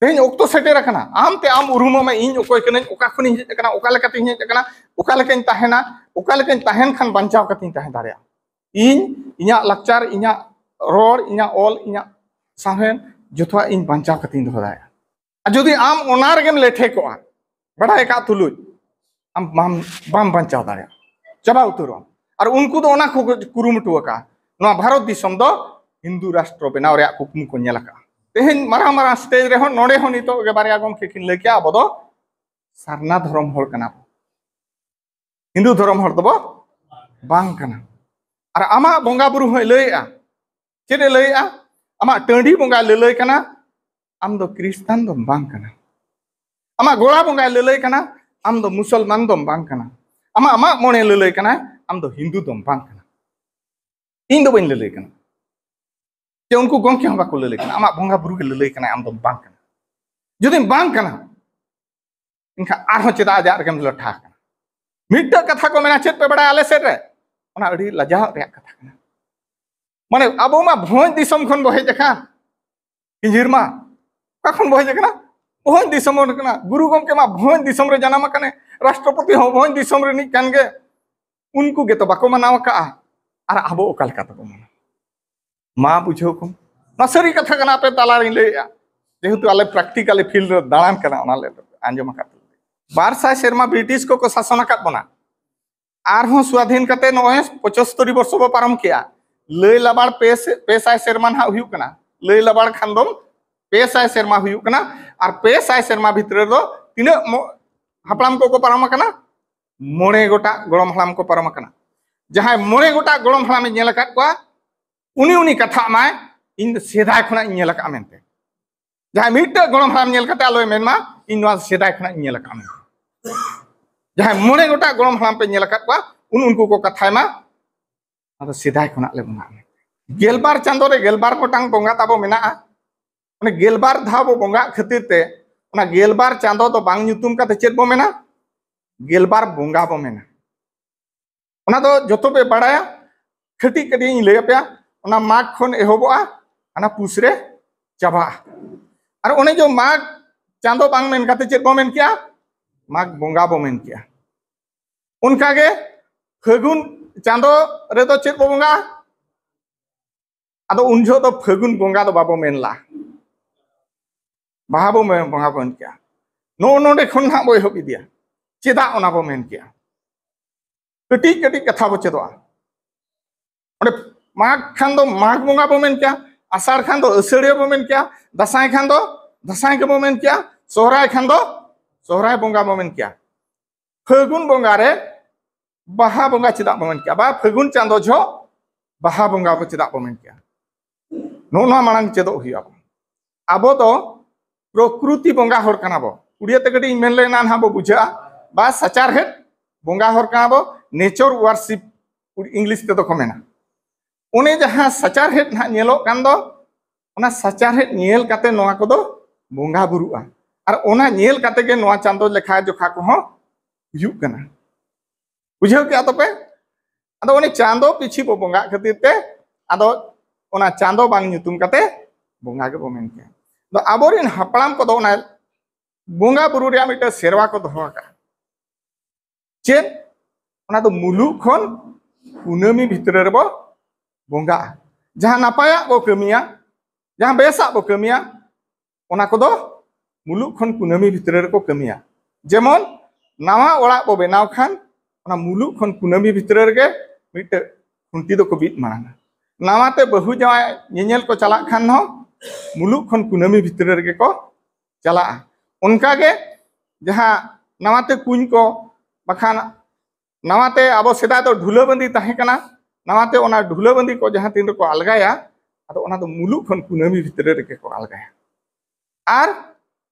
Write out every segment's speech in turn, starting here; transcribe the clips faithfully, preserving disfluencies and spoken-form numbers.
ᱛᱮᱦᱮᱧ ᱚᱠᱛᱚ ᱥᱮᱴᱮᱨ ᱟᱠᱟᱱᱟ, ᱟᱢ ᱛᱮ ᱟᱢ ᱩᱨᱩᱢᱚᱜ ᱢᱮ, ᱤᱧ ᱚᱠᱚᱭ ᱠᱟᱹᱱᱟᱹᱧ, ᱚᱠᱟ ᱠᱷᱚᱱᱤᱧ ᱦᱮᱡ ᱟᱠᱟᱱᱟ, ᱚᱠᱟ ᱞᱮᱠᱟᱛᱤᱧ ᱦᱮᱡ ᱟᱠᱟᱱᱟ, ᱚᱠᱟ ᱞᱮᱠᱟᱧ ᱛᱟᱦᱮᱱᱟ, ᱚᱠᱟ ᱞᱮᱠᱟᱧ ᱛᱟᱦᱮᱱ ᱠᱷᱟᱱ ᱵᱟᱧᱪᱟᱣ ᱠᱟᱛᱮᱧ ᱛᱟᱦᱮᱸ ᱫᱟᱲᱮᱭᱟᱜᱼᱟ᱾ ᱤᱧ, ᱤᱧᱟᱹᱜ ᱞᱟᱠᱪᱟᱨ, ᱤᱧᱟᱹᱜ ᱨᱚᱲ, ᱤᱧᱟᱹᱜ ᱚᱞ, ᱤᱧᱟᱹᱜ ᱥᱟᱶᱦᱮᱫ, ᱡᱚᱛᱚᱣᱟᱜ ᱤᱧ ᱵᱟᱧᱪᱟᱣ ᱠᱟᱛᱮᱧ ᱫᱚᱦᱚ ᱫᱟᱲᱮᱭᱟᱜᱼᱟ᱾ ᱟᱨ ᱡᱩᱫᱤ ᱟᱢ ᱚᱱᱟ ᱨᱮᱜᱮᱢ ᱞᱮᱴᱷᱮ ᱠᱚᱜᱼᱟ, ᱵᱟᱰᱟᱭ ᱠᱟᱜ ᱛᱩᱞᱩᱡ, ᱟᱢ ᱵᱟᱢ, ᱵᱟᱢ ᱵᱟᱧᱪᱟᱣ ᱫᱟᱲᱮᱭᱟᱜᱼᱟ, ᱪᱟᱵᱟ ᱩᱛᱟᱹᱨᱚᱜ ᱟᱢ᱾ ᱟᱨ ᱩᱱᱠᱩ ᱫᱚ ᱚᱱᱟ ᱠᱚ ᱠᱩᱨᱩᱢᱩᱴᱩ ᱟᱠᱟᱫᱼᱟ, ᱱᱚᱣᱟ ᱵᱷᱟᱨᱚᱛ ᱫᱤᱥᱚᱢ ᱫᱚ ᱦᱤᱱᱫᱩ ᱨᱟᱥᱴᱨᱚ ᱵᱮᱱᱟᱣ ᱨᱮᱭᱟᱜ ᱠᱩᱠᱢᱩ ᱠᱚ ᱧᱮᱞ ᱟᱠᱟᱫᱼᱟ᱾ ᱛᱮᱦᱮᱧ ᱢᱟᱨᱟᱝ ᱢᱟᱨᱟᱝ ᱥᱴᱮᱡᱽ ᱨᱮᱦᱚᱸ, ᱱᱚᱰᱮ ᱦᱚᱸ ᱱᱤᱛᱚᱜ ᱜᱮ ᱵᱟᱨᱭᱟ ᱜᱚᱢᱠᱮ ᱠᱤᱱ ᱞᱟᱹᱭ ᱠᱮᱜᱼᱟ, ᱟᱵᱚ ᱫᱚ ᱥᱟᱨᱱᱟ ᱫᱷᱚᱨᱚᱢ ᱦᱚᱲ ᱠᱟᱱᱟ ᱵᱚ, ᱦᱤᱱᱫᱩ ᱫᱷᱚᱨᱚᱢ ᱦᱚᱲ ᱫᱚᱵᱚ ᱵᱟᱝ ᱠᱟᱱᱟ᱾ ᱟᱨ ᱟᱢᱟᱜ ᱵᱚᱸᱜᱟ ᱵᱩᱨᱩ ᱦᱚᱸᱭ ᱞᱟᱹᱭᱮᱜᱼᱟ᱾ ᱪᱮᱫ ᱮ ᱞᱟᱹᱭᱮᱜᱼᱟ? ᱟᱢᱟᱜ ᱴᱟᱺᱰᱤ ᱵᱚᱸᱜᱟᱭ ᱞᱟᱹᱞᱟᱹᱭ ᱠᱟᱱᱟ, ᱟᱢ ᱫᱚ ᱠᱷᱨᱤᱥᱴᱟᱱ ᱫᱚᱢ ᱵᱟᱝ ᱠᱟᱱᱟ᱾ ᱟᱢᱟᱜ ᱜᱚᱲᱟ ᱵᱚᱸᱜᱟᱭ ᱞᱟᱹᱞᱟᱹᱭ ᱠᱟᱱᱟ, ᱟᱢ ᱫᱚ ᱢᱩᱥᱚᱞᱢᱟᱱ ᱫᱚᱢ ᱵᱟᱝ ᱠᱟᱱᱟ᱾ ᱟᱢᱟᱜ ᱢᱟᱜ ᱢᱚᱬᱮ ᱞᱟᱹᱞᱟᱹᱭ ᱠᱟᱱᱟᱭ, ᱟᱢ ᱫᱚ ᱦᱤᱱᱫᱩ ᱫᱚᱢ ᱵᱟᱝ ᱠᱟᱱᱟ᱾ ᱤᱧ ᱫᱚ ᱵᱟᱹᱧ ᱞᱟᱹᱞᱟᱹᱭ ᱠᱟᱱᱟ, ᱡᱮ ᱩᱱᱠᱩ ᱜᱚᱢᱠᱮ ᱦᱚᱸ ᱵᱟᱠᱚ ᱞᱟᱹᱞᱟᱹᱭ ᱠᱟᱱᱟ, ᱟᱢᱟᱜ ᱵᱚᱸᱜᱟ ᱵᱩᱨᱩ ᱜᱮ ᱞᱟᱹᱞᱟᱹᱭ ᱠᱟᱱᱟᱭ, ᱟᱢ ᱫᱚᱢ ᱵᱟᱝ ᱠᱟᱱᱟ᱾ ᱡᱩᱫᱤᱢ ᱵᱟᱝ ᱠᱟᱱᱟ, ᱮᱱᱠᱷᱟᱱ ᱟᱨᱦᱚᱸ ᱪᱮᱫᱟᱜ ᱟᱡᱟᱜ ᱨᱮᱜᱮᱢ ᱞᱟᱴᱷᱟ ᱟᱠᱟᱱᱟ? ᱢᱤᱫᱴᱟᱝ ᱠᱟᱛᱷᱟ ᱠᱚ ᱢᱮᱱᱟ, ᱪᱮᱫ ᱯᱮ ᱵᱟᱲᱟᱭᱟ ᱟᱞᱮ ᱥᱮᱫ ᱨᱮ? ᱚᱱᱟ ᱟᱹᱰᱤ ᱞᱟᱡᱟᱣ ᱨᱮᱭᱟᱜ ᱠᱟᱛᱷᱟ ᱠᱟᱱᱟ᱾ ᱢᱟᱱᱮ, ᱟᱵᱚ ᱢᱟ ᱵᱷᱚᱸᱡᱽ ᱫᱤᱥᱚᱢ ᱠᱷᱚᱱ ᱵᱚ ᱦᱮᱡ ᱟᱠᱟᱱ᱾ ᱠᱤᱧᱡᱤᱨ ᱢᱟ ᱚᱠᱟ ᱠᱷᱚᱱ ᱵᱚ ᱦᱮᱡ ᱟᱠᱟᱱᱟ? ᱵᱷᱚᱸᱡᱽ ᱫᱤᱥᱚᱢ ᱵᱚᱱ ᱠᱟᱱᱟ᱾ ᱜᱩᱨᱩ ᱜᱚᱢᱠᱮ ᱢᱟ ᱵᱷᱚᱸᱡᱽ ᱫᱤᱥᱚᱢ ᱨᱮ ᱡᱟᱱᱟᱢ ᱟᱠᱟᱱᱮ, ᱨᱟᱥᱴᱨᱚᱯᱚᱛᱤ ᱦᱚᱸ ᱵᱷᱚᱸᱡᱽ ᱫᱤᱥᱚᱢ ᱨᱤᱱᱤᱡ ᱠᱟᱱ ᱜᱮ᱾ ᱩᱱᱠᱩ ᱜᱮᱛᱚ ᱵᱟᱠᱚ ᱢᱟᱱᱟᱣ ᱟᱠᱟᱫᱼᱟ, ᱟᱨ ᱟᱵᱚ ᱚᱠᱟ ᱞᱮᱠᱟ ᱛᱮᱵᱚ ᱢᱟᱱᱟᱣᱟ? ᱢᱟ ᱵᱩᱡᱷᱟᱹᱣ ᱠᱚᱢ, ᱱᱚᱣᱟ ᱥᱟᱹᱨᱤ ᱠᱟᱛᱷᱟ ᱠᱟᱱᱟ, ᱟᱯᱮ ᱛᱟᱞᱟᱨᱤᱧ ᱞᱟᱹᱭᱮᱫᱼᱟ, ᱡᱮᱦᱮᱛᱩ ᱟᱞᱮ ᱯᱨᱮᱠᱴᱤᱠᱟᱞᱤ ᱯᱷᱤᱞᱰ ᱨᱮ ᱫᱟᱬᱟᱱ ᱠᱟᱱᱟ, ᱚᱱᱟ ᱞᱮ ᱟᱸᱡᱚᱢ ᱟᱠᱟᱫ᱾ ᱵᱟᱨ ᱥᱟᱭ ᱥᱮᱨᱢᱟ ᱵᱨᱤᱴᱤᱥ ᱠᱚᱠᱚ ᱥᱟᱥᱚᱱ ᱟᱠᱟᱫ ᱵᱚᱱᱟ, ᱟᱨᱦᱚᱸ ᱥᱣᱟᱫᱷᱤᱱ ᱠᱟᱛᱮ ᱱᱚᱜᱼᱚᱭ ᱯᱚᱸᱪᱟᱛᱛᱳᱨ ᱵᱚᱨᱥᱚ ᱵᱚ ᱯᱟᱨᱚᱢ ᱠᱮᱜᱼᱟ᱾ ᱞᱟᱹᱭ ᱞᱟᱵᱟᱲ ᱯᱮ ᱥᱮ-, ᱯᱮ ᱥᱟᱭ ᱥᱮᱨᱢᱟ ᱱᱟᱦᱟᱜ ᱦᱩᱭᱩᱜ ᱠᱟᱱᱟ, ᱞᱟᱹᱭ ᱞᱟᱵᱟᱲ ᱠᱷᱟᱱ ᱫᱚᱢ ᱯᱮ ᱥᱟᱭ ᱥᱮᱨᱢᱟ ᱦᱩᱭᱩᱜ ᱠᱟᱱᱟ᱾ ᱟᱨ ᱯᱮ ᱥᱟᱭ ᱥᱮᱨᱢᱟ ᱵᱷᱤᱛᱨᱤ ᱨᱮᱫᱚ ᱛᱤᱱᱟᱹᱜ ᱢᱚ-, ᱦᱟᱯᱲᱟᱢ ᱠᱚᱠᱚ ᱯᱟᱨᱚᱢ ᱟᱠᱟᱱᱟ? ᱢᱚᱬᱮ ᱜᱚᱴᱟᱜ ᱜᱚᱲᱚᱢ ᱦᱟᱲᱟᱢ ᱠᱚ ᱯᱟᱨᱚᱢ ᱟᱠᱟᱱᱟ᱾ ᱡᱟᱦᱟᱸᱭ ᱢᱚᱬᱮ ᱜᱚᱴᱟᱜ ᱜᱚᱲᱚᱢ ᱦᱟᱲᱟᱢᱮ ᱧᱮᱞ ᱟᱠᱟᱫ ᱠᱚᱣᱟ, ᱩᱱᱤ ᱩᱱᱤ ᱠᱟᱛᱷᱟᱜ ᱢᱟᱭ, "ᱤᱧ ᱫᱚ ᱥᱮᱫᱟᱭ ᱠᱷᱚᱱᱟᱜ ᱤᱧ ᱧᱮᱞ ᱟᱠᱟᱫᱼᱟ" ᱢᱮᱱᱛᱮ᱾ ᱡᱟᱦᱟᱸᱭ ᱢᱤᱫᱴᱟᱹᱜ ᱜᱚᱲᱚᱢ ᱦᱟᱲᱟᱢ ᱧᱮᱞ ᱠᱟᱛᱮ ᱟᱞᱚᱭ ᱢᱮᱱ ᱢᱟ, "ᱤᱧ ᱱᱚᱣᱟ ᱥᱮᱫᱟᱭ ᱠᱷᱚᱱᱟᱜ ᱤᱧ ᱧᱮᱞ ᱟᱠᱟᱫᱼᱟ" ᱢᱮᱱᱛᱮ᱾ ᱡᱟᱦᱟᱸᱭ ᱢᱚᱬᱮ ᱜᱚᱴᱟᱜ ᱜᱚᱲᱚᱢ ᱦᱟᱲᱟᱢ ᱯᱮ ᱧᱮᱞ ᱟᱠᱟᱫ ᱠᱚᱣᱟ, ᱩᱱ ᱩᱱᱠᱩ ᱠᱚ ᱠᱟᱛᱷᱟᱭ ᱢᱟ, "ᱚᱱᱟ ᱫᱚ ᱥᱮᱫᱟᱭ ᱠᱷᱚᱱᱟᱜ ᱞᱮ ᱵᱚᱸᱜᱟᱜᱼᱟ" ᱢᱮᱱᱛᱮ᱾ ᱜᱮᱞᱵᱟᱨ ᱪᱟᱸᱫᱳ ᱨᱮ ᱜᱮᱞᱵᱟᱨ ᱜᱚᱴᱟᱝ ᱵᱚᱸᱜᱟ ᱛᱟᱵᱚ ᱢᱮᱱᱟᱜᱼᱟ᱾ ᱚᱱᱮ ᱜᱮᱞᱵᱟᱨ ᱫᱷᱟᱣ ᱵᱚ ᱵᱚᱸᱜᱟᱜ ᱠᱷᱟᱹᱛᱤᱨ ᱛᱮ, ᱚᱱᱟ ᱜᱮᱞᱵᱟᱨ ᱪᱟᱸᱫᱳ ᱫᱚ ᱵᱟᱝ ᱧᱩᱛᱩᱢ ᱠᱟᱛᱮ ᱪᱮᱫ ᱵᱚ ᱢᱮᱱᱟ? ᱜᱮᱞᱵᱟᱨ ᱵᱚᱸᱜᱟ ᱵᱚ ᱢᱮᱱᱟ᱾ ᱚᱱᱟ ᱫᱚ ᱡᱚᱛᱚ ᱯᱮ ᱵᱟᱲᱟᱭᱟ, ᱠᱟᱹᱴᱤᱡ ᱠᱟᱹᱴᱤᱡ ᱤᱧ ᱞᱟᱹᱭ ᱟᱯᱮᱭᱟ᱾ ᱚᱱᱟ ᱢᱟᱜᱽ ᱠᱷᱚᱱ ᱮᱦᱚᱵᱚᱜᱼᱟ, ᱦᱟᱱᱟ ᱯᱩᱥ ᱨᱮ ᱪᱟᱵᱟᱜᱼᱟ᱾ ᱟᱨ ᱚᱱᱮ ᱡᱮ ᱢᱟᱜᱽ ᱪᱟᱸᱫᱚ ᱵᱟᱝ ᱢᱮᱱ ᱠᱟᱛᱮ ᱪᱮᱫ ᱵᱚ ᱢᱮᱱ ᱠᱮᱜᱼᱟ? ᱢᱟᱜᱽ ᱵᱚᱸᱜᱟ ᱵᱚ ᱢᱮᱱ ᱠᱮᱜᱼᱟ᱾ ᱚᱱᱠᱟᱜᱮ ᱯᱷᱟᱹᱜᱩᱱ ᱪᱟᱸᱫᱚ ᱨᱮᱫᱚ ᱪᱮᱫ ᱵᱚ ᱵᱚᱸᱜᱟᱜᱼᱟ? ᱟᱫᱚ ᱩᱱ ᱡᱚᱦᱚᱜ ᱫᱚ ᱯᱷᱟᱹᱜᱩᱱ ᱵᱚᱸᱜᱟ ᱫᱚ ᱵᱟᱵᱚ ᱢᱮᱱ ᱞᱟ, ᱵᱟᱦᱟ ᱵᱚ ᱢᱮ-, ᱵᱚᱸᱜᱟ ᱵᱚ ᱢᱮᱱ ᱠᱮᱜᱼᱟ᱾ ᱱᱚᱜᱼᱚ ᱱᱚᱰᱮ ᱠᱷᱚᱱ ᱱᱟᱦᱟᱜ ᱵᱚ ᱮᱦᱚᱵ ᱤᱫᱤᱭᱟ᱾ ᱪᱮᱫᱟᱜ ᱚᱱᱟ ᱵᱚ ᱢᱮᱱ ᱠᱮᱜᱼᱟ? ᱠᱟᱹᱴᱤᱡ ᱠᱟᱹᱴᱤᱡ ᱠᱟᱛᱷᱟ ᱵᱚ ᱪᱮᱫᱚᱜᱼᱟ᱾ ᱚᱸᱰᱮ ᱢᱟᱜᱽ ᱠᱷᱟᱱ ᱫᱚ ᱢᱟᱜᱽ ᱵᱚᱸᱜᱟ ᱵᱚ ᱢᱮᱱ ᱠᱮᱭᱟ, ᱟᱥᱟᱲ ᱠᱷᱟᱱ ᱫᱚ ᱟᱹᱥᱟᱹᱲᱤᱭᱟᱹ ᱵᱚ ᱢᱮᱱ ᱠᱮᱭᱟ, ᱫᱟᱸᱥᱟᱭ ᱠᱷᱟᱱ ᱫᱚ ᱫᱟᱸᱥᱟᱭ ᱜᱮᱵᱚ ᱢᱮᱱ ᱠᱮᱭᱟ, ᱥᱚᱦᱨᱟᱭ ᱠᱷᱟᱱ ᱫᱚ ᱥᱚᱦᱨᱟᱭ ᱵᱚᱸᱜᱟ ᱵᱚ ᱢᱮᱱ ᱠᱮᱭᱟ᱾ ᱯᱷᱟᱹᱜᱩᱱ ᱵᱚᱸᱜᱟ ᱨᱮ ᱵᱟᱦᱟ ᱵᱚᱸᱜᱟ ᱪᱮᱫᱟᱜ ᱵᱚ ᱢᱮᱱ ᱠᱮᱭᱟ? ᱵᱟ ᱯᱷᱟᱹᱜᱩᱱ ᱪᱟᱸᱫᱚ ᱡᱚᱦᱚᱜ ᱵᱟᱦᱟ ᱵᱚᱸᱜᱟ ᱵᱚ ᱪᱮᱫᱟᱜ ᱵᱚ ᱢᱮᱱ ᱠᱮᱭᱟ? ᱱᱚᱜᱼᱚ ᱱᱚᱣᱟ ᱢᱟᱲᱟᱝ ᱪᱮᱫᱚᱜ ᱦᱩᱭᱩᱜᱼᱟ᱾ ᱟᱵᱚ ᱫᱚ ᱯᱨᱚᱠᱨᱩᱛᱤ ᱵᱚᱸᱜᱟ ᱦᱚᱲ ᱠᱟᱱᱟ ᱵᱚ᱾ ᱩᱲᱤᱭᱟ ᱛᱮ ᱠᱟᱹᱴᱤᱡ ᱤᱧ ᱢᱮᱱ ᱞᱮ ᱮᱱᱟ ᱱᱟᱦᱟᱜ ᱵᱚ ᱵᱩᱡᱷᱟᱹᱜᱼᱟ, ᱵᱟ ᱥᱟᱪᱟᱨᱦᱮᱫ ᱵᱚᱸᱜᱟ ᱦᱚᱲ ᱠᱟᱱᱟ ᱵᱚ, ᱱᱮᱪᱟᱨ ᱣᱟᱨᱥᱤᱯ ᱤᱝᱞᱤᱥ ᱛᱮᱫᱚ ᱠᱚ ᱢᱮᱱᱟ᱾ ᱚᱱᱮ ᱡᱟᱦᱟᱸ ᱥᱟᱪᱟᱨᱦᱮᱫ ᱱᱟᱦᱟᱜ ᱧᱮᱞᱚᱜ ᱠᱟᱱ ᱫᱚ, ᱚᱱᱟ ᱥᱟᱪᱟᱨᱦᱮᱫ ᱧᱮᱞ ᱠᱟᱛᱮ ᱱᱚᱣᱟ ᱠᱚᱫᱚ ᱵᱚᱸᱜᱟ ᱵᱩᱨᱩᱜᱼᱟ᱾ ᱟᱨ ᱚᱱᱟ ᱧᱮᱞ ᱠᱟᱛᱮ ᱜᱮ ᱱᱚᱣᱟ ᱪᱟᱸᱫᱚ ᱞᱮᱠᱷᱟ ᱡᱚᱠᱷᱟ ᱠᱚᱦᱚᱸ ᱦᱩᱭᱩᱜ ᱠᱟᱱᱟ᱾ ᱵᱩᱡᱷᱟᱹᱣ ᱠᱮᱜᱼᱟ ᱛᱚᱯᱮ? ᱟᱫᱚ ᱚᱱᱮ ᱪᱟᱸᱫᱚ ᱯᱤᱪᱷᱤ ᱵᱚ ᱵᱚᱸᱜᱟᱜ ᱠᱷᱟᱹᱛᱤᱨ ᱛᱮ, ᱟᱫᱚ ᱚᱱᱟ ᱪᱟᱸᱫᱚ ᱵᱟᱝ ᱧᱩᱛᱩᱢ ᱠᱟᱛᱮ ᱵᱚᱸᱜᱟ ᱜᱮᱵᱚ ᱢᱮᱱ ᱠᱮᱭᱟ᱾ ᱟᱫᱚ ᱟᱵᱚᱨᱮᱱ ᱦᱟᱯᱲᱟᱢ ᱠᱚᱫᱚ ᱚᱱᱟ ᱵᱚᱸᱜᱟ ᱵᱩᱨᱩ ᱨᱮᱭᱟᱜ ᱢᱤᱫᱴᱮᱱ ᱥᱮᱨᱣᱟ ᱠᱚ ᱫᱚᱦᱚ ᱟᱠᱟᱫᱼᱟ᱾ ᱪᱮᱫ? ᱚᱱᱟ ᱫᱚ ᱢᱩᱞᱩᱜ ᱠᱷᱚᱱ ᱠᱩᱱᱟᱹᱢᱤ ᱵᱷᱤᱛᱨᱤ ᱨᱮᱵᱚ ᱵᱚᱸᱜᱟᱜᱼᱟ᱾ ᱡᱟᱦᱟᱸ ᱱᱟᱯᱟᱭᱟᱜ ᱵᱚ ᱠᱟᱹᱢᱤᱭᱟ, ᱡᱟᱦᱟᱸ ᱵᱮᱥᱟᱜ ᱵᱚ ᱠᱟᱹᱢᱤᱭᱟ, ᱚᱱᱟ ᱠᱚᱫᱚ ᱢᱩᱞᱩᱜ ᱠᱷᱚᱱ ᱠᱩᱱᱟᱹᱢᱤ ᱵᱷᱤᱛᱨᱤ ᱨᱮᱠᱚ ᱠᱟᱹᱢᱤᱭᱟ᱾ ᱡᱮᱢᱚᱱ ᱱᱟᱣᱟ ᱚᱲᱟᱜ ᱵᱚ ᱵᱮᱱᱟᱣ ᱠᱷᱟᱱ, ᱚᱱᱟ ᱢᱩᱞᱩᱜ ᱠᱷᱚᱱ ᱠᱩᱱᱟᱹᱢᱤ ᱵᱷᱤᱛᱨᱤ ᱨᱮᱜᱮ ᱢᱤᱫᱴᱮᱡ ᱠᱷᱩᱱᱴᱤ ᱫᱚᱠᱚ ᱵᱤᱫ ᱢᱟᱲᱟᱝᱟ᱾ ᱱᱟᱣᱟᱛᱮ ᱵᱟᱹᱦᱩ ᱡᱟᱶᱟᱭ ᱧᱮᱧᱮᱞ ᱠᱚ ᱪᱟᱞᱟᱜ ᱠᱷᱟᱱ ᱦᱚᱸ ᱢᱩᱞᱩᱜ ᱠᱷᱚᱱ ᱠᱩᱱᱟᱹᱢᱤ ᱵᱷᱤᱛᱨᱤ ᱨᱮᱜᱮ ᱠᱚ ᱪᱟᱞᱟᱜᱼᱟ᱾ ᱚᱱᱠᱟᱜᱮ ᱡᱟᱦᱟᱸ ᱱᱟᱣᱟᱛᱮ ᱠᱩᱧ ᱠᱚ ᱵᱟᱠᱷᱟᱱ ᱱᱟᱣᱟᱛᱮ ᱟᱵᱚ ᱥᱮᱫᱟᱭ ᱫᱚ ᱰᱷᱩᱞᱟᱹ ᱵᱟᱸᱫᱤ ᱛᱟᱦᱮᱸ ᱠᱟᱱᱟ, ᱱᱟᱣᱟᱛᱮ ᱚᱱᱟ ᱰᱷᱩᱞᱟᱹ ᱵᱟᱸᱫᱤ ᱠᱚ ᱡᱟᱦᱟᱸ ᱛᱤᱱ ᱨᱮᱠᱚ ᱟᱞᱜᱟᱭᱟ, ᱟᱫᱚ ᱚᱱᱟ ᱫᱚ ᱢᱩᱞᱩᱜ ᱠᱷᱚᱱ ᱠᱩᱱᱟᱹᱢᱤ ᱵᱷᱤᱛᱨᱤ ᱨᱮᱜᱮ ᱠᱚ ᱟᱞᱜᱟᱭᱟ᱾ ᱟᱨ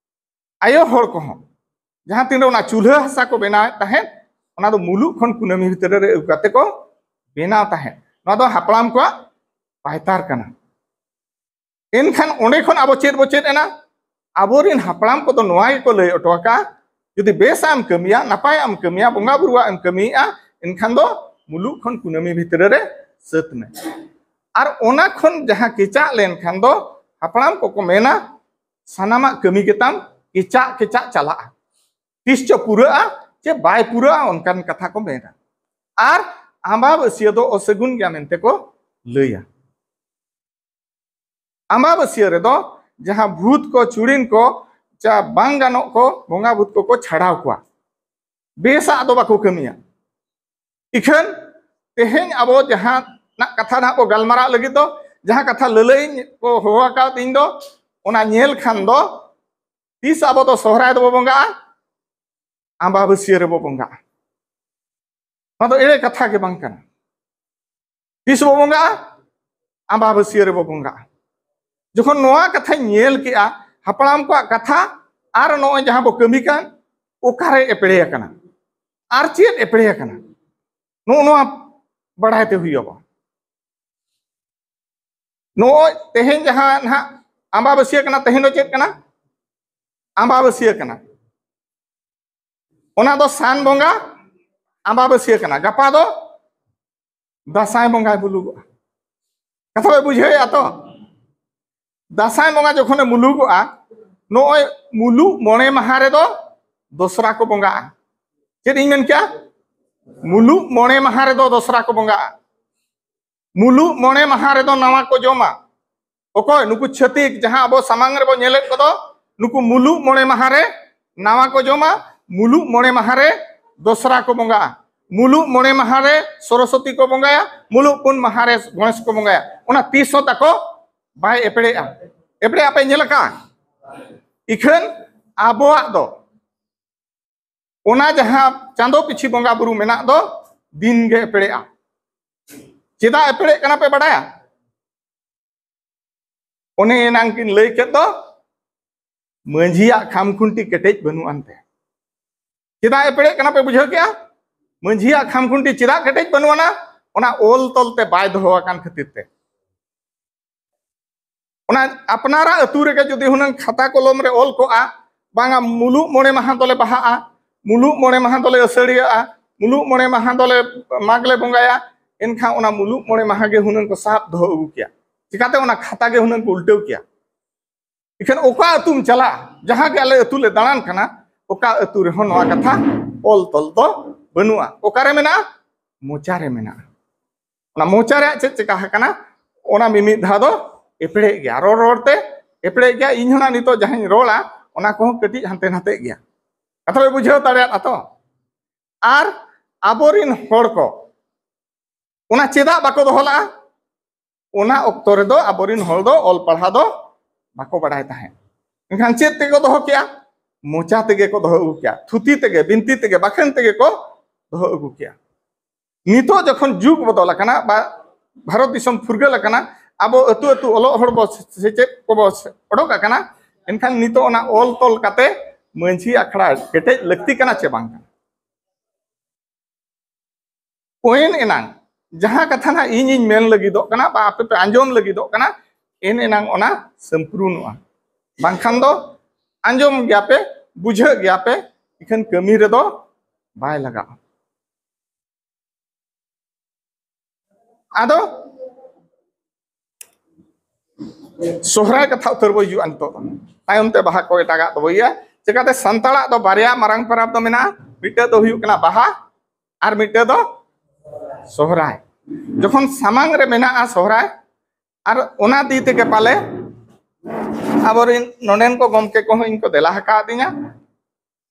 ᱟᱭᱳ ᱦᱚᱲ ᱠᱚᱦᱚᱸ ᱡᱟᱦᱟᱸ ᱛᱤᱱᱨᱮ ᱚᱱᱟ ᱪᱩᱞᱦᱟᱹ ᱦᱟᱥᱟ ᱠᱚ ᱵᱮᱱᱟᱣᱮᱫ ᱛᱟᱦᱮᱸᱫ, ᱚᱱᱟ ᱫᱚ ᱢᱩᱞᱩᱜ ᱠᱷᱚᱱ ᱠᱩᱱᱟᱹᱢᱤ ᱵᱷᱤᱛᱨᱤ ᱨᱮ ᱟᱹᱜᱩ ᱠᱟᱛᱮ ᱠᱚ ᱵᱮᱱᱟᱣ ᱛᱟᱦᱮᱸᱫ᱾ ᱱᱚᱣᱟ ᱫᱚ ᱦᱟᱯᱲᱟᱢ ᱠᱚᱣᱟᱜ ᱯᱟᱭᱛᱟᱨ ᱠᱟᱱᱟ᱾ ᱮᱱᱠᱷᱟᱱ ᱚᱸᱰᱮ ᱠᱷᱚᱱ ᱟᱵᱚ ᱪᱮᱫ ᱵᱚ ᱪᱮᱫ ᱮᱱᱟ? ᱟᱵᱚᱨᱮᱱ ᱦᱟᱯᱲᱟᱢ ᱠᱚᱫᱚ ᱱᱚᱣᱟ ᱜᱮᱠᱚ ᱞᱟᱹᱭ ᱦᱚᱴᱚ ᱟᱠᱟᱫᱼᱟ, ᱡᱩᱫᱤ ᱵᱮᱥᱟᱜ ᱮᱢ ᱠᱟᱹᱢᱤᱭᱟ, ᱱᱟᱯᱟᱭᱟᱜ ᱮᱢ ᱠᱟᱹᱢᱤᱭᱟ, ᱵᱚᱸᱜᱟ ᱵᱩᱨᱩᱣᱟᱜ ᱮᱢ ᱠᱟᱹᱢᱤᱭᱮᱫᱼᱟ, ᱮᱱᱠᱷᱟᱱ ᱫᱚ ᱢᱩᱞᱩᱜ ᱠᱷᱚᱱ ᱠᱩᱱᱟᱹᱢᱤ ᱵᱷᱤᱛᱨᱤ ᱨᱮ ᱥᱟᱹᱛ ᱢᱮ᱾ ᱟᱨ ᱚᱱᱟ ᱠᱷᱚᱱ ᱡᱟᱦᱟᱸ ᱠᱮᱪᱟᱜ ᱞᱮᱱᱠᱷᱟᱱ ᱫᱚ ᱦᱟᱯᱲᱟᱢ ᱠᱚᱠᱚ ᱢᱮᱱᱟ, ᱥᱟᱱᱟᱢᱟᱜ ᱠᱟᱹᱢᱤ ᱜᱮᱛᱟᱢ ᱠᱮᱪᱟᱜ ᱠᱮᱪᱟᱜ ᱪᱟᱞᱟᱜᱼᱟ᱾ ᱛᱤᱥ ᱪᱚ ᱯᱩᱨᱟᱹᱜᱼᱟ ᱪᱮ ᱵᱟᱭ ᱯᱩᱨᱟᱹᱜᱼᱟ, ᱚᱱᱠᱟᱱ ᱠᱟᱛᱷᱟ ᱠᱚ ᱢᱮᱱᱟ᱾ ᱟᱨ ᱟᱢᱵᱟᱵᱟᱹᱥᱭᱟᱹ ᱫᱚ ᱚᱥᱟᱹᱜᱩᱱ ᱜᱮᱭᱟ ᱢᱮᱱᱛᱮ ᱠᱚ ᱞᱟᱹᱭᱟ᱾ ᱟᱢᱵᱟᱵᱟᱹᱥᱭᱟᱹ ᱨᱮᱫᱚ ᱡᱟᱦᱟᱸ ᱵᱷᱩᱛ ᱠᱚ, ᱪᱩᱲᱤᱱ ᱠᱚ, ᱪᱟ ᱵᱟᱝ ᱜᱟᱱᱚᱜ ᱠᱚ, ᱵᱚᱸᱜᱟ ᱵᱷᱩᱛ ᱠᱚᱠᱚ ᱪᱷᱟᱰᱟᱣ ᱠᱚᱣᱟ, ᱵᱮᱥᱟᱜ ᱫᱚ ᱵᱟᱠᱚ ᱠᱟᱹᱢᱤᱭᱟ᱾ ᱤᱠᱷᱟᱹᱱ ᱛᱮᱦᱮᱧ ᱟᱵᱚ ᱡᱟᱦᱟᱸ ᱱᱟᱜ ᱠᱟᱛᱷᱟ ᱱᱟᱜ ᱵᱚ ᱜᱟᱞᱢᱟᱨᱟᱜ ᱞᱟᱹᱜᱤᱫ ᱫᱚ, ᱡᱟᱦᱟᱸ ᱠᱟᱛᱷᱟ ᱞᱟᱹᱞᱟᱹᱭ ᱠᱚ ᱦᱚᱦᱚ ᱟᱠᱟᱫ ᱤᱧ ᱫᱚ, ᱚᱱᱟ ᱧᱮᱞ ᱠᱷᱟᱱ ᱫᱚ, ᱛᱤᱥ ᱟᱵᱚ ᱫᱚ ᱥᱚᱦᱨᱟᱭ ᱫᱚᱵᱚ ᱵᱚᱸᱜᱟᱜᱼᱟ? ᱟᱢᱵᱟᱵᱟᱹᱥᱭᱟᱹ ᱨᱮᱵᱚ ᱵᱚᱸᱜᱟᱜᱼᱟ᱾ ᱱᱚᱣᱟ ᱫᱚ ᱮᱲᱮ ᱠᱟᱛᱷᱟ ᱜᱮ ᱵᱟᱝ ᱠᱟᱱᱟ᱾ ᱛᱤᱥ ᱵᱚ ᱵᱚᱸᱜᱟᱜᱼᱟ? ᱟᱢᱵᱟᱵᱟᱹᱥᱭᱟᱹ ᱨᱮᱵᱚ ᱵᱚᱸᱜᱟᱜᱼᱟ᱾ ᱡᱚᱠᱷᱚᱱ ᱱᱚᱣᱟ ᱠᱟᱛᱷᱟᱧ ᱧᱮᱞ ᱠᱮᱜᱼᱟ, ᱦᱟᱯᱲᱟᱢ ᱠᱚᱣᱟᱜ ᱠᱟᱛᱷᱟ ᱟᱨ ᱱᱚᱜᱼᱚᱭ ᱡᱟᱦᱟᱸ ᱵᱚ ᱠᱟᱹᱢᱤ ᱠᱟᱱ, ᱚᱠᱟᱨᱮ ᱮᱯᱲᱮ ᱟᱠᱟᱱᱟ? ᱟᱨ ᱪᱮᱫ ᱮᱯᱲᱮ ᱟᱠᱟᱱᱟ? ᱱᱚᱜᱼᱚ ᱱᱚᱣᱟ ᱵᱟᱲᱟᱭ ᱛᱮ ᱦᱩᱭᱩᱜᱼᱟ᱾ ᱱᱚᱜᱼᱚᱭ ᱛᱮᱦᱮᱧ ᱡᱟᱦᱟᱸ ᱱᱟᱦᱟᱜ ᱟᱢᱵᱟᱵᱟᱹᱥᱭᱟᱹ ᱠᱟᱱᱟ, ᱛᱮᱦᱮᱧ ᱫᱚ ᱪᱮᱫ ᱠᱟᱱᱟ? ᱟᱢᱵᱟᱵᱟᱹᱥᱭᱟᱹ ᱠᱟᱱᱟ᱾ ᱚᱱᱟ ᱫᱚ ᱥᱟᱱ ᱵᱚᱸᱜᱟ ᱟᱢᱵᱟᱵᱟᱹᱥᱭᱟᱹ ᱠᱟᱱᱟ᱾ ᱜᱟᱯᱟ ᱫᱚ ᱫᱟᱸᱥᱟᱭ ᱵᱚᱸᱜᱟᱭ ᱢᱩᱞᱩᱜᱚᱜᱼᱟ᱾ ᱠᱟᱛᱷᱟ ᱯᱮ ᱵᱩᱡᱷᱟᱹᱣᱮᱫᱼᱟ ᱛᱚ? ᱫᱟᱸᱥᱟᱭ ᱵᱚᱸᱜᱟ ᱡᱚᱠᱷᱚᱱᱮ ᱢᱩᱞᱩᱜᱚᱜᱼᱟ, ᱱᱚᱜᱼᱚᱭ ᱢᱩᱞᱩᱜ ᱢᱚᱬᱮ ᱢᱟᱦᱟ ᱨᱮᱫᱚ ᱫᱚᱥᱨᱟ ᱠᱚ ᱵᱚᱸᱜᱟᱜᱼᱟ᱾ ᱪᱮᱫ ᱤᱧ ᱢᱮᱱ ᱠᱮᱜᱼᱟ? ᱢᱩᱞᱩᱜ ᱢᱚᱬᱮ ᱢᱟᱦᱟ ᱨᱮᱫᱚ ᱫᱚᱥᱨᱟ ᱠᱚ ᱵᱚᱸᱜᱟᱜᱼᱟ᱾ ᱢᱩᱞᱩᱜ ᱢᱚᱬᱮ ᱢᱟᱦᱟ ᱨᱮᱫᱚ ᱱᱟᱣᱟ ᱠᱚ ᱡᱚᱢᱟ᱾ ᱚᱠᱚᱭ? ᱱᱩᱠᱩ ᱪᱷᱟᱹᱛᱤᱠ, ᱡᱟᱦᱟᱸ ᱟᱵᱚ ᱥᱟᱢᱟᱝ ᱨᱮᱵᱚ ᱧᱮᱞᱮᱫ ᱠᱚᱫᱚ, ᱱᱩᱠᱩ ᱢᱩᱞᱩᱜ ᱢᱚᱬᱮ ᱢᱟᱦᱟ ᱨᱮ ᱱᱟᱣᱟ ᱠᱚ ᱡᱚᱢᱟ, ᱢᱩᱞᱩᱜ ᱢᱚᱬᱮ ᱢᱟᱦᱟ ᱨᱮ ᱫᱚᱥᱨᱟ ᱠᱚ ᱵᱚᱸᱜᱟᱜᱼᱟ, ᱢᱩᱞᱩᱜ ᱢᱚᱬᱮ ᱢᱟᱦᱟ ᱨᱮ ᱥᱚᱨᱚᱥᱚᱛᱤ ᱠᱚ ᱵᱚᱸᱜᱟᱭᱟ, ᱢᱩᱞᱩᱜ ᱯᱩᱱ ᱢᱟᱦᱟ ᱨᱮ ᱜᱚᱬᱮᱥ ᱠᱚ ᱵᱚᱸᱜᱟᱭᱟ᱾ ᱚᱱᱟ ᱛᱤᱥ ᱦᱚᱸ ᱛᱟᱠᱚ ᱵᱟᱭ ᱮᱯᱲᱮᱜᱼᱟ᱾ ᱮᱯᱲᱮᱜᱼᱟ ᱯᱮ ᱧᱮᱞ ᱟᱠᱟᱜᱼᱟ? ᱤᱠᱷᱟᱹᱱ ᱟᱵᱚᱣᱟᱜ ᱫᱚ ᱚᱱᱟ ᱡᱟᱦᱟᱸ ᱪᱟᱸᱫᱚ ᱯᱤᱪᱷᱤ ᱵᱚᱸᱜᱟ ᱵᱩᱨᱩ ᱢᱮᱱᱟᱜ ᱫᱚ, ᱫᱤᱱ ᱜᱮ ᱮᱯᱲᱮᱜᱼᱟ᱾ ᱪᱮᱫᱟᱜ ᱮᱯᱲᱮᱜ ᱠᱟᱱᱟ ᱯᱮ ᱵᱟᱰᱟᱭᱟ? ᱚᱱᱮ ᱮᱱᱟᱝ ᱠᱤᱱ ᱞᱟᱹᱭ ᱠᱮᱫ ᱫᱚ, ᱢᱟᱹᱡᱷᱤᱭᱟᱜ ᱠᱷᱟᱢᱠᱷᱩᱱᱴᱤ ᱠᱮᱴᱮᱡ ᱵᱟᱹᱱᱩᱜ ᱟᱱᱛᱮ᱾ ᱪᱮᱫᱟᱜ ᱮᱯᱲᱮᱜ ᱠᱟᱱᱟ ᱯᱮ ᱵᱩᱡᱷᱟᱹᱣ ᱠᱮᱜᱼᱟ? ᱢᱟᱹᱡᱷᱤᱭᱟᱜ ᱠᱷᱟᱢᱠᱷᱩᱱᱴᱤ ᱪᱮᱫᱟᱜ ᱠᱮᱴᱮᱡ ᱵᱟᱹᱱᱩᱜ ᱟᱱᱟ? ᱚᱱᱟ ᱚᱞ ᱛᱚᱞ ᱛᱮ ᱵᱟᱭ ᱫᱚᱦᱚ ᱟᱠᱟᱱ ᱠᱷᱟᱹᱛᱤᱨ ᱛᱮ᱾ ᱚᱱᱟ ᱟᱯᱱᱟᱨᱟᱜ ᱟᱹᱛᱩ ᱨᱮᱜᱮ ᱡᱩᱫᱤ ᱦᱩᱱᱟᱹᱝ ᱠᱷᱟᱛᱟ ᱠᱚᱞᱚᱢ ᱨᱮ ᱚᱞ ᱠᱚᱜᱼᱟ, ᱵᱟᱝᱟ ᱢᱩᱞᱩᱜ ᱢᱚᱬᱮ ᱢᱟᱦᱟ ᱫᱚᱞᱮ ᱵᱟᱦᱟᱜᱼᱟ, ᱢᱩᱞᱩᱜ ᱢᱚᱬᱮ ᱢᱟᱦᱟ ᱫᱚᱞᱮ ᱟᱹᱥᱟᱹᱲᱤᱭᱟᱹᱜᱼᱟ, ᱢᱩᱞᱩᱜ ᱢᱚᱬᱮ ᱢᱟᱦᱟ ᱫᱚᱞᱮ ᱢᱟᱜᱽ ᱞᱮ ᱵᱚᱸᱜᱟᱭᱟ, ᱮᱱᱠᱷᱟᱱ ᱚᱱᱟ ᱢᱩᱞᱩᱜ ᱢᱚᱬᱮ ᱢᱟᱦᱟ ᱜᱮ ᱦᱩᱱᱟᱹᱝ ᱠᱚ ᱥᱟᱵ ᱫᱚᱦᱚ ᱟᱹᱜᱩ ᱠᱮᱭᱟ᱾ ᱪᱤᱠᱟᱛᱮ ᱚᱱᱟ ᱠᱷᱟᱛᱟ ᱜᱮ ᱦᱩᱱᱟᱹᱝ ᱠᱚ ᱩᱞᱴᱟᱹᱣ ᱠᱮᱭᱟ᱾ ᱤᱠᱷᱟᱹᱱ ᱚᱠᱟ ᱟᱹᱛᱩᱢ ᱪᱟᱞᱟᱜᱼᱟ, ᱡᱟᱦᱟᱸ ᱜᱮ ᱟᱞᱮ ᱟᱹᱛᱩ ᱞᱮ ᱫᱟᱬᱟᱱ ᱠᱟᱱᱟ, ᱚᱠᱟ ᱟᱹᱛᱩ ᱨᱮᱦᱚᱸ ᱱᱚᱣᱟ ᱠᱟᱛᱷᱟ ᱚᱞ ᱛᱚᱞ ᱫᱚ ᱵᱟᱹᱱᱩᱜᱼᱟ᱾ ᱚᱠᱟᱨᱮ ᱢᱮᱱᱟᱜᱼᱟ? ᱢᱚᱪᱟ ᱨᱮ ᱢᱮᱱᱟᱜᱼᱟ᱾ ᱚᱱᱟ ᱢᱚᱪᱟ ᱨᱮᱭᱟᱜ ᱪᱮᱫ ᱪᱮᱠᱟ ᱟᱠᱟᱱᱟ, ᱚᱱᱟ ᱢᱤᱢᱤᱫ ᱫᱷᱟᱣ ᱫᱚ ᱮᱯᱲᱮᱜ ᱜᱮᱭᱟ, ᱨᱚᱲ ᱨᱚᱲ ᱛᱮ ᱮᱯᱲᱮᱜ ᱜᱮᱭᱟ᱾ ᱤᱧ ᱦᱚᱸ ᱱᱟᱜ ᱱᱤᱛᱚᱜ ᱡᱟᱦᱟᱸᱧ ᱨᱚᱲᱟ, ᱚᱱᱟ ᱠᱚᱦᱚᱸ ᱠᱟᱹᱴᱤᱡ ᱦᱟᱱᱛᱮ ᱱᱟᱛᱮᱜ ᱜᱮᱭᱟ᱾ ᱠᱟᱛᱷᱟ ᱯᱮ ᱵᱩᱡᱷᱟᱹᱣ ᱫᱟᱲᱮᱭᱟᱫᱼᱟ ᱛᱚ? ᱟᱨ ᱟᱵᱚᱨᱤᱱ ᱦᱚᱲ ᱠᱚ ᱚᱱᱟ ᱪᱮᱫᱟᱜ ᱵᱟᱠᱚ ᱫᱚᱦᱚ ᱞᱟᱜᱼᱟ? ᱚᱱᱟ ᱚᱠᱛᱚ ᱨᱮᱫᱚ ᱟᱵᱚᱨᱤᱱ ᱦᱚᱲ ᱫᱚ ᱚᱞ ᱯᱟᱲᱦᱟᱣ ᱫᱚ ᱵᱟᱠᱚ ᱵᱟᱲᱟᱭ ᱛᱟᱦᱮᱸᱫ᱾ ᱮᱱᱠᱷᱟᱱ ᱪᱮᱫ ᱛᱮᱠᱚ ᱫᱚᱦᱚ ᱠᱮᱜᱼᱟ? ᱢᱚᱪᱟ ᱛᱮᱜᱮ ᱠᱚ ᱫᱚᱦᱚ ᱟᱹᱜᱩ ᱠᱮᱜᱼᱟ, ᱛᱷᱩᱛᱤ ᱛᱮᱜᱮ, ᱵᱤᱱᱛᱤ ᱛᱮᱜᱮ, ᱵᱟᱠᱷᱮᱬ ᱛᱮᱜᱮ ᱠᱚ ᱫᱚᱦᱚ ᱟᱹᱜᱩ ᱠᱮᱜᱼᱟ᱾ ᱱᱤᱛᱚᱜ ᱡᱚᱠᱷᱚᱱ ᱡᱩᱜᱽ ᱵᱚᱫᱚᱞ ᱟᱠᱟᱱᱟ, ᱵᱟ ᱵᱷᱟᱨᱚᱛ ᱫᱤᱥᱚᱢ ᱯᱷᱩᱨᱜᱟᱹᱞ ᱟᱠᱟᱱᱟ, ᱟᱵᱚ ᱟᱹᱛᱩ ᱟᱹᱛᱩ ᱚᱞᱚᱜ ᱦᱚᱲ ᱵᱚ ᱥᱮᱪᱮᱫ ᱠᱚᱵᱚ ᱚᱰᱚᱠ ᱟᱠᱟᱱᱟ, ᱮᱱᱠᱷᱟᱱ ᱱᱤᱛᱚᱜ ᱚᱱᱟ ᱚᱞ ᱛᱚᱞ ᱠᱟᱛᱮ ᱢᱟᱹᱡᱷᱤ ᱟᱠᱷᱲᱟ ᱠᱮᱴᱮᱡ ᱞᱟᱹᱠᱛᱤ ᱠᱟᱱᱟ ᱪᱮ ᱵᱟᱝ ᱠᱟᱱᱟ? ᱩᱱ ᱮᱱᱟᱝ ᱡᱟᱦᱟᱸ ᱠᱟᱛᱷᱟ ᱱᱟᱜ ᱤᱧᱤᱧ ᱢᱮᱱ ᱞᱟᱹᱜᱤᱫᱚᱜ ᱠᱟᱱᱟ ᱵᱟ ᱟᱯᱮ ᱯᱮ ᱟᱸᱡᱚᱢ ᱞᱟᱹᱜᱤᱫᱚᱜ ᱠᱟᱱᱟ, ᱮᱱ ᱮᱱᱟᱝ ᱚᱱᱟ ᱥᱚᱢᱯᱩᱨᱩᱱᱚᱜᱼᱟ᱾ ᱵᱟᱝᱠᱷᱟᱱ ᱫᱚ ᱟᱸᱡᱚᱢ ᱜᱮᱭᱟ ᱯᱮ, ᱵᱩᱡᱷᱟᱹᱜ ᱜᱮᱭᱟ ᱯᱮ, ᱤᱠᱷᱟᱹᱱ ᱠᱟᱹᱢᱤ ᱨᱮᱫᱚ ᱵᱟᱭ ᱞᱟᱜᱟᱜᱼᱟ᱾ ᱟᱫᱚ ᱥᱚᱦᱨᱟᱭ ᱠᱟᱛᱷᱟ ᱩᱛᱟᱹᱨ ᱵᱚ ᱦᱤᱡᱩᱜᱼᱟ ᱱᱤᱛᱚᱜ ᱫᱚ᱾ ᱛᱟᱭᱚᱢ ᱛᱮ ᱵᱟᱦᱟ ᱠᱚ ᱮᱴᱟᱜᱟᱜ ᱫᱚᱵᱚ ᱤᱭᱟᱹ᱾ ᱪᱮᱠᱟᱛᱮ ᱥᱟᱱᱛᱟᱲᱟᱜ ᱫᱚ ᱵᱟᱨᱭᱟ ᱢᱟᱨᱟᱝ ᱯᱚᱨᱚᱵᱽ ᱫᱚ ᱢᱮᱱᱟᱜᱼᱟ, ᱢᱤᱫᱴᱟᱹᱝ ᱫᱚ ᱦᱩᱭᱩᱜ ᱠᱟᱱᱟ ᱵᱟᱦᱟ ᱟᱨ ᱢᱤᱫᱴᱟᱹᱝ ᱫᱚ ᱥᱚᱦᱨᱟᱭ᱾ ᱡᱚᱠᱷᱚᱱ ᱥᱟᱢᱟᱝ ᱨᱮ ᱢᱮᱱᱟᱜᱼᱟ ᱥᱚᱦᱨᱟᱭ, ᱟᱨ ᱚᱱᱟ ᱫᱤ ᱛᱮᱜᱮ ᱯᱟᱞᱮ ᱟᱵᱚᱨᱮᱱ ᱱᱚᱰᱮᱱ ᱠᱚ ᱜᱚᱢᱠᱮ ᱠᱚᱦᱚᱸ ᱤᱧ ᱠᱚ ᱫᱮᱞᱟ ᱟᱠᱟᱫᱤᱧᱟ,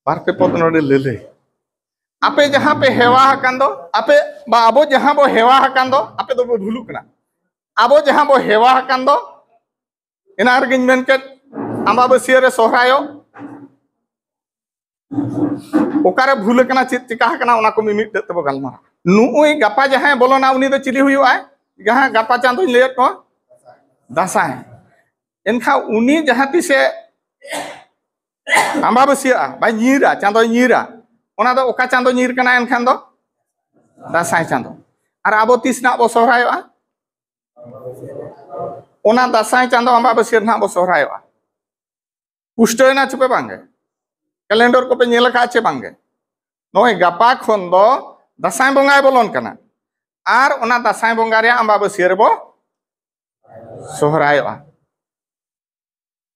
ᱵᱟᱨ ᱯᱮ ᱯᱚᱫ ᱱᱚᱰᱮ ᱞᱟᱹᱞᱟᱹᱭ᱾ ᱟᱯᱮ ᱡᱟᱦᱟᱸ ᱯᱮ ᱦᱮᱣᱟ ᱟᱠᱟᱱ ᱫᱚ, ᱟᱯᱮ ᱵᱟ ᱟᱵᱚ ᱡᱟᱦᱟᱸ ᱵᱚ ᱦᱮᱣᱟ ᱟᱠᱟᱱ ᱫᱚ, ᱟᱯᱮ ᱫᱚ ᱵᱚ ᱵᱷᱩᱞᱩᱜ ᱠᱟᱱᱟ᱾ ᱟᱵᱚ ᱡᱟᱦᱟᱸ ᱵᱚ ᱦᱮᱣᱟ ᱟᱠᱟᱱ ᱫᱚ, ᱮᱱᱟᱝ ᱨᱮᱜᱮᱧ ᱢᱮᱱ ᱠᱮᱫ, ᱟᱢᱵᱟᱵᱟᱹᱥᱭᱟᱹ ᱨᱮ ᱥᱚᱦᱨᱟᱭᱚᱜ᱾ ᱚᱠᱟᱨᱮ ᱵᱷᱩᱞ ᱟᱠᱟᱱᱟ, ᱪᱮᱫ ᱪᱤᱠᱟ ᱟᱠᱟᱱᱟ, ᱚᱱᱟ ᱠᱚ ᱢᱤᱢᱤᱫ ᱴᱟᱹᱜ ᱛᱮᱵᱚ ᱜᱟᱞᱢᱟᱨᱟᱜᱼᱟ᱾ ᱱᱩᱜᱼᱩᱭ ᱜᱟᱯᱟ ᱡᱟᱦᱟᱸᱭ ᱵᱚᱞᱚᱱᱟ, ᱩᱱᱤ ᱫᱚ ᱪᱤᱞᱤ ᱦᱩᱭᱩᱜᱼᱟᱭ? ᱡᱟᱦᱟᱸ ᱜᱟᱯᱟ ᱪᱟᱸᱫᱚᱧ ᱞᱟᱹᱭᱮᱫ ᱠᱚᱣᱟ, ᱫᱟᱸᱥᱟᱭ᱾ ᱮᱱᱠᱷᱟᱱ ᱩᱱᱤ ᱡᱟᱦᱟᱸ ᱛᱤᱥᱮ ᱟᱢᱵᱟᱵᱟᱹᱥᱭᱟᱹᱜᱼᱟ, ᱵᱟᱭ ᱧᱤᱨᱟ, ᱪᱟᱸᱫᱚᱭ ᱧᱤᱨᱟ, ᱚᱱᱟ ᱫᱚ ᱚᱠᱟ ᱪᱟᱸᱫᱚ ᱧᱤᱨ ᱠᱟᱱᱟ ᱮᱱᱠᱷᱟᱱ ᱫᱚ? ᱫᱟᱸᱥᱟᱭ ᱪᱟᱸᱫᱚ᱾ ᱟᱨ ᱟᱵᱚ ᱛᱤᱥ ᱱᱟᱜ ᱵᱚ ᱥᱚᱦᱨᱟᱭᱚᱜᱼᱟ? ᱚᱱᱟ ᱫᱟᱸᱥᱟᱭ ᱪᱟᱸᱫᱚ ᱟᱢᱵᱟᱵᱟᱹᱥᱭᱟᱹ ᱱᱟᱜ ᱵᱚ ᱥᱚᱦᱨᱟᱭᱚᱜᱼᱟ᱾ ᱯᱩᱥᱴᱟᱹᱣᱮᱱᱟ ᱪᱮ ᱯᱮ ᱵᱟᱝᱜᱮ? ᱠᱮᱞᱮᱱᱰᱚᱨ ᱠᱚᱯᱮ ᱧᱮᱞ ᱟᱠᱟᱫᱼᱟ ᱪᱮ ᱵᱟᱝᱜᱮ? ᱱᱚᱜᱼᱚᱭ ᱜᱟᱯᱟ ᱠᱷᱚᱱ ᱫᱚ ᱫᱟᱸᱥᱟᱭ ᱵᱚᱸᱜᱟᱭ ᱵᱚᱞᱚᱱ ᱠᱟᱱᱟ, ᱟᱨ ᱚᱱᱟ ᱫᱟᱸᱥᱟᱭ ᱵᱚᱸᱜᱟ ᱨᱮᱭᱟᱜ ᱟᱢᱵᱟᱵᱟᱹᱥᱭᱟᱹ ᱨᱮᱵᱚ ᱥᱚᱦᱨᱟᱭᱚᱜᱼᱟ᱾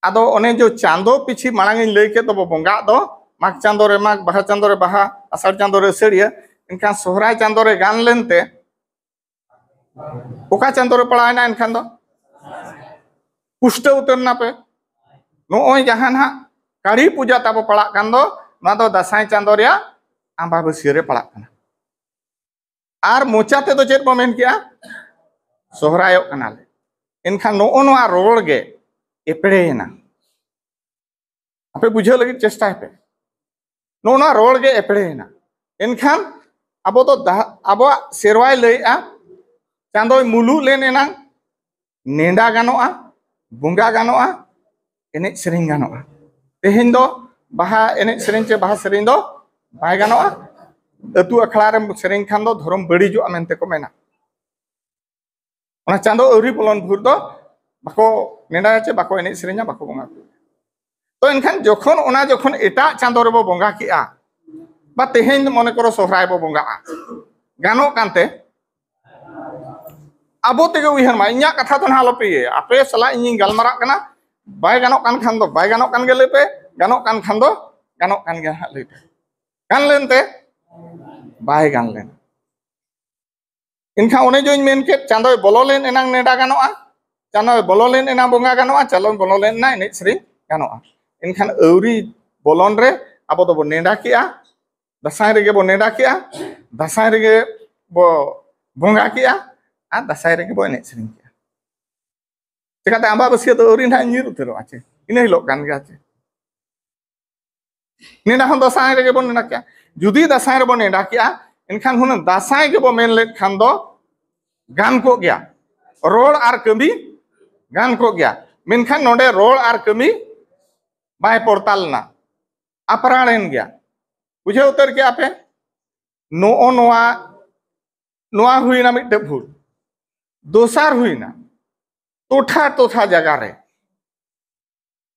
ᱟᱫᱚ ᱚᱱᱮ ᱡᱮ ᱪᱟᱸᱫᱚ ᱯᱤᱪᱷᱤ ᱢᱟᱲᱟᱝ ᱤᱧ ᱞᱟᱹᱭ ᱠᱮᱫ ᱫᱚᱵᱚ ᱵᱚᱸᱜᱟᱜ ᱫᱚ, ᱢᱟᱜᱽ ᱪᱟᱸᱫᱚ ᱨᱮ ᱢᱟᱜᱽ, ᱵᱟᱦᱟ ᱪᱟᱸᱫᱚ ᱨᱮ ᱵᱟᱦᱟ, ᱟᱥᱟᱲ ᱪᱟᱸᱫᱚ ᱨᱮ ᱟᱹᱥᱟᱹᱲᱤᱭᱟᱹ, ᱮᱱᱠᱷᱟᱱ ᱥᱚᱦᱨᱟᱭ ᱪᱟᱸᱫᱚ ᱨᱮ ᱜᱟᱱ ᱞᱮᱱᱛᱮ ᱚᱠᱟ ᱪᱟᱸᱫᱚ ᱨᱮ ᱯᱟᱲᱟᱣᱮᱱᱟ ᱮᱱᱠᱷᱟᱱ ᱫᱚ? ᱯᱩᱥᱴᱟᱹᱣ ᱩᱛᱟᱹᱨ ᱱᱟᱯᱮ᱾ ᱱᱚᱜᱼᱚᱭ ᱡᱟᱦᱟᱸ ᱱᱟᱦᱟᱜ ᱠᱟᱹᱲᱤ ᱯᱩᱡᱟ ᱛᱟᱵᱚ ᱯᱟᱲᱟᱜ ᱠᱟᱱ ᱫᱚ, ᱱᱚᱣᱟ ᱫᱚ ᱫᱟᱸᱥᱟᱭ ᱪᱟᱸᱫᱚ ᱨᱮᱭᱟᱜ ᱟᱢᱵᱟᱵᱟᱹᱥᱭᱟᱹ ᱨᱮ ᱯᱟᱲᱟᱜ ᱠᱟᱱᱟ᱾ ᱟᱨ ᱢᱚᱪᱟ ᱛᱮᱫᱚ ᱪᱮᱫ ᱵᱚ ᱢᱮᱱ ᱠᱮᱜᱼᱟ? ᱥᱚᱦᱨᱟᱭᱚᱜ ᱠᱟᱱᱟᱞᱮ᱾ ᱮᱱᱠᱷᱟᱱ ᱱᱚᱜᱼᱚ ᱱᱚᱣᱟ ᱨᱚᱲ ᱜᱮ ᱮᱯᱲᱮᱭᱮᱱᱟ᱾ ᱟᱯᱮ ᱵᱩᱡᱷᱟᱹᱣ ᱞᱟᱹᱜᱤᱫ ᱪᱮᱥᱴᱟᱭ ᱯᱮ᱾ ᱱᱚᱜᱼᱚ ᱱᱚᱣᱟ ᱨᱚᱲ ᱜᱮ ᱮᱯᱲᱮᱭᱮᱱᱟ᱾ ᱮᱱᱠᱷᱟᱱ ᱟᱵᱚ ᱫᱚ ᱫᱟ-, ᱟᱵᱚᱣᱟᱜ ᱥᱮᱨᱣᱟᱭ ᱞᱟᱹᱭᱮᱜᱼᱟ, ᱪᱟᱸᱫᱚᱭ ᱢᱩᱞᱩᱜ ᱞᱮᱱ ᱮᱱᱟᱝ ᱱᱮᱰᱟ ᱜᱟᱱᱚᱜᱼᱟ, ᱵᱚᱸᱜᱟ ᱜᱟᱱᱚᱜᱼᱟ, ᱮᱱᱮᱡ ᱥᱮᱨᱮᱧ ᱜᱟᱱᱚᱜᱼᱟ᱾ ᱛᱮᱦᱮᱧ ᱫᱚ ᱵᱟᱦᱟ ᱮᱱᱮᱡ ᱥᱮᱨᱮᱧ ᱪᱮ ᱵᱟᱦᱟ ᱥᱮᱨᱮᱧ ᱫᱚ ᱵᱟᱭ ᱜᱟᱱᱚᱜᱼᱟ᱾ ᱟᱹᱛᱩ ᱟᱠᱷᱲᱟ ᱨᱮᱢ ᱥᱮᱨᱮᱧ ᱠᱷᱟᱱ ᱫᱚ ᱫᱷᱚᱨᱚᱢ ᱵᱟᱹᱲᱤᱡᱚᱜᱼᱟ ᱢᱮᱱᱛᱮ ᱠᱚ ᱢᱮᱱᱟ᱾ ᱚᱱᱟ ᱪᱟᱸᱫᱚ ᱟᱹᱣᱨᱤ ᱵᱚᱞᱚᱱ ᱵᱷᱳᱨ ᱫᱚ ᱵᱟᱠᱚ ᱱᱮᱰᱟᱭᱟ ᱪᱮ ᱵᱟᱠᱚ ᱮᱱᱮᱡ ᱥᱮᱨᱮᱧᱟ, ᱵᱟᱠᱚ ᱵᱚᱸᱜᱟ ᱵᱩᱨᱩᱭᱟ᱾ ᱛᱚ ᱮᱱᱠᱷᱟᱱ ᱡᱚᱠᱷᱚᱱ, ᱚᱱᱟ ᱡᱚᱠᱷᱚᱱ ᱮᱴᱟᱜ ᱪᱟᱸᱫᱚ ᱨᱮᱵᱚ ᱵᱚᱸᱜᱟ ᱠᱮᱜᱼᱟ, ᱵᱟ ᱛᱮᱦᱮᱧ ᱢᱚᱱᱮ ᱠᱚᱨᱚ ᱥᱚᱦᱨᱟᱭ ᱵᱚ ᱵᱚᱸᱜᱟᱜᱼᱟ, ᱜᱟᱱᱚᱜ ᱠᱟᱱᱛᱮ? ᱟᱵᱚ ᱛᱮᱜᱮ ᱩᱭᱦᱟᱹᱨ ᱢᱟ, ᱤᱧᱟᱹᱜ ᱠᱟᱛᱷᱟ ᱫᱚ ᱱᱟᱦᱟᱜ ᱟᱞᱚᱯᱮ ᱤᱭᱟᱹᱭᱟ, ᱟᱯᱮ ᱥᱟᱞᱟᱜ ᱤᱧᱤᱧ ᱜᱟᱞᱢᱟᱨᱟᱜ ᱠᱟᱱᱟ, ᱵᱟᱭ ᱜᱟᱱᱚᱜ ᱠᱟᱱ ᱠᱷᱟᱱ ᱫᱚ ᱵᱟᱭ ᱜᱟᱱᱚᱜ ᱠᱟᱱ ᱜᱮ ᱞᱟᱹᱭ ᱯᱮ, ᱜᱟᱱᱚᱜ ᱠᱟᱱ ᱠᱷᱟᱱ ᱫᱚ ᱜᱟᱱᱚᱜ ᱠᱟᱱ ᱜᱮ ᱦᱟᱸᱜ ᱞᱟᱹᱭ ᱯᱮ᱾ ᱜᱟᱱ ᱞᱮᱱᱛᱮ? ᱵᱟᱭ ᱜᱟᱱ ᱞᱮᱱᱟ᱾ ᱮᱱᱠᱷᱟᱱ ᱚᱱᱮ ᱡᱚᱧ ᱢᱮᱱ ᱠᱮᱫ, ᱪᱟᱸᱫᱚᱭ ᱵᱚᱞᱚ ᱞᱮᱱ ᱮᱱᱟᱝ ᱱᱮᱰᱟ ᱜᱟᱱᱚᱜᱼᱟ, ᱪᱟᱸᱫᱚᱭ ᱵᱚᱞᱚ ᱞᱮᱱ ᱮᱱᱟᱝ ᱵᱚᱸᱜᱟ ᱜᱟᱱᱚᱜᱼᱟ, ᱪᱟᱸᱫᱚᱭ ᱵᱚᱞᱚ ᱞᱮᱱ ᱮᱱᱟᱝ ᱮᱱᱮᱡ ᱥᱮᱨᱮᱧ ᱜᱟᱱᱚᱜᱼᱟ᱾ ᱮᱱᱠᱷᱟᱱ ᱟᱹᱣᱨᱤ ᱵᱚᱞᱚᱱ ᱨᱮ ᱟᱵᱚ ᱫᱚᱵᱚ ᱱᱮᱰᱟ ᱠᱮᱜᱼᱟ, ᱫᱟᱸᱥᱟᱭ ᱨᱮᱜᱮ ᱵᱚ ᱱᱮᱰᱟ ᱠᱮᱜᱼᱟ, ᱫᱟᱸᱥᱟᱭ ᱨᱮᱜᱮ ᱵᱚ ᱵᱚᱸᱜᱟ ᱠᱮᱜᱼᱟ, ᱟᱨ ᱫᱟᱸᱥᱟᱭ ᱨᱮᱜᱮ ᱵᱚ ᱮᱱᱮᱡ ᱥᱮᱨᱮᱧ ᱠᱮᱜᱼᱟ᱾ ᱪᱮᱠᱟᱛᱮ ᱟᱢᱵᱟᱵᱟᱹᱥᱭᱟᱹ ᱫᱚ ᱟᱹᱣᱨᱤ ᱱᱟᱦᱟᱜ ᱧᱤᱨ ᱩᱛᱟᱹᱨᱚᱜᱼᱟ ᱪᱮ, ᱤᱱᱟᱹ ᱦᱤᱞᱳᱜ ᱠᱟᱱ ᱜᱮᱭᱟ ᱪᱮ᱾ ᱱᱮᱰᱟ ᱦᱚᱸ ᱫᱟᱸᱥᱟᱭ ᱨᱮᱜᱮ ᱵᱚᱱ ᱱᱮᱰᱟ ᱠᱮᱜᱼᱟ᱾ ᱡᱩᱫᱤ ᱫᱟᱸᱥᱟᱭ ᱨᱮᱵᱚᱱ ᱱᱮᱰᱟ ᱠᱮᱜᱼᱟ, ᱮᱱᱠᱷᱟᱱ ᱦᱩᱱᱟᱹᱝ ᱫᱟᱸᱥᱟᱭ ᱜᱮᱵᱚ ᱢᱮᱱ ᱞᱮᱫ ᱠᱷᱟᱱ ᱫᱚ ᱜᱟᱱ ᱠᱚᱜ ᱜᱮᱭᱟ, ᱨᱚᱲ ᱟᱨ ᱠᱟᱹᱢᱤ ᱜᱟᱱ ᱠᱚᱜ ᱜᱮᱭᱟ᱾ ᱢᱮᱱᱠᱷᱟᱱ ᱱᱚᱰᱮ ᱨᱚᱲ ᱟᱨ ᱠᱟᱹᱢᱤ ᱵᱟᱭ ᱯᱚᱲᱛᱟ ᱞᱮᱱᱟ, ᱟᱯᱨᱟᱲᱮᱱ ᱜᱮᱭᱟ᱾ ᱵᱩᱡᱷᱟᱹᱣ ᱩᱛᱟᱹᱨ ᱠᱮᱜᱼᱟ ᱯᱮ? ᱱᱚᱜᱼᱚ ᱱᱚᱣᱟ, ᱱᱚᱣᱟ ᱦᱩᱭᱱᱟ ᱢᱤᱫᱴᱮᱱ ᱵᱷᱩᱞ᱾ ᱫᱚᱥᱟᱨ ᱦᱩᱭᱱᱟ, ᱴᱚᱴᱷᱟ ᱴᱚᱴᱷᱟ ᱡᱟᱭᱜᱟ ᱨᱮ,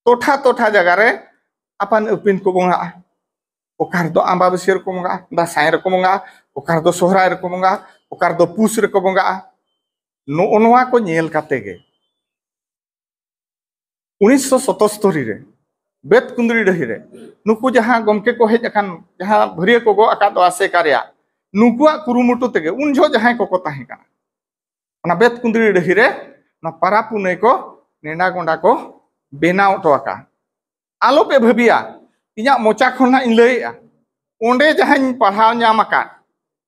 ᱴᱚᱴᱷᱟ ᱴᱚᱴᱷᱟ ᱡᱟᱭᱜᱟ ᱨᱮ ᱟᱯᱟᱱ ᱟᱹᱯᱤᱱ ᱠᱚ ᱵᱚᱸᱜᱟᱜᱼᱟ᱾ ᱚᱠᱟ ᱨᱮᱫᱚ ᱟᱢᱵᱟᱵᱟᱹᱥᱭᱟᱹ ᱨᱮᱠᱚ ᱵᱚᱸᱜᱟᱜᱼᱟ, ᱫᱟᱸᱥᱟᱭ ᱨᱮᱠᱚ ᱵᱚᱸᱜᱟᱜᱼᱟ, ᱚᱠᱟ ᱨᱮᱫᱚ ᱥᱚᱦᱨᱟᱭ ᱨᱮᱠᱚ ᱵᱚᱸᱜᱟᱜᱼᱟ, ᱚᱠᱟ ᱨᱮᱫᱚ ᱯᱩᱥ ᱨᱮᱠᱚ ᱵᱚᱸᱜᱟᱜᱼᱟ᱾ ᱱᱚᱜᱼᱚ ᱱᱚᱣᱟ ᱠᱚ ᱧᱮᱞ ᱠᱟᱛᱮ ᱜᱮ ᱩᱱᱤᱥᱥᱚ ᱥᱚᱛᱚᱥᱛᱚᱨᱤ ᱨᱮ ᱵᱮᱛᱠᱩᱸᱫᱽᱨᱤ ᱰᱟᱹᱦᱤ ᱨᱮ ᱱᱩᱠᱩ ᱡᱟᱦᱟᱸ ᱜᱚᱢᱠᱮ ᱠᱚ ᱦᱮᱡ ᱟᱠᱟᱱ, ᱡᱟᱦᱟᱸ ᱵᱷᱟᱹᱨᱭᱟᱹ ᱠᱚ ᱜᱚᱜ ᱟᱠᱟᱫ ᱫᱚ ᱟᱥᱮᱠᱟ ᱨᱮᱭᱟᱜ, ᱱᱩᱠᱩᱣᱟᱜ ᱠᱩᱨᱩᱢᱩᱴᱩ ᱛᱮᱜᱮ ᱩᱱ ᱡᱚᱦᱚᱜ ᱡᱟᱦᱟᱸᱭ ᱠᱚᱠᱚ ᱛᱟᱦᱮᱸ ᱠᱟᱱᱟ, ᱚᱱᱟ ᱵᱮᱛᱠᱩᱸᱫᱽᱨᱤ ᱰᱟᱹᱦᱤ ᱨᱮ ᱚᱱᱟ ᱯᱟᱨᱟ ᱯᱩᱱᱟᱹᱭ ᱠᱚ, ᱱᱮᱰᱟ ᱜᱚᱸᱰᱟ ᱠᱚ ᱵᱮᱱᱟᱣ ᱦᱚᱴᱚ ᱟᱠᱟᱫᱼᱟ᱾ ᱟᱞᱚᱯᱮ ᱵᱷᱟᱹᱵᱤᱭᱟ, ᱤᱧᱟᱹᱜ ᱢᱚᱪᱟ ᱠᱷᱚᱱ ᱦᱟᱸᱜ ᱤᱧ ᱞᱟᱹᱭᱮᱜᱼᱟ, ᱚᱸᱰᱮ ᱡᱟᱦᱟᱸᱧ ᱯᱟᱲᱦᱟᱣ ᱧᱟᱢ ᱟᱠᱟᱫ,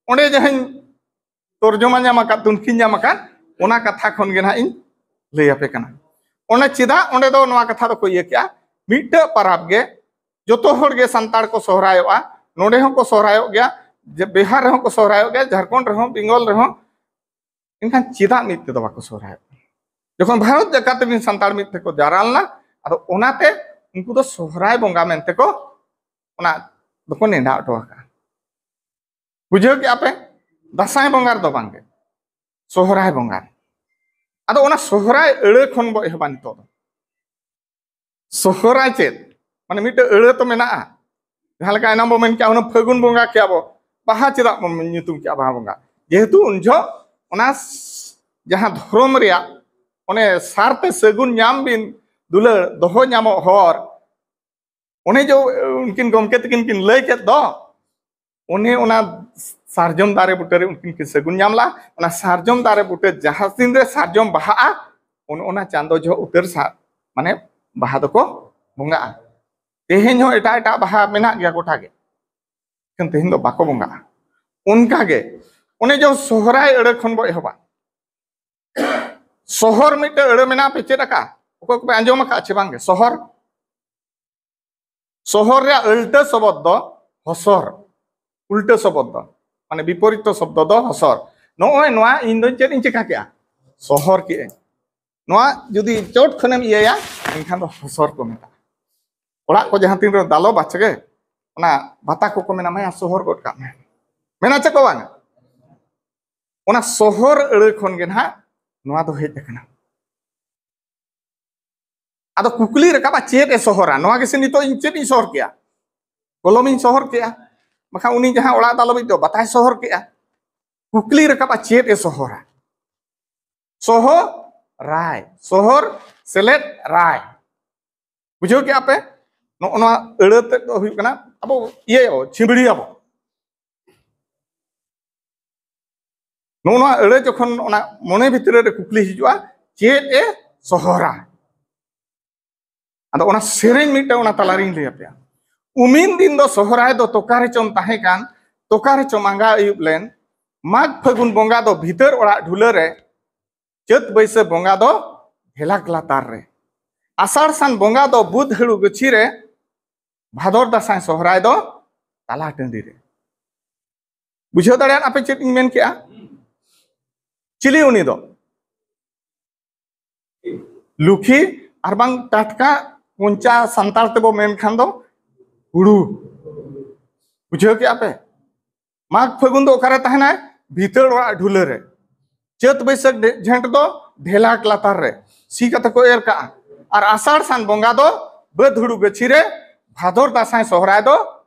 ᱚᱸᱰᱮ ᱡᱟᱦᱟᱸᱧ ᱛᱚᱨᱡᱚᱢᱟ ᱧᱟᱢ ᱟᱠᱟᱫ, ᱛᱩᱱᱠᱷᱤᱧ ᱧᱟᱢ ᱟᱠᱟᱫ, ᱚᱱᱟ ᱠᱟᱛᱷᱟ ᱠᱷᱚᱱ ᱜᱮ ᱱᱟᱦᱟᱜ ᱤᱧ ᱞᱟᱹᱭ ᱟᱯᱮ ᱠᱟᱱᱟ᱾ ᱚᱱᱟ ᱪᱮᱫᱟᱜ ᱚᱸᱰᱮ ᱫᱚ ᱱᱚᱣᱟ ᱠᱟᱛᱷᱟ ᱫᱚᱠᱚ ᱤᱭᱟᱹ ᱠᱮᱜᱼᱟ? ᱢᱤᱫᱴᱟᱹᱜ ᱯᱟᱨᱟᱵᱽ ᱜᱮ ᱡᱚᱛᱚ ᱦᱚᱲ ᱜᱮ ᱥᱟᱱᱛᱟᱲ ᱠᱚ ᱥᱚᱦᱨᱟᱭᱚᱜᱼᱟ, ᱱᱚᱰᱮ ᱦᱚᱸᱠᱚ ᱥᱚᱦᱨᱟᱭᱚᱜ ᱜᱮᱭᱟ, ᱡᱮ ᱵᱤᱦᱟᱨ ᱨᱮᱦᱚᱸ ᱠᱚ ᱥᱚᱦᱨᱟᱭᱚᱜ ᱜᱮᱭᱟ, ᱡᱷᱟᱲᱠᱷᱚᱸᱰ ᱨᱮᱦᱚᱸ, ᱵᱮᱝᱜᱚᱞ ᱨᱮᱦᱚᱸ, ᱮᱱᱠᱷᱟᱱ ᱪᱮᱫᱟᱜ ᱢᱤᱫ ᱛᱮᱫᱚ ᱵᱟᱠᱚ ᱥᱚᱦᱨᱟᱭᱚᱜ ᱠᱟᱱᱟ? ᱡᱚᱠᱷᱚᱱ ᱵᱷᱟᱨᱚᱛ ᱡᱟᱠᱟᱛ ᱨᱮᱱ ᱥᱟᱱᱛᱟᱲ ᱢᱤᱫ ᱛᱮᱠᱚ ᱡᱟᱣᱨᱟ ᱞᱮᱱᱟ, ᱟᱫᱚ ᱚᱱᱟᱛᱮ ᱩᱱᱠᱩ ᱫᱚ ᱥᱚᱦᱨᱟᱭ ᱵᱚᱸᱜᱟ ᱢᱮᱱᱛᱮ ᱠᱚ ᱚᱱᱟ ᱫᱚᱠᱚ ᱱᱮᱰᱟ ᱦᱚᱴᱚ ᱟᱠᱟᱫᱼᱟ᱾ ᱵᱩᱡᱷᱟᱹᱣ ᱠᱮᱜᱼᱟ ᱯᱮ? ᱫᱟᱸᱥᱟᱭ ᱵᱚᱸᱜᱟ ᱨᱮᱫᱚ ᱵᱟᱝᱜᱮ, ᱥᱚᱦᱨᱟᱭ ᱵᱚᱸᱜᱟ ᱨᱮ᱾ ᱟᱫᱚ ᱚᱱᱟ ᱥᱚᱦᱨᱟᱭ ᱟᱹᱲᱟᱹ ᱠᱷᱚᱱ ᱵᱚ ᱮᱦᱚᱵᱟ ᱱᱤᱛᱚᱜ ᱫᱚ᱾ ᱥᱚᱦᱨᱟᱭ ᱪᱮᱫ? ᱢᱟᱱᱮ ᱢᱤᱫᱴᱮᱡ ᱟᱹᱲᱟᱹ ᱛᱚ ᱢᱮᱱᱟᱜᱼᱟ᱾ ᱡᱟᱦᱟᱸ ᱞᱮᱠᱟ ᱮᱱᱟᱝ ᱵᱚ ᱢᱮᱱ ᱠᱮᱜᱼᱟ, ᱚᱱᱟ ᱯᱷᱟᱹᱜᱩᱱ ᱵᱚᱸᱜᱟ ᱠᱮᱜᱼᱟ ᱵᱚ, ᱵᱟᱦᱟ ᱪᱮᱫᱟᱜ ᱵᱚᱱ ᱧᱩᱛᱩᱢ ᱠᱮᱜᱼᱟ ᱵᱟᱦᱟ ᱵᱚᱸᱜᱟ? ᱡᱮᱦᱮᱛᱩ ᱩᱱ ᱡᱚᱦᱚᱜ ᱚᱱᱟ ᱥ-, ᱡᱟᱦᱟᱸ ᱫᱷᱚᱨᱚᱢ ᱨᱮᱭᱟᱜ ᱚᱱᱮ ᱥᱟᱨᱛᱮ ᱥᱟᱹᱜᱩᱱ ᱧᱟᱢ ᱵᱤᱱ ᱫᱩᱞᱟᱹᱲ ᱫᱚᱦᱚ ᱧᱟᱢᱚᱜ ᱦᱚᱨ, ᱚᱱᱮ ᱡᱮ ᱩᱱᱠᱤᱱ ᱜᱚᱢᱠᱮ ᱛᱟᱹᱠᱤᱱ ᱠᱤᱱ ᱞᱟᱹᱭ ᱠᱮᱫ ᱫᱚ, ᱚᱱᱮ ᱚᱱᱟ ᱥᱟᱨᱡᱚᱢ ᱫᱟᱨᱮ ᱵᱩᱴᱟᱹᱨᱮ ᱩᱱᱠᱤᱱ ᱠᱤᱱ ᱥᱟᱹᱜᱩᱱ ᱧᱟᱢ ᱞᱟ᱾ ᱚᱱᱟ ᱥᱟᱨᱡᱚᱢ ᱫᱟᱨᱮ ᱵᱩᱴᱟᱹ ᱡᱟᱦᱟᱸ ᱛᱤᱱ ᱨᱮ ᱥᱟᱨᱡᱚᱢ ᱵᱟᱦᱟᱜᱼᱟ, ᱚᱱ ᱚᱱᱟ ᱪᱟᱸᱫᱚ ᱡᱚᱦᱚᱜ ᱩᱛᱟᱹᱨ ᱥᱟ-, ᱢᱟᱱᱮ ᱵᱟᱦᱟ ᱫᱚᱠᱚ ᱵᱚᱸᱜᱟᱜᱼᱟ᱾ ᱛᱮᱦᱮᱧ ᱦᱚᱸ ᱮᱴᱟᱜ ᱮᱴᱟᱜ ᱵᱟᱦᱟ ᱢᱮᱱᱟᱜ ᱜᱮᱭᱟ ᱜᱚᱴᱟ ᱜᱮ, ᱮᱱᱠᱷᱟᱱ ᱛᱮᱦᱮᱧ ᱫᱚ ᱵᱟᱠᱚ ᱵᱚᱸᱜᱟᱜᱼᱟ᱾ ᱚᱱᱠᱟ ᱜᱮ ᱚᱱᱮ ᱡᱮ ᱥᱚᱦᱨᱟᱭ ᱟᱹᱲᱟᱹ ᱠᱷᱚᱱ ᱵᱚ ᱮᱦᱚᱵᱟ᱾ ᱥᱚᱦᱚᱨ ᱢᱤᱫᱴᱮᱱ ᱟᱹᱲᱟᱹ ᱢᱮᱱᱟᱜᱼᱟ, ᱯᱮ ᱪᱮᱫ ᱟᱠᱟᱫᱼᱟ? ᱚᱠᱚᱭ ᱠᱚᱯᱮ ᱟᱸᱡᱚᱢ ᱟᱠᱟᱫᱼᱟ ᱪᱮ ᱵᱟᱝᱜᱮ? ᱥᱚᱦᱚᱨ, ᱥᱚᱦᱚᱨ ᱨᱮᱭᱟᱜ ᱟᱹᱞᱴᱟᱹ ᱥᱚᱵᱚᱫ ᱫᱚ ᱦᱚᱥᱚᱨ, ᱩᱞᱴᱟᱹ ᱥᱚᱵᱚᱫ ᱫᱚ, ᱢᱟᱱᱮ ᱵᱤᱯᱚᱨᱤᱛᱚ ᱥᱚᱵᱫᱚ ᱫᱚ ᱦᱚᱥᱚᱨ᱾ ᱱᱚᱜᱼᱚᱭ ᱱᱚᱣᱟ ᱤᱧ ᱫᱚ ᱪᱮᱫ ᱤᱧ ᱪᱮᱠᱟ ᱠᱮᱜᱼᱟ? ᱥᱚᱦᱚᱨ ᱠᱮᱜᱼᱟᱹᱧ᱾ ᱱᱚᱣᱟ ᱡᱩᱫᱤ ᱪᱚᱴ ᱠᱷᱚᱱᱮᱢ ᱤᱭᱟᱹᱭᱟ, ᱮᱱᱠᱷᱟᱱ ᱫᱚ ᱦᱚᱥᱚᱨ ᱠᱚ ᱢᱮᱛᱟᱜᱼᱟ᱾ ᱚᱲᱟᱜ ᱠᱚ ᱡᱟᱦᱟᱸ ᱛᱤᱱ ᱨᱮ ᱫᱟᱞᱚᱵᱟ ᱪᱮ, ᱚᱱᱟ ᱵᱟᱛᱟ ᱠᱚᱠᱚ ᱢᱮᱱᱟ, "ᱢᱟᱭᱟ, ᱥᱚᱦᱚᱨ ᱜᱚᱫ ᱠᱟᱜ ᱢᱮ", ᱢᱮᱱᱟ ᱪᱮ ᱠᱚ ᱵᱟᱝ? ᱚᱱᱟ ᱥᱚᱦᱚᱨ ᱟᱹᱲᱟᱹ ᱠᱷᱚᱱ ᱜᱮ ᱱᱟᱦᱟᱜ ᱱᱚᱣᱟ ᱫᱚ ᱦᱮᱡ ᱟᱠᱟᱱᱟ᱾ ᱟᱫᱚ ᱠᱩᱠᱞᱤ ᱨᱟᱠᱟᱵᱼᱟ, ᱪᱮᱫ ᱮ ᱥᱚᱦᱚᱨᱟ? ᱱᱚᱣᱟ ᱜᱮᱥᱮ ᱱᱤᱛᱚᱜ ᱤᱧ ᱪᱮᱫ ᱤᱧ ᱥᱚᱦᱚᱨ ᱠᱮᱜᱼᱟ? ᱠᱚᱞᱚᱢᱤᱧ ᱥᱚᱦᱚᱨ ᱠᱮᱜᱼᱟ, ᱵᱟᱠᱷᱟᱱ ᱩᱱᱤ ᱡᱟᱦᱟᱸ ᱚᱲᱟᱜ ᱫᱟᱞᱚᱵᱤᱡ ᱫᱚ ᱵᱟᱛᱟᱭ ᱥᱚᱦᱚᱨ ᱠᱮᱜᱼᱟ᱾ ᱠᱩᱠᱞᱤ ᱨᱟᱠᱟᱵᱼᱟ, ᱪᱮᱫ ᱮ ᱥᱚᱦᱚᱨᱟ? ᱥᱚᱦᱚ ᱨᱟᱭ, ᱥᱚᱦᱚᱨ ᱥᱮᱞᱮᱫ ᱨᱟᱭ᱾ ᱵᱩᱡᱷᱟᱹᱣ ᱠᱮᱜᱼᱟ ᱯᱮ? ᱱᱚᱜᱼᱚ ᱱᱚᱣᱟ ᱟᱹᱲᱟᱹ ᱛᱮᱫ ᱫᱚ ᱦᱩᱭᱩᱜ ᱠᱟᱱᱟ ᱟᱵᱚ ᱤᱭᱟᱹᱭᱟᱵᱚ, ᱪᱷᱤᱢᱵᱽᱲᱤᱭᱟᱵᱚ᱾ ᱱᱚᱜᱼᱚ ᱱᱚᱣᱟ ᱟᱹᱲᱟᱹ ᱡᱚᱠᱷᱚᱱ ᱚᱱᱟ ᱢᱚᱱᱮ ᱵᱷᱤᱛᱨᱤ ᱨᱮ ᱠᱩᱠᱞᱤ ᱦᱤᱡᱩᱜᱼᱟ, ᱪᱮᱫ ᱮ ᱥᱚᱦᱚᱨᱟ? ᱟᱫᱚ ᱚᱱᱟ ᱥᱮᱨᱮᱧ ᱢᱤᱫᱴᱟᱝ ᱚᱱᱟ ᱛᱟᱞᱟᱨᱤᱧ ᱞᱟᱹᱭ ᱟᱯᱮᱭᱟ᱾ ᱩᱢᱤᱱ ᱫᱤᱱ ᱫᱚ ᱥᱚᱦᱚᱨᱟᱭ ᱫᱚ ᱛᱚᱠᱟ ᱨᱮᱪᱚᱢ ᱛᱟᱦᱮᱸ ᱠᱟᱱ, ᱛᱚᱠᱟ ᱨᱮᱪᱚᱢ ᱟᱸᱜᱟ ᱟᱹᱭᱩᱵ ᱞᱮᱱ, ᱢᱟᱜᱽ ᱯᱷᱟᱹᱜᱩᱱ ᱵᱚᱸᱜᱟ ᱫᱚ ᱵᱷᱤᱛᱟᱹᱨ ᱚᱲᱟᱜ ᱰᱷᱩᱞᱟᱹ ᱨᱮ, ᱪᱟᱹᱛ ᱵᱟᱹᱭᱥᱟᱹᱠᱷ ᱵᱚᱸᱜᱟ ᱫᱚ ᱰᱷᱮᱞᱟᱠ ᱞᱟᱛᱟᱨ ᱨᱮ, ᱟᱥᱟᱲ ᱥᱟᱱ ᱵᱚᱸᱜᱟ ᱫᱚ ᱵᱟᱹᱫᱽ ᱦᱩᱲᱩ ᱜᱟᱹᱪᱷᱤ ᱨᱮ, ᱵᱷᱟᱫᱚᱨ ᱫᱟᱸᱥᱟᱭ ᱥᱚᱦᱨᱟᱭ ᱫᱚ ᱛᱟᱞᱟ ᱴᱟᱺᱰᱤ ᱨᱮ᱾ ᱵᱩᱡᱷᱟᱹᱣ ᱫᱟᱲᱮᱭᱟᱜ ᱟᱯᱮ ᱪᱮᱫ ᱤᱧ ᱢᱮᱱ ᱠᱮᱜᱼᱟ? ᱪᱤᱞᱤ ᱩᱱᱤ ᱫᱚ? ᱞᱩᱠᱷᱤ, ᱟᱨ ᱵᱟᱝ ᱴᱟᱴᱠᱟ ᱠᱚᱧᱪᱟ ᱥᱟᱱᱛᱟᱲ ᱛᱮᱵᱚ ᱢᱮᱱ ᱠᱷᱟᱱ ᱫᱚ ᱦᱩᱲᱩ᱾ ᱵᱩᱡᱷᱟᱹᱣ ᱠᱮᱜᱼᱟ ᱯᱮ? ᱢᱟᱜᱽ ᱯᱷᱟᱹᱜᱩᱱ ᱫᱚ ᱚᱠᱟᱨᱮ ᱛᱟᱦᱮᱱᱟᱭ? ᱵᱷᱤᱛᱟᱹᱨ ᱚᱲᱟᱜ ᱰᱷᱩᱞᱟᱹ ᱨᱮ᱾ ᱪᱟᱹᱛ ᱵᱟᱹᱭᱥᱟᱹᱠᱷ ᱰᱷᱮ-, ᱡᱷᱮᱸᱴ ᱫᱚ ᱰᱷᱮᱞᱟᱠ ᱞᱟᱛᱟᱨ ᱨᱮ ᱥᱤ ᱠᱟᱛᱮ ᱠᱚ ᱮᱨ ᱠᱟᱜᱼᱟ᱾ ᱟᱨ ᱟᱥᱟᱲ ᱥᱟᱱ ᱵᱚᱸᱜᱟ ᱫᱚ ᱵᱟᱹᱫᱽ ᱦᱩᱲᱩ ᱜᱟᱹᱪᱷᱤ ᱨᱮ, ᱵᱷᱟᱫᱚᱨ ᱫᱟᱸᱥᱟᱭ ᱥᱚᱦᱨᱟᱭ ᱫᱚ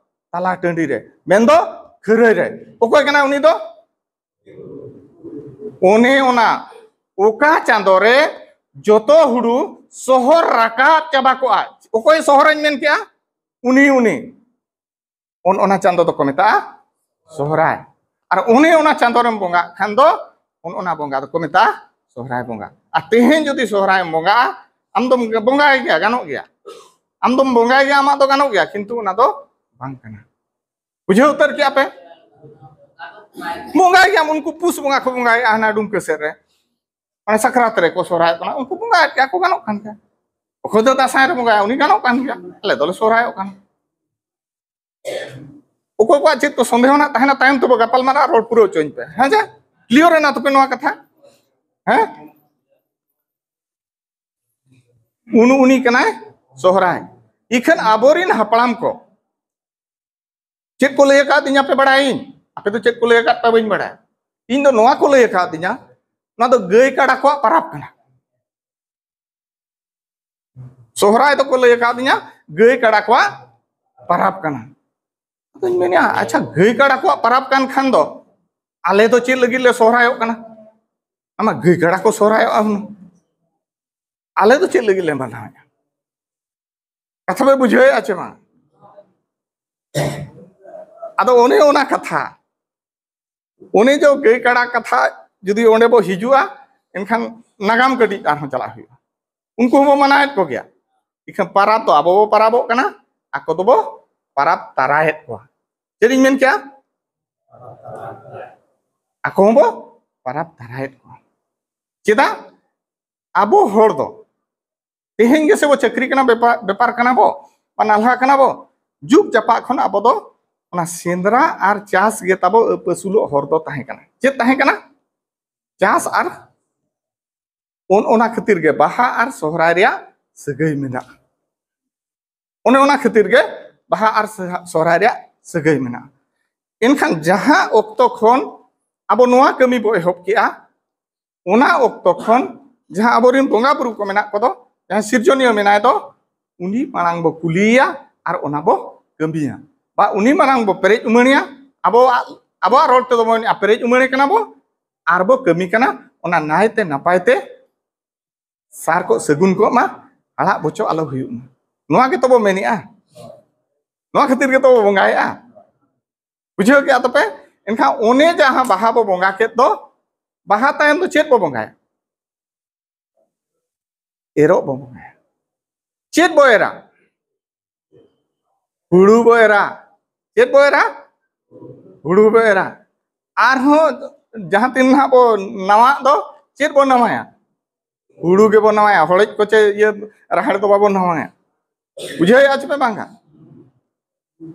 ᱛᱟᱞᱟ ᱴᱟᱺᱰᱤ ᱨᱮ, ᱢᱮᱱᱫᱚ ᱠᱷᱟᱹᱨᱟᱹᱭ ᱨᱮ᱾ ᱚᱠᱚᱭ ᱠᱟᱱᱟᱭ ᱩᱱᱤ ᱫᱚ? ᱚᱱᱮ ᱚᱱᱟ ᱚᱠᱟ ᱪᱟᱸᱫᱚ ᱨᱮ ᱡᱚᱛᱚ ᱦᱩᱲᱩ ᱥᱚᱦᱚᱨ ᱨᱟᱠᱟᱵ ᱪᱟᱵᱟ ᱠᱚᱜᱼᱟ᱾ ᱚᱠᱚᱭ ᱥᱚᱦᱚᱨᱟᱧ ᱢᱮᱱ ᱠᱮᱜᱼᱟ? ᱩᱱᱤ, ᱩᱱᱤ᱾ ᱚᱱ ᱚᱱᱟ ᱪᱟᱸᱫᱚ ᱫᱚᱠᱚ ᱢᱮᱛᱟᱜᱼᱟ ᱥᱚᱦᱨᱟᱭ᱾ ᱟᱨ ᱚᱱᱮ ᱚᱱᱟ ᱪᱟᱸᱫᱚ ᱨᱮᱢ ᱵᱚᱸᱜᱟᱜ ᱠᱷᱟᱱ ᱫᱚ ᱚᱱ ᱚᱱᱟ ᱵᱚᱸᱜᱟ ᱫᱚᱠᱚ ᱢᱮᱛᱟᱜᱼᱟ ᱥᱚᱦᱨᱟᱭ ᱵᱚᱸᱜᱟ᱾ ᱟᱨ ᱛᱮᱦᱮᱧ ᱡᱩᱫᱤ ᱥᱚᱦᱨᱟᱭᱮᱢ ᱵᱚᱸᱜᱟᱜᱼᱟ, ᱟᱢ ᱫᱚᱢ ᱵᱚᱸᱜᱟᱭ ᱜᱮᱭᱟ, ᱜᱟᱱᱚᱜ ᱜᱮᱭᱟ᱾ ᱟᱢ ᱫᱚᱢ ᱵᱚᱸᱜᱟᱭ ᱜᱮᱭᱟ, ᱟᱢᱟᱜ ᱫᱚ ᱜᱟᱱᱚᱜ ᱜᱮᱭᱟ, ᱠᱤᱱᱛᱩ ᱚᱱᱟ ᱫᱚ ᱵᱟᱝ ᱠᱟᱱᱟ᱾ ᱵᱩᱡᱷᱟᱹᱣ ᱩᱛᱟᱹᱨ ᱠᱮᱜᱼᱟ ᱯᱮ? ᱵᱚᱸᱜᱟᱭ ᱜᱮᱭᱟᱢ, ᱩᱱᱠᱩ ᱯᱩᱥ ᱵᱚᱸᱜᱟ ᱠᱚ ᱵᱚᱸᱜᱟᱭᱮᱜᱼᱟ ᱦᱟᱱᱟ ᱰᱩᱢᱠᱟᱹ ᱥᱮᱫ ᱨᱮ, ᱢᱟᱱᱮ ᱥᱟᱠᱨᱟᱛ ᱨᱮᱠᱚ ᱥᱚᱦᱨᱟᱭᱚᱜ ᱠᱟᱱᱟ, ᱩᱱᱠᱩ ᱵᱚᱸᱜᱟᱭᱮᱫ ᱜᱮᱭᱟ ᱠᱚ, ᱜᱟᱱᱚᱜ ᱠᱟᱱ ᱜᱮᱭᱟ᱾ ᱚᱠᱚᱭ ᱫᱚ ᱫᱟᱸᱥᱟᱭ ᱨᱮ ᱵᱚᱸᱜᱟᱭᱟ, ᱩᱱᱤ ᱜᱟᱱᱚᱜ ᱠᱟᱱ ᱜᱮᱭᱟ, ᱟᱞᱮ ᱫᱚᱞᱮ ᱥᱚᱦᱨᱟᱭᱚᱜ ᱠᱟᱱᱟ᱾ ᱚᱠᱚᱭ ᱠᱚᱣᱟᱜ ᱪᱮᱫ ᱠᱚ ᱥᱚᱱᱫᱮᱦᱚ ᱨᱮᱱᱟᱜ ᱛᱟᱦᱮᱱᱟ, ᱛᱟᱭᱚᱢ ᱛᱮᱵᱚ ᱜᱟᱯᱟᱞ ᱢᱟᱨᱟᱜ, ᱨᱚᱲ ᱯᱩᱨᱟᱹᱣ ᱦᱚᱪᱚᱧ ᱯᱮ᱾ ᱦᱮᱸ ᱡᱮ? ᱠᱞᱤᱭᱟᱨ ᱮᱱᱟ ᱛᱚᱯᱮ ᱱᱚᱣᱟ ᱠᱟᱛᱷᱟ? ᱦᱮᱸ? ᱩᱱᱩ ᱩᱱᱤ ᱠᱟᱱᱟᱭ ᱥᱚᱦᱨᱟᱭ᱾ ᱤᱠᱷᱟᱹᱱ ᱟᱵᱚᱨᱤᱱ ᱦᱟᱯᱲᱟᱢ ᱠᱚ ᱪᱮᱫ ᱠᱚ ᱞᱟᱹᱭ ᱟᱠᱟᱫᱤᱧᱟ ᱯᱮ ᱵᱟᱲᱟᱭᱟᱹᱧ? ᱟᱯᱮ ᱫᱚ ᱪᱮᱫ ᱠᱚ ᱞᱟᱹᱭ ᱟᱠᱟᱫ ᱯᱮ ᱵᱟᱹᱧ ᱵᱟᱲᱟᱭᱟ᱾ ᱤᱧ ᱫᱚ ᱱᱚᱣᱟ ᱠᱚ ᱞᱟᱹᱭ ᱟᱠᱟᱫᱤᱧᱟ, ᱱᱚᱣᱟ ᱫᱚ ᱜᱟᱹᱭ ᱠᱟᱰᱟ ᱠᱚᱣᱟᱜ ᱯᱟᱨᱟᱵᱽ ᱠᱟᱱᱟ᱾ ᱥᱚᱦᱨᱟᱭ ᱫᱚᱠᱚ ᱞᱟᱹᱭ ᱟᱠᱟᱫᱤᱧᱟ ᱜᱟᱹᱭ ᱠᱟᱰᱟ ᱠᱚᱣᱟᱜ ᱯᱟᱨᱟᱵᱽ ᱠᱟᱱᱟ᱾ ᱟᱫᱚᱧ ᱢᱮᱱᱮᱜᱼᱟ, ᱟᱪᱪᱷᱟ, ᱜᱟᱹᱭ ᱠᱟᱰᱟ ᱠᱚᱣᱟᱜ ᱯᱟᱨᱟᱵᱽ ᱠᱟᱱ ᱠᱷᱟᱱ ᱫᱚ ᱟᱞᱮ ᱫᱚ ᱪᱮᱫ ᱞᱟᱹᱜᱤᱫ ᱞᱮ ᱥᱚᱦᱨᱟᱭᱚᱜ ᱠᱟᱱᱟ? ᱟᱢᱟᱜ ᱜᱟᱹᱭ ᱠᱟᱰᱟ ᱠᱚ ᱥᱚᱦᱨᱟᱭᱚᱜᱼᱟ ᱦᱩᱱᱟᱹᱝ, ᱟᱞᱮ ᱫᱚ ᱪᱮᱫ ᱞᱟᱹᱜᱤᱫ ᱞᱮ ᱢᱟᱱᱟᱣᱮᱫᱼᱟ? ᱠᱟᱛᱷᱟ ᱯᱮ ᱵᱩᱡᱷᱟᱹᱣᱮᱫᱼᱟ ᱪᱮ ᱵᱟᱝ? ᱟᱫᱚ ᱚᱱᱮ ᱚᱱᱟ ᱠᱟᱛᱷᱟ, ᱚᱱᱮ ᱡᱮ ᱜᱟᱹᱭ ᱠᱟᱰᱟ ᱠᱟᱛᱷᱟ ᱡᱩᱫᱤ ᱚᱸᱰᱮ ᱵᱚ ᱦᱤᱡᱩᱜᱼᱟ, ᱮᱱᱠᱷᱟᱱ ᱱᱟᱜᱟᱢ ᱠᱟᱹᱴᱤᱡ ᱟᱨᱦᱚᱸ ᱪᱟᱞᱟᱜ ᱦᱩᱭᱩᱜᱼᱟ᱾ ᱩᱱᱠᱩ ᱦᱚᱸᱵᱚ ᱢᱟᱱᱟᱣᱮᱫ ᱠᱚᱜᱮᱭᱟ, ᱤᱠᱷᱟᱹᱱ ᱯᱟᱨᱟᱵᱽ ᱫᱚ ᱟᱵᱚ ᱵᱚ ᱯᱟᱨᱟᱵᱚᱜ ᱠᱟᱱᱟ, ᱟᱠᱚ ᱫᱚᱵᱚ ᱯᱟᱨᱟᱵᱽ ᱛᱟᱨᱟᱭᱮᱫ ᱠᱚᱣᱟ᱾ ᱪᱮᱫ ᱤᱧ ᱢᱮᱱ ᱠᱮᱜᱼᱟ? ᱟᱠᱚ ᱦᱚᱸᱵᱚ ᱯᱟᱨᱟᱵᱽ ᱛᱟᱨᱟᱭᱮᱫ ᱠᱚᱣᱟ᱾ ᱪᱮᱫᱟᱜ? ᱟᱵᱚ ᱦᱚᱲ ᱫᱚ ᱛᱮᱦᱮᱧ ᱜᱮᱥᱮ ᱵᱚ ᱪᱟᱹᱠᱨᱤ ᱠᱟᱱᱟ, ᱵᱮᱯᱟᱨ, ᱵᱮᱯᱟᱨ ᱠᱟᱱᱟ ᱵᱚ, ᱵᱟ ᱱᱟᱞᱦᱟ ᱠᱟᱱᱟ ᱵᱚ᱾ ᱡᱩᱜᱽ ᱡᱟᱯᱟᱜ ᱠᱷᱚᱱ ᱟᱵᱚ ᱫᱚ ᱚᱱᱟ ᱥᱮᱸᱫᱽᱨᱟ ᱟᱨ ᱪᱟᱥ ᱜᱮ ᱛᱟᱵᱚ ᱟᱹᱯᱟᱹᱥᱩᱞᱚᱜ ᱦᱚᱨ ᱫᱚ ᱛᱟᱦᱮᱸ ᱠᱟᱱᱟ᱾ ᱪᱮᱫ ᱛᱟᱦᱮᱸ ᱠᱟᱱᱟ? ᱪᱟᱥ ᱟᱨ ᱚᱱ-, ᱚᱱᱟ ᱠᱷᱟᱹᱛᱤᱨ ᱜᱮ ᱵᱟᱦᱟ ᱟᱨ ᱥᱚᱦᱨᱟᱭ ᱨᱮᱭᱟᱜ ᱥᱟᱹᱜᱟᱹᱭ ᱢᱮᱱᱟᱜᱼᱟ᱾ ᱚᱱᱮ ᱚᱱᱟ ᱠᱷᱟᱹᱛᱤᱨ ᱜᱮ ᱵᱟᱦᱟ ᱟᱨ ᱥᱚᱦ-, ᱥᱚᱦᱨᱟᱭ ᱨᱮᱭᱟᱜ ᱥᱟᱹᱜᱟᱹᱭ ᱢᱮᱱᱟᱜᱼᱟ᱾ ᱮᱱᱠᱷᱟᱱ ᱡᱟᱦᱟᱸ ᱚᱠᱛᱚ ᱠᱷᱚᱱ ᱟᱵᱚ ᱱᱚᱣᱟ ᱠᱟᱹᱢᱤ ᱵᱚ ᱮᱦᱚᱵ ᱠᱮᱜᱼᱟ, ᱚᱱᱟ ᱚᱠᱛᱚ ᱠᱷᱚᱱ ᱡᱟᱦᱟᱸ ᱟᱵᱚᱨᱮᱱ ᱵᱚᱸᱜᱟ ᱵᱩᱨᱩ ᱠᱚ ᱢᱮᱱᱟᱜ ᱠᱚᱫᱚ, ᱡᱟᱦᱟᱸᱭ ᱥᱤᱨᱡᱚᱱᱤᱭᱟᱹ ᱢᱮᱱᱟᱭ ᱫᱚ, ᱩᱱᱤ ᱢᱟᱲᱟᱝ ᱵᱚ ᱠᱩᱞᱤᱭᱮᱭᱟ ᱟᱨ ᱚᱱᱟ ᱵᱚ ᱠᱟᱹᱢᱤᱭᱟ᱾ ᱵᱟ ᱩᱱᱤ ᱢᱟᱲᱟᱝ ᱵᱚ ᱯᱮᱨᱮᱡ ᱩᱢᱟᱹᱲᱮᱭᱟ᱾ ᱟᱵᱚᱣᱟᱜ, ᱟᱵᱚᱣᱟᱜ ᱨᱚᱲ ᱛᱮᱫᱚ ᱵᱚ ᱢᱮᱱᱮᱜᱼᱟ, ᱯᱮᱨᱮᱡ ᱩᱢᱟᱹᱲᱮ ᱠᱟᱱᱟ ᱵᱚ ᱟᱨ ᱵᱚ ᱠᱟᱹᱢᱤ ᱠᱟᱱᱟ, ᱚᱱᱟ ᱱᱟᱭᱛᱮ ᱱᱟᱯᱟᱭ ᱛᱮ ᱥᱟᱨ ᱠᱚᱜ ᱥᱟᱹᱜᱩᱱ ᱠᱚᱜ ᱢᱟ, ᱟᱲᱟᱜ ᱵᱚᱪᱚᱜ ᱟᱞᱚ ᱦᱩᱭᱩᱜ ᱢᱟ᱾ ᱱᱚᱣᱟ ᱜᱮᱛᱚ ᱵᱚ ᱢᱮᱱᱮᱜᱼᱟ, ᱱᱚᱣᱟ ᱠᱷᱟᱹᱛᱤᱨ ᱜᱮᱛᱚ ᱵᱚ ᱵᱚᱸᱜᱟᱭᱮᱜᱼᱟ᱾ ᱵᱩᱡᱷᱟᱹᱣ ᱠᱮᱜᱼᱟ ᱛᱚᱯᱮ? ᱮᱱᱠᱷᱟᱱ ᱚᱱᱮ ᱡᱟᱦᱟᱸ ᱵᱟᱦᱟ ᱵᱚ ᱵᱚᱸᱜᱟ ᱠᱮᱫ ᱫᱚ, ᱵᱟᱦᱟ ᱛᱟᱭᱚᱢ ᱫᱚ ᱪᱮᱫ ᱵᱚ ᱵᱚᱸᱜᱟᱭᱟ? ᱮᱨᱚᱜ ᱵᱚ ᱵᱚᱸᱜᱟᱭᱟ᱾ ᱪᱮᱫ ᱵᱚ ᱮᱨᱟ? ᱦᱩᱲᱩ ᱵᱚ ᱮᱨᱟ᱾ ᱪᱮᱫ ᱵᱚ ᱮᱨᱟ? ᱦᱩᱲᱩ ᱵᱚ ᱮᱨᱟ᱾ ᱟᱨᱦᱚᱸ ᱡᱟᱦᱟᱸ ᱛᱤᱱ ᱱᱟᱦᱟᱜ ᱵᱚ ᱱᱟᱣᱟᱜ ᱫᱚ, ᱪᱮᱫ ᱵᱚ ᱱᱟᱣᱟᱭᱟ? ᱦᱩᱲᱩ ᱜᱮᱵᱚ ᱱᱟᱣᱟᱭᱟ, ᱦᱚᱲᱮᱡ ᱠᱚ ᱪᱮ ᱤᱭᱟᱹ ᱨᱟᱦᱮᱲ ᱫᱚ ᱵᱟᱵᱚ ᱱᱟᱣᱟᱭᱟ᱾ ᱵᱩᱡᱷᱟᱹᱣᱮᱫᱼᱟ ᱪᱮ ᱯᱮ ᱵᱟᱝᱟ?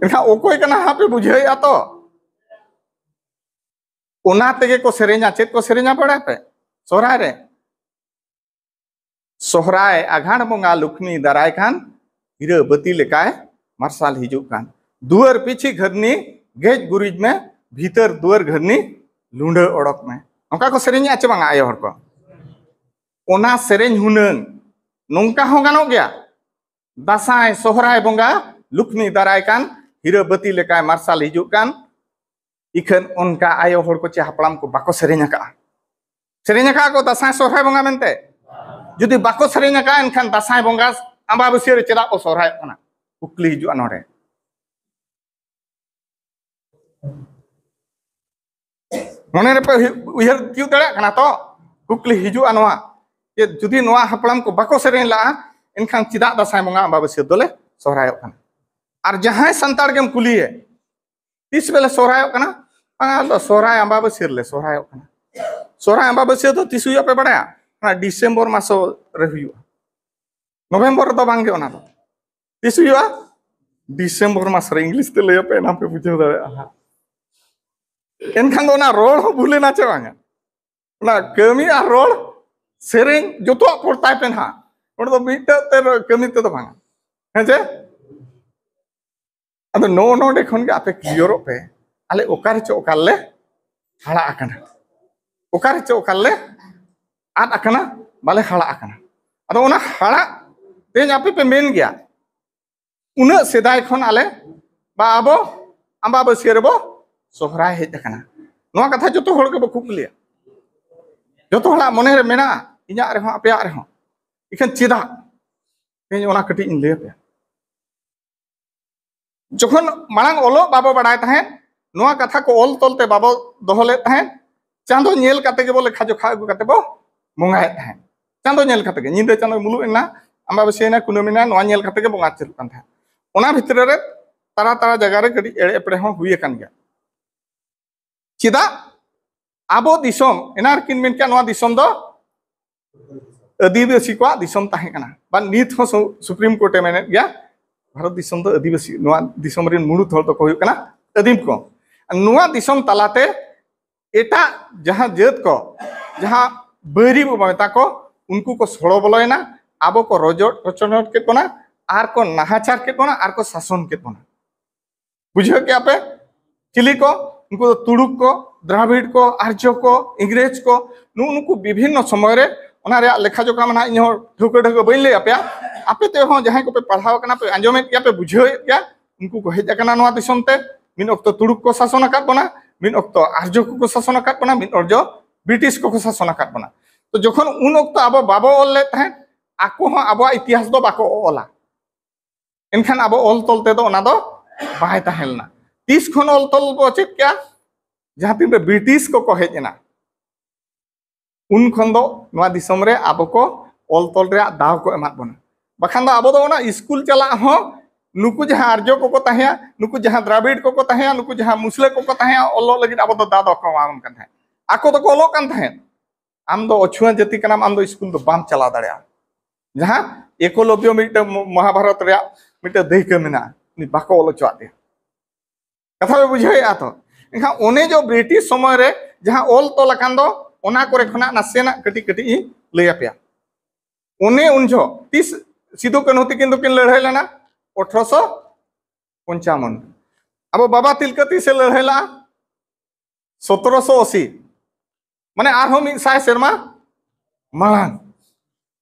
ᱮᱱᱠᱷᱟᱱ ᱚᱠᱚᱭ ᱠᱟᱱᱟ ᱦᱟᱸᱜ ᱯᱮ ᱵᱩᱡᱷᱟᱹᱣᱮᱫᱼᱟ ᱛᱚ? ᱚᱱᱟ ᱛᱮᱜᱮ ᱠᱚ ᱥᱮᱨᱮᱧᱟ᱾ ᱪᱮᱫ ᱠᱚ ᱥᱮᱨᱮᱧᱟ ᱵᱟᱲᱟᱭ ᱯᱮ? ᱥᱚᱦᱨᱟᱭ ᱨᱮ, ᱥᱚᱦᱨᱟᱭ ᱟᱜᱷᱟᱬ ᱵᱚᱸᱜᱟ ᱞᱩᱠᱷᱢᱤ ᱫᱟᱨᱟᱭ ᱠᱷᱟᱱ, ᱦᱤᱨᱟᱹ ᱵᱟᱹᱛᱤ ᱞᱮᱠᱟᱭ ᱢᱟᱨᱥᱟᱞ ᱦᱤᱡᱩᱜ ᱠᱟᱱ᱾ ᱫᱩᱣᱟᱹᱨ ᱯᱤᱪᱷᱤ ᱜᱷᱟᱹᱨᱱᱤ ᱜᱮᱡ ᱜᱩᱨᱤᱡ ᱢᱮ, ᱵᱷᱤᱛᱟᱹᱨ ᱫᱩᱣᱟᱹᱨ ᱜᱷᱟᱹᱨᱱᱤ ᱞᱩᱸᱰᱟᱹ ᱚᱰᱚᱠ ᱢᱮ᱾ ᱚᱱᱠᱟ ᱠᱚ ᱥᱮᱨᱮᱧᱮᱜᱼᱟ ᱪᱮ ᱵᱟᱝᱟ ᱟᱭᱳ ᱦᱚᱲ ᱠᱚ? ᱚᱱᱟ ᱥᱮᱨᱮᱧ ᱦᱩᱱᱟᱹᱝ ᱱᱚᱝᱠᱟ ᱦᱚᱸ ᱜᱟᱱᱚᱜ ᱜᱮᱭᱟ, ᱫᱟᱸᱥᱟᱭ ᱥᱚᱦᱨᱟᱭ ᱵᱚᱸᱜᱟ ᱞᱩᱠᱷᱢᱤ ᱫᱟᱨᱟᱭ ᱠᱟᱱ, ᱦᱤᱨᱟᱹ ᱵᱟᱹᱛᱤ ᱞᱮᱠᱟᱭ ᱢᱟᱨᱥᱟᱞ ᱦᱤᱡᱩᱜ ᱠᱟᱱ᱾ ᱤᱠᱷᱟᱹᱱ ᱚᱱᱠᱟ ᱟᱭᱳ ᱦᱚᱲ ᱠᱚ ᱪᱮ ᱦᱟᱯᱲᱟᱢ ᱠᱚ ᱵᱟᱠᱚ ᱥᱮᱨᱮᱧ ᱟᱠᱟᱫᱼᱟ? ᱥᱮᱨᱮᱧ ᱟᱠᱟᱫᱼᱟ ᱠᱚ ᱫᱟᱸᱥᱟᱭ ᱥᱚᱦᱨᱟᱭ ᱵᱚᱸᱜᱟ ᱢᱮᱱᱛᱮ? ᱡᱩᱫᱤ ᱵᱟᱠᱚ ᱥᱮᱨᱮᱧ ᱟᱠᱟᱫᱼᱟ, ᱮᱱᱠᱷᱟᱱ ᱫᱟᱸᱥᱟᱭ ᱵᱚᱸᱜᱟ ᱟᱢᱵᱟᱵᱟᱹᱥᱭᱟᱹ ᱨᱮ ᱪᱮᱫᱟᱜ ᱵᱚ ᱥᱚᱦᱨᱟᱭᱚᱜ ᱠᱟᱱᱟ? ᱠᱩᱠᱞᱤ ᱦᱤᱡᱩᱜᱼᱟ ᱱᱚᱰᱮ᱾ ᱢᱚᱱᱮ ᱨᱮᱯᱮ ᱩᱭᱦᱟᱹᱨ ᱛᱤᱭᱳᱜ ᱫᱟᱲᱮᱭᱟᱜ ᱠᱟᱱᱟ ᱛᱚ? ᱠᱩᱠᱞᱤ ᱦᱤᱡᱩᱜᱼᱟ ᱱᱚᱣᱟ, ᱡᱮ ᱡᱩᱫᱤ ᱱᱚᱣᱟ ᱦᱟᱯᱲᱟᱢ ᱠᱚ ᱵᱟᱠᱚ ᱥᱮᱨᱮᱧ ᱞᱟᱜᱼᱟ, ᱮᱱᱠᱷᱟᱱ ᱪᱮᱫᱟᱜ ᱫᱟᱸᱥᱟᱭ ᱵᱚᱸᱜᱟ ᱟᱢᱵᱟᱵᱟᱹᱥᱭᱟᱹ ᱫᱚᱞᱮ ᱥᱚᱦᱨᱟᱭᱚᱜ ᱠᱟᱱᱟ? ᱟᱨ ᱡᱟᱦᱟᱸᱭ ᱥᱟᱱᱛᱟᱲ ᱜᱮᱢ ᱠᱩᱞᱤᱭᱮ, "ᱛᱤᱥ ᱯᱮ ᱞᱮ ᱥᱚᱦᱨᱟᱭᱚᱜ ᱠᱟᱱᱟ?" "ᱵᱟᱝ, ᱟᱞᱮ ᱫᱚ ᱥᱚᱦᱨᱟᱭ ᱟᱢᱵᱟᱵᱟᱹᱥᱭᱟᱹ ᱨᱮᱞᱮ ᱥᱚᱦᱨᱟᱭᱚᱜ ᱠᱟᱱᱟ᱾" ᱥᱚᱦᱨᱟᱭ ᱟᱢᱵᱟᱵᱟᱹᱥᱭᱟᱹ ᱫᱚ ᱛᱤᱥ ᱦᱩᱭᱩᱜᱼᱟ ᱯᱮ ᱵᱟᱲᱟᱭᱟ? ᱚᱱᱟ ᱰᱤᱥᱮᱢᱵᱚᱨ ᱢᱟᱥ ᱨᱮ ᱦᱩᱭᱩᱜᱼᱟ, ᱱᱚᱵᱷᱮᱢᱵᱚᱨ ᱨᱮᱫᱚ ᱵᱟᱝᱜᱮ᱾ ᱚᱱᱟ ᱫᱚ ᱛᱤᱥ ᱦᱩᱭᱩᱜᱼᱟ? ᱰᱤᱥᱮᱢᱵᱚᱨ ᱢᱟᱥ ᱨᱮ᱾ ᱤᱝᱞᱤᱥ ᱛᱮ ᱞᱟᱹᱭ ᱟᱯᱮ, ᱮᱱᱟ ᱯᱮ ᱵᱩᱡᱷᱟᱹᱣ ᱫᱟᱲᱮᱭᱟᱜᱼᱟ ᱦᱟᱸᱜ᱾ ᱮᱱᱠᱷᱟᱱ ᱫᱚ ᱚᱱᱟ ᱨᱚᱲ ᱦᱚᱸ ᱵᱷᱩᱞ ᱮᱱᱟ ᱪᱮ ᱵᱟᱝᱟ? ᱚᱱᱟ ᱠᱟᱹᱢᱤ ᱟᱨ ᱨᱚᱲ, ᱥᱮᱨᱮᱧ ᱡᱚᱛᱚᱣᱟᱜ ᱯᱚᱲᱛᱟᱭ ᱯᱮ ᱱᱟᱦᱟᱜ᱾ ᱚᱸᱰᱮ ᱫᱚ ᱢᱤᱫᱴᱟᱹᱜ ᱛᱮ ᱨᱚ-, ᱠᱟᱹᱢᱤ ᱛᱮᱫᱚ ᱵᱟᱝᱟ, ᱦᱮᱸ ᱪᱮ? ᱟᱫᱚ ᱱᱚᱜᱼᱚ ᱱᱚᱰᱮ ᱠᱷᱚᱱ ᱜᱮ ᱟᱯᱮ ᱠᱞᱤᱭᱟᱨᱚᱜ ᱯᱮ, ᱟᱞᱮ ᱚᱠᱟ ᱨᱮᱪᱚ ᱚᱠᱟ ᱨᱮᱞᱮ ᱦᱟᱲᱟᱜ ᱟᱠᱟᱱᱟ, ᱚᱠᱟ ᱨᱮᱪᱚ ᱚᱠᱟ ᱨᱮᱞᱮ ᱟᱫ ᱟᱠᱟᱱᱟ, ᱵᱟᱞᱮ ᱦᱟᱲᱟᱜ ᱟᱠᱟᱱᱟ᱾ ᱟᱫᱚ ᱚᱱᱟ ᱦᱟᱲᱟᱜ ᱛᱮᱦᱮᱧ ᱟᱯᱮ ᱯᱮ ᱢᱮᱱ ᱜᱮᱭᱟ, ᱩᱱᱟᱹᱜ ᱥᱮᱫᱟᱭ ᱠᱷᱚᱱ ᱟᱞᱮ ᱵᱟ ᱟᱵᱚ ᱟᱢᱵᱟᱵᱟᱹᱥᱭᱟᱹ ᱨᱮᱵᱚ ᱥᱚᱦᱨᱟᱭ ᱦᱮᱡ ᱟᱠᱟᱱᱟ᱾ ᱱᱚᱣᱟ ᱠᱟᱛᱷᱟ ᱡᱚᱛᱚ ᱦᱚᱲ ᱜᱮᱵᱚ ᱠᱩᱠᱞᱤᱭᱟ, ᱡᱚᱛᱚ ᱦᱚᱲᱟᱜ ᱢᱚᱱᱮ ᱨᱮ ᱢᱮᱱᱟᱜᱼᱟ, ᱤᱧᱟᱹᱜ ᱨᱮᱦᱚᱸ, ᱟᱯᱮᱭᱟᱜ ᱨᱮᱦᱚᱸ᱾ ᱤᱠᱷᱟᱹᱱ ᱪᱮᱫᱟᱜ? ᱛᱮᱦᱮᱧ ᱚᱱᱟ ᱠᱟᱹᱴᱤᱡ ᱤᱧ ᱞᱟᱹᱭ ᱟᱯᱮᱭᱟ᱾ ᱡᱚᱠᱷᱚᱱ ᱢᱟᱲᱟᱝ ᱚᱞᱚᱜ ᱵᱟᱵᱚ ᱵᱟᱲᱟᱭ ᱛᱟᱦᱮᱸᱫ, ᱱᱚᱣᱟ ᱠᱟᱛᱷᱟ ᱠᱚ ᱚᱞ ᱛᱚᱞ ᱛᱮ ᱵᱟᱵᱚ ᱫᱚᱦᱚ ᱞᱮᱫ ᱛᱟᱦᱮᱸᱫ, ᱪᱟᱸᱫᱚ ᱧᱮᱞ ᱠᱟᱛᱮ ᱜᱮᱵᱚ ᱞᱮᱠᱷᱟ ᱡᱚᱠᱷᱟ ᱟᱹᱜᱩ ᱠᱟᱛᱮ ᱵᱚ ᱵᱚᱸᱜᱟᱭᱮᱫ ᱛᱟᱦᱮᱸᱫ᱾ ᱪᱟᱸᱫᱚ ᱧᱮᱞ ᱠᱟᱛᱮ ᱜᱮ, ᱧᱤᱫᱟᱹ ᱪᱟᱸᱫᱚ ᱢᱩᱞᱩᱜ ᱮᱱᱟ, ᱟᱢᱵᱟᱵᱟᱹᱥᱭᱟᱹ ᱮᱱᱟ, ᱠᱩᱱᱟᱹᱢᱤ ᱮᱱᱟ, ᱱᱚᱣᱟ ᱧᱮᱞ ᱠᱟᱛᱮ ᱜᱮ ᱵᱚᱸᱜᱟ ᱪᱟᱹᱞᱩᱜ ᱠᱟᱱ ᱛᱟᱦᱮᱸᱫ᱾ ᱚᱱᱟ ᱵᱷᱤᱛᱨᱤ ᱨᱮ ᱛᱟᱨᱟ ᱛᱟᱨᱟ ᱡᱟᱭᱜᱟ ᱨᱮ ᱠᱟᱹᱴᱤᱡ ᱮᱲᱮ ᱮᱯᱲᱮ ᱦᱚᱸ ᱦᱩᱭ ᱟᱠᱟᱱ ᱜᱮᱭᱟ᱾ ᱪᱮᱫᱟᱜ? ᱟᱵᱚ ᱫᱤᱥᱚᱢ, ᱮᱱᱟᱱ ᱨᱮᱠᱤᱱ ᱢᱮᱱ ᱠᱮᱫ, ᱱᱚᱣᱟ ᱫᱤᱥᱚᱢ ᱫᱚ ᱟᱹᱫᱤᱵᱟᱹᱥᱤ ᱠᱚᱣᱟᱜ ᱫᱤᱥᱚᱢ ᱛᱟᱦᱮᱸ ᱠᱟᱱᱟ, ᱵᱟ ᱱᱤᱛ ᱦᱚᱸ ᱥᱩ-, ᱥᱩᱯᱨᱤᱢ ᱠᱳᱨᱴ ᱮ ᱢᱮᱱᱮᱫ ᱜᱮᱭᱟ, ᱵᱷᱟᱨᱚᱛ ᱫᱤᱥᱚᱢ ᱫᱚ ᱟᱹᱫᱤᱵᱟᱹᱥᱤ, ᱱᱚᱣᱟ ᱫᱤᱥᱚᱢ ᱨᱮᱱ ᱢᱩᱲᱩᱫ ᱦᱚᱲ ᱫᱚᱠᱚ ᱦᱩᱭᱩᱜ ᱠᱟᱱᱟ ᱟᱹᱫᱤᱢ ᱠᱚ᱾ ᱱᱚᱣᱟ ᱫᱤᱥᱚᱢ ᱛᱟᱞᱟᱛᱮ ᱮᱴᱟᱜ ᱡᱟᱦᱟᱸ ᱡᱟᱹᱛ ᱠᱚ, ᱡᱟᱦᱟᱸ ᱵᱟᱹᱭᱨᱤ ᱵᱚ ᱢᱮᱛᱟ ᱠᱚ, ᱩᱱᱠᱩ ᱠᱚ ᱥᱚᱲᱚ ᱵᱚᱞᱚᱭᱮᱱᱟ, ᱟᱵᱚ ᱠᱚ ᱨᱚᱡᱚᱜ ᱠᱚᱪᱞᱚᱱ ᱠᱮᱫ ᱵᱚᱱᱟ, ᱟᱨ ᱠᱚ ᱱᱟᱦᱟᱪᱟᱨ ᱠᱮᱫ ᱵᱚᱱᱟ, ᱟᱨ ᱠᱚ ᱥᱟᱥᱚᱱ ᱠᱮᱫ ᱵᱚᱱᱟ᱾ ᱵᱩᱡᱷᱟᱹᱣ ᱠᱮᱜᱼᱟ ᱯᱮ? ᱪᱤᱞᱤ ᱠᱚ? ᱩᱱᱠᱩ ᱫᱚ ᱛᱩᱲᱩᱠ ᱠᱚ, ᱫᱨᱟᱵᱤᱲ ᱠᱚ, ᱟᱨᱡᱚ ᱠᱚ, ᱤᱝᱨᱮᱡᱽ ᱠᱚ, ᱱᱩᱜᱼᱩ ᱱᱩᱠᱩ ᱵᱤᱵᱷᱤᱱᱱᱚ ᱥᱚᱢᱚᱭ ᱨᱮ᱾ ᱚᱱᱟ ᱨᱮᱭᱟᱜ ᱞᱮᱠᱷᱟ ᱡᱚᱠᱷᱟ ᱢᱟ ᱱᱟᱦᱟᱜ ᱤᱧ ᱦᱚᱸ ᱴᱷᱟᱹᱣᱠᱟᱹ ᱴᱷᱟᱹᱣᱠᱟᱹ ᱵᱟᱹᱧ ᱞᱟᱹᱭ ᱟᱯᱮᱭᱟ, ᱟᱯᱮ ᱛᱮᱦᱚᱸ ᱡᱟᱦᱟᱸᱭ ᱠᱚᱯᱮ ᱯᱟᱲᱦᱟᱣ ᱟᱠᱟᱱᱟ ᱯᱮ, ᱟᱸᱡᱚᱢᱮᱫ ᱜᱮᱭᱟ ᱯᱮ, ᱵᱩᱡᱷᱟᱹᱣᱮᱫ ᱜᱮᱭᱟ᱾ ᱩᱱᱠᱩ ᱠᱚ ᱦᱮᱡ ᱟᱠᱟᱱᱟ ᱱᱚᱣᱟ ᱫᱤᱥᱚᱢ ᱛᱮ, ᱢᱤᱫ ᱚᱠᱛᱚ ᱛᱩᱲᱩᱠ ᱠᱚ ᱥᱟᱥᱚᱱ ᱟᱠᱟᱫ ᱵᱚᱱᱟ, ᱢᱤᱫ ᱚᱠᱛᱚ ᱟᱨᱡᱚ ᱠᱚᱠᱚ ᱥᱟᱥᱚᱱ ᱟᱠᱟᱫ ᱵᱚᱱᱟ, ᱢᱤᱫ ᱚᱨᱡᱚ ᱵᱨᱤᱴᱤᱥ ᱠᱚᱠᱚ ᱥᱟᱥᱚᱱ ᱟᱠᱟᱫ ᱵᱚᱱᱟ᱾ ᱛᱚ ᱡᱚᱠᱷᱚᱱ ᱩᱱ ᱚᱠᱛᱚ ᱟᱵᱚ ᱵᱟᱵᱚ ᱚᱞ ᱞᱮᱫ ᱛᱟᱦᱮᱸᱫ, ᱟᱠᱚ ᱦᱚᱸ ᱟᱵᱚᱣᱟᱜ ᱤᱛᱤᱦᱟᱥ ᱫᱚ ᱵᱟᱠᱚ ᱚᱞᱟ᱾ ᱮᱱᱠᱷᱟᱱ ᱟᱵᱚ ᱚᱞ ᱛᱚᱞ ᱛᱮᱫᱚ ᱚᱱᱟ ᱫᱚ ᱵᱟᱭ ᱛᱟᱦᱮᱸ ᱞᱮᱱᱟ᱾ ᱛᱤᱥ ᱠᱷᱚᱱ ᱚᱞ ᱛᱚᱞ ᱵᱚ ᱪᱮᱫ ᱠᱮᱜᱼᱟ? ᱡᱟᱦᱟᱸ ᱛᱤᱱᱨᱮ ᱵᱨᱤᱴᱤᱥ ᱠᱚᱠᱚ ᱦᱮᱡ ᱮᱱᱟ, ᱩᱱ ᱠᱷᱚᱱ ᱫᱚ ᱱᱚᱣᱟ ᱫᱤᱥᱚᱢ ᱨᱮ ᱟᱵᱚ ᱠᱚ ᱚᱞ ᱛᱚᱞ ᱨᱮᱭᱟᱜ ᱫᱟᱣ ᱠᱚ ᱮᱢᱟᱫ ᱵᱚᱱᱟ᱾ ᱵᱟᱠᱷᱟᱱ ᱫᱚ ᱟᱵᱚ ᱫᱚ ᱚᱱᱟ ᱥᱠᱩᱞ ᱪᱟᱞᱟᱜ ᱦᱚᱸ, ᱱᱩᱠᱩ ᱡᱟᱦᱟᱸ ᱟᱨᱡᱚ ᱠᱚᱠᱚ ᱛᱟᱦᱮᱸᱜᱼᱟ, ᱱᱩᱠᱩ ᱡᱟᱦᱟᱸ ᱫᱨᱟᱵᱤᱲ ᱠᱚᱠᱚ ᱛᱟᱦᱮᱸᱜᱼᱟ, ᱱᱩᱠᱩ ᱡᱟᱦᱟᱸ ᱢᱩᱥᱞᱟᱹ ᱠᱚᱠᱚ ᱛᱟᱦᱮᱸᱜᱼᱟ, ᱚᱞᱚᱜ ᱞᱟᱹᱜᱤᱫ ᱟᱵᱚ ᱫᱚ ᱫᱟᱣ ᱫᱚ ᱵᱟᱠᱚ ᱮᱢᱟ ᱵᱚᱱ ᱠᱟᱱ ᱛᱟᱦᱮᱸᱫ᱾ ᱟᱠᱚ ᱫᱚᱠᱚ ᱚᱞᱚᱜ ᱠᱟᱱ ᱛᱟᱦᱮᱸᱫ᱾ ᱟᱢ ᱫᱚ ᱚᱪᱷᱩᱣᱟᱹ ᱡᱟᱹᱛᱤ ᱠᱟᱱᱟᱢ, ᱟᱢ ᱫᱚ ᱥᱠᱩᱞ ᱫᱚ ᱵᱟᱢ ᱪᱟᱞᱟᱣ ᱫᱟᱲᱮᱭᱟᱜᱼᱟ᱾ ᱡᱟᱦᱟᱸ ᱮᱠᱚᱞᱚᱵᱽᱭᱚ ᱢᱤᱫᱴᱟᱝ ᱢᱚ-, ᱢᱚᱦᱟᱵᱷᱟᱨᱚᱛ ᱨᱮᱭᱟᱜ ᱢᱤᱫᱴᱟᱝ ᱫᱟᱹᱭᱠᱟᱹ ᱢᱮᱱᱟᱜᱼᱟ, ᱩᱱᱤ ᱵᱟᱠᱚ ᱚᱞ ᱦᱚᱪᱚᱣᱟᱜ ᱛᱟᱭᱟ᱾ ᱠᱟᱛᱷᱟ ᱯᱮ ᱵᱩᱡᱷᱟᱹᱣᱮᱫᱼᱟ ᱛᱚ? ᱮᱱᱠᱷᱟᱱ ᱚᱱᱮ ᱡᱚ ᱵᱨᱤᱴᱤᱥ ᱥᱚᱢᱚᱭ ᱨᱮ ᱡᱟᱦᱟᱸ ᱚᱞ ᱛᱚᱞ ᱟᱠᱟᱱ ᱫᱚ, ᱚᱱᱟ ᱠᱚᱨᱮ ᱠᱷᱚᱱᱟᱜ ᱱᱟᱥᱮᱱᱟᱜ ᱠᱟᱹᱴᱤᱡ ᱠᱟᱹᱴᱤᱡ ᱤᱧ ᱞᱟᱹᱭ ᱟᱯᱮᱭᱟ᱾ ᱚᱱᱮ ᱩᱱ ᱡᱚᱦᱚᱜ ᱛᱤᱥ ᱥᱤᱫᱩ ᱠᱟᱹᱱᱦᱩ ᱛᱤᱠᱤᱱ ᱫᱚᱠᱤᱱ ᱞᱟᱹᱲᱦᱟᱹᱭ ᱞᱮᱱᱟ? ᱟᱴᱷᱨᱚᱥᱚ ᱯᱚᱧᱪᱟᱵᱚᱱ᱾ ᱟᱵᱚ ᱵᱟᱵᱟ ᱛᱤᱞᱠᱟᱹ ᱛᱤᱥᱮ ᱞᱟᱹᱲᱦᱟᱹᱭ ᱞᱮᱜᱼᱟ? ᱥᱚᱛᱨᱚᱥᱚ ᱟᱥᱤ, ᱢᱟᱱᱮ ᱟᱨᱦᱚᱸ ᱢᱤᱫ ᱥᱟᱭ ᱥᱮᱨᱢᱟ ᱢᱟᱲᱟᱝ᱾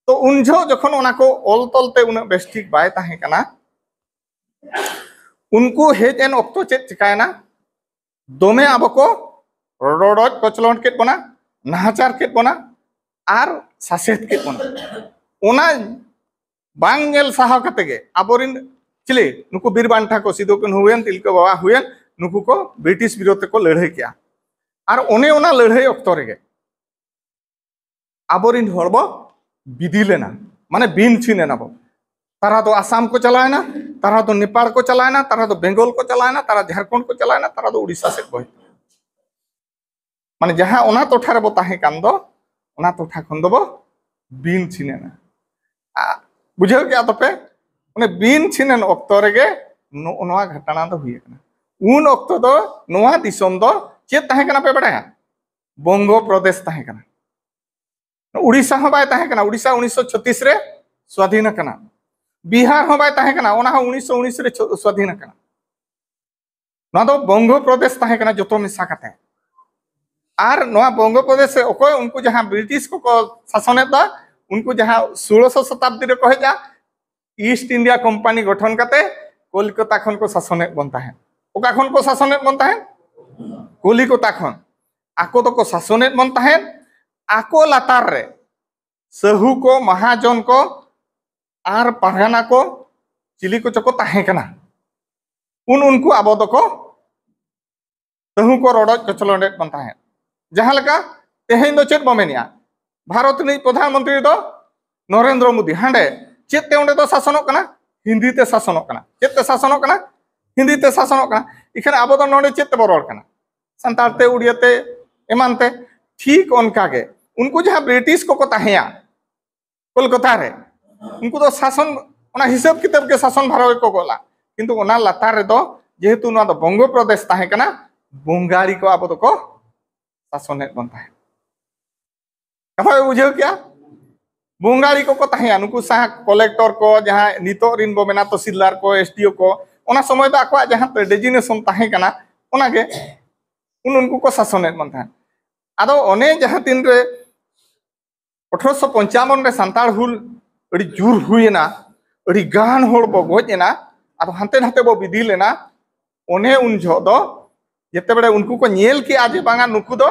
ᱛᱚ ᱩᱱ ᱡᱚᱦᱚᱜ ᱡᱚᱠᱷᱚᱱ ᱚᱱᱟ ᱠᱚ ᱚᱞ ᱛᱚᱞ ᱛᱮ ᱩᱱᱟᱹᱜ ᱵᱮᱥ ᱴᱷᱤᱠ ᱵᱟᱭ ᱛᱟᱦᱮᱸ ᱠᱟᱱᱟ, ᱩᱱᱠᱩ ᱦᱮᱡ ᱮᱱ ᱚᱠᱛᱚ ᱪᱮᱫ ᱪᱤᱠᱟᱭᱮᱱᱟ? ᱫᱚᱢᱮ ᱟᱵᱚ ᱠᱚ ᱨᱚᱰᱚᱡ ᱠᱚᱪᱞᱚᱱ ᱠᱮᱫ ᱵᱚᱱᱟ, ᱱᱟᱦᱟᱪᱟᱨ ᱠᱮᱫ ᱵᱚᱱᱟ, ᱟᱨ ᱥᱟᱥᱮᱛ ᱠᱮᱫ ᱵᱚᱱᱟ᱾ ᱚᱱᱟ ᱵᱟᱝ ᱧᱮᱞ ᱥᱟᱦᱟᱣ ᱠᱟᱛᱮ ᱜᱮ ᱟᱵᱚᱨᱮᱱ ᱪᱤᱞᱤ ᱱᱩᱠᱩ ᱵᱤᱨ ᱵᱟᱱᱴᱟ ᱠᱚ, ᱥᱤᱫᱩ ᱠᱟᱹᱱᱦᱩ ᱦᱩᱭᱮᱱ, ᱛᱤᱞᱠᱟᱹ ᱵᱟᱵᱟ ᱦᱩᱭᱮᱱ, ᱱᱩᱠᱩ ᱠᱚ ᱵᱨᱤᱴᱤᱥ ᱵᱤᱨᱳᱫᱷ ᱛᱮᱠᱚ ᱞᱟᱹᱲᱦᱟᱹᱭ ᱠᱮᱜᱼᱟ᱾ ᱟᱨ ᱚᱱᱮ ᱚᱱᱟ ᱞᱟᱹᱲᱦᱟᱹᱭ ᱚᱠᱛᱚ ᱨᱮᱜᱮ ᱟᱵᱚᱨᱮᱱ ᱦᱚᱲ ᱵᱚ ᱵᱤᱫᱤ ᱞᱮᱱᱟ, ᱢᱟᱱᱮ ᱵᱤᱱ ᱪᱷᱤᱱ ᱮᱱᱟ ᱵᱚ᱾ ᱛᱟᱨᱟ ᱫᱚ ᱟᱥᱟᱢ ᱠᱚ ᱪᱟᱞᱟᱣᱮᱱᱟ, ᱛᱟᱨᱟ ᱫᱚ ᱱᱮᱯᱟᱲ ᱠᱚ ᱪᱟᱞᱟᱣᱮᱱᱟ, ᱛᱟᱨᱟ ᱫᱚ ᱵᱮᱝᱜᱚᱞ ᱠᱚ ᱪᱟᱞᱟᱣᱮᱱᱟ, ᱛᱟᱨᱟ ᱡᱷᱟᱲᱠᱷᱚᱸᱰ ᱠᱚ ᱪᱟᱞᱟᱣᱮᱱᱟ, ᱛᱟᱨᱟ ᱫᱚ ᱩᱲᱤᱥᱥᱟ ᱥᱮᱫ ᱠᱚ ᱦᱮᱡ ᱮᱱᱟ᱾ ᱢᱟᱱᱮ ᱡᱟᱦᱟᱸ ᱚᱱᱟ ᱴᱚᱴᱷᱟ ᱨᱮᱵᱚ ᱛᱟᱦᱮᱸ ᱠᱟᱱ ᱫᱚ, ᱚᱱᱟ ᱴᱚᱴᱷᱟ ᱠᱷᱚᱱ ᱫᱚᱵᱚ ᱵᱤᱱ ᱪᱷᱤᱱ ᱮᱱᱟ᱾ ᱟ, ᱵᱩᱡᱷᱟᱹᱣ ᱠᱮᱜᱼᱟ ᱛᱚᱯᱮ? ᱚᱱᱮ ᱵᱤᱱ ᱪᱷᱤᱱ ᱮᱱ ᱚᱠᱛᱚ ᱨᱮᱜᱮ ᱱᱚᱜᱼᱚ ᱱᱚᱣᱟ ᱜᱷᱚᱴᱚᱱᱟ ᱫᱚ ᱦᱩᱭ ᱟᱠᱟᱱᱟ᱾ ᱩᱱ ᱚᱠᱛᱚ ᱫᱚ ᱱᱚᱣᱟ ᱫᱤᱥᱚᱢ ᱫᱚ ᱪᱮᱫ ᱛᱟᱦᱮᱸ ᱠᱟᱱᱟ ᱯᱮ ᱵᱟᱲᱟᱭᱟ? ᱵᱚᱝᱜᱚ ᱯᱨᱚᱫᱮᱥ ᱛᱟᱦᱮᱸ ᱠᱟᱱᱟ᱾ ᱩᱲᱤᱥᱥᱟ ᱦᱚᱸ ᱵᱟᱭ ᱛᱟᱦᱮᱸ ᱠᱟᱱᱟ᱾ ᱩᱲᱤᱥᱥᱟ ᱩᱱᱤᱥᱥᱚ ᱪᱷᱚᱛᱤᱥ ᱨᱮ ᱥᱣᱟᱫᱷᱤᱱ ᱟᱠᱟᱱᱟ᱾ ᱵᱤᱦᱟᱨ ᱦᱚᱸ ᱵᱟᱭ ᱛᱟᱦᱮᱸ ᱠᱟᱱᱟ, ᱚᱱᱟ ᱦᱚᱸ ᱩᱱᱤᱥᱥᱚ ᱩᱱᱤᱥ ᱨᱮ ᱪᱷᱚ-, ᱥᱣᱟᱫᱷᱤᱱ ᱟᱠᱟᱱᱟ᱾ ᱱᱚᱣᱟ ᱫᱚ ᱵᱚᱝᱜᱚ ᱯᱨᱚᱫᱮᱥ ᱛᱟᱦᱮᱸ ᱠᱟᱱᱟ ᱡᱚᱛᱚ ᱢᱮᱥᱟ ᱠᱟᱛᱮ᱾ ᱟᱨ ᱱᱚᱣᱟ ᱵᱚᱝᱜᱚ ᱯᱨᱚᱫᱮᱥ ᱨᱮ ᱚᱠᱚᱭ, ᱩᱱᱠᱩ ᱡᱟᱦᱟᱸ ᱵᱨᱤᱴᱤᱥ ᱠᱚᱠᱚ ᱥᱟᱥᱚᱱᱮᱫ ᱫᱚ, ᱩᱱᱠᱩ ᱡᱟᱦᱟᱸ ᱥᱳᱲᱚᱥᱚ ᱥᱚᱛᱟᱵᱫᱤ ᱨᱮᱠᱚ ᱦᱮᱡᱼᱟ, ᱤᱥᱴ ᱤᱱᱰᱤᱭᱟ ᱠᱳᱢᱯᱟᱱᱤ ᱜᱚᱴᱷᱚᱱ ᱠᱟᱛᱮ ᱠᱚᱞᱠᱟᱛᱟ ᱠᱷᱚᱱ ᱠᱚ ᱥᱟᱥᱚᱱᱮᱫ ᱵᱚᱱ ᱛᱟᱦᱮᱸᱫ᱾ ᱚᱠᱟ ᱠᱷᱚᱱ ᱠᱚ ᱥᱟᱥᱚᱱᱮᱫ ᱵᱚᱱ ᱛᱟᱦᱮᱸᱫ? ᱠᱚᱞᱤᱠᱚᱛᱟ ᱠᱷᱚᱱ᱾ ᱟᱠᱚ ᱫᱚᱠᱚ ᱥᱟᱥᱚᱱᱮᱫ ᱵᱚᱱ ᱛᱟᱦᱮᱸᱫ᱾ ᱟᱠᱚ ᱞᱟᱛᱟᱨ ᱨᱮ ᱥᱟᱹᱦᱩ ᱠᱚ, ᱢᱟᱦᱟᱡᱚᱱ ᱠᱚ ᱟᱨ ᱯᱟᱨᱜᱟᱱᱟ ᱠᱚ ᱪᱤᱞᱤ ᱠᱚᱪᱚ ᱠᱚ ᱛᱟᱦᱮᱸ ᱠᱟᱱᱟ, ᱩᱱ ᱩᱱᱠᱩ ᱟᱵᱚ ᱫᱚᱠᱚ ᱛᱟᱹᱦᱩ ᱠᱚ ᱨᱚᱰᱚᱡ ᱠᱚᱪᱞᱚᱱᱮᱫ ᱵᱚᱱ ᱛᱟᱦᱮᱸᱫ᱾ ᱡᱟᱦᱟᱸ ᱞᱮᱠᱟ ᱛᱮᱦᱮᱧ ᱫᱚ ᱪᱮᱫ ᱵᱚ ᱢᱮᱱᱮᱜᱼᱟ, ᱵᱷᱟᱨᱚᱛ ᱨᱤᱱᱤᱡ ᱯᱨᱚᱫᱷᱟᱱ ᱢᱚᱱᱛᱨᱤ ᱫᱚ ᱱᱚᱨᱮᱱᱫᱨᱚ ᱢᱳᱫᱤ, ᱦᱟᱸᱰᱮ ᱪᱮᱫ ᱛᱮ ᱚᱸᱰᱮ ᱫᱚ ᱥᱟᱥᱚᱱᱚᱜ ᱠᱟᱱᱟ? ᱦᱤᱱᱫᱤ ᱛᱮ ᱥᱟᱥᱚᱱᱚᱜ ᱠᱟᱱᱟ᱾ ᱪᱮᱫ ᱛᱮ ᱥᱟᱥᱚᱱᱚᱜ ᱠᱟᱱᱟ? ᱦᱤᱱᱫᱤ ᱛᱮ ᱥᱟᱥᱚᱱᱚᱜ ᱠᱟᱱᱟ᱾ ᱤᱠᱷᱟᱹᱱ ᱟᱵᱚ ᱫᱚ ᱱᱚᱰᱮ ᱪᱮᱫ ᱛᱮᱵᱚ ᱨᱚᱲ ᱠᱟᱱᱟ? ᱥᱟᱱᱛᱟᱲ ᱛᱮ, ᱩᱲᱤᱭᱟ ᱛᱮ, ᱮᱢᱟᱱ ᱛᱮ᱾ ᱴᱷᱤᱠ ᱚᱱᱠᱟ ᱜᱮ ᱩᱱᱠᱩ ᱡᱟᱦᱟᱸ ᱵᱨᱤᱴᱤᱥ ᱠᱚᱠᱚ ᱛᱟᱦᱮᱸᱭᱟ ᱠᱳᱞᱠᱟᱛᱟ ᱨᱮ, ᱩᱱᱠᱩ ᱫᱚ ᱥᱟᱥᱚᱱ, ᱚᱱᱟ ᱦᱤᱥᱟᱹᱵ ᱠᱤᱛᱟᱹᱵ ᱜᱮ ᱥᱟᱥᱚᱱ ᱵᱷᱟᱨ ᱜᱮᱠᱚ ᱜᱚᱞᱟ᱾ ᱠᱤᱱᱛᱩ ᱚᱱᱟ ᱞᱟᱛᱟᱨ ᱨᱮᱫᱚ ᱡᱮᱦᱮᱛᱩ ᱱᱚᱣᱟ ᱫᱚ ᱵᱚᱝᱜᱚ ᱯᱨᱚᱫᱮᱥ ᱛᱟᱦᱮᱸ ᱠᱟᱱᱟ, ᱵᱚᱝᱜᱟᱲᱤ ᱠᱚ ᱟᱵᱚ ᱫᱚᱠᱚ ᱥᱟᱥᱚᱱᱮᱫ ᱵᱚᱱ ᱛᱟᱦᱮᱸᱫ᱾ ᱠᱟᱛᱷᱟ ᱯᱮ ᱵᱩᱡᱷᱟᱹᱣ ᱠᱮᱜᱼᱟ? ᱵᱚᱝᱜᱟᱲᱤ ᱠᱚᱠᱚ ᱛᱟᱦᱮᱸᱭᱟ, ᱱᱩᱠᱩ ᱥᱟᱦᱟ ᱠᱚᱞᱮᱠᱴᱚᱨ ᱠᱚ, ᱡᱟᱦᱟᱸ ᱱᱤᱛᱚᱜ ᱨᱤᱱ ᱵᱚ ᱢᱮᱱᱟ ᱛᱚᱥᱤᱞᱫᱟᱨ ᱠᱚ, ᱮᱥᱰᱤᱳ ᱠᱚ, ᱚᱱᱟ ᱥᱚᱢᱚᱭ ᱫᱚ ᱟᱠᱚᱣᱟᱜ ᱡᱟᱦᱟᱸ ᱰᱮᱡᱤᱱᱮᱥᱚᱱ ᱛᱟᱦᱮᱸ ᱠᱟᱱᱟ, ᱚᱱᱟᱜᱮ ᱩᱱ ᱩᱱᱠᱩ ᱠᱚ ᱥᱟᱥᱚᱱᱮᱫ ᱵᱚᱱ ᱛᱟᱦᱮᱸᱫ᱾ ᱟᱫᱚ ᱚᱱᱮ ᱡᱟᱦᱟᱸ ᱛᱤᱱ ᱨᱮ ᱟᱴᱷᱨᱚᱥᱚ ᱯᱚᱧᱪᱟᱵᱚᱱ ᱨᱮ ᱥᱟᱱᱛᱟᱲ ᱦᱩᱞ ᱟᱹᱰᱤ ᱡᱳᱨ ᱦᱩᱭᱮᱱᱟ, ᱟᱹᱰᱤ ᱜᱟᱱ ᱦᱚᱲ ᱵᱚ ᱜᱚᱡ ᱮᱱᱟ, ᱟᱫᱚ ᱦᱟᱱᱛᱮ ᱱᱟᱛᱮ ᱵᱚ ᱵᱤᱫᱤ ᱞᱮᱱᱟ᱾ ᱚᱱᱮ ᱩᱱ ᱡᱚᱦᱚᱜ ᱫᱚ ᱡᱮᱛᱮ ᱵᱮᱲᱮ ᱩᱱᱠᱩ ᱠᱚ ᱧᱮᱞ ᱠᱮᱜᱼᱟ ᱡᱮ ᱵᱟᱝᱟ ᱱᱩᱠᱩ ᱫᱚ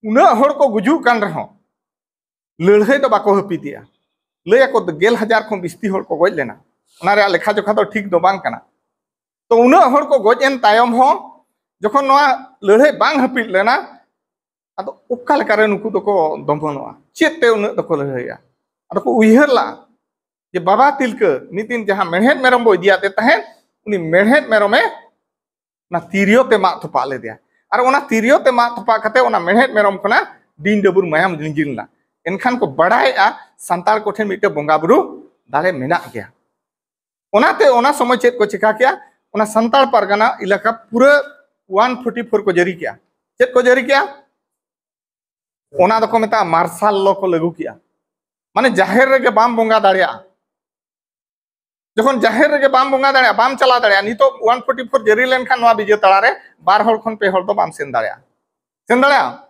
ᱩᱱᱟᱹᱜ ᱦᱚᱲ ᱠᱚ ᱜᱩᱡᱩᱜ ᱠᱟᱱ ᱨᱮᱦᱚᱸ ᱞᱟᱹᱲᱦᱟᱹᱭ ᱫᱚ ᱵᱟᱠᱚ ᱦᱟᱹᱯᱤᱫᱮᱜᱼᱟ᱾ ᱞᱟᱹᱭ ᱟᱠᱚ ᱜᱮᱞ ᱦᱟᱡᱟᱨ ᱠᱷᱚᱱ ᱵᱤᱥᱛᱤ ᱦᱚᱲ ᱠᱚ ᱜᱚᱡ ᱞᱮᱱᱟ᱾ ᱚᱱᱟ ᱨᱮᱭᱟᱜ ᱞᱮᱠᱷᱟ ᱡᱚᱠᱷᱟ ᱫᱚ ᱴᱷᱤᱠ ᱫᱚ ᱵᱟᱝ ᱠᱟᱱᱟ᱾ ᱛᱚ ᱩᱱᱟᱹᱜ ᱦᱚᱲ ᱠᱚ ᱜᱚᱡ ᱮᱱ ᱛᱟᱭᱚᱢ ᱦᱚᱸ ᱡᱚᱠᱷᱚᱱ ᱱᱚᱣᱟ ᱞᱟᱹᱲᱦᱟᱹᱭ ᱵᱟᱝ ᱦᱟᱹᱯᱤᱫ ᱞᱮᱱᱟ, ᱟᱫᱚ ᱚᱠᱟ ᱞᱮᱠᱟᱨᱮ ᱱᱩᱠᱩ ᱫᱚᱠᱚ ᱫᱚᱢᱚᱱᱚᱜᱼᱟ? ᱪᱮᱫ ᱛᱮ ᱩᱱᱟᱹᱜ ᱫᱚᱠᱚ ᱞᱟᱹᱲᱦᱟᱹᱭᱟ? ᱟᱫᱚ ᱠᱚ ᱩᱭᱦᱟᱹᱨ ᱞᱟᱜᱼᱟ ᱡᱮ ᱵᱟᱵᱟ ᱛᱤᱞᱠᱟᱹ ᱢᱤᱫ ᱫᱤᱱ ᱡᱟᱦᱟᱸ ᱢᱮᱲᱦᱮᱫ ᱢᱮᱨᱚᱢ ᱵᱚ ᱤᱫᱤᱭᱟᱫ ᱛᱮ ᱛᱟᱦᱮᱸᱫ, ᱩᱱᱤ ᱢᱮᱲᱦᱮᱫ ᱢᱮᱨᱚᱢᱮ ᱚᱱᱟ ᱛᱤᱨᱭᱳ ᱛᱮ ᱢᱟᱜ ᱛᱚᱯᱟᱜ ᱞᱮᱫᱮᱭᱟ᱾ ᱟᱨ ᱚᱱᱟ ᱛᱤᱨᱭᱳ ᱛᱮ ᱢᱟᱜ ᱛᱚᱯᱟᱜ ᱠᱟᱛᱮ ᱚᱱᱟ ᱢᱮᱲᱦᱮᱫ ᱢᱮᱨᱚᱢ ᱠᱷᱚᱱᱟᱜ ᱰᱤᱧ ᱰᱟᱹᱵᱩᱨ ᱢᱟᱭᱟᱢ ᱞᱤᱸᱡᱤ ᱞᱮᱱᱟ᱾ ᱮᱱᱠᱷᱟᱱ ᱠᱚ ᱵᱟᱲᱟᱭᱮᱜᱼᱟ ᱥᱟᱱᱛᱟᱲ ᱠᱚᱴᱷᱮᱱ ᱢᱤᱫᱴᱮᱱ ᱵᱚᱸᱜᱟ ᱵᱩᱨᱩ ᱫᱟᱲᱮ ᱢᱮᱱᱟᱜ ᱜᱮᱭᱟ᱾ ᱚᱱᱟᱛᱮ ᱚᱱᱟ ᱥᱚᱢᱚᱭ ᱪᱮᱫ ᱠᱚ ᱪᱮᱠᱟ ᱠᱮᱜᱼᱟ? ᱚᱱᱟ ᱥᱟᱱᱛᱟᱲ ᱯᱟᱨᱜᱟᱱᱟ ᱮᱞᱟᱠᱟ ᱯᱩᱨᱟᱹ ᱳᱣᱟᱱ ᱯᱷᱳᱨᱴᱤ ᱯᱷᱳᱨ ᱠᱚ ᱡᱟᱹᱨᱤ ᱠᱮᱜᱼᱟ᱾ ᱪᱮᱫ ᱠᱚ ᱡᱟᱹᱨᱤ ᱠᱮᱜᱼᱟ? ᱚᱱᱟ ᱫᱚᱠᱚ ᱢᱮᱛᱟᱜᱼᱟ ᱢᱟᱨᱥᱟᱞ ᱞᱚ ᱠᱚ ᱞᱟᱹᱜᱩ ᱠᱮᱜᱼᱟ᱾ ᱢᱟᱱᱮ ᱡᱟᱦᱮᱨ ᱨᱮᱜᱮ ᱵᱟᱢ ᱵᱚᱸᱜᱟ ᱫᱟᱲᱮᱭᱟᱜᱼᱟ᱾ ᱡᱚᱠᱷᱚᱱ ᱡᱟᱦᱮᱨ ᱨᱮᱜᱮ ᱵᱟᱢ ᱵᱚᱸᱜᱟ ᱫᱟᱲᱮᱭᱟᱜᱼᱟ, ᱵᱟᱢ ᱪᱟᱞᱟᱣ ᱫᱟᱲᱮᱭᱟᱜᱼᱟ, ᱱᱤᱛᱚᱜ ᱳᱣᱟᱱ ᱯᱷᱳᱨᱴᱤ ᱯᱷᱳᱨ ᱡᱟᱹᱨᱤ ᱞᱮᱱᱠᱷᱟᱱ ᱱᱚᱣᱟ ᱵᱤᱡᱮ ᱛᱟᱲᱟ ᱨᱮ ᱵᱟᱨ ᱦᱚᱲ ᱠᱷᱚᱱ ᱯᱮ ᱦᱚᱲ ᱫᱚ ᱵᱟᱢ ᱥᱮᱱ ᱫᱟᱲᱮᱭᱟᱜᱼᱟ᱾ ᱥᱮᱱ ᱫᱟᱲᱮᱭᱟᱜᱼᱟ?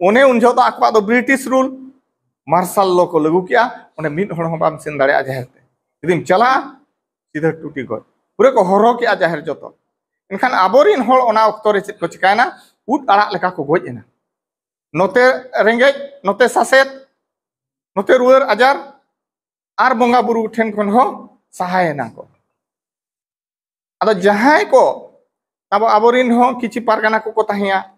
ᱚᱱᱮ ᱩᱱ ᱡᱚᱦᱚᱜ ᱫᱚ ᱟᱠᱚᱣᱟᱜ ᱫᱚ ᱵᱨᱤᱴᱤᱥ ᱨᱩᱞ, ᱢᱟᱨᱥᱟᱞ ᱞᱚ ᱠᱚ ᱞᱟᱹᱜᱩ ᱠᱮᱜᱼᱟ᱾ ᱚᱸᱰᱮ ᱢᱤᱫ ᱦᱚᱲ ᱦᱚᱸ ᱵᱟᱢ ᱥᱮᱱ ᱫᱟᱲᱮᱭᱟᱜᱼᱟ ᱡᱟᱦᱮᱨ ᱛᱮ᱾ ᱡᱩᱫᱤᱢ ᱪᱟᱞᱟᱜᱼᱟ, ᱥᱤᱫᱷᱟᱹ ᱴᱩᱴᱤ ᱜᱚᱡ᱾ ᱯᱩᱨᱟᱹ ᱠᱚ ᱦᱚᱨᱦᱚ ᱠᱮᱜᱼᱟ ᱡᱟᱦᱮᱨ ᱡᱚᱛᱚ᱾ ᱮᱱᱠᱷᱟᱱ ᱟᱵᱚᱨᱤᱱ ᱦᱚᱲ ᱚᱱᱟ ᱚᱠᱛᱚ ᱨᱮ ᱪᱮᱫ ᱠᱚ ᱪᱤᱠᱟᱭᱮᱱᱟ? ᱩᱫ ᱟᱲᱟᱜ ᱞᱮᱠᱟ ᱠᱚ ᱜᱚᱡ ᱮᱱᱟ᱾ ᱱᱚᱛᱮ ᱨᱮᱸᱜᱮᱡ, ᱱᱚᱛᱮ ᱥᱟᱥᱮᱛ, ᱱᱚᱛᱮ ᱨᱩᱣᱟᱹᱲ ᱟᱡᱟᱨ ᱟᱨ ᱵᱚᱸᱜᱟ ᱵᱩᱨᱩ ᱴᱷᱮᱱ ᱠᱷᱚᱱ ᱦᱚᱸ ᱥᱟᱦᱟᱭᱮᱱᱟ ᱠᱚ᱾ ᱟᱫᱚ ᱡᱟᱦᱟᱸᱭ ᱠᱚ ᱟᱵᱚ ᱟᱵᱚᱨᱤᱱ ᱦᱚᱸ ᱠᱤᱪᱷᱤ ᱯᱟᱨᱜᱟᱱᱟ ᱠᱚᱠᱚ ᱛᱟᱦᱮᱸᱭᱟ,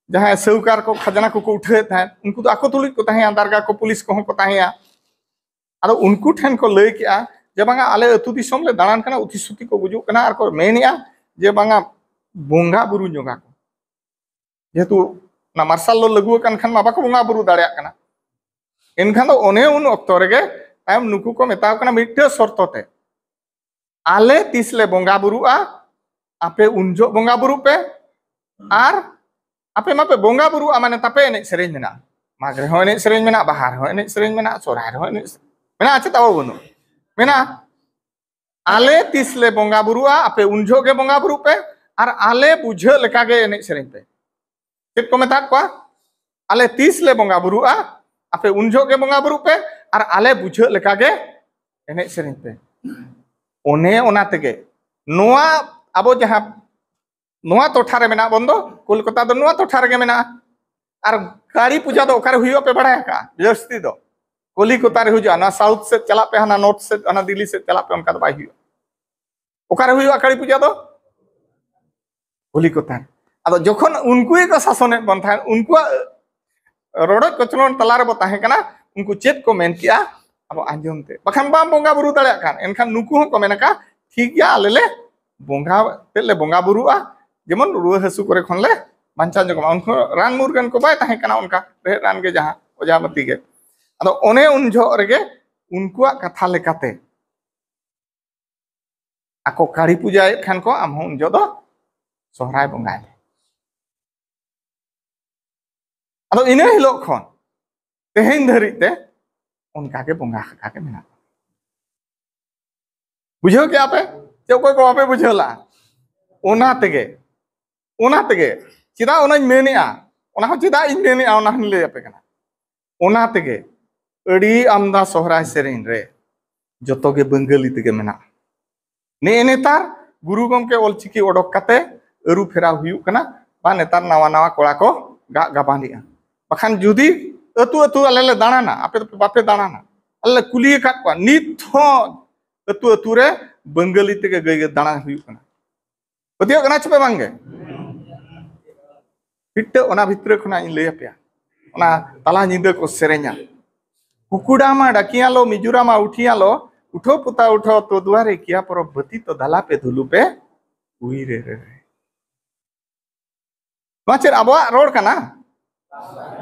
ᱡᱟᱦᱟᱸᱭ ᱥᱟᱹᱣᱠᱟᱨ ᱠᱚ ᱠᱷᱟᱡᱽᱱᱟ ᱠᱚᱠᱚ ᱩᱴᱷᱟᱹᱣᱮᱫ ᱛᱟᱦᱮᱸᱫ, ᱩᱱᱠᱩ ᱫᱚ ᱟᱠᱚ ᱛᱩᱞᱩᱡ ᱠᱚ ᱛᱟᱦᱮᱸᱭᱟ, ᱫᱟᱨᱜᱟ ᱠᱚ ᱯᱩᱞᱤᱥ ᱠᱚᱦᱚᱸ ᱠᱚ ᱛᱟᱦᱮᱸᱭᱟ᱾ ᱟᱫᱚ ᱩᱱᱠᱩ ᱴᱷᱮᱱ ᱠᱚ ᱞᱟᱹᱭ ᱠᱮᱜᱼᱟ ᱡᱮ ᱵᱟᱝᱟ, ᱟᱞᱮ ᱟᱹᱛᱩ ᱫᱤᱥᱚᱢ ᱞᱮ ᱫᱟᱬᱟᱱ ᱠᱟᱱᱟ, ᱩᱛᱷᱤ ᱥᱩᱛᱷᱤ ᱠᱚ ᱜᱩᱡᱩᱜ ᱠᱟᱱᱟ ᱟᱨ ᱠᱚ ᱢᱮᱱᱮᱜᱼᱟ ᱡᱮ ᱵᱟᱝᱟ, ᱵᱚᱸᱜᱟ ᱵᱩᱨᱩ ᱧᱚᱜᱟ ᱠᱚ᱾ ᱡᱮᱦᱮᱛᱩ ᱚᱱᱟ ᱢᱟᱨᱥᱟᱞ ᱞᱚ ᱞᱟᱹᱜᱩ ᱟᱠᱟᱱ ᱠᱷᱟᱱ ᱢᱟ ᱵᱟᱠᱚ ᱵᱚᱸᱜᱟ ᱵᱩᱨᱩ ᱫᱟᱲᱮᱭᱟᱜ ᱠᱟᱱᱟ᱾ ᱮᱱᱠᱷᱟᱱ ᱫᱚ ᱚᱱᱮ ᱩᱱ ᱚᱠᱛᱚ ᱨᱮᱜᱮ ᱛᱟᱭᱚᱢ ᱱᱩᱠᱩ ᱠᱚ ᱢᱮᱛᱟᱣ ᱠᱟᱱᱟ ᱢᱤᱫᱴᱟᱹ ᱥᱚᱨᱛᱚ ᱛᱮ, ᱟᱞᱮ ᱛᱤᱥ ᱞᱮ ᱵᱚᱸᱜᱟ ᱵᱩᱨᱩᱜᱼᱟ, ᱟᱯᱮ ᱩᱱ ᱡᱚᱦᱚᱜ ᱵᱚᱸᱜᱟ ᱵᱩᱨᱩᱜ ᱯᱮ, ᱟᱨ ᱟᱯᱮ ᱢᱟᱯᱮ ᱵᱚᱸᱜᱟ ᱵᱩᱨᱩᱜᱼᱟ, ᱢᱟᱱᱮ ᱛᱟᱯᱮ ᱮᱱᱮᱡ ᱥᱮᱨᱮᱧ ᱢᱮᱱᱟᱜᱼᱟ, ᱢᱟᱜᱽ ᱨᱮᱦᱚᱸ ᱮᱱᱮᱡ ᱥᱮᱨᱮᱧ ᱢᱮᱱᱟᱜᱼᱟ, ᱵᱟᱦᱟ ᱨᱮᱦᱚᱸ ᱮᱱᱮᱡ ᱥᱮᱨᱮᱧ ᱢᱮᱱᱟᱜᱼᱟ, ᱥᱚᱨᱦᱟᱭ ᱨᱮᱦᱚᱸ ᱮᱱᱮᱡ ᱥᱮᱨᱮᱧ ᱢᱮᱱᱟᱜᱼᱟ, ᱪᱮᱫ ᱟᱵᱚ ᱵᱟᱹᱱᱩᱜ? ᱢᱮᱱᱟᱜᱼᱟ᱾ ᱟᱞᱮ ᱛᱤᱥ ᱞᱮ ᱵᱚᱸᱜᱟ ᱵᱩᱨᱩᱜᱼᱟ, ᱟᱯᱮ ᱩᱱ ᱡᱚᱦᱚᱜ ᱜᱮ ᱵᱚᱸᱜᱟ ᱵᱩᱨᱩᱜ ᱯᱮ, ᱟᱨ ᱟᱞᱮ ᱵᱩᱡᱷᱟᱹᱜ ᱞᱮᱠᱟ ᱜᱮ ᱮᱱᱮᱡ ᱥᱮᱨᱮᱧ ᱯᱮ᱾ ᱪᱮᱫ ᱠᱚ ᱢᱮᱛᱟᱫ ᱠᱚᱣᱟ? ᱟᱞᱮ ᱛᱤᱥ ᱞᱮ ᱵᱚᱸᱜᱟ ᱵᱩᱨᱩᱜᱼᱟ, ᱟᱯᱮ ᱩᱱ ᱡᱚᱦᱚᱜ ᱜᱮ ᱵᱚᱸᱜᱟ ᱵᱩᱨᱩᱜ ᱯᱮ, ᱟᱨ ᱟᱞᱮ ᱵᱩᱡᱷᱟᱹᱜ ᱞᱮᱠᱟ ᱜᱮ ᱮᱱᱮᱡ ᱥᱮᱨᱮᱧ ᱯᱮ᱾ ᱚᱱᱮ ᱚᱱᱟ ᱛᱮᱜᱮ ᱱᱚᱣᱟ ᱟᱵᱚ ᱡᱟᱦᱟᱸ ᱱᱚᱣᱟ ᱴᱚᱴᱷᱟ ᱨᱮ ᱢᱮᱱᱟᱜ ᱵᱚᱱ ᱫᱚ, ᱠᱳᱞᱠᱟᱛᱟ ᱫᱚ ᱱᱚᱣᱟ ᱴᱚᱴᱷᱟ ᱨᱮᱜᱮ ᱢᱮᱱᱟᱜᱼᱟ᱾ ᱟᱨ ᱠᱟᱹᱲᱤ ᱯᱩᱡᱟ ᱫᱚ ᱚᱠᱟᱨᱮ ᱦᱩᱭᱩᱜᱼᱟ ᱯᱮ ᱵᱟᱲᱟᱭ ᱟᱠᱟᱫᱼᱟ? ᱡᱟᱹᱥᱛᱤ ᱫᱚ ᱠᱚᱞᱤᱠᱚᱛᱟ ᱨᱮ ᱦᱩᱭᱩᱜᱼᱟ᱾ ᱱᱚᱣᱟ ᱥᱟᱣᱩᱛᱷ ᱥᱮᱫ ᱪᱟᱞᱟᱜ ᱯᱮ, ᱦᱟᱱᱟ ᱱᱚᱨᱛᱷ ᱥᱮᱫ, ᱦᱟᱱᱟ ᱫᱤᱞᱞᱤ ᱥᱮᱫ ᱪᱟᱞᱟᱜ ᱯᱮ, ᱚᱱᱠᱟ ᱫᱚ ᱵᱟᱭ ᱦᱩᱭᱩᱜᱼᱟ᱾ ᱚᱠᱟᱨᱮ ᱦᱩᱭᱩᱜᱼᱟ ᱠᱟᱹᱲᱤ ᱯᱩᱡᱟ ᱫᱚ? ᱠᱚᱞᱤᱠᱚᱛᱟ ᱨᱮ᱾ ᱟᱫᱚ ᱡᱚᱠᱷᱚᱱ ᱩᱱᱠᱩ ᱜᱮᱠᱚ ᱥᱟᱥᱚᱱᱮᱫ ᱵᱚᱱ ᱛᱟᱦᱮᱸᱫ, ᱩᱱᱠᱩᱣᱟᱜ ᱨᱚᱰᱚᱡ ᱠᱚᱪᱞᱚᱱ ᱛᱟᱞᱟ ᱨᱮᱵᱚ ᱛᱟᱦᱮᱸ ᱠᱟᱱᱟ, ᱩᱱᱠᱩ ᱪᱮᱫ ᱠᱚ ᱢᱮᱱ ᱠᱮᱜᱼᱟ ᱟᱵᱚ ᱟᱸᱡᱚᱢ ᱛᱮ, ᱵᱟᱠᱷᱟᱱ ᱵᱟᱢ ᱵᱚᱸᱜᱟ ᱵᱩᱨᱩ ᱫᱟᱲᱮᱭᱟᱜ ᱠᱟᱱ᱾ ᱮᱱᱠᱷᱟᱱ ᱱᱩᱠᱩ ᱦᱚᱸᱠᱚ ᱢᱮᱱ ᱟᱠᱟᱫ, ᱴᱷᱤᱠ ᱜᱮᱭᱟ, ᱟᱞᱮ ᱞᱮ ᱵᱚᱸᱜᱟ ᱛᱮᱫ ᱞᱮ ᱵᱚᱸᱜᱟ ᱵᱩᱨᱩᱜᱼᱟ, ᱡᱮᱢᱚᱱ ᱨᱩᱣᱟᱹ ᱦᱟᱹᱥᱩ ᱠᱚᱨᱮ ᱠᱷᱚᱱ ᱞᱮ ᱵᱟᱧᱪᱟᱣ ᱧᱚᱜᱚᱜ ᱢᱟ᱾ ᱩᱱᱠᱩ ᱨᱟᱱ ᱢᱩᱨᱜᱟᱹᱱ ᱠᱚ ᱵᱟᱭ ᱛᱟᱦᱮᱸ ᱠᱟᱱᱟ, ᱚᱱᱠᱟ ᱨᱮᱦᱮᱫ ᱨᱟᱱ ᱜᱮ ᱡᱟᱦᱟᱸ ᱚᱡᱷᱟ ᱵᱟᱹᱛᱤ ᱜᱮ᱾ ᱟᱫᱚ ᱚᱱᱮ ᱩᱱ ᱡᱚᱦᱚᱜ ᱨᱮᱜᱮ ᱩᱱᱠᱩᱣᱟᱜ ᱠᱟᱛᱷᱟ ᱞᱮᱠᱟᱛᱮ ᱟᱠᱚ ᱠᱟᱹᱲᱤ ᱯᱩᱡᱟᱭᱮᱫ ᱠᱷᱟᱱ ᱠᱚ, ᱟᱢ ᱦᱚᱸ ᱩᱱ ᱡᱚᱦᱚᱜ ᱫᱚ ᱥᱚᱦᱨᱟᱭ ᱵᱚᱸᱜᱟᱭ ᱢᱮ᱾ ᱟᱫᱚ ᱤᱱᱟᱹ ᱦᱤᱞᱳᱜ ᱠᱷᱚᱱ ᱛᱮᱦᱮᱧ ᱫᱷᱟᱹᱨᱤᱡ ᱛᱮ ᱚᱱᱠᱟ ᱜᱮ ᱵᱚᱸᱜᱟ ᱟᱠᱟ ᱜᱮ ᱢᱮᱱᱟᱜ ᱠᱚᱣᱟ᱾ ᱵᱩᱡᱷᱟᱹᱣ ᱠᱮᱜᱼᱟ ᱯᱮ? ᱪᱮ ᱚᱠᱚᱭ ᱠᱚ ᱵᱟᱯᱮ ᱵᱩᱡᱷᱟᱹᱣ ᱞᱟᱜᱼᱟ? ᱚᱱᱟ ᱛᱮᱜᱮ, ᱚᱱᱟ ᱛᱮᱜᱮ, ᱪᱮᱫᱟᱜ ᱚᱱᱟᱧ ᱢᱮᱱᱮᱜᱼᱟ, ᱚᱱᱟ ᱦᱚᱸ ᱪᱮᱫᱟᱜ ᱤᱧ ᱢᱮᱱᱮᱜᱼᱟ, ᱚᱱᱟ ᱦᱚᱸᱧ ᱞᱟᱹᱭ ᱟᱯᱮ ᱠᱟᱱᱟ᱾ ᱚᱱᱟ ᱛᱮᱜᱮ ᱟᱹᱰᱤ ᱟᱢᱫᱟ ᱥᱚᱦᱨᱟᱭ ᱥᱮᱨᱮᱧ ᱨᱮ ᱡᱚᱛᱚ ᱜᱮ ᱵᱟᱝᱜᱟᱹᱞᱤ ᱛᱮᱜᱮ ᱢᱮᱱᱟᱜᱼᱟ᱾ ᱱᱮᱜᱼᱮ ᱱᱮᱛᱟᱨ ᱜᱩᱨᱩ ᱜᱚᱢᱠᱮ ᱚᱞᱪᱤᱠᱤ ᱚᱰᱚᱠ ᱠᱟᱛᱮ ᱟᱹᱨᱩ ᱯᱷᱮᱨᱟᱣ ᱦᱩᱭᱩᱜ ᱠᱟᱱᱟ, ᱵᱟ ᱱᱮᱛᱟᱨ ᱱᱟᱣᱟ ᱱᱟᱣᱟ ᱠᱚᱲᱟ ᱠᱚ ᱜᱟᱜ ᱜᱟᱵᱟᱱᱮᱜᱼᱟ᱾ ᱵᱟᱠᱷᱟᱱ ᱡᱩᱫᱤ ᱟᱹᱛᱩ ᱟᱹᱛᱩ ᱟᱞᱮ ᱞᱮ ᱫᱟᱬᱟᱱᱟ, ᱟᱯᱮ ᱫᱚ ᱵᱟᱯᱮ ᱫᱟᱬᱟᱱᱟ᱾ ᱟᱞᱮ ᱞᱮ ᱠᱩᱞᱤ ᱟᱠᱟᱫ ᱠᱚᱣᱟ, ᱱᱤᱛ ᱦᱚᱸ ᱟᱹᱛᱩ ᱟᱹᱛᱩ ᱨᱮ ᱵᱟᱝᱜᱟᱞᱤ ᱛᱮᱜᱮ ᱜᱟᱹᱭ ᱜᱮ ᱫᱟᱬᱟ ᱦᱩᱭᱩᱜ ᱠᱟᱱᱟ᱾ ᱯᱟᱹᱛᱭᱟᱹᱜ ᱠᱟᱱᱟ ᱪᱮ ᱯᱮ ᱵᱟᱝᱜᱮ? ᱯᱷᱤᱴᱟᱹ ᱚᱱᱟ ᱵᱷᱤᱛᱨᱤ ᱠᱷᱚᱱᱟᱜ ᱤᱧ ᱞᱟᱹᱭ ᱟᱯᱮᱭᱟ, ᱚᱱᱟ ᱛᱟᱞᱟ ᱧᱤᱫᱟᱹ ᱠᱚ ᱥᱮᱨᱮᱧᱟ, ᱠᱩᱠᱩᱰᱟ ᱢᱟ ᱰᱟᱠᱤᱭᱟᱞᱚ, ᱢᱤᱡᱩᱨᱟ ᱢᱟ ᱩᱴᱷᱤᱭᱟᱞᱚ, ᱩᱴᱷᱚ ᱯᱩᱛᱟ ᱩᱴᱷᱚ ᱛᱚ ᱫᱩᱣᱟᱨᱮ ᱠᱤᱭᱟ ᱯᱚᱨᱚᱵ ᱵᱟᱹᱛᱤ ᱛᱚ ᱫᱟᱞᱟ ᱯᱮ ᱫᱷᱩᱞᱩ ᱯᱮ ᱩᱭ ᱨᱮ ᱨᱮ ᱨᱮ᱾ ᱱᱚᱣᱟ ᱪᱮᱫ ᱟᱵᱚᱣᱟᱜ ᱨᱚᱲ ᱠᱟᱱᱟ?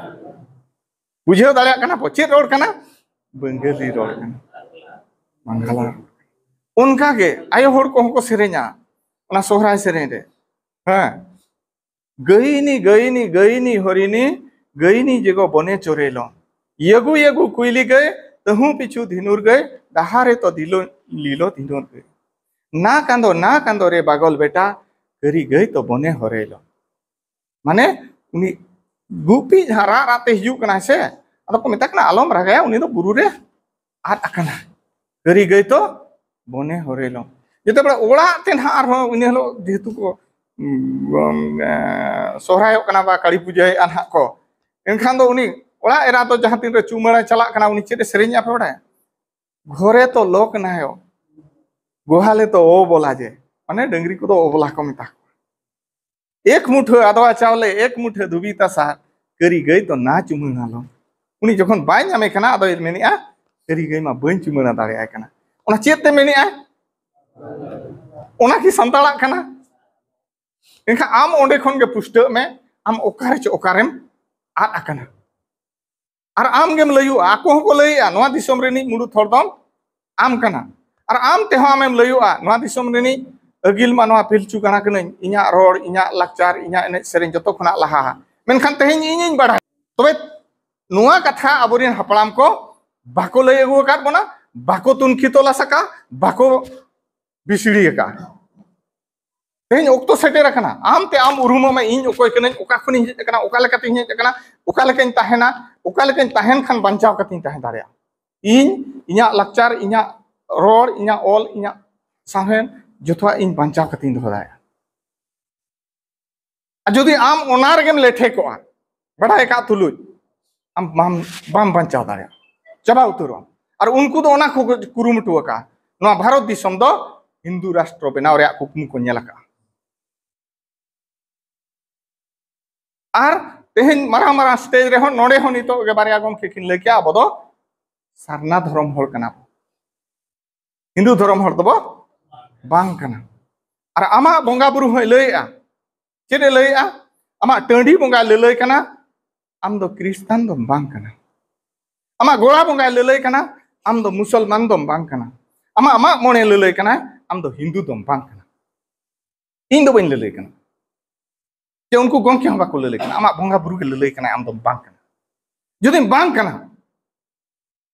ᱵᱩᱡᱷᱟᱹᱣ ᱫᱟᱲᱮᱭᱟᱜ ᱠᱟᱱᱟ ᱯᱮ ᱪᱮᱫ ᱨᱚᱲ ᱠᱟᱱᱟ? ᱵᱟᱝᱜᱟᱞᱤ ᱨᱚᱲ ᱠᱟᱱᱟ, ᱵᱟᱝᱞᱟ ᱨᱚᱲ᱾ ᱚᱱᱠᱟ ᱜᱮ ᱟᱭᱳ ᱦᱚᱲ ᱠᱚᱦᱚᱸ ᱠᱚ ᱥᱮᱨᱮᱧᱟ ᱚᱱᱟ ᱥᱚᱦᱨᱟᱭ ᱥᱮᱨᱮᱧ ᱨᱮ᱾ ᱦᱮᱸ, ᱜᱟᱹᱭᱤᱱᱤ ᱜᱟᱹᱭᱤᱱᱤ ᱜᱟᱹᱭᱤᱱᱤ ᱦᱚᱨᱤᱱᱤ ᱜᱟᱹᱭᱤᱱᱤ ᱡᱮᱜᱚ ᱵᱚᱱᱮ ᱪᱚᱨᱮᱞᱚ, ᱭᱟᱹᱜᱩ ᱭᱟᱹᱜᱩ ᱠᱩᱭᱞᱤ ᱜᱟᱹᱭ, ᱛᱟᱹᱦᱩ ᱯᱤᱪᱷᱩ ᱫᱷᱤᱱᱩᱨ ᱜᱟᱹᱭ, ᱰᱟᱦᱟᱨ ᱨᱮ ᱛᱚ ᱫᱤᱞᱚ ᱞᱤᱞᱚ ᱫᱷᱤᱱᱩᱨ ᱜᱟᱹᱭ᱾ ᱱᱟ ᱠᱟᱸᱫᱚ ᱱᱟ ᱠᱟᱸᱫᱚ ᱨᱮ ᱵᱟᱜᱚᱞ ᱵᱮᱴᱟ, ᱠᱟᱹᱨᱤ ᱜᱟᱹᱭ ᱛᱚ ᱵᱚᱱᱮ ᱦᱚᱨᱮᱞᱚ᱾ ᱢᱟᱱᱮ ᱩᱱᱤ ᱜᱩᱯᱤ ᱡᱟᱦᱟᱸ ᱨᱟᱜ ᱨᱟᱜ ᱛᱮ ᱦᱤᱡᱩᱜ ᱠᱟᱱᱟᱭ ᱥᱮ, ᱟᱫᱚ ᱠᱚ ᱢᱮᱛᱟ ᱠᱟᱱᱟ, "ᱟᱞᱚᱢ ᱨᱟᱜᱟᱭᱟ, ᱩᱱᱤ ᱫᱚ ᱵᱩᱨᱩ ᱨᱮ ᱟᱫ ᱟᱠᱟᱱᱟ, ᱠᱟᱹᱨᱤ ᱜᱟᱹᱭ ᱛᱚ ᱵᱚᱱᱮ ᱦᱚᱨᱮᱞᱚ᱾" ᱡᱮᱛᱮ ᱵᱮᱲᱟ ᱚᱲᱟᱜ ᱛᱮ ᱱᱟᱦᱟᱜ ᱟᱨᱦᱚᱸ ᱤᱱᱟᱹ ᱦᱤᱞᱳᱜ ᱡᱮᱦᱮᱛᱩ ᱠᱚ, ᱩᱢ, ᱮ, ᱥᱚᱦᱨᱟᱭᱚᱜ ᱠᱟᱱᱟ ᱵᱟ ᱠᱟᱹᱲᱤ ᱯᱩᱡᱟᱹᱭᱮᱫᱼᱟ ᱱᱟᱦᱟᱜ ᱠᱚ, ᱮᱱᱠᱷᱟᱱ ᱫᱚ ᱩᱱᱤ ᱚᱲᱟᱜ ᱮᱨᱟ ᱫᱚ ᱡᱟᱦᱟᱸ ᱛᱤᱱᱨᱮ ᱪᱩᱢᱟᱹᱲᱟᱭ ᱪᱟᱞᱟᱜ ᱠᱟᱱᱟ, ᱩᱱᱤ ᱪᱮᱫ ᱮ ᱥᱮᱨᱮᱧᱮᱫᱼᱟ ᱯᱮ ᱵᱟᱲᱟᱭᱟ? "ᱜᱷᱚᱨᱮ ᱛᱚ ᱞᱚᱠ ᱱᱟᱭᱚ, ᱜᱳᱦᱟᱞᱮ ᱛᱚ ᱚ ᱵᱚᱞᱟ ᱡᱮ", ᱢᱟᱱᱮ ᱰᱟᱹᱝᱨᱤ ᱠᱚᱫᱚ ᱚᱵᱚᱞᱟ ᱠᱚ ᱢᱮᱛᱟ ᱠᱚᱣᱟ᱾ "ᱮᱠ ᱢᱩᱴᱷᱟᱹ ᱟᱫᱣᱟ ᱪᱟᱣᱞᱮ, ᱮᱠ ᱢᱩᱴᱷᱟᱹ ᱫᱷᱩᱵᱤ ᱛᱟᱥᱟ, ᱠᱟᱹᱨᱤ ᱜᱟᱹᱭ ᱫᱚ ᱱᱟ ᱪᱩᱢᱟᱹᱲ ᱟᱞᱚᱢ᱾" ᱩᱱᱤ ᱡᱚᱠᱷᱚᱱ ᱵᱟᱭ ᱧᱟᱢᱮ ᱠᱟᱱᱟ, ᱟᱫᱚᱭ ᱢᱮᱱᱮᱫᱼᱟ, "ᱠᱟᱹᱨᱤ ᱜᱟᱹᱭ ᱢᱟ ᱵᱟᱹᱧ ᱪᱩᱢᱟᱹᱲᱟ ᱫᱟᱲᱮᱭᱟᱭ ᱠᱟᱱᱟ᱾" ᱚᱱᱟ ᱪᱮᱫ ᱛᱮ ᱢᱮᱱᱮᱫᱼᱟ? ᱚᱱᱟ ᱠᱤ ᱥᱟᱱᱛᱟᱲᱟᱜ ᱠᱟᱱᱟ? ᱮᱱᱠᱷᱟᱱ ᱟᱢ ᱚᱸᱰᱮ ᱠᱷᱚᱱ ᱜᱮ ᱯᱩᱥᱴᱟᱹᱜ ᱢᱮ, ᱟᱢ ᱚᱠᱟᱨᱮ ᱪᱚ ᱚᱠᱟᱨᱮᱢ ᱟᱫ ᱟᱠᱟᱱᱟ᱾ ᱟᱨ ᱟᱢ ᱜᱮᱢ ᱞᱟᱹᱭᱩᱜᱼᱟ, ᱟᱠᱚ ᱦᱚᱸᱠᱚ ᱞᱟᱹᱭᱮᱜᱼᱟ, ᱱᱚᱣᱟ ᱫᱤᱥᱚᱢ ᱨᱤᱱᱤᱡ ᱢᱩᱲᱩᱫ ᱦᱚᱲ ᱫᱚᱢ ᱟᱢ ᱠᱟᱱᱟ᱾ ᱟᱨ ᱟᱢ ᱛᱮᱦᱚᱸ ᱟᱢᱮᱢ ᱞᱟᱹᱭᱩᱜᱼᱟ, ᱱᱚᱣᱟ ᱫᱤᱥᱚᱢ ᱨᱤᱱᱤᱡ ᱟᱹᱜᱤᱞ ᱢᱟᱱᱣᱟ ᱯᱤᱞᱪᱩ ᱠᱟᱬᱟ ᱠᱟᱹᱱᱟᱹᱧ, ᱤᱧᱟᱹᱜ ᱨᱚᱲ, ᱤᱧᱟᱹᱜ ᱞᱟᱠᱪᱟᱨ, ᱤᱧᱟᱹᱜ ᱮᱱᱮᱡ ᱥᱮᱨᱮᱧ ᱡᱚᱛᱚ ᱠᱷᱚᱱᱟᱜ ᱞᱟᱦᱟ᱾ ᱢᱮᱱᱠᱷᱟᱱ ᱛᱮᱦᱮᱧ ᱤᱧᱤᱧ ᱵᱟᱲᱟᱭᱟ᱾ ᱛᱚᱵᱮ ᱱᱚᱣᱟ ᱠᱟᱛᱷᱟ ᱟᱵᱚᱨᱮᱱ ᱦᱟᱯᱲᱟᱢ ᱠᱚ ᱵᱟᱠᱚ ᱞᱟᱹᱭ ᱟᱹᱜᱩ ᱟᱠᱟᱫ ᱵᱚᱱᱟ, ᱵᱟᱠᱚ ᱛᱩᱱᱠᱷᱤ ᱛᱚᱞᱟᱥ ᱟᱠᱟᱫᱼᱟ, ᱵᱟᱠᱚ ᱵᱤᱥᱲᱤ ᱟᱠᱟᱫᱼᱟ᱾ ᱛᱮᱦᱮᱧ ᱚᱠᱛᱚ ᱥᱮᱴᱮᱨ ᱟᱠᱟᱱᱟ, ᱟᱢ ᱛᱮ ᱟᱢ ᱩᱨᱩᱢᱚᱜ ᱢᱮ, ᱤᱧ ᱚᱠᱚᱭ ᱠᱟᱹᱱᱟᱹᱧ, ᱚᱠᱟ ᱠᱷᱚᱱᱤᱧ ᱦᱮᱡ ᱟᱠᱟᱱᱟ, ᱚᱠᱟ ᱞᱮᱠᱟᱛᱤᱧ ᱦᱮᱡ ᱟᱠᱟᱱᱟ, ᱚᱠᱟ ᱞᱮᱠᱟᱧ ᱛᱟᱦᱮᱱᱟ, ᱚᱠᱟ ᱞᱮᱠᱟᱧ ᱛᱟᱦᱮᱱ ᱠᱷᱟᱱ ᱵᱟᱧᱪᱟᱣ ᱠᱟᱛᱮᱧ ᱛᱟᱦᱮᱸ ᱫᱟᱲᱮᱭᱟᱜᱼᱟ᱾ ᱤᱧ, ᱤᱧᱟᱹᱜ ᱞᱟᱠᱪᱟᱨ, ᱤᱧᱟᱹᱜ ᱨᱚᱲ, ᱤᱧᱟᱹᱜ ᱚᱞ, ᱤᱧᱟᱹᱜ ᱥᱟᱶᱦᱮᱫ, ᱡᱚᱛᱚᱣᱟᱜ ᱤᱧ ᱵᱟᱧᱪᱟᱣ ᱠᱟᱛᱮᱧ ᱫᱚᱦᱚ ᱫᱟᱲᱮᱭᱟᱜᱼᱟ᱾ ᱟᱨ ᱡᱩᱫᱤ ᱟᱢ ᱚᱱᱟ ᱨᱮᱜᱮᱢ ᱞᱮᱴᱷᱮ ᱠᱚᱜᱼᱟ, ᱵᱟᱰᱟᱭ ᱠᱟᱜ ᱛᱩᱞᱩᱡ, ᱟᱢ ᱵᱟᱢ ᱵᱟᱢ ᱵᱟᱧᱪᱟᱣ ᱫᱟᱲᱮᱭᱟᱜᱼᱟ, ᱪᱟᱵᱟ ᱩᱛᱟᱹᱨᱚᱜ ᱟᱢ᱾ ᱟᱨ ᱩᱱᱠᱩ ᱫᱚ ᱚᱱᱟ ᱠᱚ ᱠᱩᱨᱩᱢᱩᱴᱩ ᱟᱠᱟᱫᱼᱟ, ᱱᱚᱣᱟ ᱵᱷᱟᱨᱚᱛ ᱫᱤᱥᱚᱢ ᱫᱚ ᱦᱤᱱᱫᱩ ᱨᱟᱥᱴᱨᱚ ᱵᱮᱱᱟᱣ ᱨᱮᱭᱟᱜ ᱠᱩᱠᱢᱩ ᱠᱚ ᱧᱮᱞ ᱟᱠᱟᱫᱼᱟ᱾ ᱟᱨ ᱛᱮᱦᱮᱧ ᱢᱟᱨᱟᱝ ᱢᱟᱨᱟᱝ ᱥᱴᱮᱡᱽ ᱨᱮᱦᱚᱸ, ᱱᱚᱰᱮ ᱦᱚᱸ ᱱᱤᱛᱚᱜ ᱜᱮ ᱵᱟᱨᱭᱟ ᱜᱚᱢᱠᱮ ᱠᱤᱱ ᱞᱟᱹᱭ ᱠᱮᱜᱼᱟ, ᱟᱵᱚ ᱫᱚ ᱥᱟᱨᱱᱟ ᱫᱷᱚᱨᱚᱢ ᱦᱚᱲ ᱠᱟᱱᱟ ᱵᱚ, ᱦᱤᱱᱫᱩ ᱫᱷᱚᱨᱚᱢ ᱦᱚᱲ ᱫᱚᱵᱚ ᱵᱟᱝ ᱠᱟᱱᱟ᱾ ᱟᱨ ᱟᱢᱟᱜ ᱵᱚᱸᱜᱟ ᱵᱩᱨᱩ ᱦᱚᱸᱭ ᱞᱟᱹᱭᱮᱜᱼᱟ᱾ ᱪᱮᱫ ᱮ ᱞᱟᱹᱭᱮᱜᱼᱟ? ᱟᱢᱟᱜ ᱴᱟᱺᱰᱤ ᱵᱚᱸᱜᱟ ᱞᱟᱹᱞᱟᱹᱭ ᱠᱟᱱᱟ, ᱟᱢ ᱫᱚ ᱠᱨᱤᱥᱛᱟᱱ ᱫᱚᱢ ᱵᱟᱝ ᱠᱟᱱᱟ᱾ ᱟᱢᱟᱜ ᱜᱚᱲᱟ ᱵᱚᱸᱜᱟᱭ ᱞᱟᱹᱞᱟᱹᱭ ᱠᱟᱱᱟ, ᱟᱢ ᱫᱚ ᱢᱩᱥᱚᱞᱢᱟᱱ ᱫᱚᱢ ᱵᱟᱝ ᱠᱟᱱᱟ᱾ ᱟᱢᱟᱜ ᱢᱟᱜ ᱢᱚᱬᱮ ᱞᱟᱹᱞᱟᱹᱭ ᱠᱟᱱᱟ, ᱟᱢ ᱫᱚ ᱦᱤᱱᱫᱩ ᱫᱚᱢ ᱵᱟᱝ ᱠᱟᱱᱟ᱾ ᱤᱧ ᱫᱚ ᱵᱟᱹᱧ ᱞᱟᱹᱞᱟᱹᱭ ᱠᱟᱱᱟ, ᱡᱮ ᱩᱱᱠᱩ ᱜᱚᱢᱠᱮ ᱦᱚᱸ ᱵᱟᱠᱚ ᱞᱟᱹᱞᱟᱹᱭ ᱠᱟᱱᱟ᱾ ᱟᱢᱟᱜ ᱵᱚᱸᱜᱟ ᱵᱩᱨᱩ ᱜᱮ ᱞᱟᱹᱞᱟᱹᱭ ᱠᱟᱱᱟᱭ, ᱟᱢ ᱫᱚᱢ ᱵᱟᱝ ᱠᱟᱱᱟ᱾ ᱡᱩᱫᱤᱢ ᱵᱟᱝ ᱠᱟᱱᱟ,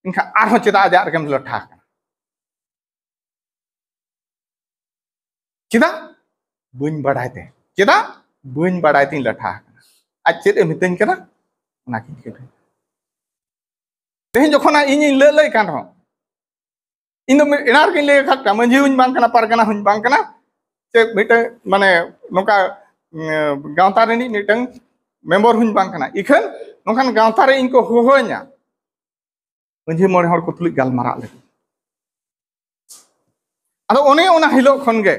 ᱮᱱᱠᱷᱟᱱ ᱟᱨᱦᱚᱸ ᱪᱮᱫᱟᱜ ᱟᱡᱟᱜ ᱨᱮᱜᱮᱢ ᱞᱟᱴᱷᱟ ᱟᱠᱟᱱᱟ? ᱪᱮᱫᱟᱜ? ᱵᱟᱹᱧ ᱵᱟᱰᱟᱭ ᱛᱮ᱾ ᱪᱮᱫᱟᱜ? ᱵᱟᱹᱧ ᱵᱟᱰᱟᱭ ᱛᱮᱧ ᱞᱟᱴᱷᱟ ᱟᱠᱟᱱᱟ᱾ ᱟᱡ ᱪᱮᱫ ᱮ ᱢᱤᱛᱟᱹᱧ ᱠᱟᱱᱟ, ᱚᱱᱟ ᱠᱤᱱ ᱠᱟᱹᱢᱤ᱾ ᱛᱮᱦᱮᱧ ᱡᱚᱠᱷᱚᱱ ᱤᱧᱤᱧ ᱞᱟᱹᱞᱟᱹᱭ ᱠᱟᱱ ᱨᱮᱦᱚᱸ, ᱤᱧ ᱫᱚ ᱢᱤᱫ ᱮᱱᱟᱝ ᱨᱮᱜᱮᱧ ᱞᱟᱹᱭ ᱟᱠᱟᱫ ᱯᱮᱭᱟ, ᱢᱟᱹᱡᱷᱤ ᱦᱚᱸᱧ ᱵᱟᱝ ᱠᱟᱱᱟ, ᱯᱟᱨᱜᱟᱱᱟ ᱦᱚᱸᱧ ᱵᱟᱝ ᱠᱟᱱᱟ, ᱥᱮ ᱢᱤᱫᱴᱟᱝ ᱢᱟᱱᱮ ᱱᱚᱝᱠᱟ, ᱩᱸ, ᱜᱟᱶᱛᱟ ᱨᱤᱱᱤᱡ ᱢᱤᱫᱴᱟᱝ ᱢᱮᱢᱵᱚᱨ ᱦᱚᱸᱧ ᱵᱟᱝ ᱠᱟᱱᱟ᱾ ᱤᱠᱷᱟᱹᱱ ᱱᱚᱝᱠᱟᱱ ᱜᱟᱶᱛᱟ ᱨᱮ ᱤᱧ ᱠᱚ ᱦᱚᱦᱚᱧᱟ ᱢᱟᱹᱡᱷᱤ ᱢᱚᱬᱮ ᱦᱚᱲ ᱠᱚ ᱛᱩᱞᱩᱡ ᱜᱟᱞᱢᱟᱨᱟᱜ ᱞᱟᱹᱜᱤᱫ᱾ ᱟᱫᱚ ᱚᱱᱮ ᱚᱱᱟ ᱦᱤᱞᱳᱜ ᱠᱷᱚᱱ ᱜᱮ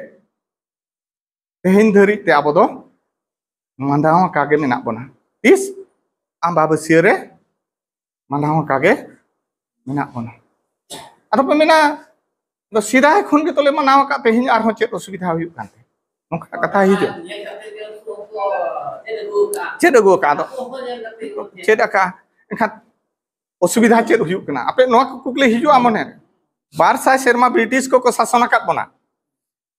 ᱛᱮᱦᱮᱧ ᱫᱷᱟᱹᱨᱤᱡ ᱛᱮ ᱟᱵᱚ ᱫᱚ ᱢᱟᱸᱰᱟᱣ ᱟᱠᱟ ᱜᱮ ᱢᱮᱱᱟᱜ ᱵᱚᱱᱟ᱾ ᱛᱤᱥ? ᱟᱢᱵᱟᱵᱟᱹᱥᱭᱟᱹ ᱨᱮ ᱢᱟᱸᱰᱟᱣ ᱟᱠᱟ ᱜᱮ ᱢᱮᱱᱟᱜ ᱵᱚᱱᱟ᱾ ᱟᱫᱚ ᱯᱮ ᱢᱮᱱᱟ, "ᱟᱫᱚ ᱥᱮᱫᱟᱭ ᱠᱷᱚᱱ ᱜᱮ ᱛᱚᱞᱮ ᱢᱟᱱᱟᱣ ᱟᱠᱟᱫ, ᱛᱮᱦᱮᱧ ᱟᱨᱦᱚᱸ ᱪᱮᱫ ᱚᱥᱩᱵᱤᱫᱷᱟ ᱦᱩᱭᱩᱜ ᱠᱟᱱ ᱛᱮ?" ᱱᱚᱝᱠᱟ ᱠᱟᱛᱷᱟ ᱦᱤᱡᱩᱜᱼᱟ᱾ ᱪᱮᱫ ᱟᱹᱜᱩ ᱟᱠᱟᱫ? ᱟᱫᱚ ᱪᱮᱫ ᱟᱠᱟᱫ? ᱮᱱᱠᱷᱟᱱ ᱚᱥᱩᱵᱤᱫᱷᱟ ᱪᱮᱫ ᱦᱩᱭᱩᱜ ᱠᱟᱱᱟ? ᱟᱯᱮ ᱱᱚᱣᱟ ᱠᱚ ᱠᱩᱠᱞᱤ ᱦᱤᱡᱩᱜᱼᱟ ᱢᱚᱱᱮ ᱨᱮ᱾ ᱵᱟᱨ ᱥᱟᱭ ᱥᱮᱨᱢᱟ ᱵᱨᱤᱴᱤᱥ ᱠᱚᱠᱚ ᱥᱟᱥᱚᱱ ᱟᱠᱟᱫ ᱵᱚᱱᱟ,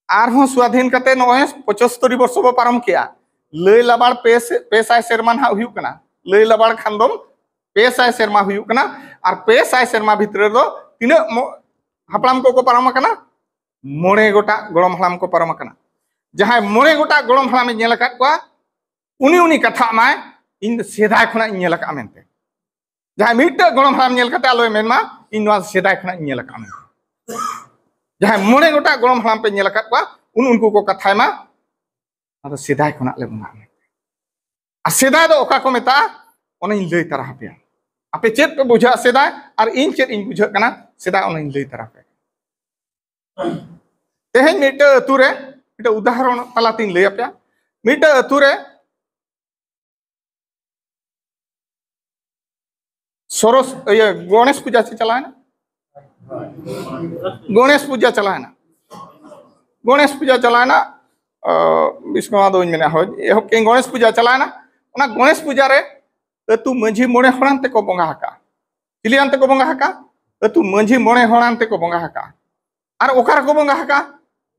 ᱟᱨᱦᱚᱸ ᱥᱣᱟᱫᱷᱤᱱ ᱠᱟᱛᱮ ᱱᱚᱜᱼᱚᱭ ᱯᱚᱸᱪᱟᱥᱴᱴᱤ ᱵᱚᱨᱥᱚ ᱵᱚ ᱯᱟᱨᱚᱢ ᱠᱮᱜᱼᱟ᱾ ᱞᱟᱹᱭ ᱞᱟᱵᱟᱲ ᱯᱮ ᱥᱮ, ᱯᱮ ᱥᱟᱭ ᱥᱮᱨᱢᱟ ᱱᱟᱦᱟᱜ ᱦᱩᱭᱩᱜ ᱠᱟᱱᱟ᱾ ᱞᱟᱹᱭ ᱞᱟᱵᱟᱲ ᱠᱷᱟᱱ ᱫᱚᱢ ᱯᱮ ᱥᱟᱭ ᱥᱮᱨᱢᱟ ᱦᱩᱭᱩᱜ ᱠᱟᱱᱟ᱾ ᱟᱨ ᱯᱮ ᱥᱟᱭ ᱥᱮᱨᱢᱟ ᱵᱷᱤᱛᱨᱤ ᱨᱮᱫᱚ ᱛᱤᱱᱟᱹᱜ ᱢᱚ-, ᱦᱟᱯᱲᱟᱢ ᱠᱚᱠᱚ ᱯᱟᱨᱚᱢ ᱟᱠᱟᱱᱟ? ᱢᱚᱬᱮ ᱜᱚᱴᱟᱝ ᱜᱚᱲᱚᱢ ᱦᱟᱲᱟᱢ ᱠᱚ ᱯᱟᱨᱚᱢ ᱟᱠᱟᱱᱟ᱾ ᱡᱟᱦᱟᱸᱭ ᱢᱚᱬᱮ ᱜᱚᱴᱟᱝ ᱜᱚᱲᱚᱢ ᱦᱟᱲᱟᱢᱮ ᱧᱮᱞ ᱟᱠᱟᱫ ᱠᱚᱣᱟ, ᱩᱱᱤ, ᱩᱱᱤ ᱠᱟᱛᱷᱟᱜ ᱢᱟᱭ, "ᱤᱧ ᱫᱚ ᱥᱮᱫᱟᱭ ᱠᱷᱚᱱᱟᱜ ᱤᱧ ᱧᱮᱞ ᱟᱠᱟᱫᱼᱟ" ᱢᱮᱱᱛᱮ᱾ ᱡᱟᱦᱟᱸᱭ ᱢᱤᱫᱴᱟᱝ ᱜᱚᱲᱚᱢ ᱦᱟᱲᱟᱢ ᱧᱮᱞ ᱠᱟᱛᱮ ᱟᱞᱚᱭ ᱢᱮᱱ ᱢᱟ, "ᱤᱧ ᱱᱚᱣᱟ ᱥᱮᱫᱟᱭ ᱠᱷᱚᱱᱟᱜ ᱤᱧ ᱧᱮᱞ ᱟᱠᱟᱫᱼᱟ" ᱢᱮᱱᱛᱮ᱾ ᱡᱟᱦᱟᱸᱭ ᱢᱚᱬᱮ ᱜᱚᱴᱟᱝ ᱜᱚᱲᱚᱢ ᱦᱟᱲᱟᱢ ᱯᱮ ᱧᱮᱞ ᱟᱠᱟᱫ ᱠᱚᱣᱟ, ᱩᱱ ᱩᱱᱠᱩ ᱠᱚ ᱠᱟᱛᱷᱟᱭ ᱢᱟ, "ᱚᱱᱟ ᱫᱚ ᱥᱮᱫᱟᱭ ᱠᱷᱚᱱᱟᱜ ᱞᱮ ᱵᱚᱸᱜᱟᱜᱼᱟ" ᱢᱮᱱᱛᱮ᱾ ᱟᱨ ᱥᱮᱫᱟᱭ ᱫᱚ ᱚᱠᱟ ᱠᱚ ᱢᱮᱛᱟᱜᱼᱟ, ᱚᱱᱟᱧ ᱞᱟᱹᱭ ᱛᱟᱨᱟ ᱟᱯᱮᱭᱟ᱾ ᱟᱯᱮ ᱪᱮᱫ ᱯᱮ ᱵᱩᱡᱷᱟᱹᱜᱼᱟ ᱥᱮᱫᱟᱭ, ᱟᱨ ᱤᱧ ᱪᱮᱫ ᱤᱧ ᱵᱩᱡᱷᱟᱹᱜ ᱠᱟᱱᱟ ᱥᱮᱫᱟᱭ, ᱚᱱᱟᱧ ᱞᱟᱹᱭ ᱛᱟᱨᱟ ᱯᱮ᱾ ᱛᱮᱦᱮᱧ ᱢᱤᱫᱴᱟᱝ ᱟᱹᱛᱩ ᱨᱮ, ᱢᱤᱫᱴᱟᱝ ᱩᱫᱟᱦᱚᱨᱚᱱ ᱛᱟᱞᱟᱛᱤᱧ ᱞᱟᱹᱭ ᱟᱯᱮᱭᱟ᱾ ᱢᱤᱫᱴᱟᱝ ᱟᱹᱛᱩ ᱨᱮ ᱥᱚᱨᱚᱥ ᱤᱭᱟᱹ ᱜᱚᱬᱮᱥ ᱯᱩᱡᱟ ᱪᱮᱫ ᱪᱟᱞᱟᱣᱮᱱᱟ? ᱜᱚᱬᱮᱥ ᱯᱩᱡᱟ ᱪᱟᱞᱟᱣᱮᱱᱟ᱾ ᱜᱚᱬᱮᱥ ᱯᱩᱡᱟ ᱪᱟᱞᱟᱣᱮᱱᱟ᱾ ᱵᱤᱥᱱᱩᱣᱟ ᱫᱚᱧ ᱢᱮᱱᱟ, ᱦᱳᱭ, ᱮᱦᱚᱵ ᱠᱮᱫ ᱜᱚᱬᱮᱥ ᱯᱩᱡᱟ ᱪᱟᱞᱟᱣᱮᱱᱟ᱾ ᱚᱱᱟ ᱜᱚᱬᱮᱥ ᱯᱩᱡᱟ ᱨᱮ ᱟᱹᱛᱩ ᱢᱟᱹᱡᱷᱤ ᱢᱚᱬᱮ ᱦᱚᱲᱟᱱ ᱛᱮᱠᱚ ᱵᱚᱸᱜᱟ ᱟᱠᱟᱜᱼᱟ᱾ ᱪᱤᱞᱤᱭᱟᱱ ᱛᱮᱠᱚ ᱵᱚᱸᱜᱟ ᱟᱠᱟᱜᱼᱟ? ᱟᱹᱛᱩ ᱢᱟᱹᱡᱷᱤ ᱢᱚᱬᱮ ᱦᱚᱲᱟᱱ ᱛᱮᱠᱚ ᱵᱚᱸᱜᱟ ᱟᱠᱟᱜᱼᱟ᱾ ᱟᱨ ᱚᱠᱟ ᱨᱮᱠᱚ ᱵᱚᱸᱜᱟ ᱟᱠᱟᱜᱼᱟ?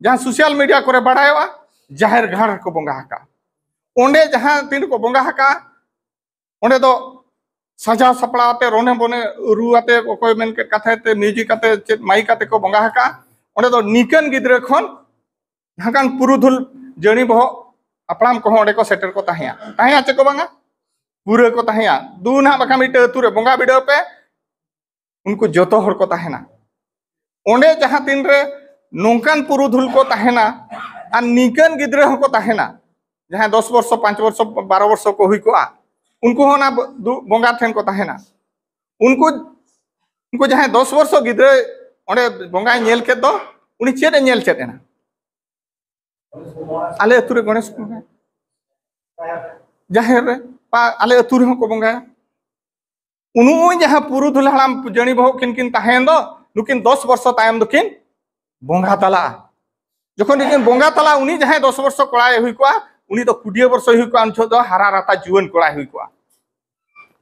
ᱡᱟᱦᱟᱸ ᱥᱳᱥᱟᱞ ᱢᱤᱰᱤᱭᱟ ᱠᱚᱨᱮ ᱵᱟᱲᱟᱭᱚᱜᱼᱟ, ᱡᱟᱦᱮᱨ ᱜᱟᱲ ᱨᱮᱠᱚ ᱵᱚᱸᱜᱟ ᱟᱠᱟᱜᱼᱟ᱾ ᱚᱸᱰᱮ ᱡᱟᱦᱟᱸ ᱛᱤᱱ ᱨᱮᱠᱚ ᱵᱚᱸᱜᱟ ᱟᱠᱟᱜᱼᱟ, ᱚᱸᱰᱮ ᱫᱚ ᱥᱟᱡᱟᱣ ᱥᱟᱯᱲᱟᱣ ᱟᱛᱮ, ᱨᱚᱱᱮ ᱵᱚᱱᱮ, ᱨᱩ ᱟᱛᱮ, ᱚᱠᱚᱭ ᱢᱮᱱ ᱠᱮᱫ ᱠᱟᱛᱷᱟ ᱛᱮ, ᱢᱤᱭᱩᱡᱤᱠ ᱟᱛᱮ, ᱪᱮᱫ ᱢᱟᱭᱤᱠ ᱟᱛᱮ ᱠᱚ ᱵᱚᱸᱜᱟ ᱟᱠᱟᱜᱼᱟ᱾ ᱚᱸᱰᱮ ᱫᱚ ᱱᱤᱠᱟᱹᱱ ᱜᱤᱫᱽᱨᱟᱹ ᱠᱷᱚᱱ ᱱᱟᱜᱟᱱ ᱯᱩᱨᱩᱫᱷᱩᱞ ᱡᱟᱹᱱᱤ ᱵᱚᱦᱚᱜ ᱦᱟᱯᱲᱟᱢ ᱠᱚᱦᱚᱸ ᱚᱸᱰᱮ ᱠᱚ ᱥᱮᱴᱮᱨ ᱠᱚ ᱛᱟᱦᱮᱸᱭᱟ᱾ ᱛᱟᱦᱮᱸᱭᱟ ᱪᱮ ᱠᱚ ᱵᱟᱝᱟ? ᱯᱩᱨᱟᱹ ᱠᱚ ᱛᱟᱦᱮᱸᱭᱟ᱾ ᱫᱩ ᱱᱟᱦᱟᱜ ᱵᱟᱠᱷᱟᱱ ᱢᱤᱫᱴᱟᱹ ᱟᱹᱛᱩ ᱨᱮ ᱵᱚᱸᱜᱟ ᱵᱤᱰᱟᱹᱣ ᱯᱮ, ᱩᱱᱠᱩ ᱡᱚᱛᱚ ᱦᱚᱲ ᱠᱚ ᱛᱟᱦᱮᱱᱟ᱾ ᱚᱸᱰᱮ ᱡᱟᱦᱟᱸ ᱛᱤᱱ ᱨᱮ ᱱᱚᱝᱠᱟᱱ ᱯᱩᱨᱩᱫᱷᱩᱞ ᱠᱚ ᱛᱟᱦᱮᱱᱟ ᱟᱨ ᱱᱤᱝᱠᱟᱹᱱ ᱜᱤᱫᱽᱨᱟᱹ ᱦᱚᱸᱠᱚ ᱛᱟᱦᱮᱱᱟ, ᱡᱟᱦᱟᱸᱭ ᱫᱚᱥ ᱵᱚᱨᱥᱚ, ᱯᱟᱸᱪ ᱵᱚᱨᱥᱚ, ᱵᱟᱨᱚ ᱵᱚᱨᱥᱚ ᱠᱚ ᱦᱩᱭ ᱠᱚᱜᱼᱟ, ᱩᱱᱠᱩ ᱦᱚᱸ ᱚᱱᱟ ᱵᱚ-, ᱫᱩ-, ᱵᱚᱸᱜᱟ ᱴᱷᱮᱱ ᱠᱚ ᱛᱟᱦᱮᱱᱟ᱾ ᱩᱱᱠᱩ, ᱩᱱᱠᱩ ᱡᱟᱦᱟᱸᱭ ᱫᱚᱥ ᱵᱚᱨᱥᱚ ᱜᱤᱫᱽᱨᱟᱹ ᱚᱸᱰᱮ ᱵᱚᱸᱜᱟᱭ ᱧᱮᱞ ᱠᱮᱫ ᱫᱚ, ᱩᱱᱤ ᱪᱮᱫ ᱮ ᱧᱮᱞ ᱪᱮᱫ ᱮᱱᱟ? ᱟᱞᱮ ᱟᱹᱛᱩ ᱨᱮ ᱜᱚᱬᱮᱥ ᱵᱚᱸᱜᱟ, ᱡᱟᱦᱮᱨ ᱨᱮ, ᱯᱟ-, ᱟᱞᱮ ᱟᱹᱛᱩ ᱨᱮᱦᱚᱸ ᱠᱚ ᱵᱚᱸᱜᱟᱭᱟ᱾ ᱩᱱᱩᱭ ᱡᱟᱦᱟᱸ ᱯᱩᱨᱩᱫᱷᱩᱞ ᱦᱟᱲᱟᱢ ᱡᱟᱹᱱᱤ ᱵᱚᱦᱚᱜ ᱠᱤᱱ ᱠᱤᱱ ᱛᱟᱦᱮᱸᱭᱮᱱ ᱫᱚ, ᱱᱩᱠᱤᱱ ᱫᱚᱥ ᱵᱚᱨᱥᱚ ᱛᱟᱭᱚᱢ ᱫᱚᱠᱤᱱ ᱵᱚᱸᱜᱟ ᱛᱟᱞᱟᱜᱼᱟ᱾ ᱡᱚᱠᱷᱚᱱ ᱱᱩᱠᱤᱱ ᱵᱚᱸᱜᱟ ᱛᱟᱞᱟ, ᱩᱱᱤ ᱡᱟᱦᱟᱸᱭ ᱫᱚᱥ ᱵᱚᱨᱥᱚ ᱠᱚᱲᱟᱭ ᱦᱩᱭ ᱠᱚᱜᱼᱟ, ᱩᱱᱤ ᱫᱚ ᱠᱩᱰᱤᱭᱟᱹ ᱵᱚᱨᱥᱚᱭ ᱦᱩᱭ ᱠᱚᱜᱼᱟ, ᱩᱱ ᱡᱚᱦᱚᱜ ᱫᱚ ᱦᱟᱨᱟ ᱨᱟᱛᱟ ᱡᱩᱣᱟᱹᱱ ᱠᱚᱲᱟᱭ ᱦᱩᱭ ᱠᱚᱜᱼᱟ᱾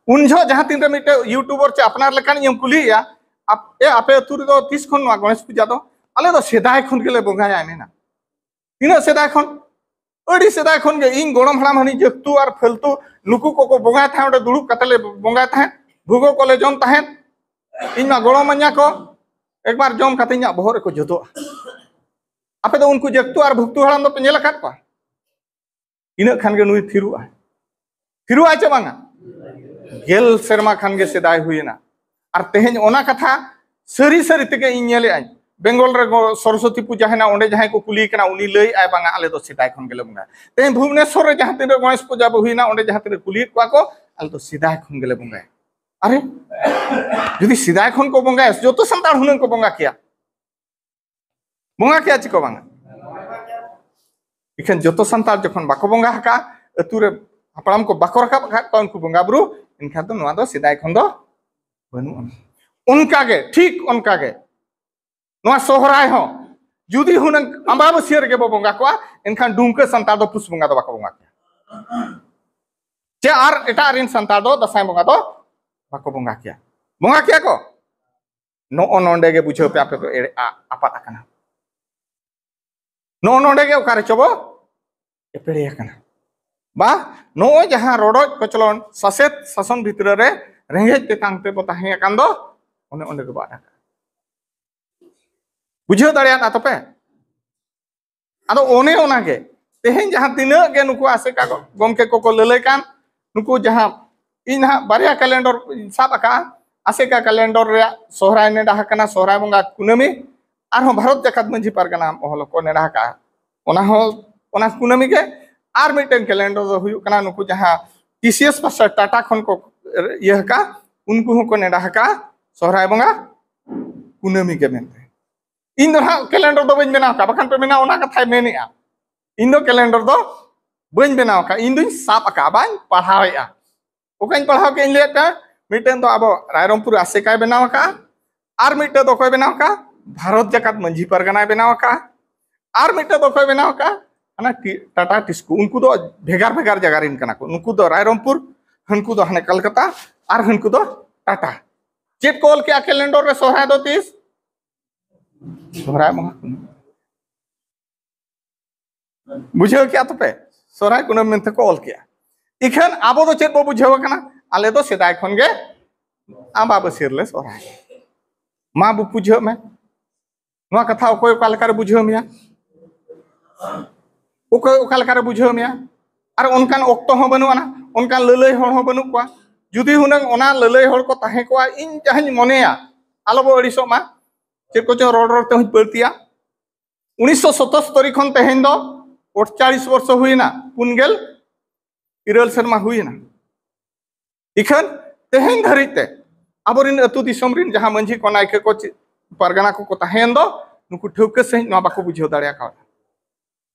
ᱩᱱ ᱡᱚᱦᱚᱜ ᱡᱟᱦᱟᱸ ᱛᱤᱱᱨᱮ ᱢᱤᱫᱴᱮᱡ ᱤᱭᱩᱴᱩᱵᱟᱨ ᱪᱮ ᱟᱯᱱᱟᱨ ᱞᱮᱠᱟᱱ ᱤᱧ ᱮᱢ ᱠᱩᱞᱤᱭᱮᱭᱟ, "ᱟᱯ-, ᱮ, ᱟᱯᱮ ᱟᱹᱛᱩ ᱨᱮᱫᱚ ᱛᱤᱥ ᱠᱷᱚᱱ ᱱᱚᱣᱟ ᱜᱚᱬᱮᱥ ᱯᱩᱡᱟ ᱫᱚ?" "ᱟᱞᱮ ᱫᱚ ᱥᱮᱫᱟᱭ ᱠᱷᱚᱱ ᱜᱮᱞᱮ ᱵᱚᱸᱜᱟᱭᱟ" ᱢᱮᱱᱟ᱾ ᱛᱤᱱᱟᱹᱜ ᱥᱮᱫᱟᱭ ᱠᱷᱚᱱ? ᱟᱹᱰᱤ ᱥᱮᱫᱟᱭ ᱠᱷᱚᱱ ᱜᱮ ᱤᱧ ᱜᱚᱲᱚᱢ ᱦᱟᱲᱟᱢ ᱦᱟᱹᱱᱤ ᱡᱟᱹᱠᱛᱩ ᱟᱨ ᱯᱷᱟᱹᱞᱛᱩ ᱱᱩᱠᱩ ᱠᱚᱠᱚ ᱵᱚᱸᱜᱟᱭ ᱛᱟᱦᱮᱸᱫ, ᱚᱸᱰᱮ ᱫᱩᱲᱩᱵ ᱠᱟᱛᱮ ᱞᱮ ᱵᱚᱸᱜᱟᱭ ᱛᱟᱦᱮᱸᱫ, ᱵᱷᱩᱜᱟᱹ ᱠᱚᱞᱮ ᱡᱚᱢ ᱛᱟᱦᱮᱸᱫ᱾ ᱤᱧ ᱢᱟ ᱜᱚᱲᱚᱢ ᱟᱹᱧᱟ ᱠᱚ, ᱮᱠᱵᱟᱨ ᱡᱚᱢ ᱠᱟᱛᱮ ᱤᱧᱟᱹᱜ ᱵᱚᱦᱚᱜ ᱨᱮᱠᱚ ᱡᱚᱫᱚᱜᱼᱟ᱾ ᱟᱯᱮ ᱫᱚ ᱩᱱᱠᱩ ᱡᱟᱹᱠᱛᱩ ᱟᱨ ᱵᱷᱩᱠᱛᱩ ᱦᱟᱲᱟᱢ ᱫᱚᱯᱮ ᱧᱮᱞ ᱟᱠᱟᱫ ᱠᱚᱣᱟ? ᱤᱱᱟᱹᱜ ᱠᱷᱟᱱ ᱜᱮ ᱱᱩᱭ ᱛᱷᱤᱨᱩᱜ ᱟᱭ᱾ ᱛᱷᱤᱨᱩᱜ ᱟᱭ ᱪᱮ ᱵᱟᱝᱟ? ᱜᱮᱞ ᱥᱮᱨᱢᱟ ᱠᱷᱟᱱ ᱜᱮ ᱥᱮᱫᱟᱭ ᱦᱩᱭᱮᱱᱟ᱾ ᱟᱨ ᱛᱮᱦᱮᱧ ᱚᱱᱟ ᱠᱟᱛᱷᱟ ᱥᱟᱹᱨᱤ ᱥᱟᱹᱨᱤ ᱛᱮᱜᱮ ᱤᱧ ᱧᱮᱞᱮᱫ ᱟᱹᱧ᱾ ᱵᱮᱝᱜᱚᱞ ᱨᱮ ᱜᱚ-, ᱥᱚᱨᱚᱥᱚᱛᱤ ᱯᱩᱡᱟ ᱦᱮᱱᱟᱜ, ᱚᱸᱰᱮ ᱡᱟᱦᱟᱸᱭ ᱠᱚ ᱠᱩᱞᱤᱭᱮ ᱠᱟᱱᱟ, ᱩᱱᱤ ᱞᱟᱹᱭᱮᱫ ᱟᱭ, "ᱵᱟᱝᱟ, ᱟᱞᱮ ᱫᱚ ᱥᱮᱫᱟᱭ ᱠᱷᱚᱱ ᱜᱮᱞᱮ ᱵᱚᱸᱜᱟᱭᱟ᱾" ᱛᱮᱦᱮᱧ ᱵᱷᱩᱵᱽᱱᱮᱥᱚᱨ ᱨᱮ ᱡᱟᱦᱟᱸ ᱛᱤᱱᱟᱹᱜ ᱜᱚᱬᱮᱥ ᱯᱩᱡᱟ ᱦᱩᱭᱱᱟ, ᱚᱸᱰᱮ ᱡᱟᱦᱟᱸ ᱛᱤᱱᱟᱹᱜ ᱠᱩᱞᱤᱭᱮᱫ ᱠᱚᱣᱟ ᱠᱚ, "ᱟᱞᱮ ᱫᱚ ᱥᱮᱫᱟᱭ ᱠᱷᱚᱱ ᱜᱮᱞᱮ ᱵᱚᱸᱜᱟᱭᱟ᱾" ᱟᱨᱮ, ᱡᱩᱫᱤ ᱥᱮᱫᱟᱭ ᱠᱷᱚᱱ ᱠᱚ ᱵᱚᱸᱜᱟᱭᱟ, ᱡᱚᱛᱚ ᱥᱟᱱᱛᱟᱲ ᱦᱩᱱᱟᱹᱝ ᱠᱚ ᱵᱚᱸᱜᱟ ᱠᱮᱭᱟ᱾ ᱵᱚᱸᱜᱟ ᱠᱮᱭᱟ ᱪᱮ ᱠᱚ ᱵᱟᱝᱟ? ᱤᱠᱷᱟᱹᱱ ᱡᱚᱛᱚ ᱥᱟᱱᱛᱟᱲ ᱡᱚᱠᱷᱚᱱ ᱵᱟᱠᱚ ᱵᱚᱸᱜᱟ ᱟᱠᱟᱫ, ᱟᱹᱛᱩ ᱨᱮ ᱦᱟᱯᱲᱟᱢ ᱠᱚ ᱵᱟᱠᱚ ᱨᱟᱠᱟᱵ ᱟᱠᱟᱫ ᱠᱚᱣᱟ ᱩᱱᱠᱩ ᱵᱚᱸᱜᱟ ᱵᱩᱨᱩ, ᱮᱱᱠᱷᱟᱱ ᱫᱚ ᱱᱚᱣᱟ ᱫᱚ ᱥᱮᱫᱟᱭ ᱠᱷᱚᱱ ᱫᱚ ᱵᱟᱹᱱᱩᱜᱼᱟ᱾ ᱚᱱᱠᱟ ᱜᱮ, ᱴᱷᱤᱠ ᱚᱱᱠᱟ ᱜᱮ ᱱᱚᱣᱟ ᱥᱚᱦᱨᱟᱭ ᱦᱚᱸ ᱡᱩᱫᱤ ᱦᱩᱱᱟᱹᱝ ᱟᱢᱵᱟᱵᱟᱹᱥᱭᱟᱹ ᱨᱮᱜᱮ ᱵᱚ ᱵᱚᱸᱜᱟ ᱠᱚᱣᱟ, ᱮᱱᱠᱷᱟᱱ ᱰᱩᱢᱠᱟᱹ ᱥᱟᱱᱛᱟᱲ ᱫᱚ ᱯᱩᱥ ᱵᱚᱸᱜᱟ ᱫᱚ ᱵᱟᱠᱚ ᱵᱚᱸᱜᱟ ᱠᱮᱭᱟ᱾ ᱪᱮ ᱟᱨ ᱮᱴᱟᱜ ᱨᱮᱱ ᱥᱟᱱᱛᱟᱲ ᱫᱚ ᱫᱟᱸᱥᱟᱭ ᱵᱚᱸᱜᱟ ᱫᱚ ᱵᱟᱠᱚ ᱵᱚᱸᱜᱟ ᱠᱮᱭᱟ᱾ ᱵᱚᱸᱜᱟ ᱠᱮᱭᱟ ᱠᱚ? ᱱᱚᱜᱼᱚ ᱱᱚᱰᱮ ᱜᱮ ᱵᱩᱡᱷᱟᱹᱣ ᱯᱮ, ᱟᱯᱮ ᱯᱮ ᱮᱲᱮ, ᱟ-, ᱟᱯᱟᱫ ᱟᱠᱟᱱᱟ᱾ ᱱᱚᱜᱼᱚ ᱱᱚᱰᱮ ᱜᱮ ᱚᱠᱟ ᱨᱮᱪᱚ ᱵᱚ ᱮᱯᱮᱲᱮ ᱟᱠᱟᱱᱟ᱾ ᱵᱟ, ᱱᱚᱜᱼᱚᱭ ᱡᱟᱦᱟᱸ ᱨᱚᱰᱚᱡ ᱠᱚᱪᱞᱚᱱ, ᱥᱟᱥᱮᱛ ᱥᱟᱥᱚᱱ ᱵᱷᱤᱛᱨᱤ ᱨᱮ ᱨᱮᱸᱜᱮᱡ ᱛᱮᱛᱟᱝ ᱛᱮᱵᱚ ᱛᱟᱦᱮᱸ ᱟᱠᱟᱱ ᱫᱚ, ᱚᱱᱮ ᱚᱸᱰᱮ ᱜᱮᱵᱚ ᱟᱫ ᱟᱠᱟᱱᱟ᱾ ᱵᱩᱡᱷᱟᱹᱣ ᱫᱟᱲᱮᱭᱟᱫ ᱛᱟᱯᱮ? ᱟᱫᱚ ᱚᱱᱮ ᱚᱱᱟᱜᱮ ᱛᱮᱦᱮᱧ ᱡᱟᱦᱟᱸ ᱛᱤᱱᱟᱹᱜ ᱜᱮ ᱱᱩᱠᱩ ᱟᱥᱮᱠᱟ ᱜᱚᱢᱠᱮ ᱠᱚᱠᱚ ᱞᱟᱹᱞᱟᱹᱭ ᱠᱟᱱ, ᱱᱩᱠᱩ ᱡᱟᱦᱟᱸ ᱤᱧ ᱱᱟᱦᱟᱜ ᱵᱟᱨᱭᱟ ᱠᱮᱞᱮᱱᱰᱚᱨ ᱤᱧ ᱥᱟᱵ ᱟᱠᱟᱫᱼᱟ, ᱟᱥᱮᱠᱟ ᱠᱮᱞᱮᱱᱰᱚᱨ ᱨᱮᱭᱟᱜ ᱥᱚᱦᱨᱟᱭ ᱱᱮᱰᱟ ᱟᱠᱟᱱᱟ, ᱥᱚᱦᱨᱟᱭ ᱵᱚᱸᱜᱟ ᱠᱩᱱᱟᱹᱢᱤ, ᱟᱨᱦᱚᱸ ᱵᱷᱟᱨᱚᱛ ᱡᱟᱠᱟᱛ ᱢᱟᱹᱡᱷᱤ ᱯᱟᱨᱜᱟᱱᱟ ᱢᱚᱦᱚᱞ ᱠᱚ ᱱᱮᱰᱟ ᱟᱠᱟᱫᱼᱟ, ᱚᱱᱟ ᱦᱚᱸ ᱚᱱᱟ ᱠᱩᱱᱟᱹᱢᱤ ᱜᱮ᱾ ᱟᱨ ᱢᱤᱫᱴᱮᱱ ᱠᱮᱞᱮᱱᱰᱚᱨ ᱫᱚ ᱦᱩᱭᱩᱜ ᱠᱟᱱᱟ ᱱᱩᱠᱩ ᱡᱟᱦᱟᱸ ᱴᱤ ᱥᱤ ᱮᱥ ᱯᱟᱥᱴᱟ ᱴᱟᱴᱟ ᱠᱷᱚᱱ ᱠᱚ ᱤᱭᱟᱹ ᱟᱠᱟᱫᱼᱟ, ᱩᱱᱠᱩ ᱦᱚᱸᱠᱚ ᱱᱮᱰᱟ ᱟᱠᱟᱫᱼᱟ ᱥᱚᱦᱨᱟᱭ ᱵᱚᱸᱜᱟ ᱠᱩᱱᱟᱹᱢᱤ ᱜᱮ ᱢᱮᱱᱛᱮ᱾ ᱤᱧ ᱫᱚ ᱱᱟᱦᱟᱜ ᱠᱮᱞᱮᱱᱰᱚᱨ ᱫᱚ ᱵᱟᱹᱧ ᱵᱮᱱᱟᱣ ᱟᱠᱟᱫᱼᱟ, ᱵᱟᱠᱷᱟᱱ ᱯᱮ ᱢᱮᱱᱟ ᱚᱱᱟ ᱠᱟᱛᱷᱟᱭ ᱢᱮᱱᱮᱫᱼᱟ᱾ ᱤᱧ ᱫᱚ ᱠᱮᱞᱮᱱᱰᱚᱨ ᱫᱚ ᱵᱟᱹᱧ ᱵᱮᱱᱟᱣ ᱟᱠᱟᱫᱼᱟ, ᱤᱧ ᱫᱚᱧ ᱥᱟᱵ ᱟᱠᱟᱫᱼᱟ, ᱵᱟᱹᱧ ᱯᱟᱲᱦᱟᱣᱮᱫᱼᱟ᱾ ᱚᱠᱟᱧ ᱯᱟᱲᱦᱟᱣ ᱠᱮᱫᱼᱟ ᱤᱧ ᱞᱟᱹᱭᱮᱫ ᱯᱮᱭᱟ, ᱢᱤᱫᱴᱮᱱ ᱫᱚ ᱟᱵᱚ ᱨᱟᱭᱨᱚᱝᱯᱩᱨ ᱟᱥᱮᱠᱟᱭ ᱵᱮᱱᱟᱣ ᱟᱠᱟᱫᱼᱟ, ᱟᱨ ᱢᱤᱫᱴᱮᱱ ᱫᱚ ᱚᱠᱚᱭ ᱵᱮᱱᱟᱣ ᱟᱠᱟᱫᱼᱟ? ᱵᱷᱟᱨᱚᱛ ᱡᱟᱠᱟᱛ ᱢᱟᱹᱡᱷᱤ ᱯᱟᱨᱜᱟᱱᱟᱭ ᱵᱮᱱᱟᱣ ᱟᱠᱟᱫᱼᱟ, ᱟᱨ ᱢᱤᱫᱴᱮᱱ ᱫᱚ ᱚᱠᱚᱭ ᱵᱮᱱᱟᱣ ᱟᱠᱟᱫᱼᱟ? ᱦᱟᱱᱟ ᱴᱤ-, ᱴᱟᱴᱟ ᱴᱤᱥᱠᱳ, ᱩᱱᱠᱩ ᱫᱚ ᱵᱷᱮᱜᱟᱨ ᱵᱷᱮᱜᱟᱨ ᱡᱟᱭᱜᱟ ᱨᱮᱱ ᱠᱟᱱᱟ ᱠᱚ, ᱱᱩᱠᱩ ᱫᱚ ᱨᱟᱭᱨᱚᱝᱯᱩᱨ, ᱦᱟᱹᱱᱠᱩ ᱫᱚ ᱦᱟᱱᱮ ᱠᱟᱞᱠᱟᱛᱟ, ᱟᱨ ᱦᱟᱹᱱᱠᱩ ᱫᱚ ᱴᱟᱴᱟ᱾ ᱪᱮᱫ ᱠᱚ ᱚᱞ ᱠᱮᱜᱼᱟ ᱠᱮᱞᱮᱱᱰᱚᱨ ᱨᱮ ᱥᱚᱦᱨᱟᱭ ᱫᱚ ᱛᱤᱥ? ᱥᱚᱦᱨᱟᱭ ᱵᱚᱸᱜᱟ ᱠᱩᱱᱟᱹᱢᱤ᱾ ᱵᱩᱡᱷᱟᱹᱣ ᱠᱮᱜᱼᱟ ᱛᱚᱯᱮ? ᱥᱚᱦᱨᱟᱭ ᱠᱩᱱᱟᱹᱢᱤ ᱢᱮᱱᱛᱮ ᱠᱚ ᱚᱞ ᱠᱮᱜᱼᱟ᱾ ᱤᱠᱷᱟᱹᱱ ᱟᱵᱚ ᱫᱚ ᱪᱮᱫ ᱵᱚ ᱵᱩᱡᱷᱟᱹᱣ ᱟᱠᱟᱱᱟ? ᱟᱞᱮ ᱫᱚ ᱥᱮᱫᱟᱭ ᱠᱷᱚᱱ ᱜᱮ ᱟᱢᱵᱟᱵᱟᱹᱥᱭᱟᱹ ᱨᱮᱞᱮ ᱥᱚᱦᱨᱟᱭ᱾ ᱢᱟ ᱵᱩ ᱵᱩᱡᱷᱟᱹᱣ ᱢᱮ, ᱱᱚᱣᱟ ᱠᱟᱛᱷᱟ ᱚᱠᱚᱭ ᱚᱠᱟ ᱞᱮᱠᱟᱨᱮ ᱵᱩᱡᱷᱟᱹᱣ ᱢᱮᱭᱟ, ᱚᱠᱚᱭ ᱚᱠᱟ ᱞᱮᱠᱟᱨᱮ ᱵᱩᱡᱷᱟᱹᱣ ᱢᱮᱭᱟ᱾ ᱟᱨ ᱚᱱᱠᱟᱱ ᱚᱠᱛᱚ ᱦᱚᱸ ᱵᱟᱹᱱᱩᱜ ᱟᱱᱟ, ᱚᱱᱠᱟᱱ ᱞᱟᱹᱞᱟᱹᱭ ᱦᱚᱲ ᱦᱚᱸ ᱵᱟᱹᱱᱩᱜ ᱠᱚᱣᱟ᱾ ᱡᱩᱫᱤ ᱦᱩᱱᱟᱹᱝ ᱚᱱᱟ ᱞᱟᱹᱞᱟᱹᱭ ᱦᱚᱲ ᱠᱚ ᱛᱟᱦᱮᱸ ᱠᱚᱜᱼᱟ, ᱤᱧ ᱡᱟᱦᱟᱸᱧ ᱢᱚᱱᱮᱭᱟ, ᱟᱞᱚ ᱵᱚ ᱟᱹᱲᱤᱥᱚᱜ ᱢᱟ, ᱪᱮᱫ ᱠᱚᱪᱚᱝ ᱨᱚᱲ ᱨᱚᱲ ᱛᱮᱦᱚᱸᱧ ᱵᱟᱹᱲᱛᱤᱭᱟ᱾ ᱩᱱᱤᱥᱥᱚ ᱥᱚᱛᱚᱥᱛᱚᱨᱤ ᱠᱷᱚᱱ ᱛᱮᱦᱮᱧ ᱫᱚ ᱟᱴᱪᱟᱲᱤᱥ ᱵᱚᱨᱥᱚ ᱦᱩᱭᱮᱱᱟ, ᱯᱩᱱ ᱜᱮᱞ ᱤᱨᱟᱹᱞ ᱥᱮᱨᱢᱟ ᱦᱩᱭᱮᱱᱟ᱾ ᱤᱠᱷᱟᱹᱱ ᱛᱮᱦᱮᱧ ᱫᱷᱟᱹᱨᱤᱡ ᱛᱮ ᱟᱵᱚᱨᱮᱱ ᱟᱹᱛᱩ ᱫᱤᱥᱚᱢ ᱨᱮᱱ ᱡᱟᱦᱟᱸ ᱢᱟᱹᱡᱷᱤ ᱠᱚ, ᱱᱟᱭᱠᱮ ᱠᱚ, ᱪᱮ-, ᱯᱟᱨᱜᱟᱱᱟ ᱠᱚᱠᱚ ᱛᱟᱦᱮᱸᱭᱮᱱ ᱫᱚ, ᱱᱩᱠᱩ ᱴᱷᱟᱹᱣᱠᱟᱹ ᱥᱟᱺᱦᱤᱡ ᱱᱚᱣᱟ ᱵᱟᱠᱚ ᱵᱩᱡᱷᱟᱹᱣ ᱫᱟᱲᱮ ᱟᱠᱟᱣᱫᱟ᱾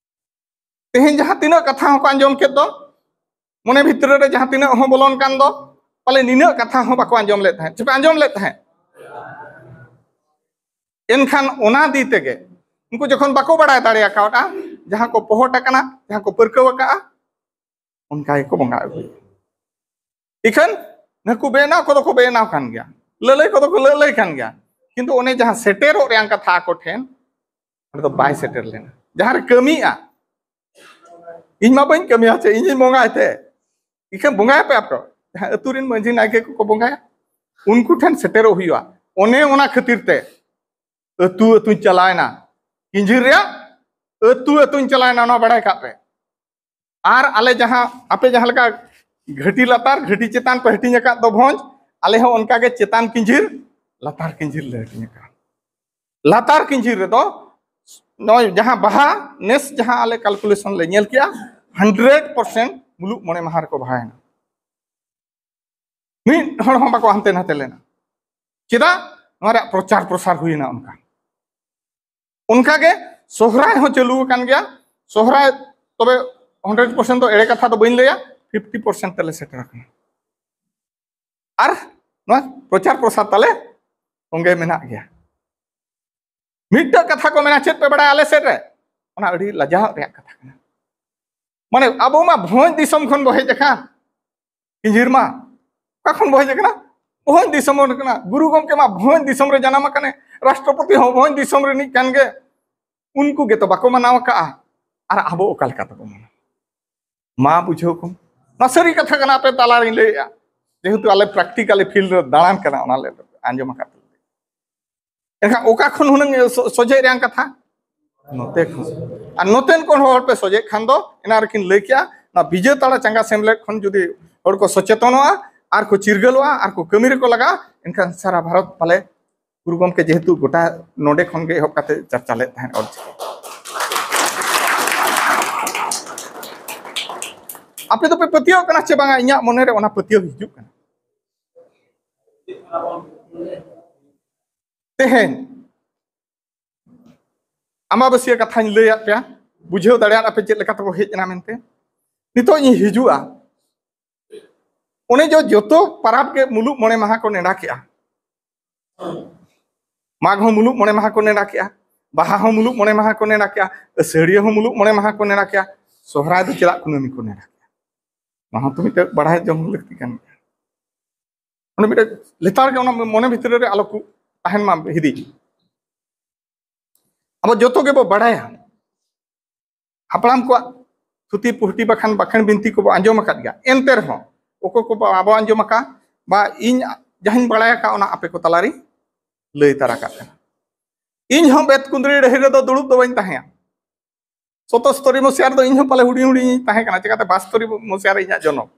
ᱛᱮᱦᱮᱧ ᱡᱟᱦᱟᱸ ᱛᱤᱱᱟᱹᱜ ᱠᱟᱛᱷᱟ ᱦᱚᱸᱠᱚ ᱟᱸᱡᱚᱢ ᱠᱮᱫ ᱫᱚ, ᱢᱚᱱᱮ ᱵᱷᱤᱛᱨᱤ ᱨᱮ ᱡᱟᱦᱟᱸ ᱛᱤᱱᱟᱹᱜ ᱦᱚᱸ ᱵᱚᱞᱚᱱ ᱠᱟᱱ ᱫᱚ, ᱯᱟᱞᱮ ᱱᱤᱱᱟᱹᱜ ᱠᱟᱛᱷᱟ ᱦᱚᱸ ᱵᱟᱠᱚ ᱟᱸᱡᱚᱢ ᱞᱮᱫ ᱛᱟᱦᱮᱸᱫ᱾ ᱪᱮᱯᱮ ᱟᱸᱡᱚᱢ ᱞᱮᱫ ᱛᱟᱦᱮᱸᱫ? ᱮᱱᱠᱷᱟᱱ ᱚᱱᱟ ᱫᱤ ᱛᱮᱜᱮ ᱩᱱᱠᱩ ᱡᱚᱠᱷᱚᱱ ᱵᱟᱠᱚ ᱵᱟᱲᱟᱭ ᱫᱟᱲᱮ ᱟᱠᱟᱣᱫᱟ, ᱡᱟᱦᱟᱸ ᱠᱚ ᱯᱚᱦᱚᱴ ᱟᱠᱟᱱᱟ, ᱡᱟᱦᱟᱸ ᱠᱚ ᱯᱟᱹᱨᱠᱟᱹᱣ ᱟᱠᱟᱫᱼᱟ, ᱚᱱᱠᱟ ᱜᱮᱠᱚ ᱵᱚᱸᱜᱟ ᱟᱹᱜᱩᱭᱟ᱾ ᱤᱠᱷᱟᱹᱱ ᱱᱩᱠᱩ ᱵᱮᱱᱟᱣ ᱠᱚᱫᱚ ᱠᱚ ᱵᱮᱱᱟᱣ ᱠᱟᱱ ᱜᱮᱭᱟ, ᱞᱟᱹᱞᱟᱹᱭ ᱠᱚᱫᱚ ᱠᱚ ᱞᱟᱹᱞᱟᱹᱭ ᱠᱟᱱ ᱜᱮᱭᱟ, ᱠᱤᱱᱛᱩ ᱚᱱᱮ ᱡᱟᱦᱟᱸ ᱥᱮᱴᱮᱨᱚᱜ ᱨᱮᱭᱟᱜ ᱠᱟᱛᱷᱟ ᱟᱠᱚ ᱴᱷᱮᱱ, ᱚᱸᱰᱮ ᱫᱚ ᱵᱟᱭ ᱥᱮᱴᱮᱨ ᱞᱮᱱᱟ᱾ ᱡᱟᱦᱟᱸ ᱨᱮ ᱠᱟᱹᱢᱤᱜᱼᱟ, ᱤᱧ ᱢᱟ ᱵᱟᱹᱧ ᱠᱟᱹᱢᱤᱭᱟ, ᱪᱮ ᱤᱧᱤᱧ ᱵᱚᱸᱜᱟᱭ ᱛᱮ, ᱤᱠᱷᱟᱹᱱ ᱵᱚᱸᱜᱟᱭᱟᱯᱮ ᱟᱯᱮ, ᱡᱟᱦᱟᱸ ᱟᱹᱛᱩ ᱨᱮᱱ ᱢᱟᱹᱡᱷᱤ ᱱᱟᱭᱠᱮ ᱠᱚᱠᱚ ᱵᱚᱸᱜᱟᱭᱟ, ᱩᱱᱠᱩ ᱴᱷᱮᱱ ᱥᱮᱴᱮᱨᱚᱜ ᱦᱩᱭᱩᱜᱼᱟ᱾ ᱚᱱᱮ ᱚᱱᱟ ᱠᱷᱟᱹᱛᱤᱨ ᱛᱮ ᱟᱹᱛᱩ ᱟᱹᱛᱩᱧ ᱪᱟᱞᱟᱣᱮᱱᱟ, ᱠᱤᱧᱡᱷᱤᱨ ᱨᱮᱭᱟᱜ ᱟᱹᱛᱩ ᱟᱹᱛᱩᱧ ᱪᱟᱞᱟᱣᱮᱱᱟ, ᱱᱚᱣᱟ ᱵᱟᱲᱟᱭ ᱠᱟᱜ ᱯᱮ᱾ ᱟᱨ ᱟᱞᱮ ᱡᱟᱦᱟᱸ, ᱟᱯᱮ ᱡᱟᱦᱟᱸ ᱞᱮᱠᱟ ᱜᱷᱟᱹᱴᱤ ᱞᱟᱛᱟᱨ, ᱜᱷᱟᱹᱴᱤ ᱪᱮᱛᱟᱱ ᱯᱮ ᱦᱟᱹᱴᱤᱧ ᱟᱠᱟᱫ ᱫᱚ ᱵᱷᱚᱸᱡᱽ, ᱟᱞᱮ ᱦᱚᱸ ᱚᱱᱠᱟ ᱜᱮ ᱪᱮᱛᱟᱱ ᱠᱤᱧᱡᱷᱤᱨ, ᱞᱟᱛᱟᱨ ᱠᱤᱧᱡᱷᱤᱨ ᱞᱮ ᱦᱟᱹᱴᱤᱧ ᱟᱠᱟᱫᱼᱟ᱾ ᱞᱟᱛᱟᱨ ᱠᱤᱧᱡᱷᱤᱨ ᱨᱮᱫᱚ ᱱᱚᱜᱼᱚᱭ ᱡᱟᱦᱟᱸ ᱵᱟᱦᱟ, ᱱᱮᱥ ᱡᱟᱦᱟᱸ ᱟᱞᱮ calculation ᱞᱮ ᱧᱮᱞ ᱠᱮᱜᱼᱟ, hundred percent ᱢᱩᱞᱩᱜ ᱢᱚᱬᱮ ᱢᱟᱦᱟ ᱨᱮᱠᱚ ᱵᱟᱦᱟᱭᱮᱱᱟ᱾ ᱢᱤᱫ ᱦᱚᱲ ᱦᱚᱸ ᱵᱟᱠᱚ ᱦᱟᱱᱛᱮ ᱱᱟᱛᱮ ᱞᱮᱱᱟ᱾ ᱪᱮᱫᱟᱜ? ᱱᱚᱣᱟ ᱨᱮᱭᱟᱜ ᱯᱨᱚᱪᱟᱨ ᱯᱨᱚᱥᱟᱨ ᱦᱩᱭᱮᱱᱟ ᱚᱱᱠᱟ᱾ ᱚᱱᱠᱟᱜᱮ ᱥᱚᱦᱨᱟᱭ ᱦᱚᱸ ᱪᱟᱹᱞᱩ ᱟᱠᱟᱱ ᱜᱮᱭᱟ᱾ ᱥᱚᱦᱨᱟᱭ ᱛᱚᱵᱮ hundred percent ᱫᱚ ᱮᱲᱮ ᱠᱟᱛᱷᱟ ᱫᱚ ᱵᱟᱹᱧ ᱞᱟᱹᱭᱟ, fifty percent ᱛᱮᱞᱮ ᱥᱮᱴᱮᱨ ᱟᱠᱟᱱᱟ᱾ ᱟᱨ ᱱᱚᱣᱟ ᱯᱨᱚᱪᱟᱨ ᱯᱨᱚᱥᱟᱨ ᱛᱟᱞᱮ ᱛᱚᱸᱜᱮ ᱢᱮᱱᱟᱜ ᱜᱮᱭᱟ᱾ ᱢᱤᱫᱴᱟᱝ ᱠᱟᱛᱷᱟ ᱠᱚ ᱢᱮᱱᱟ, "ᱪᱮᱫ ᱯᱮ ᱵᱟᱲᱟᱭᱟ ᱟᱞᱮ ᱥᱮᱫ ᱨᱮ?" ᱚᱱᱟ ᱟᱹᱰᱤ ᱞᱟᱡᱟᱣ ᱨᱮᱭᱟᱜ ᱠᱟᱛᱷᱟ ᱠᱟᱱᱟ᱾ ᱢᱟᱱᱮ ᱟᱵᱚ ᱢᱟ ᱵᱷᱚᱸᱡᱽ ᱫᱤᱥᱚᱢ ᱠᱷᱚᱱ ᱵᱚ ᱦᱮᱡ ᱟᱠᱟᱱ᱾ ᱠᱤᱧᱡᱤᱨ ᱢᱟ ᱚᱠᱟ ᱠᱷᱚᱱ ᱵᱚ ᱦᱮᱡ ᱟᱠᱟᱱᱟ? ᱵᱷᱚᱸᱡᱽ ᱫᱤᱥᱚᱢ ᱵᱚᱱ ᱠᱟᱱᱟ᱾ ᱜᱩᱨᱩ ᱜᱚᱢᱠᱮ ᱢᱟ ᱵᱷᱚᱸᱡᱽ ᱫᱤᱥᱚᱢ ᱨᱮ ᱡᱟᱱᱟᱢ ᱟᱠᱟᱱᱮ, ᱨᱟᱥᱴᱨᱚᱯᱚᱛᱤ ᱦᱚᱸ ᱵᱷᱚᱸᱡᱽ ᱫᱤᱥᱚᱢ ᱨᱤᱱᱤᱡ ᱠᱟᱱ ᱜᱮ᱾ ᱩᱱᱠᱩ ᱜᱮᱛᱚ ᱵᱟᱠᱚ ᱢᱟᱱᱟᱣ ᱟᱠᱟᱫᱼᱟ, ᱟᱨ ᱟᱵᱚ ᱚᱠᱟ ᱞᱮᱠᱟ ᱛᱮᱵᱚ ᱢᱟᱱᱟᱣᱟ? ᱢᱟ ᱵᱩᱡᱷᱟᱹᱣ ᱠᱚᱢ, ᱱᱚᱣᱟ ᱥᱟᱹᱨᱤ ᱠᱟᱛᱷᱟ ᱠᱟᱱᱟ, ᱟᱯᱮ ᱛᱟᱞᱟᱨᱤᱧ ᱞᱟᱹᱭᱮᱫᱼᱟ, ᱡᱮᱦᱮᱛᱩ ᱟᱞᱮ practically field ᱨᱮ ᱫᱟᱬᱟᱱ ᱠᱟᱱᱟ, ᱚᱱᱟ ᱞᱮ ᱟᱸᱡᱚᱢ ᱟᱠᱟᱫ᱾ ᱮᱱᱠᱷᱟᱱ ᱚᱠᱟ ᱠᱷᱚᱱ ᱦᱩᱱᱟᱹᱝ ᱥᱚ-, ᱥᱚᱡᱷᱮ ᱨᱮᱭᱟᱜ ᱠᱟᱛᱷᱟ? ᱱᱚᱛᱮ ᱠᱷᱚᱱ᱾ ᱟᱨ ᱱᱚᱛᱮᱱ ᱠᱚ ᱦᱚᱲ ᱯᱮ ᱥᱚᱡᱷᱮᱜ ᱠᱷᱟᱱ ᱫᱚ ᱮᱱᱟ ᱨᱮᱠᱤᱱ ᱞᱟᱹᱭ ᱠᱮᱜᱼᱟ, ᱱᱚᱣᱟ ᱵᱤᱡᱮ ᱛᱟᱲᱟ ᱪᱟᱸᱜᱟ ᱥᱮᱢᱞᱮᱫ ᱠᱷᱚᱱ ᱡᱩᱫᱤ ᱦᱚᱲ ᱠᱚ ᱥᱚᱪᱮᱛᱚᱱᱚᱜᱼᱟ ᱟᱨ ᱠᱚ ᱪᱤᱨᱜᱟᱹᱞᱚᱜᱼᱟ ᱟᱨ ᱠᱚ ᱠᱟᱹᱢᱤ ᱨᱮᱠᱚ ᱞᱟᱜᱟᱜᱼᱟ, ᱮᱱᱠᱷᱟᱱ ᱥᱟᱨᱟ ᱵᱷᱟᱨᱚᱛ ᱯᱟᱞᱮ ᱜᱩᱨᱩ ᱜᱚᱢᱠᱮ ᱡᱮᱦᱮᱛᱩ ᱜᱚᱴᱟ ᱱᱚᱰᱮ ᱠᱷᱚᱱ ᱜᱮ ᱮᱦᱚᱵ ᱠᱟᱛᱮ ᱪᱟᱨᱪᱟ ᱞᱮᱫ ᱛᱟᱦᱮᱸᱫ ᱚᱞᱪᱤᱠᱤ᱾ ᱟᱯᱮ ᱫᱚᱯᱮ ᱯᱟᱹᱛᱭᱟᱹᱣ ᱠᱟᱱᱟ ᱪᱮ ᱵᱟᱝᱟ? ᱤᱧᱟᱹᱜ ᱢᱚᱱᱮᱨᱮ ᱚᱱᱟ ᱯᱟᱹᱛᱭᱟᱹᱣ ᱦᱤᱡᱩᱜ ᱠᱟᱱᱟ᱾ ᱛᱮᱦᱮᱧ ᱟᱢᱵᱟᱵᱟᱹᱥᱭᱟᱹ ᱠᱟᱛᱷᱟᱧ ᱞᱟᱹᱭᱟᱫ ᱯᱮᱭᱟ, ᱵᱩᱡᱷᱟᱹᱣ ᱫᱟᱲᱮᱭᱟᱫ ᱟᱯᱮ ᱪᱮᱫ ᱞᱮᱠᱟ ᱛᱮᱵᱚ ᱦᱮᱡ ᱮᱱᱟ ᱢᱮᱱᱛᱮ᱾ ᱱᱤᱛᱚᱜ ᱤᱧ ᱦᱤᱡᱩᱜᱼᱟ, ᱚᱱᱮ ᱡᱚ ᱡᱚᱛᱚ ᱯᱟᱨᱟᱵᱽ ᱜᱮ ᱢᱩᱞᱩᱜ ᱢᱚᱬᱮ ᱢᱟᱦᱟ ᱠᱚ ᱱᱮᱰᱟ ᱠᱮᱜᱼᱟ᱾ ᱢᱟᱜᱽ ᱦᱚᱸ ᱢᱩᱞᱩᱜ ᱢᱚᱬᱮ ᱢᱟᱦᱟ ᱠᱚ ᱱᱮᱰᱟ ᱠᱮᱜᱼᱟ, ᱵᱟᱦᱟ ᱦᱚᱸ ᱢᱩᱞᱩᱜ ᱢᱚᱬᱮ ᱢᱟᱦᱟ ᱠᱚ ᱱᱮᱰᱟ ᱠᱮᱜᱼᱟ, ᱟᱹᱥᱟᱹᱲᱤᱭᱟᱹ ᱦᱚᱸ ᱢᱩᱞᱩᱜ ᱢᱚᱬᱮ ᱢᱟᱦᱟ ᱠᱚ ᱱᱮᱰᱟ ᱠᱮᱜᱼᱟ, ᱥᱚᱦᱨᱟᱭ ᱫᱚ ᱪᱮᱫᱟᱜ ᱠᱩᱱᱟᱹᱢᱤ ᱠᱚ ᱱᱮᱰᱟ ᱠᱮᱜᱼᱟ? ᱱᱚᱣᱟ ᱦᱚᱸ ᱛᱚ ᱢᱤᱫᱴᱮᱱ ᱵᱟᱲᱟᱭ ᱡᱚᱝ ᱞᱟᱹᱠᱛᱤ ᱠᱟᱱ ᱜᱮᱭᱟ᱾ ᱚᱱᱟ ᱢᱤᱫᱴᱮᱱ ᱞᱮᱛᱟᱲ ᱜᱮ ᱚᱱᱟ ᱢᱚᱱᱮ ᱵᱷᱤᱛᱨᱤ ᱨᱮ ᱟᱞᱚ ᱠᱚ ᱛᱟᱦᱮᱱ ᱢᱟ ᱦᱤᱫᱤᱡ᱾ ᱟᱵᱚ ᱡᱚᱛᱚ ᱜᱮᱵᱚ ᱵᱟᱲᱟᱭᱟ, ᱦᱟᱯᱲᱟᱢ ᱠᱚᱣᱟᱜ ᱛᱷᱩᱛᱤ ᱯᱩᱦᱴᱤ ᱵᱟᱠᱷᱟᱱ ᱵᱟᱠᱷᱮᱬ ᱵᱤᱱᱛᱤ ᱠᱚᱵᱚ ᱟᱸᱡᱚᱢ ᱟᱠᱟᱫ ᱜᱮᱭᱟ᱾ ᱮᱱᱛᱮ ᱨᱮᱦᱚᱸ ᱚᱠᱚᱭ ᱠᱚ ᱵᱟᱵᱚ ᱟᱸᱡᱚᱢ ᱟᱠᱟᱫ, ᱵᱟ ᱤᱧ ᱡᱟᱦᱟᱸᱧ ᱵᱟᱲᱟᱭ ᱟᱠᱟᱫ, ᱚᱱᱟ ᱟᱯᱮ ᱠᱚ ᱛᱟᱞᱟᱨᱤᱧ ᱞᱟᱹᱭ ᱛᱟᱨᱟ ᱠᱟᱜ ᱠᱟᱱᱟ᱾ ᱤᱧ ᱦᱚᱸ ᱵᱮᱛ ᱠᱩᱸᱫᱽᱨᱤ ᱰᱟᱹᱦᱤ ᱨᱮᱫᱚ ᱫᱩᱲᱩᱵ ᱫᱚ ᱵᱟᱹᱧ ᱛᱟᱦᱮᱸᱭᱟ᱾ ᱥᱚᱛᱚᱥᱛᱚᱨᱤ ᱢᱚᱥᱤᱭᱟ ᱨᱮᱫᱚ ᱤᱧ ᱦᱚᱸ ᱯᱟᱞᱮ ᱦᱩᱰᱤᱧ ᱦᱩᱰᱤᱧ ᱤᱧ ᱛᱟᱦᱮᱸ ᱠᱟᱱᱟ, ᱪᱤᱠᱟᱹᱛᱮ ᱵᱟᱥᱛᱚᱨᱤ ᱢᱚᱥᱤᱭᱟ ᱨᱮ ᱤᱧᱟᱹᱜ ᱡᱚᱱᱚᱢ᱾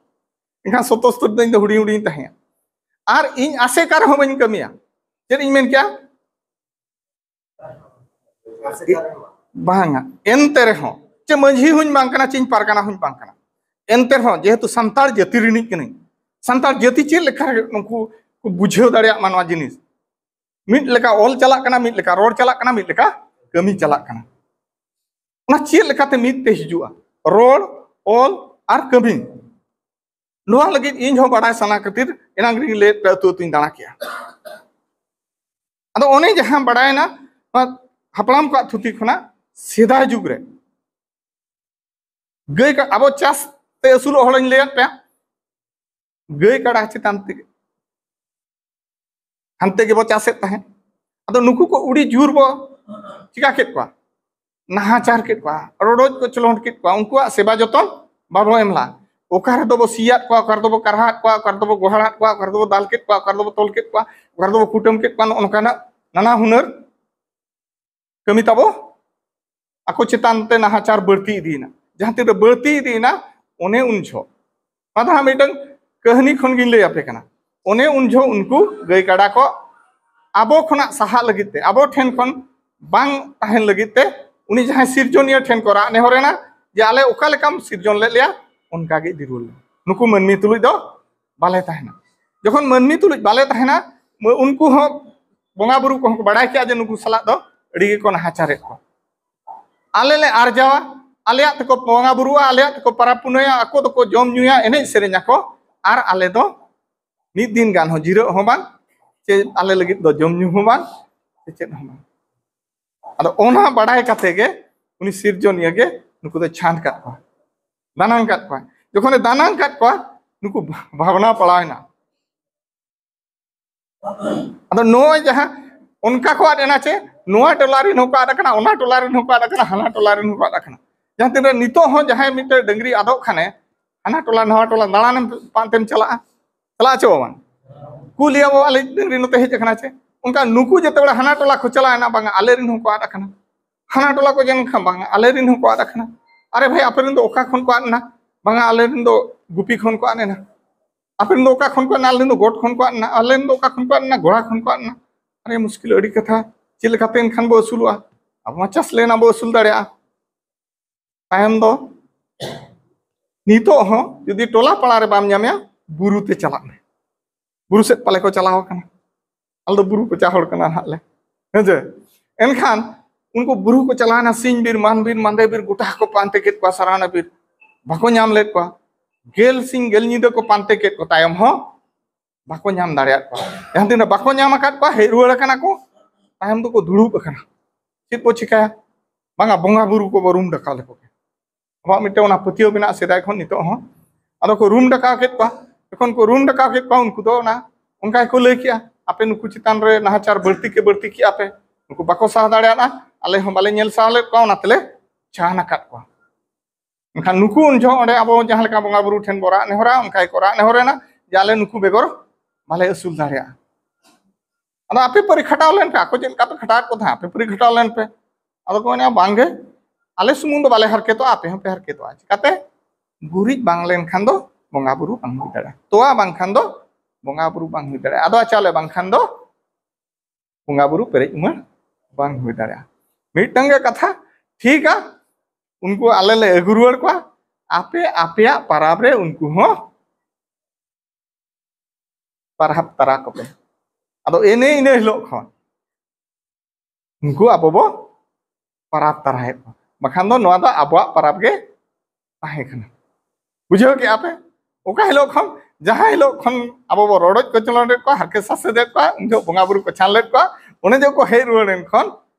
ᱮᱱᱠᱷᱟᱱ ᱥᱚᱛᱚᱥᱛᱚᱨᱤ ᱫᱚ ᱤᱧ ᱫᱚ ᱦᱩᱰᱤᱧ ᱦᱩᱰᱤᱧ ᱤᱧ ᱛᱟᱦᱮᱸᱭᱟ᱾ ᱟᱨ ᱤᱧ ᱟᱥᱮᱠᱟ ᱨᱮᱦᱚᱸ ᱵᱟᱹᱧ ᱠᱟᱹᱢᱤᱭᱟ᱾ ᱪᱮᱫ ᱤᱧ ᱢᱮᱱ ᱠᱮᱭᱟ? ᱵᱟᱝᱟ᱾ ᱮᱱᱛᱮ ᱨᱮᱦᱚᱸ, ᱪᱮ ᱢᱟᱹᱡᱷᱤ ᱦᱚᱸᱧ ᱵᱟᱝ ᱠᱟᱱᱟ, ᱪᱮ ᱤᱧ ᱯᱟᱨᱜᱟᱱᱟ ᱦᱚᱸᱧ ᱵᱟᱝ ᱠᱟᱱᱟ᱾ ᱮᱱᱛᱮ ᱨᱮᱦᱚᱸ ᱡᱮᱦᱮᱛᱩ ᱥᱟᱱᱛᱟᱲ ᱡᱟᱹᱛᱤ ᱨᱤᱱᱤᱡ ᱠᱟᱹᱱᱟᱹᱧ, ᱥᱟᱱᱛᱟᱲ ᱡᱟᱹᱛᱤ ᱪᱮᱫ ᱞᱮᱠᱟ ᱱᱩᱠᱩ ᱠᱚ ᱵᱩᱡᱷᱟᱹᱣ ᱫᱟᱲᱮᱭᱟᱜ ᱢᱟ ᱱᱚᱣᱟ ᱡᱤᱱᱤᱥ? ᱢᱤᱫ ᱞᱮᱠᱟ ᱚᱞ ᱪᱟᱞᱟᱜ ᱠᱟᱱᱟ, ᱢᱤᱫ ᱞᱮᱠᱟ ᱨᱚᱲ ᱪᱟᱞᱟᱜ ᱠᱟᱱᱟ, ᱢᱤᱫ ᱞᱮᱠᱟ ᱠᱟᱹᱢᱤ ᱪᱟᱞᱟᱜ ᱠᱟᱱᱟ᱾ ᱚᱱᱟ ᱪᱮᱫ ᱞᱮᱠᱟᱛᱮ ᱢᱤᱫ ᱛᱮ ᱦᱤᱡᱩᱜᱼᱟ? ᱨᱚᱲ, ᱚᱞ ᱟᱨ ᱠᱟᱹᱢᱤ᱾ ᱱᱚᱣᱟ ᱞᱟᱹᱜᱤᱫ ᱤᱧ ᱦᱚᱸ ᱵᱟᱲᱟᱭ ᱥᱟᱱᱟ ᱠᱷᱟᱹᱛᱤᱨ ᱮᱱᱟᱝ ᱨᱮᱜᱮ ᱞᱟᱹᱭᱮᱫ ᱯᱮ, ᱟᱹᱛᱩ ᱟᱹᱛᱩᱧ ᱫᱟᱬᱟ ᱠᱮᱜᱼᱟ᱾ ᱟᱫᱚ ᱚᱱᱮ ᱡᱟᱦᱟᱸ ᱵᱟᱲᱟᱭᱮᱱᱟ, ᱱᱚᱣᱟ ᱦᱟᱯᱲᱟᱢ ᱠᱚᱣᱟᱜ ᱛᱷᱩᱛᱤ ᱠᱷᱚᱱᱟᱜ, ᱥᱮᱫᱟᱭ ᱡᱩᱜᱽ ᱨᱮ ᱜᱟᱹᱭ ᱠᱟ-, ᱟᱵᱚ ᱪᱟᱥ ᱛᱮ ᱟᱹᱥᱩᱞᱚᱜ ᱦᱚᱲᱤᱧ ᱞᱟᱹᱭᱟᱫ ᱯᱮᱭᱟ, ᱜᱟᱹᱭ ᱠᱟᱰᱟ ᱪᱮᱛᱟᱱ ᱛᱮᱜᱮ ᱦᱟᱱᱛᱮ ᱜᱮᱵᱚ ᱪᱟᱥᱮᱫ ᱛᱟᱦᱮᱸᱫ᱾ ᱟᱫᱚ ᱱᱩᱠᱩ ᱠᱚ ᱩᱰᱤ ᱡᱳᱨ ᱵᱚ ᱪᱤᱠᱟ ᱠᱮᱫ ᱠᱚᱣᱟ, ᱱᱟᱦᱟᱪᱟᱨ ᱠᱮᱫ ᱠᱚᱣᱟ, ᱨᱚᱰᱚᱡ ᱠᱚᱪᱞᱚᱱ ᱠᱮᱫ ᱠᱚᱣᱟ, ᱩᱱᱠᱩᱣᱟᱜ ᱥᱮᱵᱟ ᱡᱚᱛᱚᱱ ᱵᱟᱵᱚ ᱮᱢ ᱞᱮᱫᱟ᱾ ᱚᱠᱟ ᱨᱮᱫᱚ ᱵᱚ ᱥᱤᱭᱟᱫ ᱠᱚᱣᱟ, ᱚᱠᱟ ᱨᱮᱫᱚ ᱵᱚ ᱠᱟᱨᱦᱟᱫ ᱠᱚᱣᱟ, ᱚᱠᱟ ᱨᱮᱫᱚ ᱵᱚ ᱜᱚᱦᱟᱲᱟᱫ ᱠᱚᱣᱟ, ᱚᱠᱟ ᱨᱮᱫᱚ ᱵᱚ ᱫᱟᱞ ᱠᱮᱫ ᱠᱚᱣᱟ, ᱚᱠᱟ ᱨᱮᱫᱚ ᱵᱚ ᱛᱚᱞ ᱠᱮᱫ ᱠᱚᱣᱟ, ᱚᱠᱟ ᱨᱮᱫᱚ ᱵᱚ ᱠᱩᱴᱟᱹᱢ ᱠᱮᱫ ᱠᱚᱣᱟ, ᱱᱚᱜᱼᱚ ᱱᱚᱝᱠᱟᱱᱟᱜ ᱱᱟᱱᱟ ᱦᱩᱱᱟᱹᱨ ᱠᱟᱹᱢᱤ ᱛᱟᱵᱚ ᱟᱠᱚ ᱪᱮᱛᱟᱱ ᱛᱮ ᱱᱟᱦᱟᱪᱟᱨ ᱵᱟᱹᱲᱛᱤ ᱤᱫᱤᱭᱮᱱᱟ᱾ ᱡᱟᱦᱟᱸ ᱛᱤᱱᱨᱮ ᱵᱟᱹᱲᱛᱤ ᱤᱫᱤᱭᱮᱱᱟ, ᱚᱱᱮ ᱩᱱ ᱡᱷᱚᱜ, ᱱᱚᱣᱟ ᱫᱚ ᱦᱟᱸᱜ ᱢᱤᱫᱴᱟᱝ ᱠᱟᱹᱦᱱᱤ ᱠᱷᱚᱱ ᱜᱤᱧ ᱞᱟᱹᱭ ᱟᱯᱮ ᱠᱟᱱᱟ᱾ ᱚᱱᱮ ᱩᱱ ᱡᱷᱚᱜ ᱩᱱᱠᱩ ᱜᱟᱹᱭ ᱠᱟᱰᱟ ᱠᱚ ᱟᱵᱚ ᱠᱷᱚᱱᱟᱜ ᱥᱟᱦᱟᱜ ᱞᱟᱹᱜᱤᱫ ᱛᱮ, ᱟᱵᱚ ᱴᱷᱮᱱ ᱠᱷᱚᱱ ᱵᱟᱝ ᱛᱟᱦᱮᱱ ᱞᱟᱹᱜᱤᱫ ᱛᱮ, ᱩᱱᱤ ᱡᱟᱦᱟᱸᱭ ᱥᱤᱨᱡᱚᱱᱤᱭᱟᱹ ᱴᱷᱮᱱ ᱠᱚ ᱨᱟᱜ ᱱᱮᱦᱚᱨ ᱮᱱᱟ ᱡᱮ, "ᱟᱞᱮ ᱚᱠᱟ ᱞᱮᱠᱟᱢ ᱥᱤᱨᱡᱚᱱ ᱞᱮᱫ ᱞᱮᱭᱟ, ᱚᱱᱠᱟ ᱜᱮ ᱤᱫᱤ ᱨᱩᱣᱟᱹᱲ ᱞᱮ, ᱱᱩᱠᱩ ᱢᱟᱹᱱᱢᱤ ᱛᱩᱞᱩᱡ ᱫᱚ ᱵᱟᱞᱮ ᱛᱟᱦᱮᱱᱟ᱾" ᱡᱚᱠᱷᱚᱱ ᱢᱟᱹᱱᱢᱤ ᱛᱩᱞᱩᱡ ᱵᱟᱞᱮ ᱛᱟᱦᱮᱱᱟ, ᱢᱟᱹ- ᱩᱱᱠᱩ ᱦᱚᱸ, ᱵᱚᱸᱜᱟ ᱵᱩᱨᱩ ᱠᱚᱦᱚᱸ ᱠᱚ ᱵᱟᱲᱟᱭ ᱠᱮᱜᱼᱟ ᱡᱮ ᱱᱩᱠᱩ ᱥᱟᱞᱟᱜ ᱫᱚ ᱟᱹᱰᱤ ᱜᱮᱠᱚ ᱱᱟᱦᱟᱪᱟᱨᱮᱫ ᱠᱚᱣᱟ᱾ ᱟᱞᱮ ᱞᱮ ᱟᱨᱡᱟᱣᱟ, ᱟᱞᱮᱭᱟᱜ ᱛᱮᱠᱚ ᱵᱚᱸᱜᱟ ᱵᱩᱨᱩᱜᱼᱟ, ᱟᱞᱮᱭᱟᱜ ᱛᱮᱠᱚ ᱯᱟᱨᱟᱵᱽ ᱯᱩᱱᱟᱹᱭᱟ, ᱟᱠᱚ ᱫᱚᱠᱚ ᱡᱚᱢ ᱧᱩᱭᱟ, ᱮᱱᱮᱡ ᱥᱮᱨᱮᱧ ᱟᱠᱚ, ᱟᱨ ᱟᱞᱮ ᱫᱚ ᱢᱤᱫ ᱫᱤᱱ ᱜᱟᱱ ᱦᱚᱸ ᱡᱤᱨᱟᱹᱜ ᱦᱚᱸ ᱵᱟᱝ, ᱪᱮ ᱟᱞᱮ ᱞᱟᱹᱜᱤᱫ ᱫᱚ ᱡᱚᱢ ᱧᱩ ᱦᱚᱸ ᱵᱟᱝ, ᱥᱮ ᱪᱮᱫ ᱦᱚᱸ ᱵᱟᱝ᱾ ᱟᱫᱚ ᱚᱱᱟ ᱵᱟᱲᱟᱭ ᱠᱟᱛᱮ ᱜᱮ ᱩᱱᱤ ᱥᱤᱨᱡᱚᱱᱤᱭᱟᱹ ᱜᱮ ᱱᱩᱠᱩ ᱫᱚᱭ ᱪᱷᱟᱸᱴ ᱠᱟᱫ ᱠᱚᱣᱟ, ᱫᱟᱱᱟᱝ ᱠᱟᱫ ᱠᱚᱣᱟ᱾ ᱡᱚᱠᱷᱚᱱᱮ ᱫᱟᱱᱟᱝ ᱠᱟᱫ ᱠᱚᱣᱟ, ᱱᱩᱠᱩ ᱵᱷᱟᱵᱽᱱᱟ ᱯᱟᱲᱟᱣᱮᱱᱟ᱾ ᱟᱫᱚ ᱱᱚᱜᱼᱚᱭ ᱡᱟᱦᱟᱸ ᱚᱱᱠᱟ ᱠᱚ ᱟᱫ ᱮᱱᱟ, ᱪᱮ ᱱᱚᱣᱟ ᱴᱚᱞᱟ ᱨᱮᱱ ᱦᱚᱸᱠᱚ ᱟᱫ ᱟᱠᱟᱱᱟ, ᱚᱱᱟ ᱴᱚᱞᱟ ᱨᱮᱱ ᱦᱚᱸᱠᱚ ᱟᱫ ᱟᱠᱟᱱᱟ, ᱦᱟᱱᱟ ᱴᱚᱞᱟ ᱨᱮᱱ ᱦᱚᱸᱠᱚ ᱟᱫ ᱟᱠᱟᱱᱟ᱾ ᱡᱟᱦᱟᱸ ᱛᱤᱱᱨᱮ ᱱᱤᱛᱚᱜ ᱦᱚᱸ ᱡᱟᱦᱟᱸᱭ ᱢᱤᱫᱴᱮᱱ ᱰᱟᱹᱝᱨᱤ ᱟᱫᱚᱜ ᱠᱷᱟᱱᱮ, ᱦᱟᱱᱟ ᱴᱚᱞᱟ ᱱᱟᱣᱟ ᱴᱚᱞᱟ ᱫᱟᱬᱟᱱᱮᱢ ᱯᱟᱱᱛᱮᱢ ᱪᱟᱞᱟᱜᱼᱟ, ᱪᱟᱞᱟᱜ ᱪᱮ ᱵᱟᱝ? ᱠᱩᱞᱤᱭᱟ ᱵᱚ, ᱟᱞᱮ ᱰᱟᱹᱝᱨᱤ ᱱᱚᱛᱮ ᱦᱮᱡ ᱟᱠᱟᱱᱟ ᱪᱮ? ᱚᱱᱠᱟ ᱱᱩᱠᱩ ᱡᱮᱛᱮ ᱵᱮᱲᱟ ᱦᱟᱱᱟ ᱴᱚᱞᱟ ᱠᱚ ᱪᱟᱞᱟᱣ ᱮᱱᱟ, ᱵᱟᱝᱟ ᱟᱞᱮ ᱨᱮᱱ ᱦᱚᱸᱠᱚ ᱟᱫ ᱟᱠᱟᱱᱟ᱾ ᱦᱟᱱᱟ ᱴᱚᱞᱟ ᱠᱚ ᱡᱮᱱ ᱠᱷᱟᱱ, ᱵᱟᱝᱟ ᱟᱞᱮ ᱨᱮᱱ ᱦᱚᱸᱠᱚ ᱟᱫ ᱟᱠᱟᱱᱟ᱾ ᱟᱨᱮ ᱵᱷᱟᱭ, ᱟᱯᱮ ᱨᱮᱱ ᱫᱚ ᱚᱠᱟ ᱠᱷᱚᱱ ᱠᱚ ᱟᱫ ᱮᱱᱟ? ᱵᱟᱝᱟ ᱟᱞᱮ ᱨᱮᱱ ᱫᱚ ᱜᱩᱯᱤ ᱠᱷᱚᱱ ᱠᱚ ᱟᱫ ᱮᱱᱟ᱾ ᱟᱯᱮ ᱨᱮᱱ ᱫᱚ ᱚᱠᱟ ᱠᱷᱚᱱ ᱠᱚ ᱟᱫ ᱮᱱᱟ? ᱟᱞᱮ ᱨᱮᱱ ᱫᱚ ᱜᱚᱴ ᱠᱷᱚᱱ ᱠᱚ ᱟᱫ ᱮᱱᱟ, ᱟᱞᱮ ᱨᱮᱱ ᱫᱚ ᱚᱠᱟ ᱠᱷᱚᱱ ᱠᱚ ᱟᱫ ᱮᱱᱟ? ᱜᱚᱲᱟ ᱠᱷᱚᱱ ᱠᱚ ᱟᱫ ᱮᱱᱟ᱾ ᱟᱨᱮ ᱢᱩᱥᱠᱤᱞ ᱟᱹᱰᱤ ᱠᱟᱛᱷᱟ, ᱪᱮᱫ ᱞᱮᱠᱟᱛᱮ ᱮᱱᱠᱷᱟᱱ ᱵᱚ ᱟᱹᱥᱩᱞᱚᱜᱼᱟ? ᱟᱵᱚ ᱢᱟ ᱪᱟᱥ ᱞᱮᱱᱟ ᱵᱚ ᱟᱹᱥᱩᱞ ᱫᱟᱲᱮᱭᱟᱜᱼᱟ᱾ ᱛᱟᱭᱚᱢ ᱫᱚ ᱱᱤᱛᱚᱜ ᱦᱚᱸ ᱡᱩᱫᱤ ᱴᱚᱞᱟ ᱯᱟᱲᱟ ᱨᱮ ᱵᱟᱢ ᱧᱟᱢᱮᱭᱟ, ᱵᱩᱨᱩ ᱛᱮ ᱪᱟᱞᱟᱜ ᱢᱮ᱾ ᱵᱩᱨᱩ ᱥᱮᱫ ᱯᱟᱞᱮ ᱠᱚ ᱪᱟᱞᱟᱣ ᱟᱠᱟᱱᱟ᱾ ᱟᱞᱮ ᱫᱚ ᱵᱩᱨᱩ ᱠᱚᱪᱟ ᱦᱚᱲ ᱠᱟᱱᱟ ᱱᱟᱦᱟᱜ ᱞᱮ, ᱦᱮᱸ ᱥᱮ? ᱮᱱᱠᱷᱟᱱ ᱩᱱᱠᱩ ᱵᱩᱨᱩ ᱠᱚ ᱪᱟᱞᱟᱣᱮᱱᱟ, ᱥᱤᱧ ᱵᱤᱨ, ᱢᱟᱱ ᱵᱤᱨ, ᱢᱟᱸᱫᱮ ᱵᱤᱨ, ᱜᱚᱴᱟ ᱠᱚ ᱯᱟᱱᱛᱮ ᱠᱮᱫ ᱠᱚᱣᱟ, ᱥᱟᱨᱟᱱᱟ ᱵᱤᱨ, ᱵᱟᱠᱚ ᱧᱟᱢ ᱞᱮᱫ ᱠᱚᱣᱟ᱾ ᱜᱮᱞ ᱥᱤᱧ ᱜᱮᱞ ᱧᱤᱫᱟᱹ ᱠᱚ ᱯᱟᱱᱛᱮ ᱠᱮᱫ ᱠᱚ, ᱛᱟᱭᱚᱢ ᱦᱚᱸ ᱵᱟᱠᱚ ᱧᱟᱢ ᱫᱟᱲᱮᱭᱟᱫ ᱠᱚᱣᱟ᱾ ᱡᱟᱦᱟᱸ ᱛᱤᱱᱟᱹᱜ ᱵᱟᱠᱚ ᱧᱟᱢ ᱟᱠᱟᱫ ᱠᱚᱣᱟ, ᱦᱮᱡ ᱨᱩᱣᱟᱹᱲ ᱟᱠᱟᱱᱟ ᱠᱚ, ᱛᱟᱭᱚᱢ ᱫᱚᱠᱚ ᱫᱩᱲᱩᱵ ᱟᱠᱟᱱᱟ᱾ ᱪᱮᱫ ᱵᱚ ᱪᱤᱠᱟᱹᱭᱟ? ᱵᱟᱝᱟ, ᱵᱚᱸᱜᱟ ᱵᱩᱨᱩ ᱠᱚᱵᱚ ᱨᱩᱢ ᱰᱟᱠᱟᱣ ᱞᱮᱠᱚ ᱜᱮ᱾ ᱟᱵᱚᱣᱟᱜ ᱢᱤᱫᱴᱮᱱ ᱚᱱᱟ ᱯᱟᱹᱛᱭᱟᱹᱣ ᱢᱮᱱᱟᱜᱼᱟ ᱥᱮᱫᱟᱭ ᱠᱷᱚᱱ ᱱᱤᱛᱚᱜ ᱦᱚᱸ᱾ ᱟᱫᱚ ᱠᱚ ᱨᱩᱢ ᱰᱟᱠᱟᱣ ᱠᱮᱫ ᱠᱚᱣᱟ᱾ ᱡᱚᱠᱷᱚᱱ ᱠᱚ ᱨᱩᱢ ᱰᱟᱠᱟᱣ ᱠᱮᱫ ᱠᱚᱣᱟ, ᱩᱱᱠᱩ ᱫᱚ ᱚᱱᱟ ᱚᱱᱠᱟ ᱜᱮᱠᱚ ᱞᱟᱹᱭ ᱠᱮᱜᱼᱟ, "ᱟᱯᱮ ᱱᱩᱠᱩ ᱪᱮᱛᱟᱱ ᱨᱮ ᱱᱟᱦᱟᱪᱟᱨ ᱵᱟᱹᱲᱛᱤ ᱠᱮ ᱵᱟᱹᱲᱛᱤ ᱠᱮᱜᱼᱟ ᱯᱮ, ᱱᱩᱠᱩ ᱵᱟᱠᱚ ᱥᱟᱦᱟ ᱫᱟᱲᱮᱭᱟᱫᱼᱟ, ᱟᱞᱮ ᱦᱚᱸ ᱵᱟᱞᱮ ᱧᱮᱞ ᱥᱟᱦᱟᱣ ᱞᱮᱫ ᱠᱚᱣᱟ, ᱚᱱᱟ ᱛᱮᱞᱮ ᱪᱷᱟᱱ ᱟᱠᱟᱫ ᱠᱚᱣᱟ᱾" ᱢᱮᱱᱠᱷᱟᱱ ᱱᱩᱠᱩ ᱩᱱ ᱡᱚᱦᱚᱜ ᱚᱸᱰᱮ ᱟᱵᱚ ᱡᱟᱦᱟᱸ ᱞᱮᱠᱟ ᱵᱚᱸᱜᱟ ᱵᱩᱨᱩ ᱴᱷᱮᱱ ᱵᱚ ᱨᱟᱜ ᱱᱮᱦᱚᱨᱟ, ᱚᱱᱠᱟ ᱜᱮᱠᱚ ᱨᱟᱜ ᱱᱮᱦᱚᱨᱮᱱᱟ ᱡᱮ, "ᱟᱞᱮ ᱱᱩᱠᱩ ᱵᱮᱜᱚᱨ ᱵᱟᱞᱮ ᱟᱹᱥᱩᱞ ᱫᱟᱲᱮᱭᱟᱜᱼᱟ᱾ ᱟᱫᱚ ᱟᱯᱮ ᱯᱟᱹᱨᱤ ᱠᱷᱟᱴᱟᱣ ᱞᱮᱱ ᱯᱮ, ᱟᱠᱚ ᱪᱮᱫ ᱞᱮᱠᱟ ᱯᱮ ᱠᱷᱟᱴᱟᱣᱮᱫ ᱠᱚ ᱛᱟᱦᱮᱸᱫ, ᱟᱯᱮ ᱯᱟᱹᱨᱤ ᱠᱷᱟᱴᱟᱣ ᱞᱮᱱ ᱯᱮ᱾" ᱟᱫᱚ ᱠᱚ ᱢᱮᱱᱟ, "ᱵᱟᱝᱜᱮ, ᱟᱞᱮ ᱥᱩᱢᱩᱝ ᱫᱚ ᱵᱟᱞᱮ ᱦᱟᱨᱠᱮᱛᱚᱜᱼᱟ, ᱟᱯᱮ ᱦᱚᱸᱯᱮ ᱦᱟᱨᱠᱮᱛᱚᱜᱼᱟ᱾" ᱪᱤᱠᱟᱛᱮ? ᱜᱩᱨᱤᱡ ᱵᱟᱝ ᱞᱮᱱᱠᱷᱟᱱ ᱫᱚ ᱵᱚᱸᱜᱟ ᱵᱩᱨᱩ ᱵᱟᱝ ᱦᱩᱭ ᱫᱟᱲᱮᱭᱟᱜᱼᱟ, ᱛᱚᱣᱟ ᱵᱟᱝᱠᱷᱟᱱ ᱫᱚ ᱵᱚᱸᱜᱟ ᱵᱩᱨᱩ ᱵᱟᱝ ᱦᱩᱭ ᱫᱟᱲᱮᱭᱟᱜᱼᱟ, ᱟᱫᱚ ᱪᱟᱣᱞᱮ ᱵᱟᱝᱠᱷᱟᱱ ᱫᱚ ᱵᱚᱸᱜᱟ ᱵᱩᱨᱩ ᱯᱮᱨᱮᱡ ᱩᱢᱟᱹᱲ ᱵᱟᱝ ᱦᱩᱭ ᱫᱟᱲᱮᱭᱟᱜᱼᱟ᱾ ᱢᱤᱫᱴᱟᱝ ᱜᱮ ᱠᱟᱛᱷᱟ, ᱴᱷᱤᱠᱟ, ᱩᱱᱠᱩ ᱟᱞᱮ ᱞᱮ ᱟᱹᱜᱩ ᱨᱩᱣᱟᱹᱲ ᱠᱚᱣᱟ, ᱟᱯᱮ ᱟᱯᱮᱭᱟᱜ ᱯᱟᱨᱟᱵᱽ ᱨᱮ ᱩᱱᱠᱩ ᱦᱚᱸ ᱯᱟᱨᱟᱵᱽ ᱛᱟᱨᱟ ᱠᱚᱯᱮ᱾ ᱟᱫᱚ ᱮᱱᱮ ᱤᱱᱟᱹ ᱦᱤᱞᱳᱜ ᱠᱷᱚᱱ ᱩᱱᱠᱩ ᱟᱵᱚ ᱵᱚ ᱯᱟᱨᱟᱵᱽ ᱛᱟᱨᱟᱭᱮᱫ ᱠᱚᱣᱟ, ᱵᱟᱠᱷᱟᱱ ᱫᱚ ᱱᱚᱣᱟ ᱫᱚ ᱟᱵᱚᱣᱟᱜ ᱯᱟᱨᱟᱵᱽ ᱜᱮ ᱛᱟᱦᱮᱸ ᱠᱟᱱᱟ᱾ ᱵᱩᱡᱷᱟᱹᱣ ᱠᱮᱜᱼᱟ ᱯᱮ? ᱚᱠᱟ ᱦᱤᱞᱳᱜ ᱠᱷᱚᱱ, ᱡᱟᱦᱟᱸ ᱦᱤᱞᱳᱜ ᱠᱷᱚᱱ ᱟᱵᱚ ᱵᱚ ᱨᱚᱰᱚᱡ ᱠᱚᱪᱞᱚᱱᱮᱫ ᱠᱚᱣᱟ, ᱦᱟᱨᱠᱮᱛ ᱥᱟᱥᱮᱛᱮᱫ ᱠᱚᱣᱟ, ᱩᱱ ᱡᱚᱦᱚᱜ ᱵᱚᱸᱜᱟ ᱵᱩᱨᱩ ᱠᱚ ᱪᱷᱟᱱ ᱞᱮᱫ ᱠᱚᱣᱟ, ᱚᱱᱮ ᱡᱮ ᱠᱚ ᱦᱮᱡ ᱨᱩᱣᱟᱹᱲ ᱮᱱ ᱠᱷᱚᱱ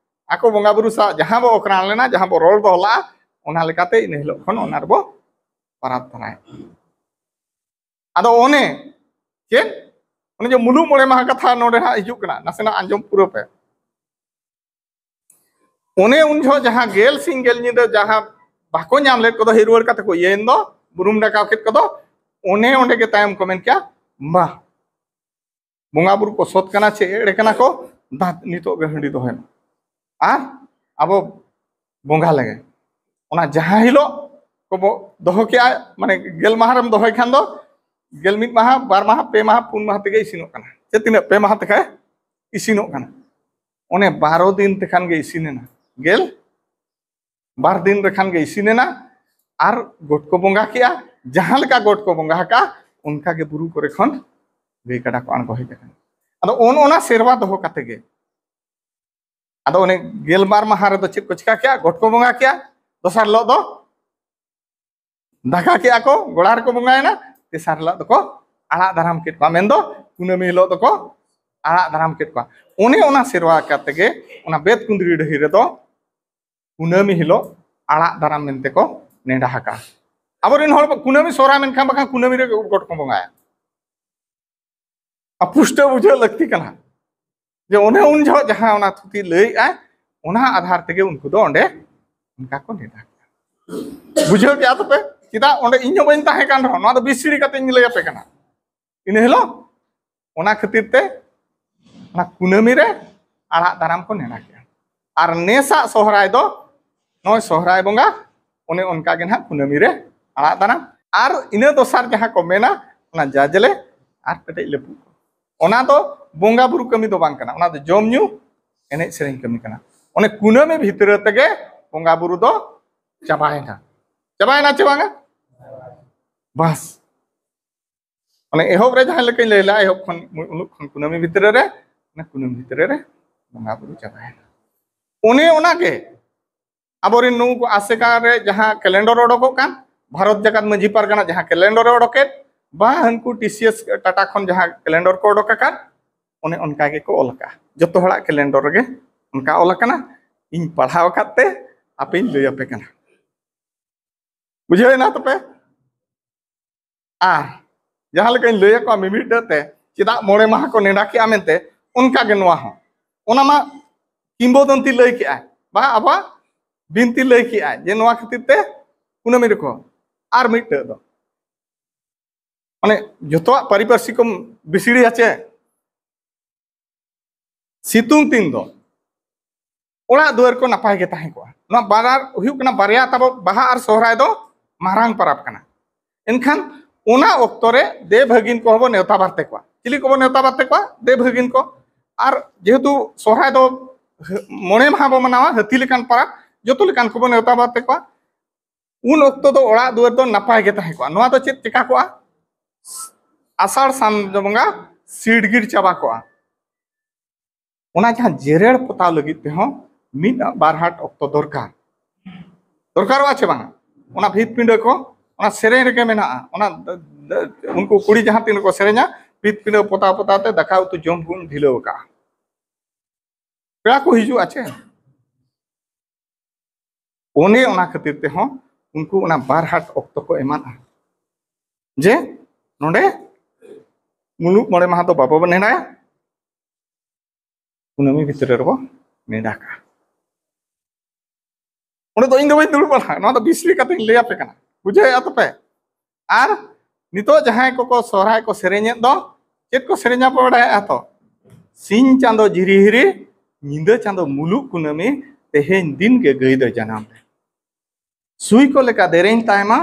ᱟᱠᱚ ᱵᱚᱸᱜᱟ ᱵᱩᱨᱩ ᱥᱟᱶ ᱡᱟᱦᱟᱸ ᱵᱚ ᱚᱠᱨᱟᱱ ᱞᱮᱱᱟ, ᱡᱟᱦᱟᱸ ᱵᱚ ᱨᱚᱲ ᱫᱚᱦᱚ ᱞᱟᱜᱼᱟ, ᱚᱱᱟ ᱞᱮᱠᱟᱛᱮ ᱤᱱᱟᱹ ᱦᱤᱞᱳᱜ ᱠᱷᱚᱱ ᱚᱱᱟ ᱨᱮᱵᱚ ᱯᱟᱨᱟᱵᱽ ᱛᱟᱨᱟᱭᱮᱫ᱾ ᱟᱫᱚ ᱚᱱᱮ ᱪᱮᱫ, ᱚᱱᱮ ᱡᱮ ᱢᱩᱞᱩᱜ ᱢᱚᱬᱮ ᱢᱟᱦᱟ ᱠᱟᱛᱷᱟ ᱱᱚᱰᱮ ᱦᱟᱸᱜ ᱦᱤᱡᱩᱜ ᱠᱟᱱᱟ, ᱱᱟᱥᱮᱱᱟᱜ ᱟᱸᱡᱚᱢ ᱯᱩᱨᱟᱹᱣ ᱯᱮ᱾ ᱚᱱᱮ ᱩᱱ ᱡᱚᱦᱚᱜ ᱡᱟᱦᱟᱸ ᱜᱮᱞ ᱥᱤᱧ ᱜᱮᱞ ᱧᱤᱫᱟᱹ ᱡᱟᱦᱟᱸ ᱵᱟᱠᱚ ᱧᱟᱢ ᱞᱮᱫ ᱠᱚᱫᱚ, ᱦᱮᱡ ᱨᱩᱣᱟᱹᱲ ᱠᱟᱛᱮ ᱠᱚ ᱤᱭᱟᱹᱭᱮᱱ ᱫᱚ, ᱵᱩᱨᱩᱢ ᱰᱟᱠᱟᱣ ᱠᱮᱫ ᱠᱚᱫᱚ, ᱚᱱᱮ ᱚᱸᱰᱮ ᱜᱮ ᱛᱟᱭᱚᱢ ᱠᱚ ᱢᱮᱱ ᱠᱮᱜᱼᱟ, ᱢᱟ, ᱵᱚᱸᱜᱟ ᱵᱩᱨᱩ ᱠᱚ ᱥᱚᱛ ᱠᱟᱱᱟ ᱪᱮ ᱮᱲᱮ ᱠᱟᱱᱟ ᱠᱚ, ᱫᱟ ᱱᱤᱛᱚᱜ ᱜᱮ ᱦᱟᱺᱰᱤ ᱫᱚᱦᱚᱭ ᱢᱮ ᱟᱨ ᱟᱵᱚ ᱵᱚᱸᱜᱟ ᱞᱮᱜᱮ᱾ ᱚᱱᱟ ᱡᱟᱦᱟᱸ ᱦᱤᱞᱳᱜ ᱠᱚ ᱵᱚ-, ᱫᱚᱦᱚ ᱠᱮᱜᱼᱟ, ᱢᱟᱱᱮ ᱜᱮᱞ ᱢᱟᱦᱟ ᱨᱮᱢ ᱫᱚᱦᱚᱭ ᱠᱷᱟᱱ ᱫᱚ ᱜᱮᱞ ᱢᱤᱫ ᱢᱟᱦᱟ, ᱵᱟᱨ ᱢᱟᱦᱟ, ᱯᱮ ᱢᱟᱦᱟ, ᱯᱩᱱ ᱢᱟᱦᱟ ᱛᱮᱜᱮ ᱤᱥᱤᱱᱚᱜ ᱠᱟᱱᱟ᱾ ᱪᱮ ᱛᱤᱱᱟᱹᱜ? ᱯᱮ ᱢᱟᱦᱟ ᱛᱮᱜᱮ ᱤᱥᱤᱱᱚᱜ ᱠᱟᱱᱟ᱾ ᱚᱱᱮ ᱵᱟᱨᱚ ᱫᱤᱱ ᱛᱮᱠᱷᱟᱱ ᱜᱮ ᱤᱥᱤᱱ ᱮᱱᱟ, ᱜᱮᱞ ᱵᱟᱨ ᱫᱤᱱ ᱨᱮᱠᱷᱟᱱ ᱜᱮ ᱤᱥᱤᱱ ᱮᱱᱟ᱾ ᱟᱨ ᱜᱚᱴ ᱠᱚ ᱵᱚᱸᱜᱟ ᱠᱮᱜᱼᱟ, ᱡᱟᱦᱟᱸ ᱞᱮᱠᱟ ᱜᱚᱴ ᱠᱚ ᱵᱚᱸᱜᱟ ᱟᱠᱟᱜᱼᱟ, ᱚᱱᱠᱟ ᱜᱮ ᱵᱩᱨᱩ ᱠᱚᱨᱮ ᱠᱷᱚᱱ ᱜᱟᱹᱭ ᱠᱟᱰᱟ ᱠᱚ ᱟᱬᱜᱚ ᱦᱮᱡ ᱟᱠᱟᱱᱟ᱾ ᱟᱫᱚ ᱚᱱ ᱚᱱᱟ ᱥᱮᱨᱣᱟ ᱫᱚᱦᱚ ᱠᱟᱛᱮ ᱜᱮ, ᱟᱫᱚ ᱚᱱᱮ ᱜᱮᱞ ᱵᱟᱨ ᱢᱟᱦᱟ ᱨᱮᱫᱚ ᱪᱮᱫ ᱠᱚ ᱪᱤᱠᱟ ᱠᱮᱜᱼᱟ? ᱜᱚᱴ ᱠᱚ ᱵᱚᱸᱜᱟ ᱠᱮᱜᱼᱟ᱾ ᱫᱚᱥᱟᱨ ᱦᱤᱞᱳᱜ ᱫᱚ ᱫᱟᱠᱟ ᱠᱮᱜᱼᱟ ᱠᱚ, ᱜᱚᱲᱟ ᱨᱮᱠᱚ ᱵᱚᱸᱜᱟᱭᱮᱱᱟ᱾ ᱛᱮᱥᱟᱨ ᱦᱤᱞᱳᱜ ᱫᱚᱠᱚ ᱟᱲᱟᱜ ᱫᱟᱨᱟᱢ ᱠᱮᱫ ᱠᱚᱣᱟ, ᱢᱮᱱᱫᱚ ᱠᱩᱱᱟᱹᱢᱤ ᱦᱤᱞᱳᱜ ᱫᱚᱠᱚ ᱟᱲᱟᱜ ᱫᱟᱨᱟᱢ ᱠᱮᱫ ᱠᱚᱣᱟ᱾ ᱚᱱᱮ ᱚᱱᱟ ᱥᱮᱨᱣᱟ ᱠᱟᱛᱮ ᱜᱮ ᱚᱱᱟ ᱵᱮᱛ ᱠᱩᱸᱫᱽᱨᱤ ᱰᱟᱹᱦᱤ ᱨᱮᱫᱚ ᱠᱩᱱᱟᱹᱢᱤ ᱦᱤᱞᱳᱜ ᱟᱲᱟᱜ ᱫᱟᱨᱟᱢ ᱢᱮᱱᱛᱮ ᱠᱚ ᱱᱮᱰᱟ ᱟᱠᱟᱫᱼᱟ᱾ ᱟᱵᱚᱨᱮᱱ ᱦᱚᱲ ᱠᱚ ᱠᱩᱱᱟᱹᱢᱤ ᱥᱚᱦᱨᱟᱭ ᱢᱮᱱᱠᱷᱟᱱ ᱵᱟᱠᱷᱟᱱ ᱠᱩᱱᱟᱹᱢᱤ ᱨᱮ ᱜᱚᱴ ᱠᱚ ᱵᱚᱸᱜᱟᱭᱟ᱾ ᱟᱨ ᱯᱩᱥᱴᱟᱹᱣ ᱵᱩᱡᱷᱟᱹᱣ ᱞᱟᱹᱠᱛᱤ ᱠᱟᱱᱟ ᱡᱮ ᱚᱱᱮ ᱩᱱ ᱡᱚᱦᱚᱜ ᱡᱟᱦᱟᱸ ᱚᱱᱟ ᱛᱷᱩᱛᱤ ᱞᱟᱹᱭᱮᱫᱼᱟᱭ, ᱚᱱᱟ ᱟᱫᱷᱟᱨ ᱛᱮᱜᱮ ᱩᱱᱠᱩ ᱫᱚ ᱚᱸᱰᱮ ᱚᱱᱠᱟ ᱠᱚ ᱱᱮᱰᱟ ᱠᱮᱫᱟ᱾ ᱵᱩᱡᱷᱟᱹᱣ ᱠᱮᱜᱼᱟ ᱛᱚᱯᱮ? ᱪᱮᱫᱟᱜ ᱚᱸᱰᱮ ᱤᱧ ᱦᱚᱸ ᱵᱟᱹᱧ ᱛᱟᱦᱮᱸ ᱠᱟᱱ ᱨᱮᱦᱚᱸ, ᱱᱚᱣᱟ ᱫᱚ ᱵᱤᱥᱲᱤ ᱠᱟᱛᱮ ᱤᱧ ᱞᱟᱹᱭ ᱟᱯᱮ ᱠᱟᱱᱟ᱾ ᱤᱱᱟᱹ ᱦᱤᱞᱳᱜ ᱚᱱᱟ ᱠᱷᱟᱹᱛᱤᱨ ᱛᱮ ᱚᱱᱟ ᱠᱩᱱᱟᱹᱢᱤ ᱨᱮ ᱟᱲᱟᱜ ᱫᱟᱨᱟᱢ ᱠᱚ ᱱᱮᱰᱟ ᱠᱮᱜᱼᱟ᱾ ᱟᱨ ᱱᱮᱥᱟᱜ ᱥᱚᱦᱨᱟᱭ ᱫᱚ ᱱᱚᱜᱼᱚᱭ ᱥᱚᱦᱨᱟᱭ ᱵᱚᱸᱜᱟ, ᱚᱱᱮ ᱚᱱᱠᱟ ᱜᱮ ᱱᱟᱦᱟᱜ ᱠᱩᱱᱟᱹᱢᱤ ᱨᱮ ᱟᱲᱟᱜ ᱫᱟᱨᱟᱢ᱾ ᱟᱨ ᱤᱱᱟᱹ ᱫᱚᱥᱟᱨ ᱡᱟᱦᱟᱸ ᱠᱚ ᱢᱮᱱᱟ, ᱚᱱᱟ ᱡᱟᱡᱽᱞᱮ ᱟᱨ ᱯᱮᱴᱮᱡ ᱞᱟᱹᱯᱩᱜ, ᱚᱱᱟ ᱫᱚ ᱵᱚᱸᱜᱟ ᱵᱩᱨᱩ ᱠᱟᱹᱢᱤ ᱫᱚ ᱵᱟᱝ ᱠᱟᱱᱟ, ᱚᱱᱟ ᱫᱚ ᱡᱚᱢ ᱧᱩ ᱮᱱᱮᱡ ᱥᱮᱨᱮᱧ ᱠᱟᱹᱢᱤ ᱠᱟᱱᱟ᱾ ᱚᱱᱮ ᱠᱩᱱᱟᱹᱢᱤ ᱵᱷᱤᱛᱨᱤ ᱛᱮᱜᱮ ᱵᱚᱸᱜᱟ ᱵᱩᱨᱩ ᱫᱚ ᱪᱟᱵᱟᱭᱮᱱᱟ᱾ ᱪᱟᱵᱟᱭᱮᱱᱟ ᱪᱮ ᱵᱟᱝᱟ? ᱵᱟᱥ᱾ ᱚᱱᱮ ᱮᱦᱚᱵ ᱨᱮ ᱡᱟᱦᱟᱸ ᱞᱮᱠᱟᱧ ᱞᱟᱹᱭ ᱞᱮᱫᱼᱟ, ᱮᱦᱚᱵ ᱠᱷᱚᱱ ᱢᱩᱞᱩᱜ ᱠᱷᱚᱱ ᱠᱩᱱᱟᱹᱢᱤ ᱵᱷᱤᱛᱨᱤ ᱨᱮ, ᱚᱱᱟ ᱠᱩᱱᱟᱹᱢᱤ ᱵᱷᱤᱛᱨᱤ ᱨᱮ ᱵᱚᱸᱜᱟ ᱵᱩᱨᱩ ᱪᱟᱵᱟᱭᱮᱱᱟ᱾ ᱚᱱᱮ ᱚᱱᱟᱜᱮ ᱟᱵᱚᱨᱮᱱ ᱱᱩᱠᱩ ᱟᱥᱮᱠᱟ ᱨᱮ ᱡᱟᱦᱟᱸ ᱠᱮᱞᱮᱱᱰᱚᱨ ᱚᱰᱚᱠᱚᱜ ᱠᱟᱱ, ᱵᱷᱟᱨᱚᱛ ᱡᱟᱠᱟᱛ ᱢᱟᱹᱡᱷᱤ ᱯᱟᱨᱜᱟᱱᱟ ᱡᱟᱦᱟᱸ ᱠᱮᱞᱮᱱᱰᱚᱨ ᱮ ᱚᱰᱚᱠᱮᱫ, ᱵᱟ ᱦᱟᱱᱠᱩ ᱴᱤ ᱥᱤ ᱮᱥ ᱴᱟᱴᱟ ᱠᱷᱚᱱ ᱡᱟᱦᱟᱸ ᱠᱮᱞᱮᱱᱰᱚᱨ ᱠᱚ ᱚᱰᱚᱠ ᱟᱠᱟᱫ, ᱚᱱᱮ ᱚᱱᱠᱟ ᱜᱮᱠᱚ ᱚᱞ ᱟᱠᱟᱫᱼᱟ᱾ ᱡᱚᱛᱚ ᱦᱚᱲᱟᱜ ᱠᱮᱞᱮᱱᱰᱚᱨ ᱨᱮᱜᱮ ᱚᱱᱠᱟ ᱚᱞ ᱟᱠᱟᱱᱟ᱾ ᱤᱧ ᱯᱟᱲᱦᱟᱣ ᱟᱠᱟᱫ ᱛᱮ ᱟᱯᱮᱧ ᱞᱟᱹᱭ ᱟᱯᱮ ᱠᱟᱱᱟ᱾ ᱵᱩᱡᱷᱟᱹᱣ ᱮᱱᱟ ᱛᱚᱯᱮ? ᱟᱨ ᱡᱟᱦᱟᱸ ᱞᱮᱠᱟᱧ ᱞᱟᱹᱭ ᱟᱠᱚᱣᱟ ᱢᱤᱢᱤᱫᱴᱟᱹᱜ ᱛᱮ, ᱪᱮᱫᱟᱜ ᱢᱚᱬᱮ ᱢᱟᱦᱟ ᱠᱚ ᱱᱮᱰᱟ ᱠᱮᱜᱼᱟ ᱢᱮᱱᱛᱮ, ᱚᱱᱠᱟ ᱜᱮ ᱱᱚᱣᱟ ᱦᱚᱸ᱾ ᱚᱱᱟ ᱢᱟ ᱠᱤᱝᱵᱚᱫᱚᱱᱛᱤ ᱞᱟᱹᱭ ᱠᱮᱜᱼᱟᱭ, ᱵᱟ ᱟᱵᱚᱣᱟᱜ ᱵᱤᱱᱛᱤ ᱞᱟᱹᱭ ᱠᱮᱜᱼᱟᱭ ᱡᱮ ᱱᱚᱣᱟ ᱠᱷᱟᱹᱛᱤᱨ ᱛᱮ ᱠᱩᱱᱟᱹᱢᱤ ᱨᱮᱠᱚ᱾ ᱟᱨ ᱢᱤᱫᱴᱟᱹᱜ ᱫᱚ, ᱢᱟᱱᱮ, ᱡᱚᱛᱚᱣᱟᱜ ᱯᱟᱹᱨᱤᱯᱟᱹᱨᱥᱤ ᱠᱚᱢ ᱵᱤᱥᱲᱤᱭᱟ ᱪᱮ? ᱥᱤᱛᱩᱝ ᱫᱤᱱ ᱫᱚ ᱚᱲᱟᱜ ᱫᱩᱣᱟᱹᱨ ᱠᱚ ᱱᱟᱯᱟᱭ ᱜᱮ ᱛᱟᱦᱮᱸ ᱠᱚᱜᱼᱟ᱾ ᱱᱚᱣᱟ ᱵᱟᱱᱟᱨ ᱦᱩᱭᱩᱜ ᱠᱟᱱᱟ, ᱵᱟᱨᱭᱟ ᱛᱟᱵᱚ ᱵᱟᱦᱟ ᱟᱨ ᱥᱚᱦᱨᱟᱭ ᱫᱚ ᱢᱟᱨᱟᱝ ᱯᱚᱨᱚᱵᱽ ᱠᱟᱱᱟ᱾ ᱮᱱᱠᱷᱟᱱ ᱚᱱᱟ ᱚᱠᱛᱚ ᱨᱮ ᱫᱮᱣ ᱵᱷᱟᱹᱜᱤᱱ ᱠᱚᱦᱚᱸ ᱵᱚ ᱱᱮᱣᱛᱟ ᱵᱟᱨᱛᱮ ᱠᱚᱣᱟ᱾ ᱪᱤᱞᱤ ᱠᱚᱵᱚ ᱱᱮᱣᱛᱟ ᱵᱟᱨᱛᱮ ᱠᱚᱣᱟ? ᱫᱮᱣ ᱵᱷᱟᱹᱜᱤᱱ ᱠᱚ᱾ ᱟᱨ ᱡᱮᱦᱮᱛᱩ ᱥᱚᱦᱨᱟᱭ ᱫᱚ ᱦᱟᱹ-, ᱢᱚᱬᱮ ᱢᱟᱦᱟ ᱵᱚ ᱢᱟᱱᱟᱣᱟ, ᱦᱟᱹᱛᱤ ᱞᱮᱠᱟᱱ ᱯᱚᱨᱚᱵᱽ, ᱡᱚᱛᱚ ᱞᱮᱠᱟᱱ ᱠᱚᱵᱚ ᱱᱮᱣᱛᱟ ᱵᱟᱨᱛᱮ ᱠᱚᱣᱟ᱾ ᱩᱱ ᱚᱠᱛᱚ ᱫᱚ ᱚᱲᱟᱜ ᱫᱩᱣᱟᱹᱨ ᱫᱚ ᱱᱟᱯᱟᱭ ᱜᱮ ᱛᱟᱦᱮᱸ ᱠᱚᱜᱼᱟ᱾ ᱱᱚᱣᱟ ᱫᱚ ᱪᱮᱫ ᱪᱮᱠᱟ ᱠᱚᱜᱼᱟ? ᱟᱥᱟᱲ ᱥᱟᱱ ᱵᱚᱸᱜᱟ ᱥᱤᱲᱜᱤᱲ ᱪᱟᱵᱟ ᱠᱚᱜᱼᱟ᱾ ᱚᱱᱟ ᱡᱟᱦᱟᱸ ᱡᱮᱨᱮᱲ ᱯᱚᱛᱟᱣ ᱞᱟᱹᱜᱤᱫ ᱛᱮᱦᱚᱸ ᱢᱤᱫ ᱵᱟᱨ ᱦᱟᱴ ᱚᱠᱛᱚ ᱫᱚᱨᱠᱟᱨ᱾ ᱫᱚᱨᱠᱟᱨᱚᱜᱼᱟ ᱪᱮ ᱵᱟᱝᱟ? ᱚᱱᱟ ᱵᱷᱤᱛ ᱯᱤᱸᱰᱟᱹ ᱠᱚ, ᱚᱱᱟ ᱥᱮᱨᱮᱧ ᱨᱮᱜᱮ ᱢᱮᱱᱟᱜᱼᱟ᱾ ᱚᱱᱟ ᱫ-, ᱫ-, ᱩᱱᱠᱩ ᱠᱩᱲᱤ ᱡᱟᱦᱟᱸ ᱛᱤᱱᱟᱹᱜ ᱠᱚ ᱥᱮᱨᱮᱧᱟ, ᱵᱷᱤᱛ ᱯᱤᱸᱰᱟᱹ ᱯᱚᱛᱟᱣ ᱯᱚᱛᱟᱣ ᱛᱮ ᱫᱟᱠᱟ ᱩᱛᱩ ᱡᱚᱢ ᱵᱚᱱ ᱰᱷᱤᱞᱟᱹᱣ ᱟᱠᱟᱜᱼᱟ᱾ ᱯᱮᱲᱟ ᱠᱚ ᱦᱤᱡᱩᱜᱼᱟ ᱪᱮ? ᱚᱱᱮ ᱚᱱᱟ ᱠᱷᱟᱹᱛᱤᱨ ᱛᱮᱦᱚᱸ ᱩᱱᱠᱩ ᱚᱱᱟ ᱵᱟᱨ ᱦᱟᱴ ᱚᱠᱛᱚ ᱠᱚ ᱮᱢᱟᱜᱼᱟ, ᱡᱮ ᱱᱚᱰᱮ ᱢᱩᱞᱩᱜ ᱢᱚᱬᱮ ᱢᱟᱦᱟ ᱫᱚ ᱵᱟᱵᱚ ᱱᱮᱰᱟᱭᱟ, ᱠᱩᱱᱟᱹᱢᱤ ᱵᱷᱤᱛᱨᱤ ᱨᱮᱵᱚ ᱱᱮᱰᱟ ᱠᱟᱜᱼᱟ᱾ ᱚᱸᱰᱮ ᱫᱚ ᱤᱧ ᱫᱚ ᱵᱟᱹᱧ ᱫᱩᱲᱩᱵ ᱟᱠᱟᱱᱟ, ᱱᱚᱣᱟ ᱫᱚ ᱵᱤᱥᱲᱤ ᱠᱟᱛᱷᱟᱧ ᱞᱟᱹᱭ ᱟᱯᱮ ᱠᱟᱱᱟ, ᱵᱩᱡᱷᱟᱹᱣᱮᱫᱼᱟ ᱛᱚᱯᱮ? ᱟᱨ ᱱᱤᱛᱚᱜ ᱡᱟᱦᱟᱸᱭ ᱠᱚᱠᱚ ᱥᱚᱦᱨᱟᱭ ᱠᱚ ᱥᱮᱨᱮᱧᱮᱫ ᱫᱚ, ᱪᱮᱫ ᱠᱚ ᱥᱮᱨᱮᱧᱟ ᱯᱮ ᱵᱟᱲᱟᱭᱟ ᱛᱚ? ᱥᱤᱧ ᱪᱟᱸᱫᱚ ᱡᱷᱤᱨᱤ ᱦᱤᱨᱤ, ᱧᱤᱫᱟᱹ ᱪᱟᱸᱫᱚ ᱢᱩᱞᱩᱜ ᱠᱩᱱᱟᱹᱢᱤ, ᱛᱮᱦᱮᱧ ᱫᱤᱱ ᱜᱮ ᱜᱟᱹᱭ ᱫᱚ ᱡᱟᱱᱟᱢ ᱞᱮᱱ᱾ ᱥᱩᱭ ᱠᱚ ᱞᱮᱠᱟ ᱫᱮᱨᱮᱧ ᱛᱟᱭᱢᱟ,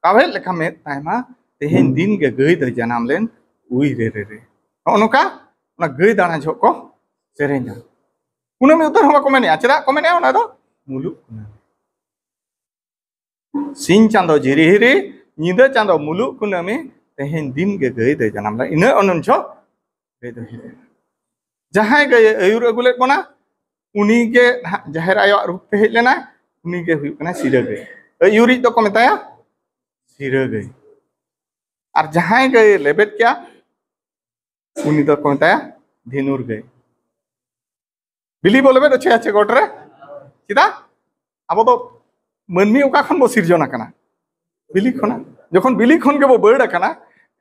ᱠᱟᱣᱮᱫ ᱞᱮᱠᱟ ᱢᱮᱫ ᱛᱟᱭᱢᱟ, ᱛᱮᱦᱮᱧ ᱫᱤᱱ ᱜᱮ ᱜᱟᱹᱭ ᱫᱚ ᱡᱟᱱᱟᱢ ᱞᱮᱱ, ᱩᱭ ᱨᱮ ᱨᱮ ᱨᱮ᱾ ᱱᱚᱜᱼᱚ ᱱᱚᱝᱠᱟ ᱚᱱᱟ ᱜᱟᱹᱭ ᱫᱟᱬᱟ ᱡᱚᱦᱚᱜ ᱠᱚ ᱥᱮᱨᱮᱧᱟ᱾ ᱠᱩᱱᱟᱹᱢᱤ ᱩᱛᱟᱹᱨ ᱦᱚᱸ ᱵᱟᱠᱚ ᱢᱮᱱᱮᱜᱼᱟ᱾ ᱪᱮᱫᱟᱜ ᱠᱚ ᱢᱮᱱᱮᱜᱼᱟ? ᱚᱱᱟ ᱫᱚ ᱢᱩᱞᱩᱜ ᱠᱩᱱᱟᱹᱢᱤ᱾ ᱥᱤᱧ ᱪᱟᱸᱫᱚ ᱡᱷᱤᱨᱤ ᱦᱤᱨᱤ, ᱧᱤᱫᱟᱹ ᱪᱟᱸᱫᱚ ᱢᱩᱞᱩᱜ ᱠᱩᱱᱟᱹᱢᱤ, ᱛᱮᱦᱮᱧ ᱫᱤᱱ ᱜᱮ ᱜᱟᱹᱭ ᱫᱚᱭ ᱡᱟᱱᱟᱢ ᱞᱮᱱᱟ᱾ ᱤᱱᱟᱹ ᱚᱱᱮ ᱩᱱ ᱡᱚᱦᱚᱜ ᱜᱟᱹᱭ ᱫᱚᱭ ᱦᱮᱡ ᱮᱱᱟ᱾ ᱡᱟᱦᱟᱸᱭ ᱜᱟᱹᱭ ᱟᱹᱭᱩᱨ ᱟᱹᱜᱩ ᱞᱮᱫ ᱵᱚᱱᱟ, ᱩᱱᱤ ᱜᱮ ᱱᱟᱦᱟᱜ ᱡᱟᱦᱮᱨ ᱟᱭᱳᱣᱟᱜ ᱨᱩᱯ ᱛᱮ ᱦᱮᱡ ᱞᱮᱱᱟᱭ, ᱩᱱᱤ ᱜᱮ ᱦᱩᱭᱩᱜ ᱠᱟᱱᱟᱭ ᱥᱤᱨᱟᱹ ᱜᱟᱹᱭ᱾ ᱟᱹᱭᱩᱨᱤᱡ ᱫᱚᱠᱚ ᱢᱮᱛᱟᱭᱟ ᱥᱤᱨᱟᱹ ᱜᱟᱹᱭ᱾ ᱟᱨ ᱡᱟᱦᱟᱸᱭ ᱜᱟᱹᱭ ᱞᱮᱵᱮᱫ ᱠᱮᱭᱟ, ᱩᱱᱤ ᱫᱚᱠᱚ ᱢᱮᱛᱟᱭᱟ ᱫᱷᱤᱱᱩᱨ ᱜᱟᱹᱭ᱾ ᱵᱤᱞᱤ ᱵᱚ ᱞᱮᱵᱮᱫ ᱦᱚᱪᱚᱭᱟ ᱪᱮ ᱜᱚᱴ ᱨᱮ? ᱪᱮᱫᱟᱜ? ᱟᱵᱚ ᱫᱚ ᱢᱟᱹᱱᱢᱤ ᱚᱠᱟ ᱠᱷᱚᱱ ᱵᱚ ᱥᱤᱨᱡᱚᱱ ᱟᱠᱟᱱᱟ? ᱵᱤᱞᱤ ᱠᱷᱚᱱᱟᱜ᱾ ᱡᱚᱠᱷᱚᱱ ᱵᱤᱞᱤ ᱠᱷᱚᱱ ᱜᱮᱵᱚ ᱵᱟᱹᱲ ᱟᱠᱟᱱᱟ,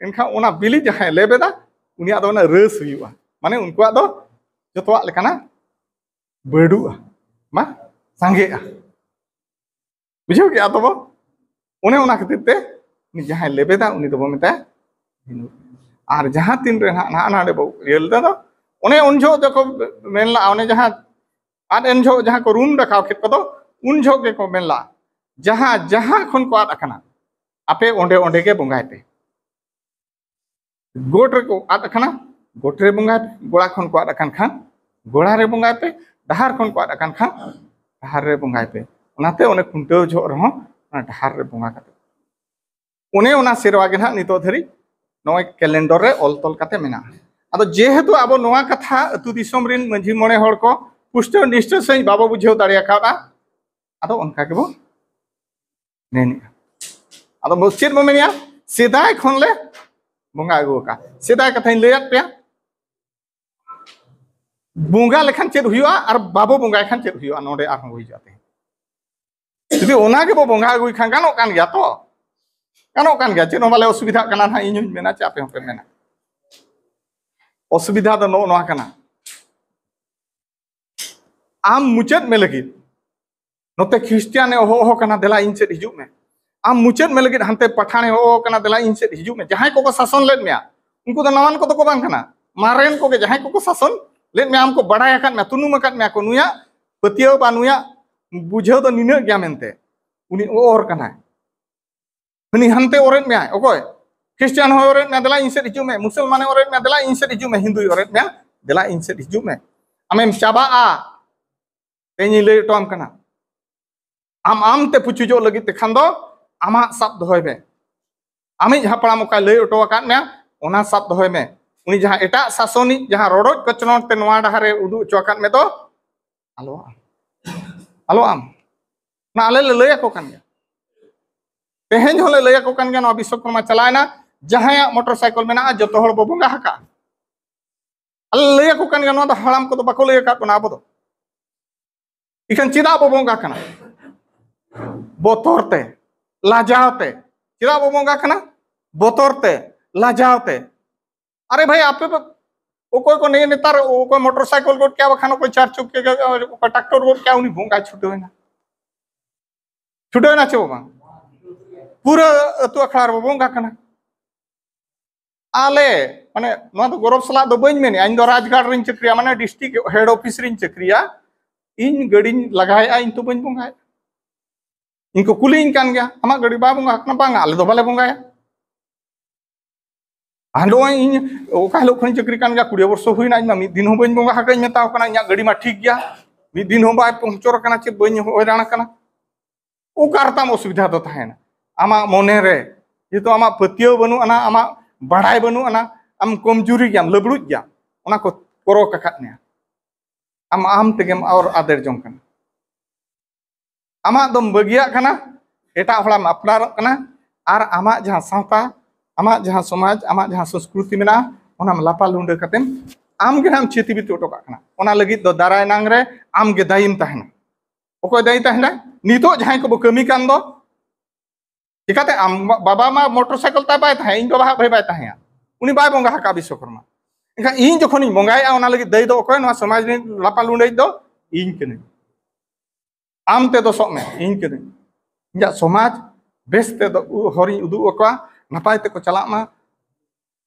ᱮᱱᱠᱷᱟᱱ ᱚᱱᱟ ᱵᱤᱞᱤ ᱡᱟᱦᱟᱸᱭ ᱞᱮᱵᱮᱫᱟ, ᱩᱱᱤᱭᱟᱜ ᱫᱚ ᱚᱱᱟ ᱨᱟᱹᱥ ᱦᱩᱭᱩᱜᱼᱟ᱾ ᱢᱟᱱᱮ ᱩᱱᱠᱩᱣᱟᱜ ᱫᱚ ᱡᱚᱛᱚᱣᱟᱜ ᱞᱮᱠᱟᱱᱟᱜ ᱵᱟᱹᱰᱩᱜᱼᱟ, ᱢᱟ ᱥᱟᱸᱜᱮᱜᱼᱟ᱾ ᱵᱩᱡᱷᱟᱹᱣ ᱠᱮᱜᱼᱟ ᱛᱚᱵᱚ? ᱚᱱᱮ ᱚᱱᱟ ᱠᱷᱟᱹᱛᱤᱨ ᱛᱮ ᱩᱱᱤ ᱡᱟᱦᱟᱸᱭ ᱞᱮᱵᱮᱫᱟ, ᱩᱱᱤ ᱫᱚᱵᱚ ᱢᱮᱛᱟᱭᱟ ᱫᱷᱤᱱᱩ᱾ ᱟᱨ ᱡᱟᱦᱟᱸ ᱛᱤᱱ ᱨᱮ ᱱᱟᱦᱟᱜ, ᱱᱟᱦᱟᱜ ᱱᱟᱰᱮ ᱵᱚ ᱤᱭᱟᱹ ᱞᱮᱫᱟ ᱫᱚ, ᱚᱱᱮ ᱩᱱ ᱡᱚᱦᱚᱜ ᱫᱚᱠᱚ ᱢᱮᱱ ᱞᱟᱜᱼᱟ, ᱚᱱᱮ ᱡᱟᱦᱟᱸ ᱟᱫ ᱮᱱ ᱡᱚᱦᱚᱜ ᱡᱟᱦᱟᱸ ᱠᱚ ᱨᱩᱢ ᱨᱟᱠᱟᱵ ᱠᱮᱫ ᱠᱚᱫᱚ, ᱩᱱ ᱡᱚᱦᱚᱜ ᱜᱮᱠᱚ ᱢᱮᱱ ᱞᱟᱜᱼᱟ, ᱡᱟᱦᱟᱸ, ᱡᱟᱦᱟᱸ ᱠᱷᱚᱱ ᱠᱚ ᱟᱫ ᱟᱠᱟᱱᱟ, ᱟᱯᱮ ᱚᱸᱰᱮ, ᱚᱸᱰᱮ ᱜᱮ ᱵᱚᱸᱜᱟᱭ ᱯᱮ᱾ ᱜᱚᱴ ᱨᱮᱠᱚ ᱟᱫ ᱟᱠᱟᱱᱟ, ᱜᱚᱴ ᱨᱮ ᱵᱚᱸᱜᱟᱭ ᱯᱮ᱾ ᱜᱚᱲᱟ ᱠᱷᱚᱱ ᱠᱚ ᱟᱫ ᱟᱠᱟᱱ ᱠᱷᱟᱱ, ᱜᱚᱲᱟ ᱨᱮ ᱵᱚᱸᱜᱟᱭ ᱯᱮ᱾ ᱰᱟᱦᱟᱨ ᱠᱷᱚᱱ ᱠᱚ ᱟᱫ ᱟᱠᱟᱱ ᱠᱷᱟᱱ, ᱰᱟᱦᱟᱨ ᱨᱮ ᱵᱚᱸᱜᱟᱭ ᱯᱮ᱾ ᱚᱱᱟᱛᱮ ᱚᱱᱮ ᱠᱷᱩᱱᱴᱟᱹᱣ ᱡᱚᱦᱚᱜ ᱨᱮᱦᱚᱸ ᱚᱱᱟ ᱰᱟᱦᱟᱨ ᱨᱮ ᱵᱚᱸᱜᱟ ᱠᱟᱛᱮ, ᱚᱱᱮ ᱚᱱᱟ ᱥᱮᱨᱣᱟ ᱜᱮ ᱱᱟᱦᱟᱜ ᱱᱤᱛᱚᱜ ᱫᱷᱟᱹᱨᱤᱡ ᱱᱚᱜᱼᱚᱭ ᱠᱮᱞᱮᱱᱰᱚᱨ ᱨᱮ ᱚᱞ ᱛᱚᱞ ᱠᱟᱛᱮ ᱢᱮᱱᱟᱜᱼᱟ᱾ ᱟᱫᱚ ᱡᱮᱦᱮᱛᱩ ᱟᱵᱚ ᱱᱚᱣᱟ ᱠᱟᱛᱷᱟ ᱟᱹᱛᱩ ᱫᱤᱥᱚᱢ ᱨᱮᱱ ᱢᱟᱹᱡᱷᱤ ᱢᱚᱬᱮ ᱦᱚᱲ ᱠᱚ ᱯᱩᱥᱴᱟᱹᱣ ᱱᱤᱥᱴᱟᱹ ᱥᱟᱺᱦᱤᱡ ᱵᱟᱵᱚ ᱵᱩᱡᱷᱟᱹᱣ ᱫᱟᱲᱮ ᱟᱠᱟᱫᱟ, ᱟᱫᱚ ᱚᱱᱠᱟ ᱜᱮᱵᱚ ᱢᱮᱱᱮᱜᱼᱟ᱾ ᱟᱫᱚ ᱵᱚ-, ᱪᱮᱫ ᱵᱚ ᱢᱮᱱᱮᱜᱼᱟ? ᱥᱮᱫᱟᱭ ᱠᱷᱚᱱ ᱞᱮ ᱵᱚᱸᱜᱟ ᱟᱹᱜᱩ ᱟᱠᱟᱫ᱾ ᱥᱮᱫᱟᱭ ᱠᱟᱛᱷᱟᱧ ᱞᱟᱹᱭᱟᱫ ᱯᱮᱭᱟ, ᱵᱚᱸᱜᱟ ᱞᱮᱠᱷᱟᱱ ᱪᱮᱫ ᱦᱩᱭᱩᱜᱼᱟ ᱟᱨ ᱵᱟᱵᱚ ᱵᱚᱸᱜᱟᱭ ᱠᱷᱟᱱ ᱪᱮᱫ ᱦᱩᱭᱩᱜᱼᱟ, ᱱᱚᱰᱮ ᱟᱨᱦᱚᱸ ᱦᱩᱭ ᱦᱤᱡᱩᱜᱼᱟ᱾ ᱛᱮᱦᱮᱧ ᱡᱩᱫᱤ ᱚᱱᱟ ᱜᱮᱵᱚ ᱵᱚᱸᱜᱟ ᱟᱹᱜᱩᱭ ᱠᱷᱟᱱ ᱜᱟᱱᱚᱜ ᱠᱟᱱ ᱜᱮᱭᱟ ᱛᱚ? ᱜᱟᱱᱚᱜ ᱠᱟᱱ ᱜᱮᱭᱟ, ᱪᱮᱫ ᱦᱚᱸ ᱵᱟᱞᱮ ᱚᱥᱩᱵᱤᱫᱷᱟᱜ ᱠᱟᱱᱟ ᱱᱟᱦᱟᱜ, ᱤᱧ ᱦᱚᱸᱧ ᱢᱮᱱᱟ ᱪᱮ ᱟᱯᱮ ᱦᱚᱸᱯᱮ ᱢᱮᱱᱟ᱾ ᱚᱥᱩᱵᱤᱫᱷᱟ ᱫᱚ ᱱᱚᱜᱼᱚ ᱱᱚᱣᱟ ᱠᱟᱱᱟ, ᱟᱢ ᱢᱩᱪᱟᱹᱫ ᱢᱮ ᱞᱟᱹᱜᱤᱫ ᱱᱚᱛᱮ ᱠᱷᱨᱤᱥᱴᱤᱭᱟᱱ ᱮ ᱦᱚᱦᱚ ᱦᱚᱦᱚ ᱠᱟᱱᱟ, "ᱫᱮᱞᱟ ᱤᱧ ᱥᱮᱫ ᱦᱤᱡᱩᱜ ᱢᱮ᱾" ᱟᱢ ᱢᱩᱪᱟᱹᱫ ᱢᱮ ᱞᱟᱹᱜᱤᱫ ᱦᱟᱱᱛᱮ ᱯᱟᱴᱷᱟᱱ ᱮ ᱦᱚᱦᱚ ᱠᱟᱱᱟ, "ᱫᱮᱞᱟ ᱤᱧ ᱥᱮᱫ ᱦᱤᱡᱩᱜ ᱢᱮ᱾" ᱡᱟᱦᱟᱸᱭ ᱠᱚᱠᱚ ᱥᱟᱥᱚᱱ ᱞᱮᱫ ᱢᱮᱭᱟ, ᱩᱱᱠᱩ ᱫᱚ ᱱᱟᱣᱟᱱ ᱠᱚᱫᱚ ᱠᱚ ᱵᱟᱝ ᱠᱟᱱᱟ, ᱢᱟᱨᱮᱱ ᱠᱚᱜᱮ᱾ ᱡᱟᱦᱟᱸᱭ ᱠᱚᱠᱚ ᱥᱟᱥᱚᱱ ᱞᱮᱫ ᱢᱮᱭᱟ, ᱟᱢ ᱠᱚ ᱵᱟᱲᱟᱭ ᱟᱠᱟᱫ ᱢᱮᱭᱟ, ᱛᱩᱱᱩᱢ ᱟᱠᱟᱫ ᱢᱮᱭᱟ ᱠᱚ, ᱱᱩᱭᱟᱜ ᱯᱟᱹᱛᱭᱟᱹᱣ ᱵᱟ ᱱᱩᱭᱟᱜ ᱵᱩᱡᱷᱟᱹᱣ ᱫᱚ ᱱᱤᱱᱟᱹᱜ ᱜᱮᱭᱟ ᱢᱮᱱᱛᱮ, ᱩᱱᱤ ᱚᱨ ᱠᱟᱱᱟᱭ᱾ ᱦᱟᱹᱱᱤ ᱦᱟᱱᱛᱮ ᱚᱨᱮᱫ ᱢᱮᱭᱟᱭ, ᱚᱠᱚᱭ? ᱠᱷᱨᱤᱥᱴᱤᱭᱟᱱ ᱦᱚᱸᱭ ᱚᱨᱮᱫ ᱢᱮᱭᱟ, "ᱫᱮᱞᱟ ᱤᱧ ᱥᱮᱫ ᱦᱤᱡᱩᱜ ᱢᱮ᱾" ᱢᱩᱥᱚᱞᱢᱟᱱᱮ ᱚᱨᱮᱫ ᱢᱮᱭᱟ, "ᱫᱮᱞᱟ ᱤᱧ ᱥᱮᱫ ᱦᱤᱡᱩᱜ ᱢᱮ᱾" ᱦᱤᱱᱫᱩᱭ ᱚᱨᱮᱫ ᱢᱮᱭᱟ, "ᱫᱮᱞᱟ ᱤᱧ ᱥᱮᱫ ᱦᱤᱡᱩᱜ ᱢᱮ᱾" ᱟᱢᱮᱢ ᱪᱟᱵᱟᱜᱼᱟ᱾ ᱛᱮᱦᱮᱧᱤᱧ ᱞᱟᱹᱭ ᱦᱚᱴᱚ ᱟᱢ ᱠᱟᱱᱟ, ᱟᱢ ᱟᱢᱛᱮ ᱯᱩᱪᱩᱡᱚᱜ ᱞᱟᱹᱜᱤᱫ ᱛᱮᱠᱷᱟᱱ ᱫᱚ ᱟᱢᱟᱜ ᱥᱟᱵ ᱫᱚᱦᱚᱭ ᱢᱮ᱾ ᱟᱢᱤᱡ ᱦᱟᱯᱲᱟᱢ ᱚᱠᱟᱭ ᱞᱟᱹᱭ ᱦᱚᱴᱚ ᱟᱠᱟᱫ ᱢᱮᱭᱟ, ᱚᱱᱟ ᱥᱟᱵ ᱫᱚᱦᱚᱭ ᱢᱮ᱾ ᱩᱱᱤ ᱡᱟᱦᱟᱸ ᱮᱴᱟᱜ ᱥᱟᱥᱚᱱᱤᱡ ᱡᱟᱦᱟᱸ ᱨᱚᱰᱚᱡ ᱠᱚᱪᱞᱚᱱ ᱛᱮ ᱱᱚᱣᱟ ᱰᱟᱦᱟᱨ ᱮ ᱩᱫᱩᱜ ᱦᱚᱪᱚ ᱟᱠᱟᱫ ᱢᱮ ᱫᱚ, ᱟᱞᱚ ᱟᱢ, ᱟᱞᱚ ᱟᱢ᱾ ᱚᱱᱟ ᱟᱞᱮ ᱞᱮ ᱞᱟᱹᱭ ᱟᱠᱚ ᱠᱟᱱ ᱜᱮᱭᱟ᱾ ᱛᱮᱦᱮᱧ ᱦᱚᱸᱞᱮ ᱞᱟᱹᱭ ᱟᱠᱚ ᱠᱟᱱ ᱜᱮᱭᱟ, ᱱᱚᱣᱟ ᱵᱤᱥᱥᱚᱠᱨᱚᱢᱟ ᱪᱟᱞᱟᱣᱮᱱᱟ, ᱡᱟᱦᱟᱸᱭᱟᱜ ᱢᱚᱴᱚᱨ ᱥᱟᱭᱠᱮᱞ ᱢᱮᱱᱟᱜᱼᱟ, ᱡᱚᱛᱚ ᱦᱚᱲ ᱵᱚ ᱵᱚᱸᱜᱟ ᱟᱠᱟᱜᱼᱟ᱾ ᱟᱞᱮ ᱞᱮ ᱞᱟᱹᱭ ᱟᱠᱚ ᱠᱟᱱ ᱜᱮᱭᱟ, ᱱᱚᱣᱟ ᱫᱚ ᱦᱟᱲᱟᱢ ᱠᱚᱫᱚ ᱵᱟᱠᱚ ᱞᱟᱹᱭ ᱟᱠᱟᱫ ᱵᱚᱱᱟ ᱟᱵᱚ ᱫᱚ᱾ ᱤᱠᱷᱟᱹᱱ ᱪᱮᱫᱟᱜ ᱵᱚ ᱵᱚᱸᱜᱟ ᱠᱟᱱᱟ? ᱵᱚᱛᱚᱨ ᱛᱮ, ᱞᱟᱡᱟᱣ ᱛᱮ᱾ ᱪᱮᱫᱟᱜ ᱵᱚ ᱵᱚᱸᱜᱟ ᱠᱟᱱᱟ? ᱵᱚᱛᱚᱨ ᱛᱮ, ᱞᱟᱡᱟᱣ ᱛᱮ᱾ ᱟᱨᱮ ᱵᱷᱟᱭ, ᱟᱯᱮ ᱯᱮ, ᱚᱠᱚᱭ ᱠᱚ ᱱᱤᱭᱟᱹ ᱱᱮᱛᱟᱨ ᱚᱠᱚᱭ ᱢᱚᱴᱚᱨ ᱥᱟᱭᱠᱮᱞ ᱜᱚᱫ ᱠᱮᱭᱟ, ᱵᱟᱠᱷᱟᱱ ᱚᱠᱚᱭ ᱪᱟᱨ ᱪᱚᱠᱤᱭᱟᱹ, ᱚᱠᱚᱭ ᱴᱨᱟᱠᱴᱚᱨ ᱜᱚᱫ ᱠᱮᱭᱟ, ᱩᱱᱤ ᱵᱚᱸᱜᱟᱭ ᱪᱷᱩᱴᱟᱹᱣ ᱮᱱᱟ᱾ ᱪᱷᱩᱴᱟᱹᱣ ᱮᱱᱟ ᱪᱮ ᱵᱟᱝ? ᱯᱩᱨᱟᱹ ᱟᱹᱛᱩ ᱟᱠᱷᱲᱟ ᱨᱮᱵᱚ ᱵᱚᱸᱜᱟ ᱠᱟᱱᱟ᱾ ᱟᱞᱮ, ᱢᱟᱱᱮ, ᱱᱚᱣᱟ ᱫᱚ ᱜᱚᱨᱚᱵᱽ ᱥᱟᱞᱟᱜ ᱫᱚ ᱵᱟᱹᱧ ᱢᱮᱱᱮᱜᱼᱟ, ᱤᱧ ᱫᱚ ᱨᱟᱡᱽᱜᱟᱲ ᱨᱤᱧ ᱪᱟᱹᱠᱨᱤᱭᱟ, ᱢᱟᱱᱮ, ᱰᱤᱥᱴᱨᱤᱠᱴ ᱦᱮᱰ ᱚᱯᱷᱤᱥ ᱨᱤᱧ ᱪᱟᱹᱠᱨᱤᱭᱟ᱾ ᱤᱧ ᱜᱟᱹᱰᱤᱧ ᱞᱟᱜᱟᱭᱮᱜᱼᱟ, ᱤᱧ ᱛᱚ ᱵᱟᱹᱧ ᱵᱚᱸᱜᱟᱭᱮᱫ᱾ ᱤᱧ ᱠᱚ ᱠᱩᱞᱤᱧ ᱠᱟᱱ ᱜᱮᱭᱟ, "ᱟᱢᱟᱜ ᱜᱟᱹᱰᱤ ᱵᱟᱭ ᱵᱚᱸᱜᱟ ᱟᱠᱟᱱᱟ?" "ᱵᱟᱝᱟ, ᱟᱞᱮ ᱫᱚ ᱵᱟᱞᱮ ᱵᱚᱸᱜᱟᱭᱟ᱾ ᱟᱨ ᱱᱚᱜᱼᱚᱭ ᱤᱧ ᱚᱠᱟ ᱦᱤᱞᱳᱜ ᱠᱷᱚᱱᱤᱧ ᱪᱟᱹᱠᱨᱤ ᱠᱟᱱ ᱜᱮᱭᱟ, ᱠᱩᱲᱤ ᱵᱚᱨᱥᱚ ᱦᱩᱭᱱᱟ, ᱤᱧ ᱢᱟ ᱢᱤᱫ ᱫᱤᱱ ᱦᱚᱸ ᱵᱟᱹᱧ ᱵᱚᱸᱜᱟ ᱟᱠᱟᱫ, ᱤᱧ ᱢᱮᱛᱟᱣ ᱠᱟᱱᱟ, ᱤᱧᱟᱹᱜ ᱜᱟᱹᱰᱤ ᱢᱟ ᱴᱷᱤᱠ ᱜᱮᱭᱟ, ᱢᱤᱫ ᱫᱤᱱ ᱦᱚᱸ ᱵᱟᱭ ᱯᱚᱝᱪᱚᱨ ᱟᱠᱟᱱᱟ, ᱪᱮᱫ ᱵᱟᱹᱧ ᱦᱚᱭᱨᱟᱱ ᱟᱠᱟᱱᱟ?" ᱚᱠᱟ ᱨᱮ ᱛᱟᱢ ᱚᱥᱩᱵᱤᱫᱷᱟ ᱫᱚ ᱛᱟᱦᱮᱱᱟ? ᱟᱢᱟᱜ ᱢᱚᱱᱮ ᱨᱮ ᱡᱮᱦᱮᱛᱩ ᱟᱢᱟᱜ ᱯᱟᱹᱛᱭᱟᱹᱣ ᱵᱟᱹᱱᱩᱜ ᱟᱱᱟ, ᱟᱢᱟᱜ ᱵᱟᱲᱟᱭ ᱵᱟᱹᱱᱩᱜ ᱟᱱᱟ, ᱟᱢ ᱠᱚᱢᱡᱩᱨᱤ ᱜᱮᱭᱟᱢ, ᱞᱟᱹᱵᱲᱩᱡ ᱜᱮᱭᱟᱢ, ᱚᱱᱟ ᱠᱚ ᱯᱚᱨᱚᱠ ᱟᱠᱟᱫ ᱢᱮᱭᱟ᱾ ᱟᱢ ᱟᱢ ᱛᱮᱜᱮᱢ ᱚᱨ ᱟᱫᱮᱨ ᱡᱚᱝ ᱠᱟᱱᱟ᱾ ᱟᱢᱟᱜ ᱫᱚᱢ ᱵᱟᱹᱜᱤᱭᱟᱜ ᱠᱟᱱᱟ, ᱮᱴᱟᱜ ᱦᱚᱲᱟᱜ ᱮᱢ ᱟᱯᱱᱟᱨᱚᱜ ᱠᱟᱱᱟ, ᱟᱨ ᱟᱢᱟᱜ ᱡᱟᱦᱟᱸ ᱥᱟᱶᱛᱟ, ᱟᱢᱟᱜ ᱡᱟᱦᱟᱸ ᱥᱚᱢᱟᱡᱽ, ᱟᱢᱟᱜ ᱡᱟᱦᱟᱸ ᱥᱚᱝᱥᱠᱨᱩᱛᱤ ᱢᱮᱱᱟᱜᱼᱟ, ᱚᱱᱟᱢ ᱞᱟᱯᱟ ᱞᱩᱸᱰᱟᱹ ᱠᱟᱛᱮᱢ ᱟᱢ ᱜᱮ ᱱᱟᱜ ᱮᱢ ᱪᱷᱤᱛᱤ ᱵᱤᱛᱤ ᱦᱚᱴᱚ ᱠᱟᱜ ᱠᱟᱱᱟ᱾ ᱚᱱᱟ ᱞᱟᱹᱜᱤᱫ ᱫᱚ ᱫᱟᱨᱟᱭ ᱱᱟᱝ ᱨᱮ ᱟᱢ ᱜᱮ ᱫᱟᱭᱤᱢ ᱛᱟᱦᱮᱱᱟ᱾ ᱚᱠᱚᱭ ᱫᱟᱭᱤ ᱛᱟᱦᱮᱱᱟ? ᱱᱤᱛᱚᱜ ᱡᱟᱦᱟᱸᱭ ᱠᱚᱵᱚ ᱠᱟᱹᱢᱤ ᱠᱟᱱ ᱫᱚ᱾ ᱪᱤᱠᱟᱹᱛᱮ? ᱟᱢ ᱵᱟ-, ᱵᱟᱵᱟ ᱢᱟ ᱢᱚᱴᱚᱨ ᱥᱟᱭᱠᱮᱞ ᱛᱟᱭ ᱵᱟᱭ ᱛᱟᱦᱮᱸ, ᱤᱧ ᱵᱟᱵᱟ ᱦᱟᱜ ᱵᱷᱟᱹᱭ ᱵᱟᱭ ᱛᱟᱦᱮᱸᱭᱟ, ᱩᱱᱤ ᱵᱟᱭ ᱵᱚᱸᱜᱟ ᱟᱠᱟᱫ ᱵᱤᱥᱥᱚᱠᱚᱨᱢᱟ᱾ ᱮᱱᱠᱷᱟᱱ ᱤᱧ ᱡᱚᱠᱷᱚᱱᱤᱧ ᱵᱚᱸᱜᱟᱭᱮᱫᱼᱟ, ᱚᱱᱟ ᱞᱟᱹᱜᱤᱫ ᱫᱟᱹᱭᱤ ᱫᱚ ᱚᱠᱚᱭ? ᱱᱚᱣᱟ ᱥᱚᱢᱟᱡᱽ ᱨᱤᱱ ᱞᱟᱯᱟ ᱞᱩᱸᱰᱟᱹᱭᱤᱡ ᱫᱚ ᱤᱧ ᱠᱟᱹᱱᱟᱹᱧ᱾ ᱟᱢ ᱛᱮ ᱫᱚᱥᱚᱜ ᱢᱮ, ᱤᱧ ᱠᱟᱹᱱᱟᱹᱧ᱾ ᱤᱧᱟᱹᱜ ᱥᱚᱢᱟᱡᱽ ᱵᱮᱥ ᱛᱮ ᱫᱚ ᱩ-, ᱦᱚᱨᱤᱧ ᱩᱫᱩᱜ ᱟᱠᱚᱣᱟ, ᱱᱟᱯᱟᱭ ᱛᱮᱠᱚ ᱪᱟᱞᱟᱜ ᱢᱟ,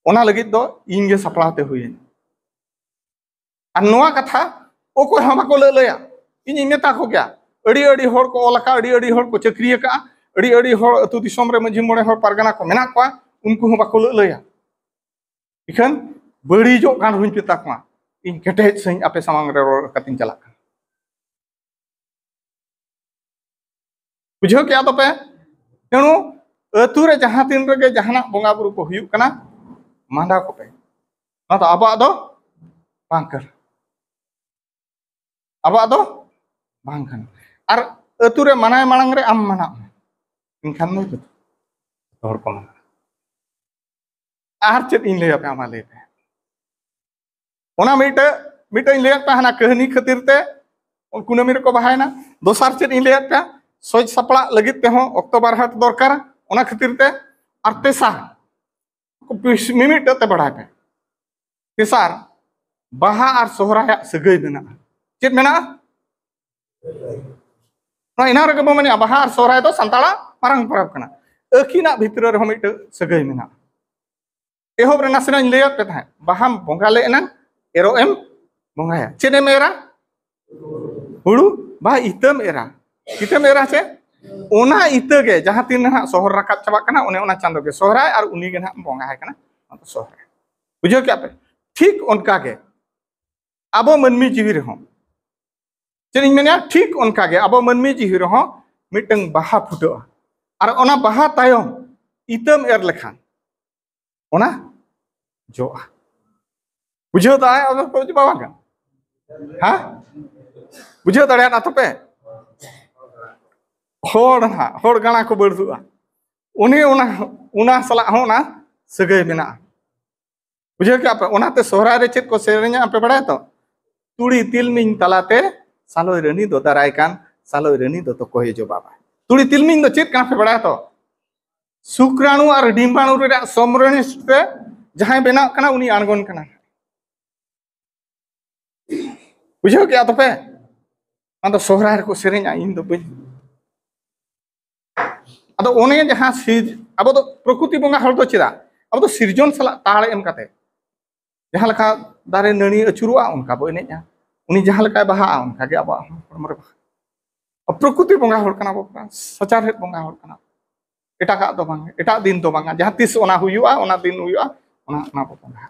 ᱚᱱᱟ ᱞᱟᱹᱜᱤᱫ ᱫᱚ ᱤᱧ ᱜᱮ ᱥᱟᱯᱲᱟᱣ ᱛᱮ ᱦᱩᱭᱟᱹᱧᱟ᱾ ᱟᱨ ᱱᱚᱣᱟ ᱠᱟᱛᱷᱟ ᱚᱠᱚᱭ ᱦᱚᱸ ᱵᱟᱠᱚ ᱞᱟᱹᱞᱟᱹᱭᱟ᱾ ᱤᱧᱤᱧ ᱢᱮᱛᱟ ᱠᱚ ᱜᱮᱭᱟ, ᱟᱹᱰᱤ ᱟᱹᱰᱤ ᱦᱚᱲ ᱠᱚ ᱚᱞ ᱟᱠᱟᱫᱼᱟ, ᱟᱹᱰᱤ ᱟᱹᱰᱤ ᱦᱚᱲ ᱠᱚ ᱪᱟᱹᱠᱨᱤ ᱟᱠᱟᱫᱼᱟ, ᱟᱹᱰᱤ ᱟᱹᱰᱤ ᱦᱚᱲ ᱟᱹᱛᱩ ᱫᱤᱥᱚᱢ ᱨᱮ ᱢᱟᱹᱡᱷᱤ ᱢᱚᱬᱮ ᱦᱚᱲ ᱯᱟᱨᱜᱟᱱᱟ ᱠᱚ ᱢᱮᱱᱟᱜ ᱠᱚᱣᱟ, ᱩᱱᱠᱩ ᱦᱚᱸ ᱵᱟᱠᱚ ᱞᱟᱹᱞᱟᱹᱭᱟ᱾ ᱤᱠᱷᱟᱹᱱ ᱵᱟᱹᱲᱤᱡᱚᱜ ᱠᱟᱱ ᱨᱮᱦᱚᱸᱧ ᱢᱮᱛᱟ ᱠᱚᱣᱟ, ᱤᱧ ᱠᱮᱴᱮᱡ ᱥᱟᱺᱦᱤᱡ ᱟᱯᱮ ᱥᱟᱢᱟᱝ ᱨᱮ ᱨᱚᱲ ᱠᱟᱛᱮᱧ ᱪᱟᱞᱟᱜ ᱠᱟᱱᱟ᱾ ᱵᱩᱡᱷᱟᱹᱣ ᱠᱮᱜᱼᱟ ᱫᱚᱯᱮ? ᱛᱮᱬᱩ ᱟᱹᱛᱩ ᱨᱮ ᱡᱟᱦᱟᱸ ᱛᱤᱱ ᱨᱮᱜᱮ ᱡᱟᱦᱟᱱᱟᱜ ᱵᱚᱸᱜᱟ ᱵᱩᱨᱩ ᱠᱚ ᱦᱩᱭᱩᱜ ᱠᱟᱱᱟ, ᱢᱟᱸᱰᱟ ᱠᱚᱯᱮ᱾ ᱚᱱᱟ ᱫᱚ ᱟᱵᱚᱣᱟᱜ ᱫᱚ ᱵᱟᱝ ᱠᱟᱱᱟ᱾ ᱟᱵᱚᱣᱟᱜ ᱫᱚ ᱵᱟᱝ ᱠᱟᱱᱟ᱾ ᱟᱨ ᱟᱹᱛᱩ ᱨᱮ ᱢᱟᱱᱟᱣ ᱢᱟᱲᱟᱝ ᱨᱮ ᱟᱢ ᱢᱟᱱᱟᱜ ᱢᱮ, ᱮᱱᱠᱷᱟᱱ ᱫᱚ ᱡᱚᱛᱚ ᱦᱚᱲ ᱠᱚ ᱢᱟᱱᱟᱜᱼᱟ᱾ ᱟᱨ ᱪᱮᱫ ᱤᱧ ᱞᱟᱹᱭ ᱟᱯᱮᱭᱟ, ᱢᱟ ᱞᱟᱹᱭ ᱯᱮ᱾ ᱚᱱᱟ ᱢᱤᱫᱴᱟᱹ ᱢᱤᱫᱴᱟᱹᱧ ᱞᱟᱹᱭᱟᱫ ᱯᱮᱭᱟ ᱦᱟᱱᱟ ᱠᱟᱹᱦᱱᱤ ᱠᱷᱟᱹᱛᱤᱨ ᱛᱮ ᱠᱩᱱᱟᱹᱢᱤ ᱨᱮᱠᱚ ᱵᱟᱦᱟᱭᱮᱱᱟ᱾ ᱫᱚᱥᱟᱨ ᱪᱮᱫ ᱤᱧ ᱞᱟᱹᱭᱟᱫ ᱯᱮᱭᱟ, ᱥᱚᱡᱽ ᱥᱟᱯᱲᱟᱜ ᱞᱟᱹᱜᱤᱫ ᱛᱮᱦᱚᱸ ᱚᱠᱛᱚ ᱵᱟᱨᱦᱟᱴ ᱫᱚᱨᱠᱟᱨ, ᱚᱱᱟ ᱠᱷᱟᱹᱛᱤᱨ ᱛᱮ᱾ ᱟᱨ ᱛᱮᱥᱟᱨ, ᱢᱤᱢᱤᱫᱴᱟᱹ ᱛᱮ ᱵᱟᱲᱟᱭ ᱯᱮ᱾ ᱛᱮᱥᱟᱨ, ᱵᱟᱦᱟ ᱟᱨ ᱥᱚᱦᱨᱟᱭᱟᱜ ᱥᱟᱹᱜᱟᱹᱭ ᱢᱮᱱᱟᱜᱼᱟ᱾ ᱪᱮᱫ ᱢᱮᱱᱟᱜᱼᱟ? ᱱᱚᱣᱟ ᱮᱱᱟᱝ ᱨᱮᱜᱮ ᱵᱚ ᱢᱮᱱᱮᱜᱼᱟ, ᱵᱟᱦᱟ ᱟᱨ ᱥᱚᱦᱨᱟᱭ ᱫᱚ ᱥᱟᱱᱛᱟᱲᱟᱜ ᱢᱟᱨᱟᱝ ᱯᱚᱨᱚᱵᱽ ᱠᱟᱱᱟ᱾ ᱟᱹᱠᱤᱱᱟᱜ ᱵᱷᱤᱛᱨᱤ ᱨᱮᱦᱚᱸ ᱢᱤᱫᱴᱟᱹ ᱥᱟᱹᱜᱟᱹᱭ ᱢᱮᱱᱟᱜᱼᱟ᱾ ᱮᱦᱚᱵ ᱨᱮ ᱱᱟᱥᱮᱱᱟᱜ ᱤᱧ ᱞᱟᱹᱭᱟᱫ ᱯᱮ ᱛᱟᱦᱮᱸᱫ, ᱵᱟᱦᱟᱢ ᱵᱚᱸᱜᱟ ᱞᱮ ᱮᱱᱟᱝ ᱮᱨᱚᱜ ᱮᱢ ᱵᱚᱸᱜᱟᱭᱟ᱾ ᱪᱮᱫ ᱮᱢ ᱮᱨᱟ? ᱦᱩᱲᱩ ᱵᱟ ᱤᱛᱟᱹᱢ ᱮᱨᱟ᱾ ᱤᱛᱟᱹᱢ ᱮᱨᱟ ᱪᱮ? ᱚᱱᱟ ᱤᱛᱟᱹ ᱜᱮ ᱡᱟᱦᱟᱸ ᱛᱤᱱ ᱱᱟᱦᱟᱜ ᱥᱚᱦᱚᱨ ᱨᱟᱠᱟᱵ ᱪᱟᱵᱟᱜ ᱠᱟᱱᱟ, ᱚᱱᱮ ᱚᱱᱟ ᱪᱟᱸᱫᱚ ᱜᱮ ᱥᱚᱦᱨᱟᱭ, ᱟᱨ ᱩᱱᱤ ᱜᱮ ᱱᱟᱦᱟᱜ ᱵᱚᱸᱜᱟ ᱟᱭ ᱠᱟᱱᱟ, ᱚᱱᱟ ᱫᱚ ᱥᱚᱦᱨᱟᱭ᱾ ᱵᱩᱡᱷᱟᱹᱣ ᱠᱮᱜᱼᱟ ᱯᱮ? ᱴᱷᱤᱠ ᱚᱱᱠᱟ ᱜᱮ ᱟᱵᱚ ᱢᱟᱹᱱᱢᱤ ᱡᱤᱣᱤ ᱨᱮᱦᱚᱸ, ᱪᱮᱫ ᱤᱧ ᱢᱮᱱᱟ, ᱴᱷᱤᱠ ᱚᱱᱠᱟ ᱜᱮ ᱟᱵᱚ ᱢᱟᱹᱱᱢᱤ ᱡᱤᱣᱤ ᱨᱮᱦᱚᱸ ᱢᱤᱫᱴᱟᱝ ᱵᱟᱦᱟ ᱯᱷᱩᱴᱟᱹᱜᱼᱟ, ᱟᱨ ᱚᱱᱟ ᱵᱟᱦᱟ ᱛᱟᱭᱚᱢ ᱤᱛᱟᱹᱢ ᱮᱨ ᱞᱮᱠᱷᱟᱱ ᱚᱱᱟ ᱡᱚᱜᱼᱟ᱾ ᱵᱩᱡᱷᱟᱹᱣ ᱫᱟᱲᱮᱭᱟᱜ ᱟᱵᱚ ᱠᱚ ᱪᱮ ᱵᱟᱝ? ᱦᱮᱸ, ᱵᱩᱡᱷᱟᱹᱣ ᱫᱟᱲᱮᱭᱟᱜ ᱟᱛᱚ ᱯᱮ? ᱦᱚᱲ ᱦᱟᱸᱜ, ᱦᱚᱲ ᱜᱟᱬᱟ ᱠᱚ ᱵᱟᱹᱲᱫᱩᱜᱼᱟ, ᱩᱱᱤ ᱚᱱᱟ, ᱚᱱᱟ ᱥᱟᱞᱟᱜ ᱦᱚᱸ ᱚᱱᱟ ᱥᱟᱹᱜᱟᱹᱭ ᱢᱮᱱᱟᱜᱼᱟ᱾ ᱵᱩᱡᱷᱟᱹᱣ ᱠᱮᱜᱼᱟ ᱯᱮ? ᱚᱱᱟᱛᱮ ᱥᱚᱦᱨᱟᱭ ᱨᱮ ᱪᱮᱫ ᱠᱚ ᱥᱮᱨᱮᱧᱟ ᱯᱮ ᱵᱟᱲᱟᱭᱟ ᱛᱚ? ᱛᱩᱲᱤ ᱛᱤᱞᱢᱤᱧ ᱛᱟᱞᱟᱛᱮ ᱥᱟᱞᱚᱭ ᱨᱟᱹᱱᱤ ᱫᱚ ᱫᱟᱨᱟᱭ ᱠᱟᱱ, ᱥᱟᱞᱚᱭ ᱨᱟᱹᱱᱤ ᱫᱚ ᱛᱚᱠᱚᱭᱮ ᱡᱚᱵᱟᱵᱟ᱾ ᱛᱩᱲᱤ ᱛᱤᱞᱢᱤᱧ ᱫᱚ ᱪᱮᱫ ᱠᱟᱱᱟ ᱯᱮ ᱵᱟᱲᱟᱭᱟ ᱛᱚ? ᱥᱩᱠᱨᱟᱬᱩ ᱟᱨ ᱰᱤᱢᱵᱟᱬᱩ ᱨᱮᱱᱟᱜ ᱥᱚᱢᱨᱚᱱᱤᱥ ᱛᱮ ᱡᱟᱦᱟᱸᱭ ᱵᱮᱱᱟᱜ ᱠᱟᱱᱟ, ᱩᱱᱤ ᱟᱬᱜᱚᱱ ᱠᱟᱱᱟ᱾ ᱵᱩᱡᱷᱟᱹᱣ ᱠᱮᱜᱼᱟ ᱛᱚᱯᱮ? ᱚᱱᱟ ᱫᱚ ᱥᱚᱦᱨᱟᱭ ᱨᱮᱠᱚ ᱥᱮᱨᱮᱧᱟ, ᱤᱧ ᱫᱚ ᱵᱟᱹᱧ᱾ ᱟᱫᱚ ᱚᱱᱮ ᱡᱟᱦᱟᱸ ᱥᱤᱨ-, ᱟᱵᱚ ᱫᱚ ᱯᱨᱚᱠᱨᱤᱛᱤ ᱵᱚᱸᱜᱟ ᱦᱚᱲ ᱫᱚ ᱪᱮᱫᱟᱜ? ᱟᱵᱚ ᱫᱚ ᱥᱤᱨᱡᱚᱱ ᱥᱟᱞᱟᱜ ᱛᱟᱲ ᱮᱢ ᱠᱟᱛᱮ, ᱡᱟᱦᱟᱸ ᱞᱮᱠᱟ ᱫᱟᱨᱮ ᱱᱟᱹᱲᱤ ᱟᱹᱪᱩᱨᱚᱜᱼᱟ, ᱚᱱᱠᱟ ᱵᱚ ᱮᱱᱮᱡᱼᱟ᱾ ᱩᱱᱤ ᱡᱟᱦᱟᱸ ᱞᱮᱠᱟᱭ ᱵᱟᱦᱟᱜᱼᱟ, ᱚᱱᱠᱟ ᱜᱮ ᱟᱵᱚᱣᱟᱜ ᱦᱚᱸ ᱦᱚᱲᱢᱚ ᱨᱮ ᱵᱟᱦᱟ᱾ ᱯᱨᱚᱠᱨᱤᱛᱤ ᱵᱚᱸᱜᱟ ᱦᱚᱲ ᱠᱟᱱᱟ ᱵᱚ, ᱥᱟᱪᱟᱨᱦᱮᱫ ᱵᱚᱸᱜᱟ ᱦᱚᱲ ᱠᱟᱱᱟ᱾ ᱮᱴᱟᱜᱟᱜ ᱫᱚ ᱵᱟᱝ, ᱮᱴᱟᱜ ᱫᱤᱱ ᱫᱚ ᱵᱟᱝᱟ, ᱡᱟᱦᱟᱸ ᱛᱤᱥ ᱚᱱᱟ ᱦᱩᱭᱩᱜᱼᱟ, ᱚᱱᱟ ᱫᱤᱱ ᱦᱩᱭᱩᱜᱼᱟ, ᱚᱱᱟ, ᱚᱱᱟ ᱵᱚ ᱵᱚᱸᱜᱟᱜᱼᱟ᱾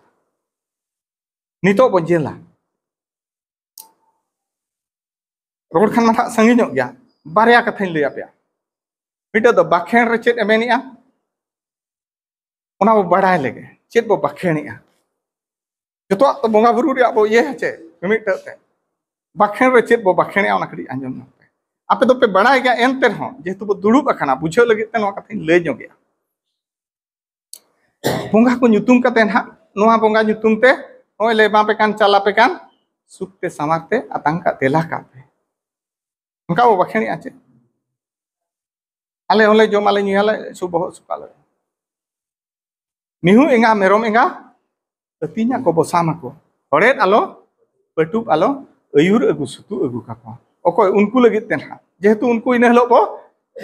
ᱱᱤᱛᱚᱜ ᱵᱚᱱ ᱧᱮᱞᱟ, ᱨᱚᱲ ᱠᱷᱟᱱ ᱢᱟ ᱦᱟᱸᱜ ᱥᱟᱺᱜᱤᱧᱚᱜ ᱜᱮᱭᱟ, ᱵᱟᱨᱭᱟ ᱠᱟᱛᱷᱟᱧ ᱞᱟᱹᱭ ᱟᱯᱮᱭᱟ᱾ ᱢᱤᱫᱴᱟᱝ ᱫᱚ ᱵᱟᱠᱷᱮᱬ ᱨᱮ ᱪᱮᱫ ᱮ ᱢᱮᱱᱮᱜᱼᱟ, ᱚᱱᱟ ᱵᱚ ᱵᱟᱲᱟᱭ ᱞᱮᱜᱮ, ᱪᱮᱫ ᱵᱚ ᱵᱟᱠᱷᱮᱬᱮᱜᱼᱟ᱾ ᱡᱚᱛᱚᱣᱟᱜ ᱛᱚ ᱵᱚᱸᱜᱟ ᱵᱩᱨᱩ ᱨᱮᱭᱟᱜ ᱵᱚ ᱤᱭᱟᱹᱭᱟ ᱪᱮ, ᱢᱤᱢᱤᱫᱴᱟᱝ ᱛᱮ᱾ ᱵᱟᱠᱷᱮᱬ ᱨᱮ ᱪᱮᱫ ᱵᱚ ᱵᱟᱠᱷᱮᱬᱮᱜᱼᱟ, ᱚᱱᱟ ᱠᱟᱹᱴᱤᱡ ᱟᱸᱡᱚᱢ ᱧᱚᱜ ᱯᱮ᱾ ᱟᱯᱮ ᱫᱚᱯᱮ ᱵᱟᱲᱟᱭ ᱜᱮᱭᱟ, ᱮᱱᱛᱮ ᱨᱮᱦᱚᱸ ᱡᱮᱦᱮᱛᱩ ᱵᱚ ᱫᱩᱲᱩᱵ ᱟᱠᱟᱱᱟ, ᱵᱩᱡᱷᱟᱹᱣ ᱞᱟᱹᱜᱤᱫ ᱛᱮ ᱱᱚᱣᱟ ᱠᱟᱛᱷᱟᱧ ᱞᱟᱹᱭ ᱧᱚᱜᱮᱜᱼᱟ᱾ ᱵᱚᱸᱜᱟ ᱠᱚ ᱧᱩᱛᱩᱢ ᱠᱟᱛᱮ ᱱᱟᱦᱟᱜ, ᱱᱚᱣᱟ ᱵᱚᱸᱜᱟ ᱧᱩᱛᱩᱢ ᱛᱮ ᱱᱚᱜᱼᱚᱭ ᱞᱮ ᱮᱢᱟ ᱯᱮ ᱠᱟᱱ, ᱪᱟᱞᱟ ᱯᱮ ᱠᱟᱱ, ᱥᱩᱠ ᱛᱮ ᱥᱟᱶᱟᱨ ᱛᱮ ᱟᱛᱟᱝ ᱠᱟᱜ, ᱫᱮᱞᱟ ᱠᱟᱜ ᱯᱮ᱾ ᱚᱱᱠᱟ ᱵᱚ ᱵᱟᱠᱷᱮᱬᱮᱜᱼᱟ ᱪᱮ? ᱟᱞᱮ ᱦᱚᱸᱞᱮ ᱡᱚᱢ ᱟᱞᱮ ᱧᱩᱭᱟᱞᱮ, ᱥᱩ ᱵᱚᱦᱚᱜ ᱥᱩᱠ ᱟᱞᱮ᱾ ᱢᱤᱦᱩ ᱮᱸᱜᱟ ᱢᱮᱨᱚᱢ ᱮᱸᱜᱟ ᱟᱹᱛᱤᱧᱟ ᱠᱚ ᱵᱚᱥᱟᱢ ᱟᱠᱚ, ᱦᱚᱲᱮᱫ ᱟᱞᱚ ᱯᱟᱹᱴᱩᱵ ᱟᱞᱚ ᱟᱹᱭᱩᱨ ᱟᱹᱜᱩ ᱥᱩᱛᱩ ᱟᱹᱜᱩ ᱠᱟᱠᱚᱣᱟ᱾ ᱚᱠᱚᱭ? ᱩᱱᱠᱩ ᱞᱟᱹᱜᱤᱫ ᱛᱮ ᱱᱟᱦᱟᱜ, ᱡᱮᱦᱮᱛᱩ ᱩᱱᱠᱩ ᱤᱱᱟᱹ ᱦᱤᱞᱳᱜ ᱵᱚ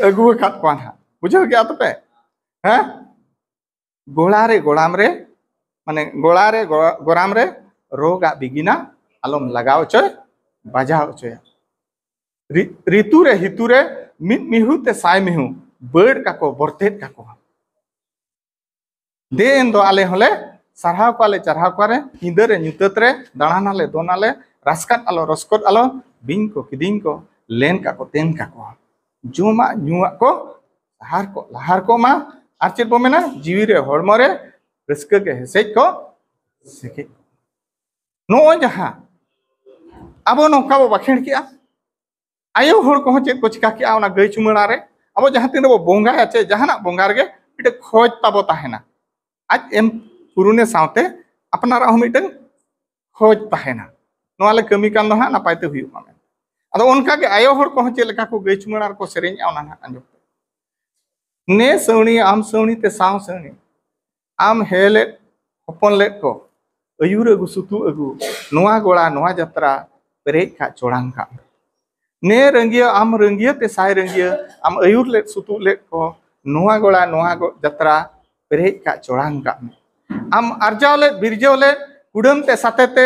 ᱟᱹᱜᱩ ᱟᱠᱟᱫ ᱠᱚᱣᱟ ᱱᱟᱦᱟᱜ᱾ ᱵᱩᱡᱷᱟᱹᱣ ᱠᱮᱜᱼᱟ ᱛᱚᱯᱮ? ᱦᱮᱸ, ᱜᱚᱲᱟ ᱨᱮ ᱜᱚᱲᱟᱢ ᱨᱮ, ᱢᱟᱱᱮ ᱜᱚᱲᱟ ᱨᱮ ᱜᱚ-, ᱜᱚᱨᱟᱢ ᱨᱮ ᱨᱳᱜᱟᱜ ᱵᱤᱜᱤᱱᱟ ᱟᱞᱚᱢ ᱞᱟᱜᱟᱣ ᱦᱚᱪᱚᱭ, ᱵᱟᱡᱟᱣ ᱦᱚᱪᱚᱭᱟ᱾ ᱨᱤ-, ᱨᱤᱛᱩ ᱨᱮ ᱦᱤᱛᱩ ᱨᱮ ᱢᱤᱫ ᱢᱤᱦᱩ ᱛᱮ ᱥᱟᱭ ᱢᱤᱦᱩ ᱵᱟᱹᱲ ᱠᱟᱠᱚ ᱵᱚᱨᱛᱮᱫ ᱠᱟᱠᱚ᱾ ᱫᱮ ᱮᱱ ᱫᱚ ᱟᱞᱮ ᱦᱚᱸᱞᱮ ᱥᱟᱨᱦᱟᱣ ᱠᱚᱣᱟᱞᱮ ᱪᱟᱨᱦᱟᱣ ᱠᱚᱣᱟᱞᱮ, ᱧᱤᱫᱟᱹ ᱨᱮ ᱧᱩᱛᱟᱹᱛ ᱨᱮ ᱫᱟᱬᱟᱱᱟᱞᱮ ᱫᱚᱱᱟᱞᱮ, ᱨᱟᱥᱠᱟᱫ ᱟᱞᱚ ᱨᱚᱥᱠᱚᱫ ᱟᱞᱚ, ᱵᱤᱧ ᱠᱚ ᱠᱤᱫᱤᱧ ᱠᱚ ᱞᱮᱱ ᱠᱟᱠᱚ ᱛᱮᱱ ᱠᱟᱠᱚ, ᱡᱚᱢᱟᱜ ᱧᱩᱣᱟᱜ ᱠᱚ ᱥᱟᱦᱟᱨ ᱠᱚ ᱞᱟᱦᱟᱨ ᱠᱚᱜ ᱢᱟ᱾ ᱟᱨ ᱪᱮᱫ ᱵᱚ ᱢᱮᱱᱟ? ᱡᱤᱣᱤ ᱨᱮ ᱦᱚᱲᱢᱚ ᱨᱮ ᱨᱟᱹᱥᱠᱟᱹ ᱜᱮ ᱦᱮᱥᱮᱡ ᱠᱚ ᱥᱮᱠᱮᱡ ᱠᱚ᱾ ᱱᱚᱜᱼᱚᱭ ᱡᱟᱦᱟᱸ ᱟᱵᱚ ᱱᱚᱝᱠᱟ ᱵᱚ ᱵᱟᱠᱷᱮᱬ ᱠᱮᱜᱼᱟ, ᱟᱭᱳ ᱦᱚᱲ ᱠᱚᱦᱚᱸ ᱪᱮᱫ ᱠᱚ ᱪᱤᱠᱟ ᱠᱮᱜᱼᱟ ᱚᱱᱟ ᱜᱟᱹᱭ ᱪᱩᱢᱟᱹᱲᱟ ᱨᱮ? ᱟᱵᱚ ᱡᱟᱦᱟᱸ ᱛᱤᱱᱟᱹᱜ ᱵᱚ ᱵᱚᱸᱜᱟᱭᱟ ᱪᱮ ᱡᱟᱦᱟᱱᱟᱜ ᱵᱚᱸᱜᱟ ᱨᱮᱜᱮ ᱢᱤᱫᱴᱮᱱ ᱠᱷᱚᱡᱽ ᱛᱟᱵᱚ ᱛᱟᱦᱮᱱᱟ᱾ ᱟᱡ ᱮᱢ ᱯᱩᱨᱩᱱᱮ ᱥᱟᱶᱛᱮ ᱟᱯᱱᱟᱨᱟᱜ ᱦᱚᱸ ᱢᱤᱫᱴᱮᱱ ᱠᱷᱚᱡᱽ ᱛᱟᱦᱮᱱᱟ, ᱱᱚᱣᱟ ᱞᱮ ᱠᱟᱹᱢᱤ ᱠᱟᱱ ᱫᱚ ᱦᱟᱸᱜ ᱱᱟᱯᱟᱭ ᱛᱮ ᱦᱩᱭᱩᱜ ᱢᱟ ᱢᱮᱱᱛᱮ᱾ ᱟᱫᱚ ᱚᱱᱠᱟ ᱜᱮ ᱟᱭᱳ ᱦᱚᱲ ᱠᱚᱦᱚᱸ ᱪᱮᱫ ᱞᱮᱠᱟ ᱠᱚ ᱜᱟᱹᱭ ᱪᱩᱢᱟᱹᱲᱟ ᱨᱮᱠᱚ ᱥᱮᱨᱮᱧᱮᱜᱼᱟ ᱚᱱᱟ ᱦᱟᱸᱜ ᱟᱸᱡᱚᱢ ᱯᱮ᱾ ᱱᱮ ᱥᱟᱹᱣᱲᱤ ᱟᱢ ᱥᱟᱹᱣᱲᱤ ᱛᱮ ᱥᱟᱶ ᱥᱟᱹᱣᱲᱤ, ᱟᱢ ᱦᱮ ᱞᱮᱫ ᱦᱚᱯᱚᱱ ᱞᱮᱫ ᱠᱚ, ᱟᱹᱭᱩᱨ ᱟᱹᱜᱩ ᱥᱩᱛᱩᱜ ᱟᱹᱜᱩ, ᱱᱚᱣᱟ ᱜᱚᱲᱟ ᱱᱚᱣᱟ ᱡᱟᱛᱨᱟ ᱯᱮᱨᱮᱡ ᱠᱟᱜ ᱪᱚᱲᱟᱝ ᱠᱟᱜ ᱢᱮ᱾ ᱱᱮ ᱨᱟᱹᱝᱜᱤᱭᱟᱹ ᱟᱢ ᱨᱟᱹᱝᱜᱤᱭᱟᱹ ᱛᱮ ᱥᱟᱭ ᱨᱟᱹᱝᱜᱤᱭᱟᱹ, ᱟᱢ ᱟᱹᱭᱩᱨ ᱞᱮᱫ ᱥᱩᱛᱩᱜ ᱞᱮᱫ ᱠᱚ, ᱱᱚᱣᱟ ᱜᱚᱲᱟ ᱱᱚᱣᱟ ᱜᱚ-, ᱡᱟᱛᱨᱟ ᱯᱮᱨᱮᱡ ᱠᱟᱜ ᱪᱚᱲᱟᱝ ᱠᱟᱜ ᱢᱮ᱾ ᱟᱢ ᱟᱨᱡᱟᱣ ᱞᱮᱫ ᱵᱤᱨᱡᱟᱹᱣ ᱞᱮᱫ ᱠᱩᱰᱟᱹᱢ ᱛᱮ ᱥᱟᱛᱮ ᱛᱮ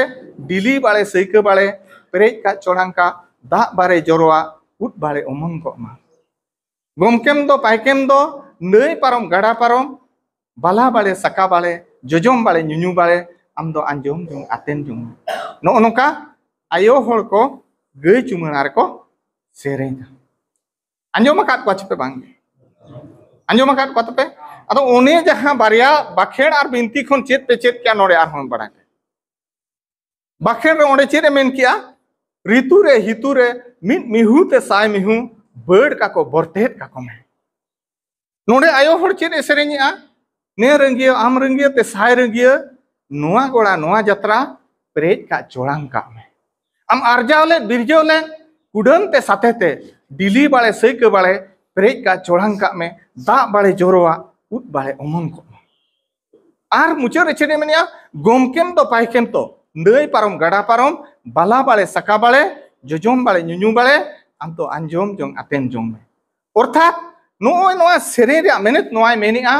ᱰᱤᱞᱤ ᱵᱟᱲᱮ ᱥᱟᱹᱭᱠᱟᱹ ᱵᱟᱲᱮ ᱯᱮᱨᱮᱡ ᱠᱟᱜ ᱪᱚᱲᱟᱝ ᱠᱟᱜ, ᱫᱟᱜ ᱵᱟᱨᱮ ᱡᱚᱨᱚᱣᱟᱜ ᱩᱫ ᱵᱟᱲᱮ ᱚᱢᱚᱱ ᱠᱚᱜ ᱢᱟ᱾ ᱜᱚᱢᱠᱮᱢ ᱫᱚ ᱯᱟᱭᱠᱮᱢ ᱫᱚ ᱱᱟᱹᱭ ᱯᱟᱨᱚᱢ ᱜᱟᱰᱟ ᱯᱟᱨᱚᱢ, ᱵᱟᱞᱟ ᱵᱟᱲᱮ ᱥᱟᱠᱟ ᱵᱟᱲᱮ ᱡᱚᱡᱚᱢ ᱵᱟᱲᱮ ᱧᱩᱧᱩ ᱵᱟᱲᱮ, ᱟᱢ ᱫᱚ ᱟᱸᱡᱚᱢ ᱡᱚᱝ ᱟᱛᱮᱱ ᱡᱚᱝ ᱢᱮ᱾ ᱱᱚᱜᱼᱚ ᱱᱚᱝᱠᱟ ᱟᱭᱳ ᱦᱚᱲ ᱠᱚ ᱜᱟᱹᱭ ᱪᱩᱢᱟᱹᱲᱟ ᱨᱮᱠᱚ ᱥᱮᱨᱮᱧᱟ᱾ ᱟᱸᱡᱚᱢ ᱟᱠᱟᱫ ᱠᱚᱣᱟ ᱪᱮᱯᱮ ᱵᱟᱝ? ᱟᱸᱡᱚᱢ ᱟᱠᱟᱫ ᱠᱚᱣᱟ ᱛᱚᱯᱮ? ᱟᱫᱚ ᱚᱱᱮ ᱡᱟᱦᱟᱸ ᱵᱟᱨᱭᱟ ᱵᱟᱠᱷᱮᱲ ᱟᱨ ᱵᱤᱱᱛᱤ ᱠᱷᱚᱱ ᱪᱮᱫ ᱯᱮ ᱪᱮᱫ ᱠᱮᱜᱼᱟ, ᱱᱚᱰᱮ ᱟᱨᱦᱚᱸ ᱵᱟᱲᱟᱭ ᱯᱮ᱾ ᱵᱟᱠᱷᱮᱲ ᱨᱮ ᱚᱸᱰᱮ ᱪᱮᱫ ᱮ ᱢᱮᱱ ᱠᱮᱜᱼᱟ? ᱨᱤᱛᱩ ᱨᱮ ᱦᱤᱛᱩ ᱨᱮ ᱢᱤᱫ ᱢᱤᱦᱩ ᱛᱮ ᱥᱟᱭ ᱢᱤᱦᱩ ᱵᱟᱹᱲ ᱠᱟᱠᱚ ᱵᱚᱨᱛᱮᱫ ᱠᱟᱠᱚ ᱢᱮ᱾ ᱱᱚᱰᱮ ᱟᱭᱳ ᱦᱚᱲ ᱪᱮᱫ ᱮ ᱥᱮᱨᱮᱧᱮᱜᱼᱟ? ᱱᱮ ᱨᱟᱹᱝᱜᱤᱭᱟᱹ ᱟᱢ ᱨᱟᱹᱝᱜᱤᱭᱟᱹ ᱛᱮ ᱥᱟᱭ ᱨᱟᱹᱝᱜᱤᱭᱟᱹ, ᱱᱚᱣᱟ ᱜᱚᱲᱟ ᱱᱚᱣᱟ ᱡᱟᱛᱨᱟ ᱯᱮᱨᱮᱡ ᱠᱟᱜ ᱪᱚᱲᱟᱝ ᱠᱟᱜ ᱢᱮ᱾ ᱟᱢ ᱟᱨᱡᱟᱣ ᱞᱮᱫ ᱵᱤᱨᱡᱟᱹᱣ ᱞᱮᱫ ᱠᱩᱰᱟᱹᱢ ᱛᱮ ᱥᱟᱛᱮ ᱛᱮ ᱰᱤᱞᱤ ᱵᱟᱲᱮ ᱥᱟᱹᱭᱠᱟᱹ ᱵᱟᱲᱮ ᱯᱮᱨᱮᱡ ᱠᱟᱜ ᱪᱚᱲᱟᱝ ᱠᱟᱜ ᱢᱮ, ᱫᱟᱜ ᱵᱟᱲᱮ ᱡᱚᱨᱚᱣᱟᱜ ᱩᱫ ᱵᱟᱲᱮ ᱚᱢᱚᱱ ᱠᱚᱜ ᱢᱟ᱾ ᱟᱨ ᱢᱩᱪᱟᱹᱫ ᱨᱮ ᱪᱮᱫ ᱮ ᱢᱮᱱᱮᱜᱼᱟ? ᱜᱚᱢᱠᱮᱢ ᱫᱚ ᱯᱟᱭᱠᱮᱢ ᱛᱚ, ᱱᱟᱹᱭ ᱯᱟᱨᱚᱢ ᱜᱟᱰᱟ ᱯᱟᱨᱚᱢ, ᱵᱟᱞᱟ ᱵᱟᱲᱮ ᱥᱟᱠᱟ ᱵᱟᱲᱮ, ᱡᱚᱡᱚᱢ ᱵᱟᱲᱮ ᱧᱩᱧᱩ ᱵᱟᱲᱮ, ᱟᱢ ᱫᱚ ᱟᱸᱡᱚᱢ ᱡᱚᱝ ᱟᱛᱮᱢ ᱡᱚᱢ ᱢᱮ᱾ ᱚᱨᱛᱷᱟᱛ ᱱᱚᱜᱼᱚᱭ ᱱᱚᱣᱟ ᱥᱮᱨᱮᱧ ᱨᱮᱭᱟᱜ ᱢᱮᱱᱮᱛ ᱱᱚᱣᱟᱭ ᱢᱮᱱᱮᱜᱼᱟ,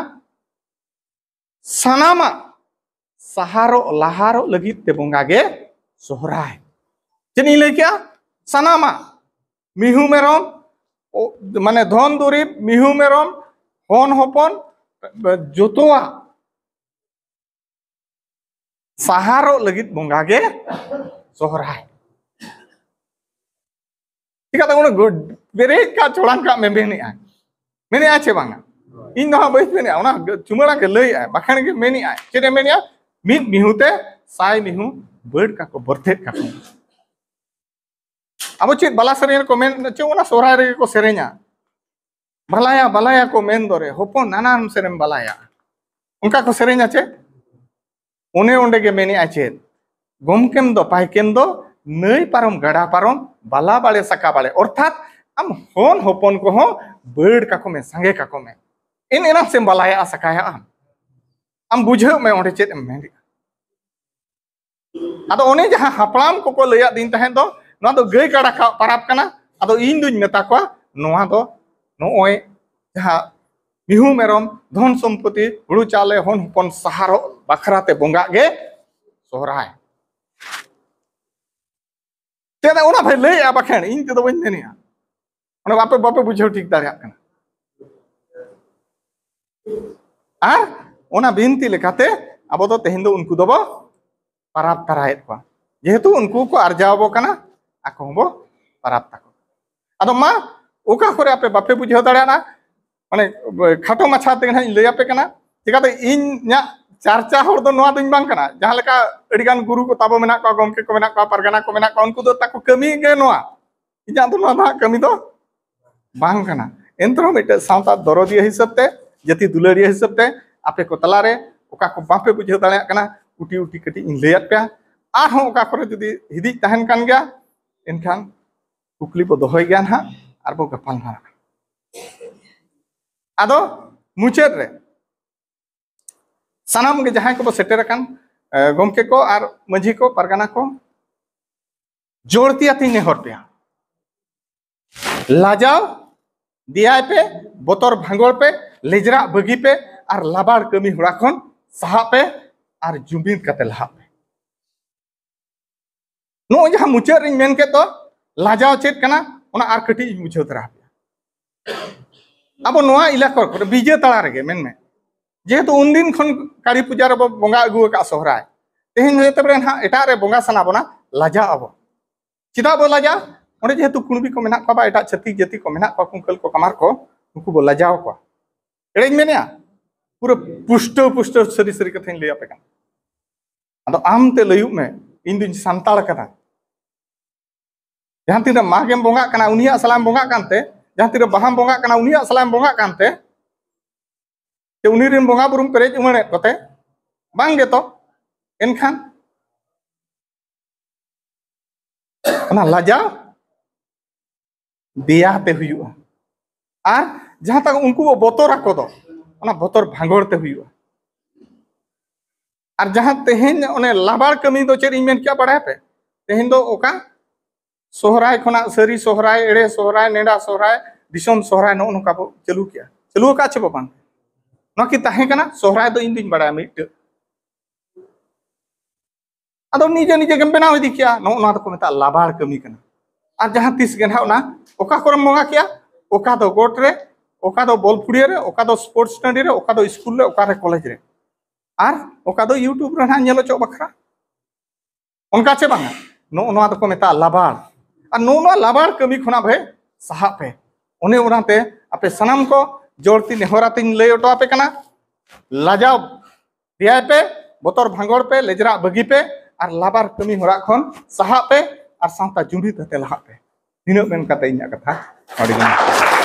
ᱥᱟᱱᱟᱢᱟᱜ ᱥᱟᱦᱟᱨᱚᱜ ᱞᱟᱦᱟᱨᱚᱜ ᱞᱟᱹᱜᱤᱫ ᱛᱮ ᱵᱚᱸᱜᱟ ᱜᱮ ᱥᱚᱦᱨᱟᱭ᱾ ᱪᱮᱫ ᱤᱧ ᱞᱟᱹᱭ ᱠᱮᱜᱼᱟ? ᱥᱟᱱᱟᱢᱟᱜ, ᱢᱤᱦᱩ ᱢᱮᱨᱚᱢ, ᱚ, ᱢᱟᱱᱮ ᱫᱷᱚᱱ ᱫᱩᱨᱤᱵᱽ, ᱢᱤᱦᱩ ᱢᱮᱨᱚᱢ, ᱦᱚᱱ ᱦᱚᱯᱚᱱ, ᱡᱚᱛᱚᱣᱟᱜ ᱥᱟᱦᱟᱨᱚᱜ ᱞᱟᱹᱜᱤᱫ ᱵᱚᱸᱜᱟ ᱜᱮ ᱥᱚᱦᱨᱟᱭ᱾ ᱪᱤᱠᱟᱹᱛᱮ ᱩᱱᱟᱹᱜ ᱜᱩᱰ-, ᱯᱮᱨᱮᱡ ᱠᱟᱜ ᱪᱚᱲᱟᱝ ᱠᱟᱜ ᱢᱮ ᱢᱮᱱᱮᱜᱼᱟ? ᱢᱮᱱᱮᱜᱼᱟ ᱪᱮ ᱵᱟᱝᱟ? ᱤᱧ ᱫᱚ ᱦᱟᱸᱜ ᱵᱟᱹᱧ ᱢᱮᱱᱮᱜᱼᱟ, ᱚᱱᱟ ᱪᱩᱢᱟᱹᱲᱟ ᱜᱮ ᱞᱟᱹᱭᱮᱜᱼᱟᱭ, ᱵᱟᱠᱷᱟᱱ ᱜᱮ ᱢᱮᱱᱮᱜᱼᱟᱭ᱾ ᱪᱮᱫ ᱮ ᱢᱮᱱᱮᱜᱼᱟ? ᱢᱤᱫ ᱢᱤᱦᱩ ᱛᱮ ᱥᱟᱭ ᱢᱤᱦᱩ ᱵᱟᱹᱲ ᱠᱟᱠᱚ, ᱵᱚᱨᱛᱮᱫ ᱠᱟᱠᱚ᱾ ᱟᱵᱚ ᱪᱮᱫ ᱵᱟᱞᱟ ᱥᱮᱨᱮᱧ ᱨᱮᱠᱚ ᱢᱮᱱ ᱪᱮ, ᱚᱱᱟ ᱥᱚᱦᱨᱟᱭ ᱨᱮᱜᱮ ᱠᱚ ᱥᱮᱨᱮᱧᱟ, ᱵᱟᱞᱟᱭᱟ ᱵᱟᱞᱟᱭᱟ ᱠᱚ ᱢᱮᱱ ᱫᱚᱨᱮ, ᱦᱚᱯᱚᱱ ᱱᱟᱱᱟᱢ ᱥᱮᱨᱮᱧ ᱵᱟᱞᱟᱭᱟ, ᱚᱱᱠᱟ ᱠᱚ ᱥᱮᱨᱮᱧᱟ ᱪᱮ? ᱚᱱᱮ ᱚᱸᱰᱮ ᱜᱮ ᱢᱮᱱᱮᱜᱼᱟ ᱪᱮᱫ? ᱜᱚᱢᱠᱮᱢ ᱫᱚ ᱯᱟᱭᱠᱮᱢ ᱫᱚ, ᱱᱟᱹᱭ ᱯᱟᱨᱚᱢ ᱜᱟᱰᱟ ᱯᱟᱨᱚᱢ, ᱵᱟᱞᱟ ᱵᱟᱲᱮ ᱥᱟᱠᱟ ᱵᱟᱲᱮ, ᱚᱨᱛᱷᱟᱛ ᱟᱢ ᱦᱚᱱ ᱦᱚᱯᱚᱱ ᱠᱚᱦᱚᱸ ᱵᱟᱹᱲ ᱠᱟᱠᱚ ᱢᱮ, ᱥᱟᱸᱜᱮ ᱠᱟᱠᱚ ᱢᱮ, ᱮᱱ ᱮᱱᱟᱝ ᱥᱮᱢ ᱵᱟᱞᱟᱭᱟᱜᱼᱟ, ᱥᱟᱠᱟᱭᱟᱜᱼᱟ᱾ ᱟᱢ ᱵᱩᱡᱷᱟᱹᱣ ᱢᱮ ᱚᱸᱰᱮ ᱪᱮᱫ ᱮᱢ ᱢᱮᱱᱮᱜᱼᱟ᱾ ᱟᱫᱚ ᱚᱱᱮ ᱡᱟᱦᱟᱸ ᱦᱟᱯᱲᱟᱢ ᱠᱚᱠᱚ ᱞᱟᱹᱭᱟᱫ ᱫᱤᱱ ᱛᱟᱦᱮᱸᱫ ᱫᱚ, ᱱᱚᱣᱟ ᱫᱚ ᱜᱟᱹᱭ ᱠᱟᱰᱟ ᱠᱚᱣᱟᱜ ᱯᱟᱨᱟᱵᱽ ᱠᱟᱱᱟ᱾ ᱟᱫᱚ ᱤᱧ ᱫᱩᱧ ᱢᱮᱛᱟ ᱠᱚᱣᱟ, ᱱᱚᱣᱟ ᱫᱚ ᱱᱚᱜᱼᱚᱭ ᱡᱟᱦᱟᱸ ᱢᱤᱦᱩ ᱢᱮᱨᱚᱢ, ᱫᱷᱚᱱ ᱥᱚᱢᱯᱚᱛᱤ, ᱦᱩᱲᱩ ᱪᱟᱣᱞᱮ, ᱦᱚᱱ ᱦᱚᱯᱚᱱ ᱥᱟᱦᱟᱨᱚᱜ ᱵᱟᱠᱷᱨᱟ ᱛᱮ ᱵᱚᱸᱜᱟᱜ ᱜᱮ ᱥᱚᱦᱨᱟᱭ᱾ ᱪᱮᱫ ᱚᱱᱟ ᱵᱷᱟᱭ ᱞᱟᱹᱭᱮᱜᱼᱟ ᱵᱟᱠᱷᱟᱱ ᱤᱧ ᱛᱮᱫᱚ ᱵᱟᱹᱧ ᱢᱮᱱᱮᱜᱼᱟ᱾ ᱚᱱᱟ ᱵᱟᱯᱮ, ᱵᱟᱯᱮ ᱵᱩᱡᱷᱟᱹᱣ ᱴᱷᱤᱠ ᱫᱟᱲᱮᱭᱟᱜ ᱠᱟᱱᱟ᱾ ᱟᱨ ᱚᱱᱟ ᱵᱤᱱᱛᱤ ᱞᱮᱠᱟᱛᱮ ᱟᱵᱚ ᱫᱚ ᱛᱮᱦᱮᱧ ᱫᱚ ᱩᱱᱠᱩ ᱫᱚᱵᱚ ᱯᱟᱨᱟᱵᱽ ᱛᱟᱨᱟᱭᱮᱫ ᱠᱚᱣᱟ᱾ ᱡᱮᱦᱮᱛᱩ ᱩᱱᱠᱩ ᱠᱚ ᱟᱨᱡᱟᱣ ᱟᱵᱚ ᱠᱟᱱᱟ, ᱟᱠᱚ ᱦᱚᱸᱵᱚ ᱯᱟᱨᱟᱵᱽ ᱛᱟᱠᱚ᱾ ᱟᱫᱚ ᱢᱟ, ᱚᱠᱟ ᱠᱚᱨᱮ ᱟᱯᱮ ᱵᱟᱯᱮ ᱵᱩᱡᱷᱟᱹᱣ ᱫᱟᱲᱮᱭᱟᱜᱼᱟ, ᱢᱟᱱᱮ ᱠᱷᱟᱴᱚ ᱢᱟᱪᱷᱟ ᱛᱮᱜᱮ ᱱᱟᱦᱟᱜ ᱤᱧ ᱞᱟᱹᱭ ᱟᱯᱮ ᱠᱟᱱᱟ᱾ ᱪᱤᱠᱟᱹᱛᱮ ᱤᱧᱟᱹᱜ ᱪᱟᱨᱪᱟ ᱦᱚᱲ ᱫᱚ ᱱᱚᱣᱟ ᱫᱚᱧ ᱵᱟᱝ ᱠᱟᱱᱟ᱾ ᱡᱟᱦᱟᱸ ᱞᱮᱠᱟ ᱟᱹᱰᱤᱜᱟᱱ ᱜᱩᱨᱩ ᱠᱚ ᱛᱟᱵᱚ ᱢᱮᱱᱟᱜ ᱠᱚᱣᱟ, ᱜᱚᱢᱠᱮ ᱠᱚ ᱢᱮᱱᱟᱜ ᱠᱚᱣᱟ, ᱯᱟᱨᱜᱟᱱᱟ ᱠᱚ ᱢᱮᱱᱟᱜ ᱠᱚᱣᱟ, ᱩᱱᱠᱩ ᱫᱚ ᱛᱟᱠᱚ ᱠᱟᱹᱢᱤ ᱜᱮ ᱱᱚᱣᱟ᱾ ᱤᱧᱟᱹᱜ ᱫᱚ ᱱᱚᱣᱟ ᱫᱚ ᱦᱟᱸᱜ ᱠᱟᱹᱢᱤ ᱫᱚ ᱵᱟᱝ ᱠᱟᱱᱟ᱾ ᱮᱱᱛᱮ ᱨᱮᱦᱚᱸ ᱢᱤᱫᱴᱮᱱ ᱥᱟᱶᱛᱟ ᱫᱚᱨᱚᱫᱤᱭᱟᱹ ᱦᱤᱥᱟᱹᱵ ᱛᱮ, ᱡᱟᱹᱛᱤ ᱫᱩᱞᱟᱹᱲᱤᱭᱟᱹ ᱦᱤᱥᱟᱹᱵ ᱛᱮ ᱟᱯᱮ ᱠᱚ ᱛᱟᱞᱟᱨᱮ ᱚᱠᱟ ᱠᱚ ᱵᱟᱯᱮ ᱵᱩᱡᱷᱟᱹᱣ ᱫᱟᱲᱮᱭᱟᱜ ᱠᱟᱱᱟ, ᱩᱴᱤ ᱩᱴᱤ ᱠᱟᱹᱴᱤᱡ ᱤᱧ ᱞᱟᱹᱭᱟᱫ ᱯᱮᱭᱟ᱾ ᱟᱨᱦᱚᱸ ᱚᱠᱟ ᱠᱚᱨᱮ ᱡᱩᱫᱤ ᱦᱤᱫᱤᱡ ᱛᱟᱦᱮᱱ ᱠᱟᱱ ᱜᱮᱭᱟ, ᱮᱱᱠᱷᱟᱱ ᱠᱩᱠᱞᱤ ᱵᱚ ᱫᱚᱦᱚᱭ ᱜᱮᱭᱟ ᱱᱟᱦᱟᱜ, ᱟᱨ ᱵᱚ ᱜᱟᱯᱟᱞ ᱢᱟᱨᱟᱜᱼᱟ᱾ ᱟᱫᱚ ᱢᱩᱪᱟᱹᱫ ᱨᱮ ᱥᱟᱱᱟᱢ ᱜᱮ ᱡᱟᱦᱟᱸᱭ ᱠᱚᱵᱚ ᱥᱮᱴᱮᱨ ᱟᱠᱟᱱ, ᱮ, ᱜᱚᱢᱠᱮ ᱠᱚ ᱟᱨ ᱢᱟᱹᱡᱷᱤ ᱠᱚ, ᱯᱟᱨᱜᱟᱱᱟ ᱠᱚ, ᱡᱳᱨ ᱛᱤ ᱟᱛᱤᱧ ᱱᱮᱦᱚᱨ ᱯᱮᱭᱟ, ᱞᱟᱡᱟᱣ ᱫᱮᱭᱟᱭ ᱯᱮ, ᱵᱚᱛᱚᱨ ᱵᱷᱟᱸᱜᱚᱲ ᱯᱮ, ᱞᱮᱡᱨᱟᱜ ᱵᱟᱹᱜᱤ ᱯᱮ, ᱟᱨ ᱞᱟᱵᱟᱲ ᱠᱟᱹᱢᱤ ᱦᱚᱨᱟ ᱠᱷᱚᱱ ᱥᱟᱦᱟᱜ ᱯᱮ, ᱟᱨ ᱡᱩᱢᱤᱫ ᱠᱟᱛᱮ ᱞᱟᱦᱟᱜ ᱯᱮ᱾ ᱱᱚᱜᱼᱚᱭ ᱡᱟᱦᱟᱸ ᱢᱩᱪᱟᱹᱫ ᱨᱤᱧ ᱢᱮᱱ ᱠᱮᱫ ᱫᱚ, ᱞᱟᱡᱟᱣ ᱪᱮᱫ ᱠᱟᱱᱟ, ᱚᱱᱟ ᱟᱨ ᱠᱟᱹᱴᱤᱡ ᱤᱧ ᱵᱩᱡᱷᱟᱹᱣ ᱫᱷᱟᱨᱟ ᱟᱯᱮᱭᱟ᱾ ᱟᱵᱚ ᱱᱚᱣᱟ ᱮᱞᱟᱠᱟ ᱠᱚᱨᱮ ᱵᱤᱡᱟᱹ ᱛᱟᱲᱟ ᱨᱮᱜᱮ ᱢᱮᱱᱢᱮ, ᱡᱮᱦᱮᱛᱩ ᱩᱱᱫᱤᱱ ᱠᱷᱚᱱ ᱠᱟᱹᱲᱤ ᱯᱩᱡᱟ ᱨᱮᱵᱚ ᱵᱚᱸᱜᱟ ᱟᱹᱜᱩ ᱟᱠᱟᱫ ᱥᱚᱦᱨᱟᱭ, ᱛᱮᱦᱮᱧ ᱦᱚᱭᱛᱳ ᱵᱚᱞᱮ ᱱᱟᱦᱟᱜ ᱮᱴᱟᱜ ᱨᱮ ᱵᱚᱸᱜᱟ ᱥᱟᱱᱟ ᱵᱚᱱᱟ, ᱞᱟᱡᱟᱜ ᱟᱵᱚ᱾ ᱪᱮᱫᱟᱜ ᱵᱚ ᱞᱟᱡᱟᱜᱼᱟ? ᱚᱸᱰᱮ ᱡᱮᱦᱮᱛᱩ ᱠᱩᱬᱵᱤ ᱠᱚ ᱢᱮᱱᱟᱜ ᱠᱚᱣᱟ ᱵᱟ ᱮᱴᱟᱜ ᱪᱷᱟᱹᱛᱤᱠ ᱡᱟᱹᱛᱤ ᱠᱚ ᱢᱮᱱᱟᱜ ᱠᱚᱣᱟ, ᱠᱩᱝᱠᱟᱹᱞ ᱠᱚ ᱠᱟᱢᱟᱨ ᱠᱚ, ᱱᱩᱠᱩ ᱵᱚ ᱞᱟᱡᱟᱣ ᱠᱚᱣᱟ᱾ ᱮᱲᱮᱧ ᱢᱮᱱᱮᱜᱼᱟ? ᱯᱩᱨᱟᱹ ᱯᱩᱥᱴᱟᱹᱣ ᱯᱩᱥᱴᱟᱹᱣ ᱥᱟᱹᱨᱤ ᱥᱟᱹᱨᱤ ᱠᱟᱛᱷᱟᱧ ᱞᱟᱹᱭ ᱟᱯᱮ ᱠᱟᱱᱟ᱾ ᱟᱫᱚ ᱟᱢ ᱛᱮ ᱞᱟᱹᱭᱩᱜ ᱢᱮ, ᱤᱧ ᱫᱩᱧ ᱥᱟᱱᱛᱟᱲ ᱠᱟᱱᱟ᱾ ᱡᱟᱦᱟᱸ ᱛᱤᱱᱟᱹᱜ ᱢᱟᱜᱽ ᱮᱢ ᱵᱚᱸᱜᱟᱜ ᱠᱟᱱᱟ, ᱩᱱᱤᱭᱟᱜ ᱥᱟᱞᱟᱜ ᱮᱢ ᱵᱚᱸᱜᱟᱜ ᱠᱟᱱᱛᱮ, ᱡᱟᱦᱟᱸ ᱛᱤᱱᱟᱹᱜ ᱵᱟᱦᱟᱢ ᱵᱚᱸᱜᱟᱜ ᱠᱟᱱᱟ, ᱩᱱᱤᱭᱟᱜ ᱥᱟᱞᱟᱜ ᱮᱢ ᱵᱚᱸᱜᱟᱜ ᱠᱟᱱᱛᱮ, ᱥᱮ ᱩᱱᱤ ᱨᱮᱱ ᱵᱚᱸᱜᱟ ᱵᱩᱨᱩᱢ ᱯᱮᱨᱮᱡ ᱩᱢᱟᱹᱲᱮᱫ ᱠᱚᱛᱮ, ᱵᱟᱝ ᱜᱮᱛᱚ? ᱮᱱᱠᱷᱟᱱ ᱚᱱᱟ ᱞᱟᱡᱟᱣ ᱫᱮᱭᱟ ᱛᱮ ᱦᱩᱭᱩᱜᱼᱟ᱾ ᱟᱨ ᱡᱟᱦᱟᱸ ᱛᱟᱠᱚ ᱩᱱᱠᱩ ᱵᱚ ᱵᱚᱛᱚᱨ ᱟᱠᱚ ᱫᱚ, ᱚᱱᱟ ᱵᱚᱛᱚᱨ ᱵᱷᱟᱸᱜᱚᱲ ᱛᱮ ᱦᱩᱭᱩᱜᱼᱟ᱾ ᱟᱨ ᱡᱟᱦᱟᱸ ᱛᱮᱦᱮᱧ ᱚᱱᱮ ᱞᱟᱵᱟᱲ ᱠᱟᱹᱢᱤ ᱫᱚ ᱪᱮᱫ ᱤᱧ ᱢᱮᱱ ᱠᱮᱜᱼᱟ ᱵᱟᱲᱟᱭ ᱯᱮ? ᱛᱮᱦᱮᱧ ᱫᱚ ᱚᱠᱟ ᱥᱚᱦᱨᱟᱭ ᱠᱷᱚᱱᱟᱜ ᱥᱟᱹᱨᱤ ᱥᱚᱦᱨᱟᱭ, ᱮᱲᱮ ᱥᱚᱦᱨᱟᱭ, ᱱᱮᱰᱟ ᱥᱚᱦᱨᱟᱭ, ᱫᱤᱥᱚᱢ ᱥᱚᱦᱨᱟᱭ, ᱱᱚᱜᱼᱚ ᱱᱚᱝᱠᱟ ᱵᱚ ᱪᱟᱹᱞᱩ ᱠᱮᱜᱼᱟ᱾ ᱪᱟᱹᱞᱩ ᱟᱠᱟᱫ ᱪᱮ ᱵᱟᱵᱟᱝ? ᱱᱚᱣᱟ ᱠᱤ ᱛᱟᱦᱮᱸ ᱠᱟᱱᱟ? ᱥᱚᱦᱨᱟᱭ ᱫᱚ ᱤᱧ ᱫᱩᱧ ᱵᱟᱲᱟᱭᱟ ᱢᱤᱫᱴᱟᱹ᱾ ᱟᱫᱚ ᱱᱤᱡᱮ ᱱᱤᱡᱮ ᱜᱮᱢ ᱵᱮᱱᱟᱣ ᱤᱫᱤ ᱠᱮᱜᱼᱟ᱾ ᱱᱚᱜᱼᱚ ᱱᱚᱣᱟ ᱫᱚᱠᱚ ᱢᱮᱛᱟᱜᱼᱟ ᱞᱟᱵᱟᱲ ᱠᱟᱹᱢᱤ ᱠᱟᱱᱟ᱾ ᱟᱨ ᱡᱟᱦᱟᱸ ᱛᱤᱥ ᱜᱮ ᱱᱟᱦᱟᱜ ᱚᱱᱟ ᱚᱠᱟ ᱠᱚᱨᱮᱢ ᱵᱚᱸᱜᱟ ᱠᱮᱜᱼᱟ, ᱚᱠᱟ ᱫᱚ ᱜᱚᱴ ᱨᱮ, ᱚᱠᱟ ᱫᱚ ᱵᱚᱞ ᱯᱷᱩᱲᱤᱭᱟᱹ ᱨᱮ, ᱚᱠᱟ ᱫᱚ ᱥᱯᱳᱨᱴᱥ ᱴᱟᱺᱰᱤ ᱨᱮ, ᱚᱠᱟ ᱫᱚ ᱥᱠᱩᱞ ᱨᱮ, ᱚᱠᱟ ᱨᱮ ᱠᱚᱞᱮᱡᱽ ᱨᱮ, ᱟᱨ ᱚᱠᱟ ᱫᱚ YouTube ᱨᱮ ᱱᱟᱦᱟᱜ ᱧᱮᱞ ᱦᱚᱪᱚ ᱵᱟᱠᱷᱨᱟ᱾ ᱚᱱᱠᱟ ᱪᱮ ᱵᱟᱝᱟ? ᱱᱚᱜᱼᱚ ᱱᱚᱣᱟ ᱫᱚᱠᱚ ᱢᱮᱛᱟᱜᱼᱟ ᱞᱟᱵᱟᱲ᱾ ᱟᱨ ᱱᱚᱜᱼᱚ ᱱᱚᱣᱟ ᱞᱟᱵᱟᱲ ᱠᱟᱹᱢᱤ ᱠᱷᱚᱱᱟᱜ ᱵᱷᱟᱹᱭ ᱥᱟᱦᱟᱜ ᱯᱮ᱾ ᱚᱱᱮ ᱚᱱᱟᱛᱮ ᱟᱯᱮ ᱥᱟᱱᱟᱢ ᱠᱚ ᱡᱳᱨ ᱛᱤ ᱱᱮᱦᱚᱨ ᱟᱛᱮᱧ ᱞᱟᱹᱭ ᱦᱚᱴᱚ ᱟᱯᱮ ᱠᱟᱱᱟ, ᱞᱟᱡᱟᱣ ᱫᱮᱭᱟᱭ ᱯᱮ, ᱵᱚᱛᱚᱨ ᱵᱷᱟᱸᱜᱚᱲ ᱯᱮ, ᱞᱮᱡᱨᱟᱜ ᱵᱟᱹᱜᱤ ᱯᱮ, ᱟᱨ ᱞᱟᱵᱟᱨ ᱠᱟᱹᱢᱤ ᱦᱚᱨᱟ ᱠᱷᱚᱱ ᱥᱟᱦᱟᱜ ᱯᱮ, ᱟᱨ ᱥᱟᱶᱛᱟ ᱡᱩᱢᱤᱫ ᱠᱟᱛᱮ ᱞᱟᱦᱟᱜ ᱯᱮ᱾ ᱱᱤᱱᱟᱹᱜ ᱢᱮᱱ ᱠᱟᱛᱮ ᱤᱧᱟᱹᱜ ᱠᱟᱛᱷᱟ ᱱᱚᱰᱮ ᱜᱤᱧ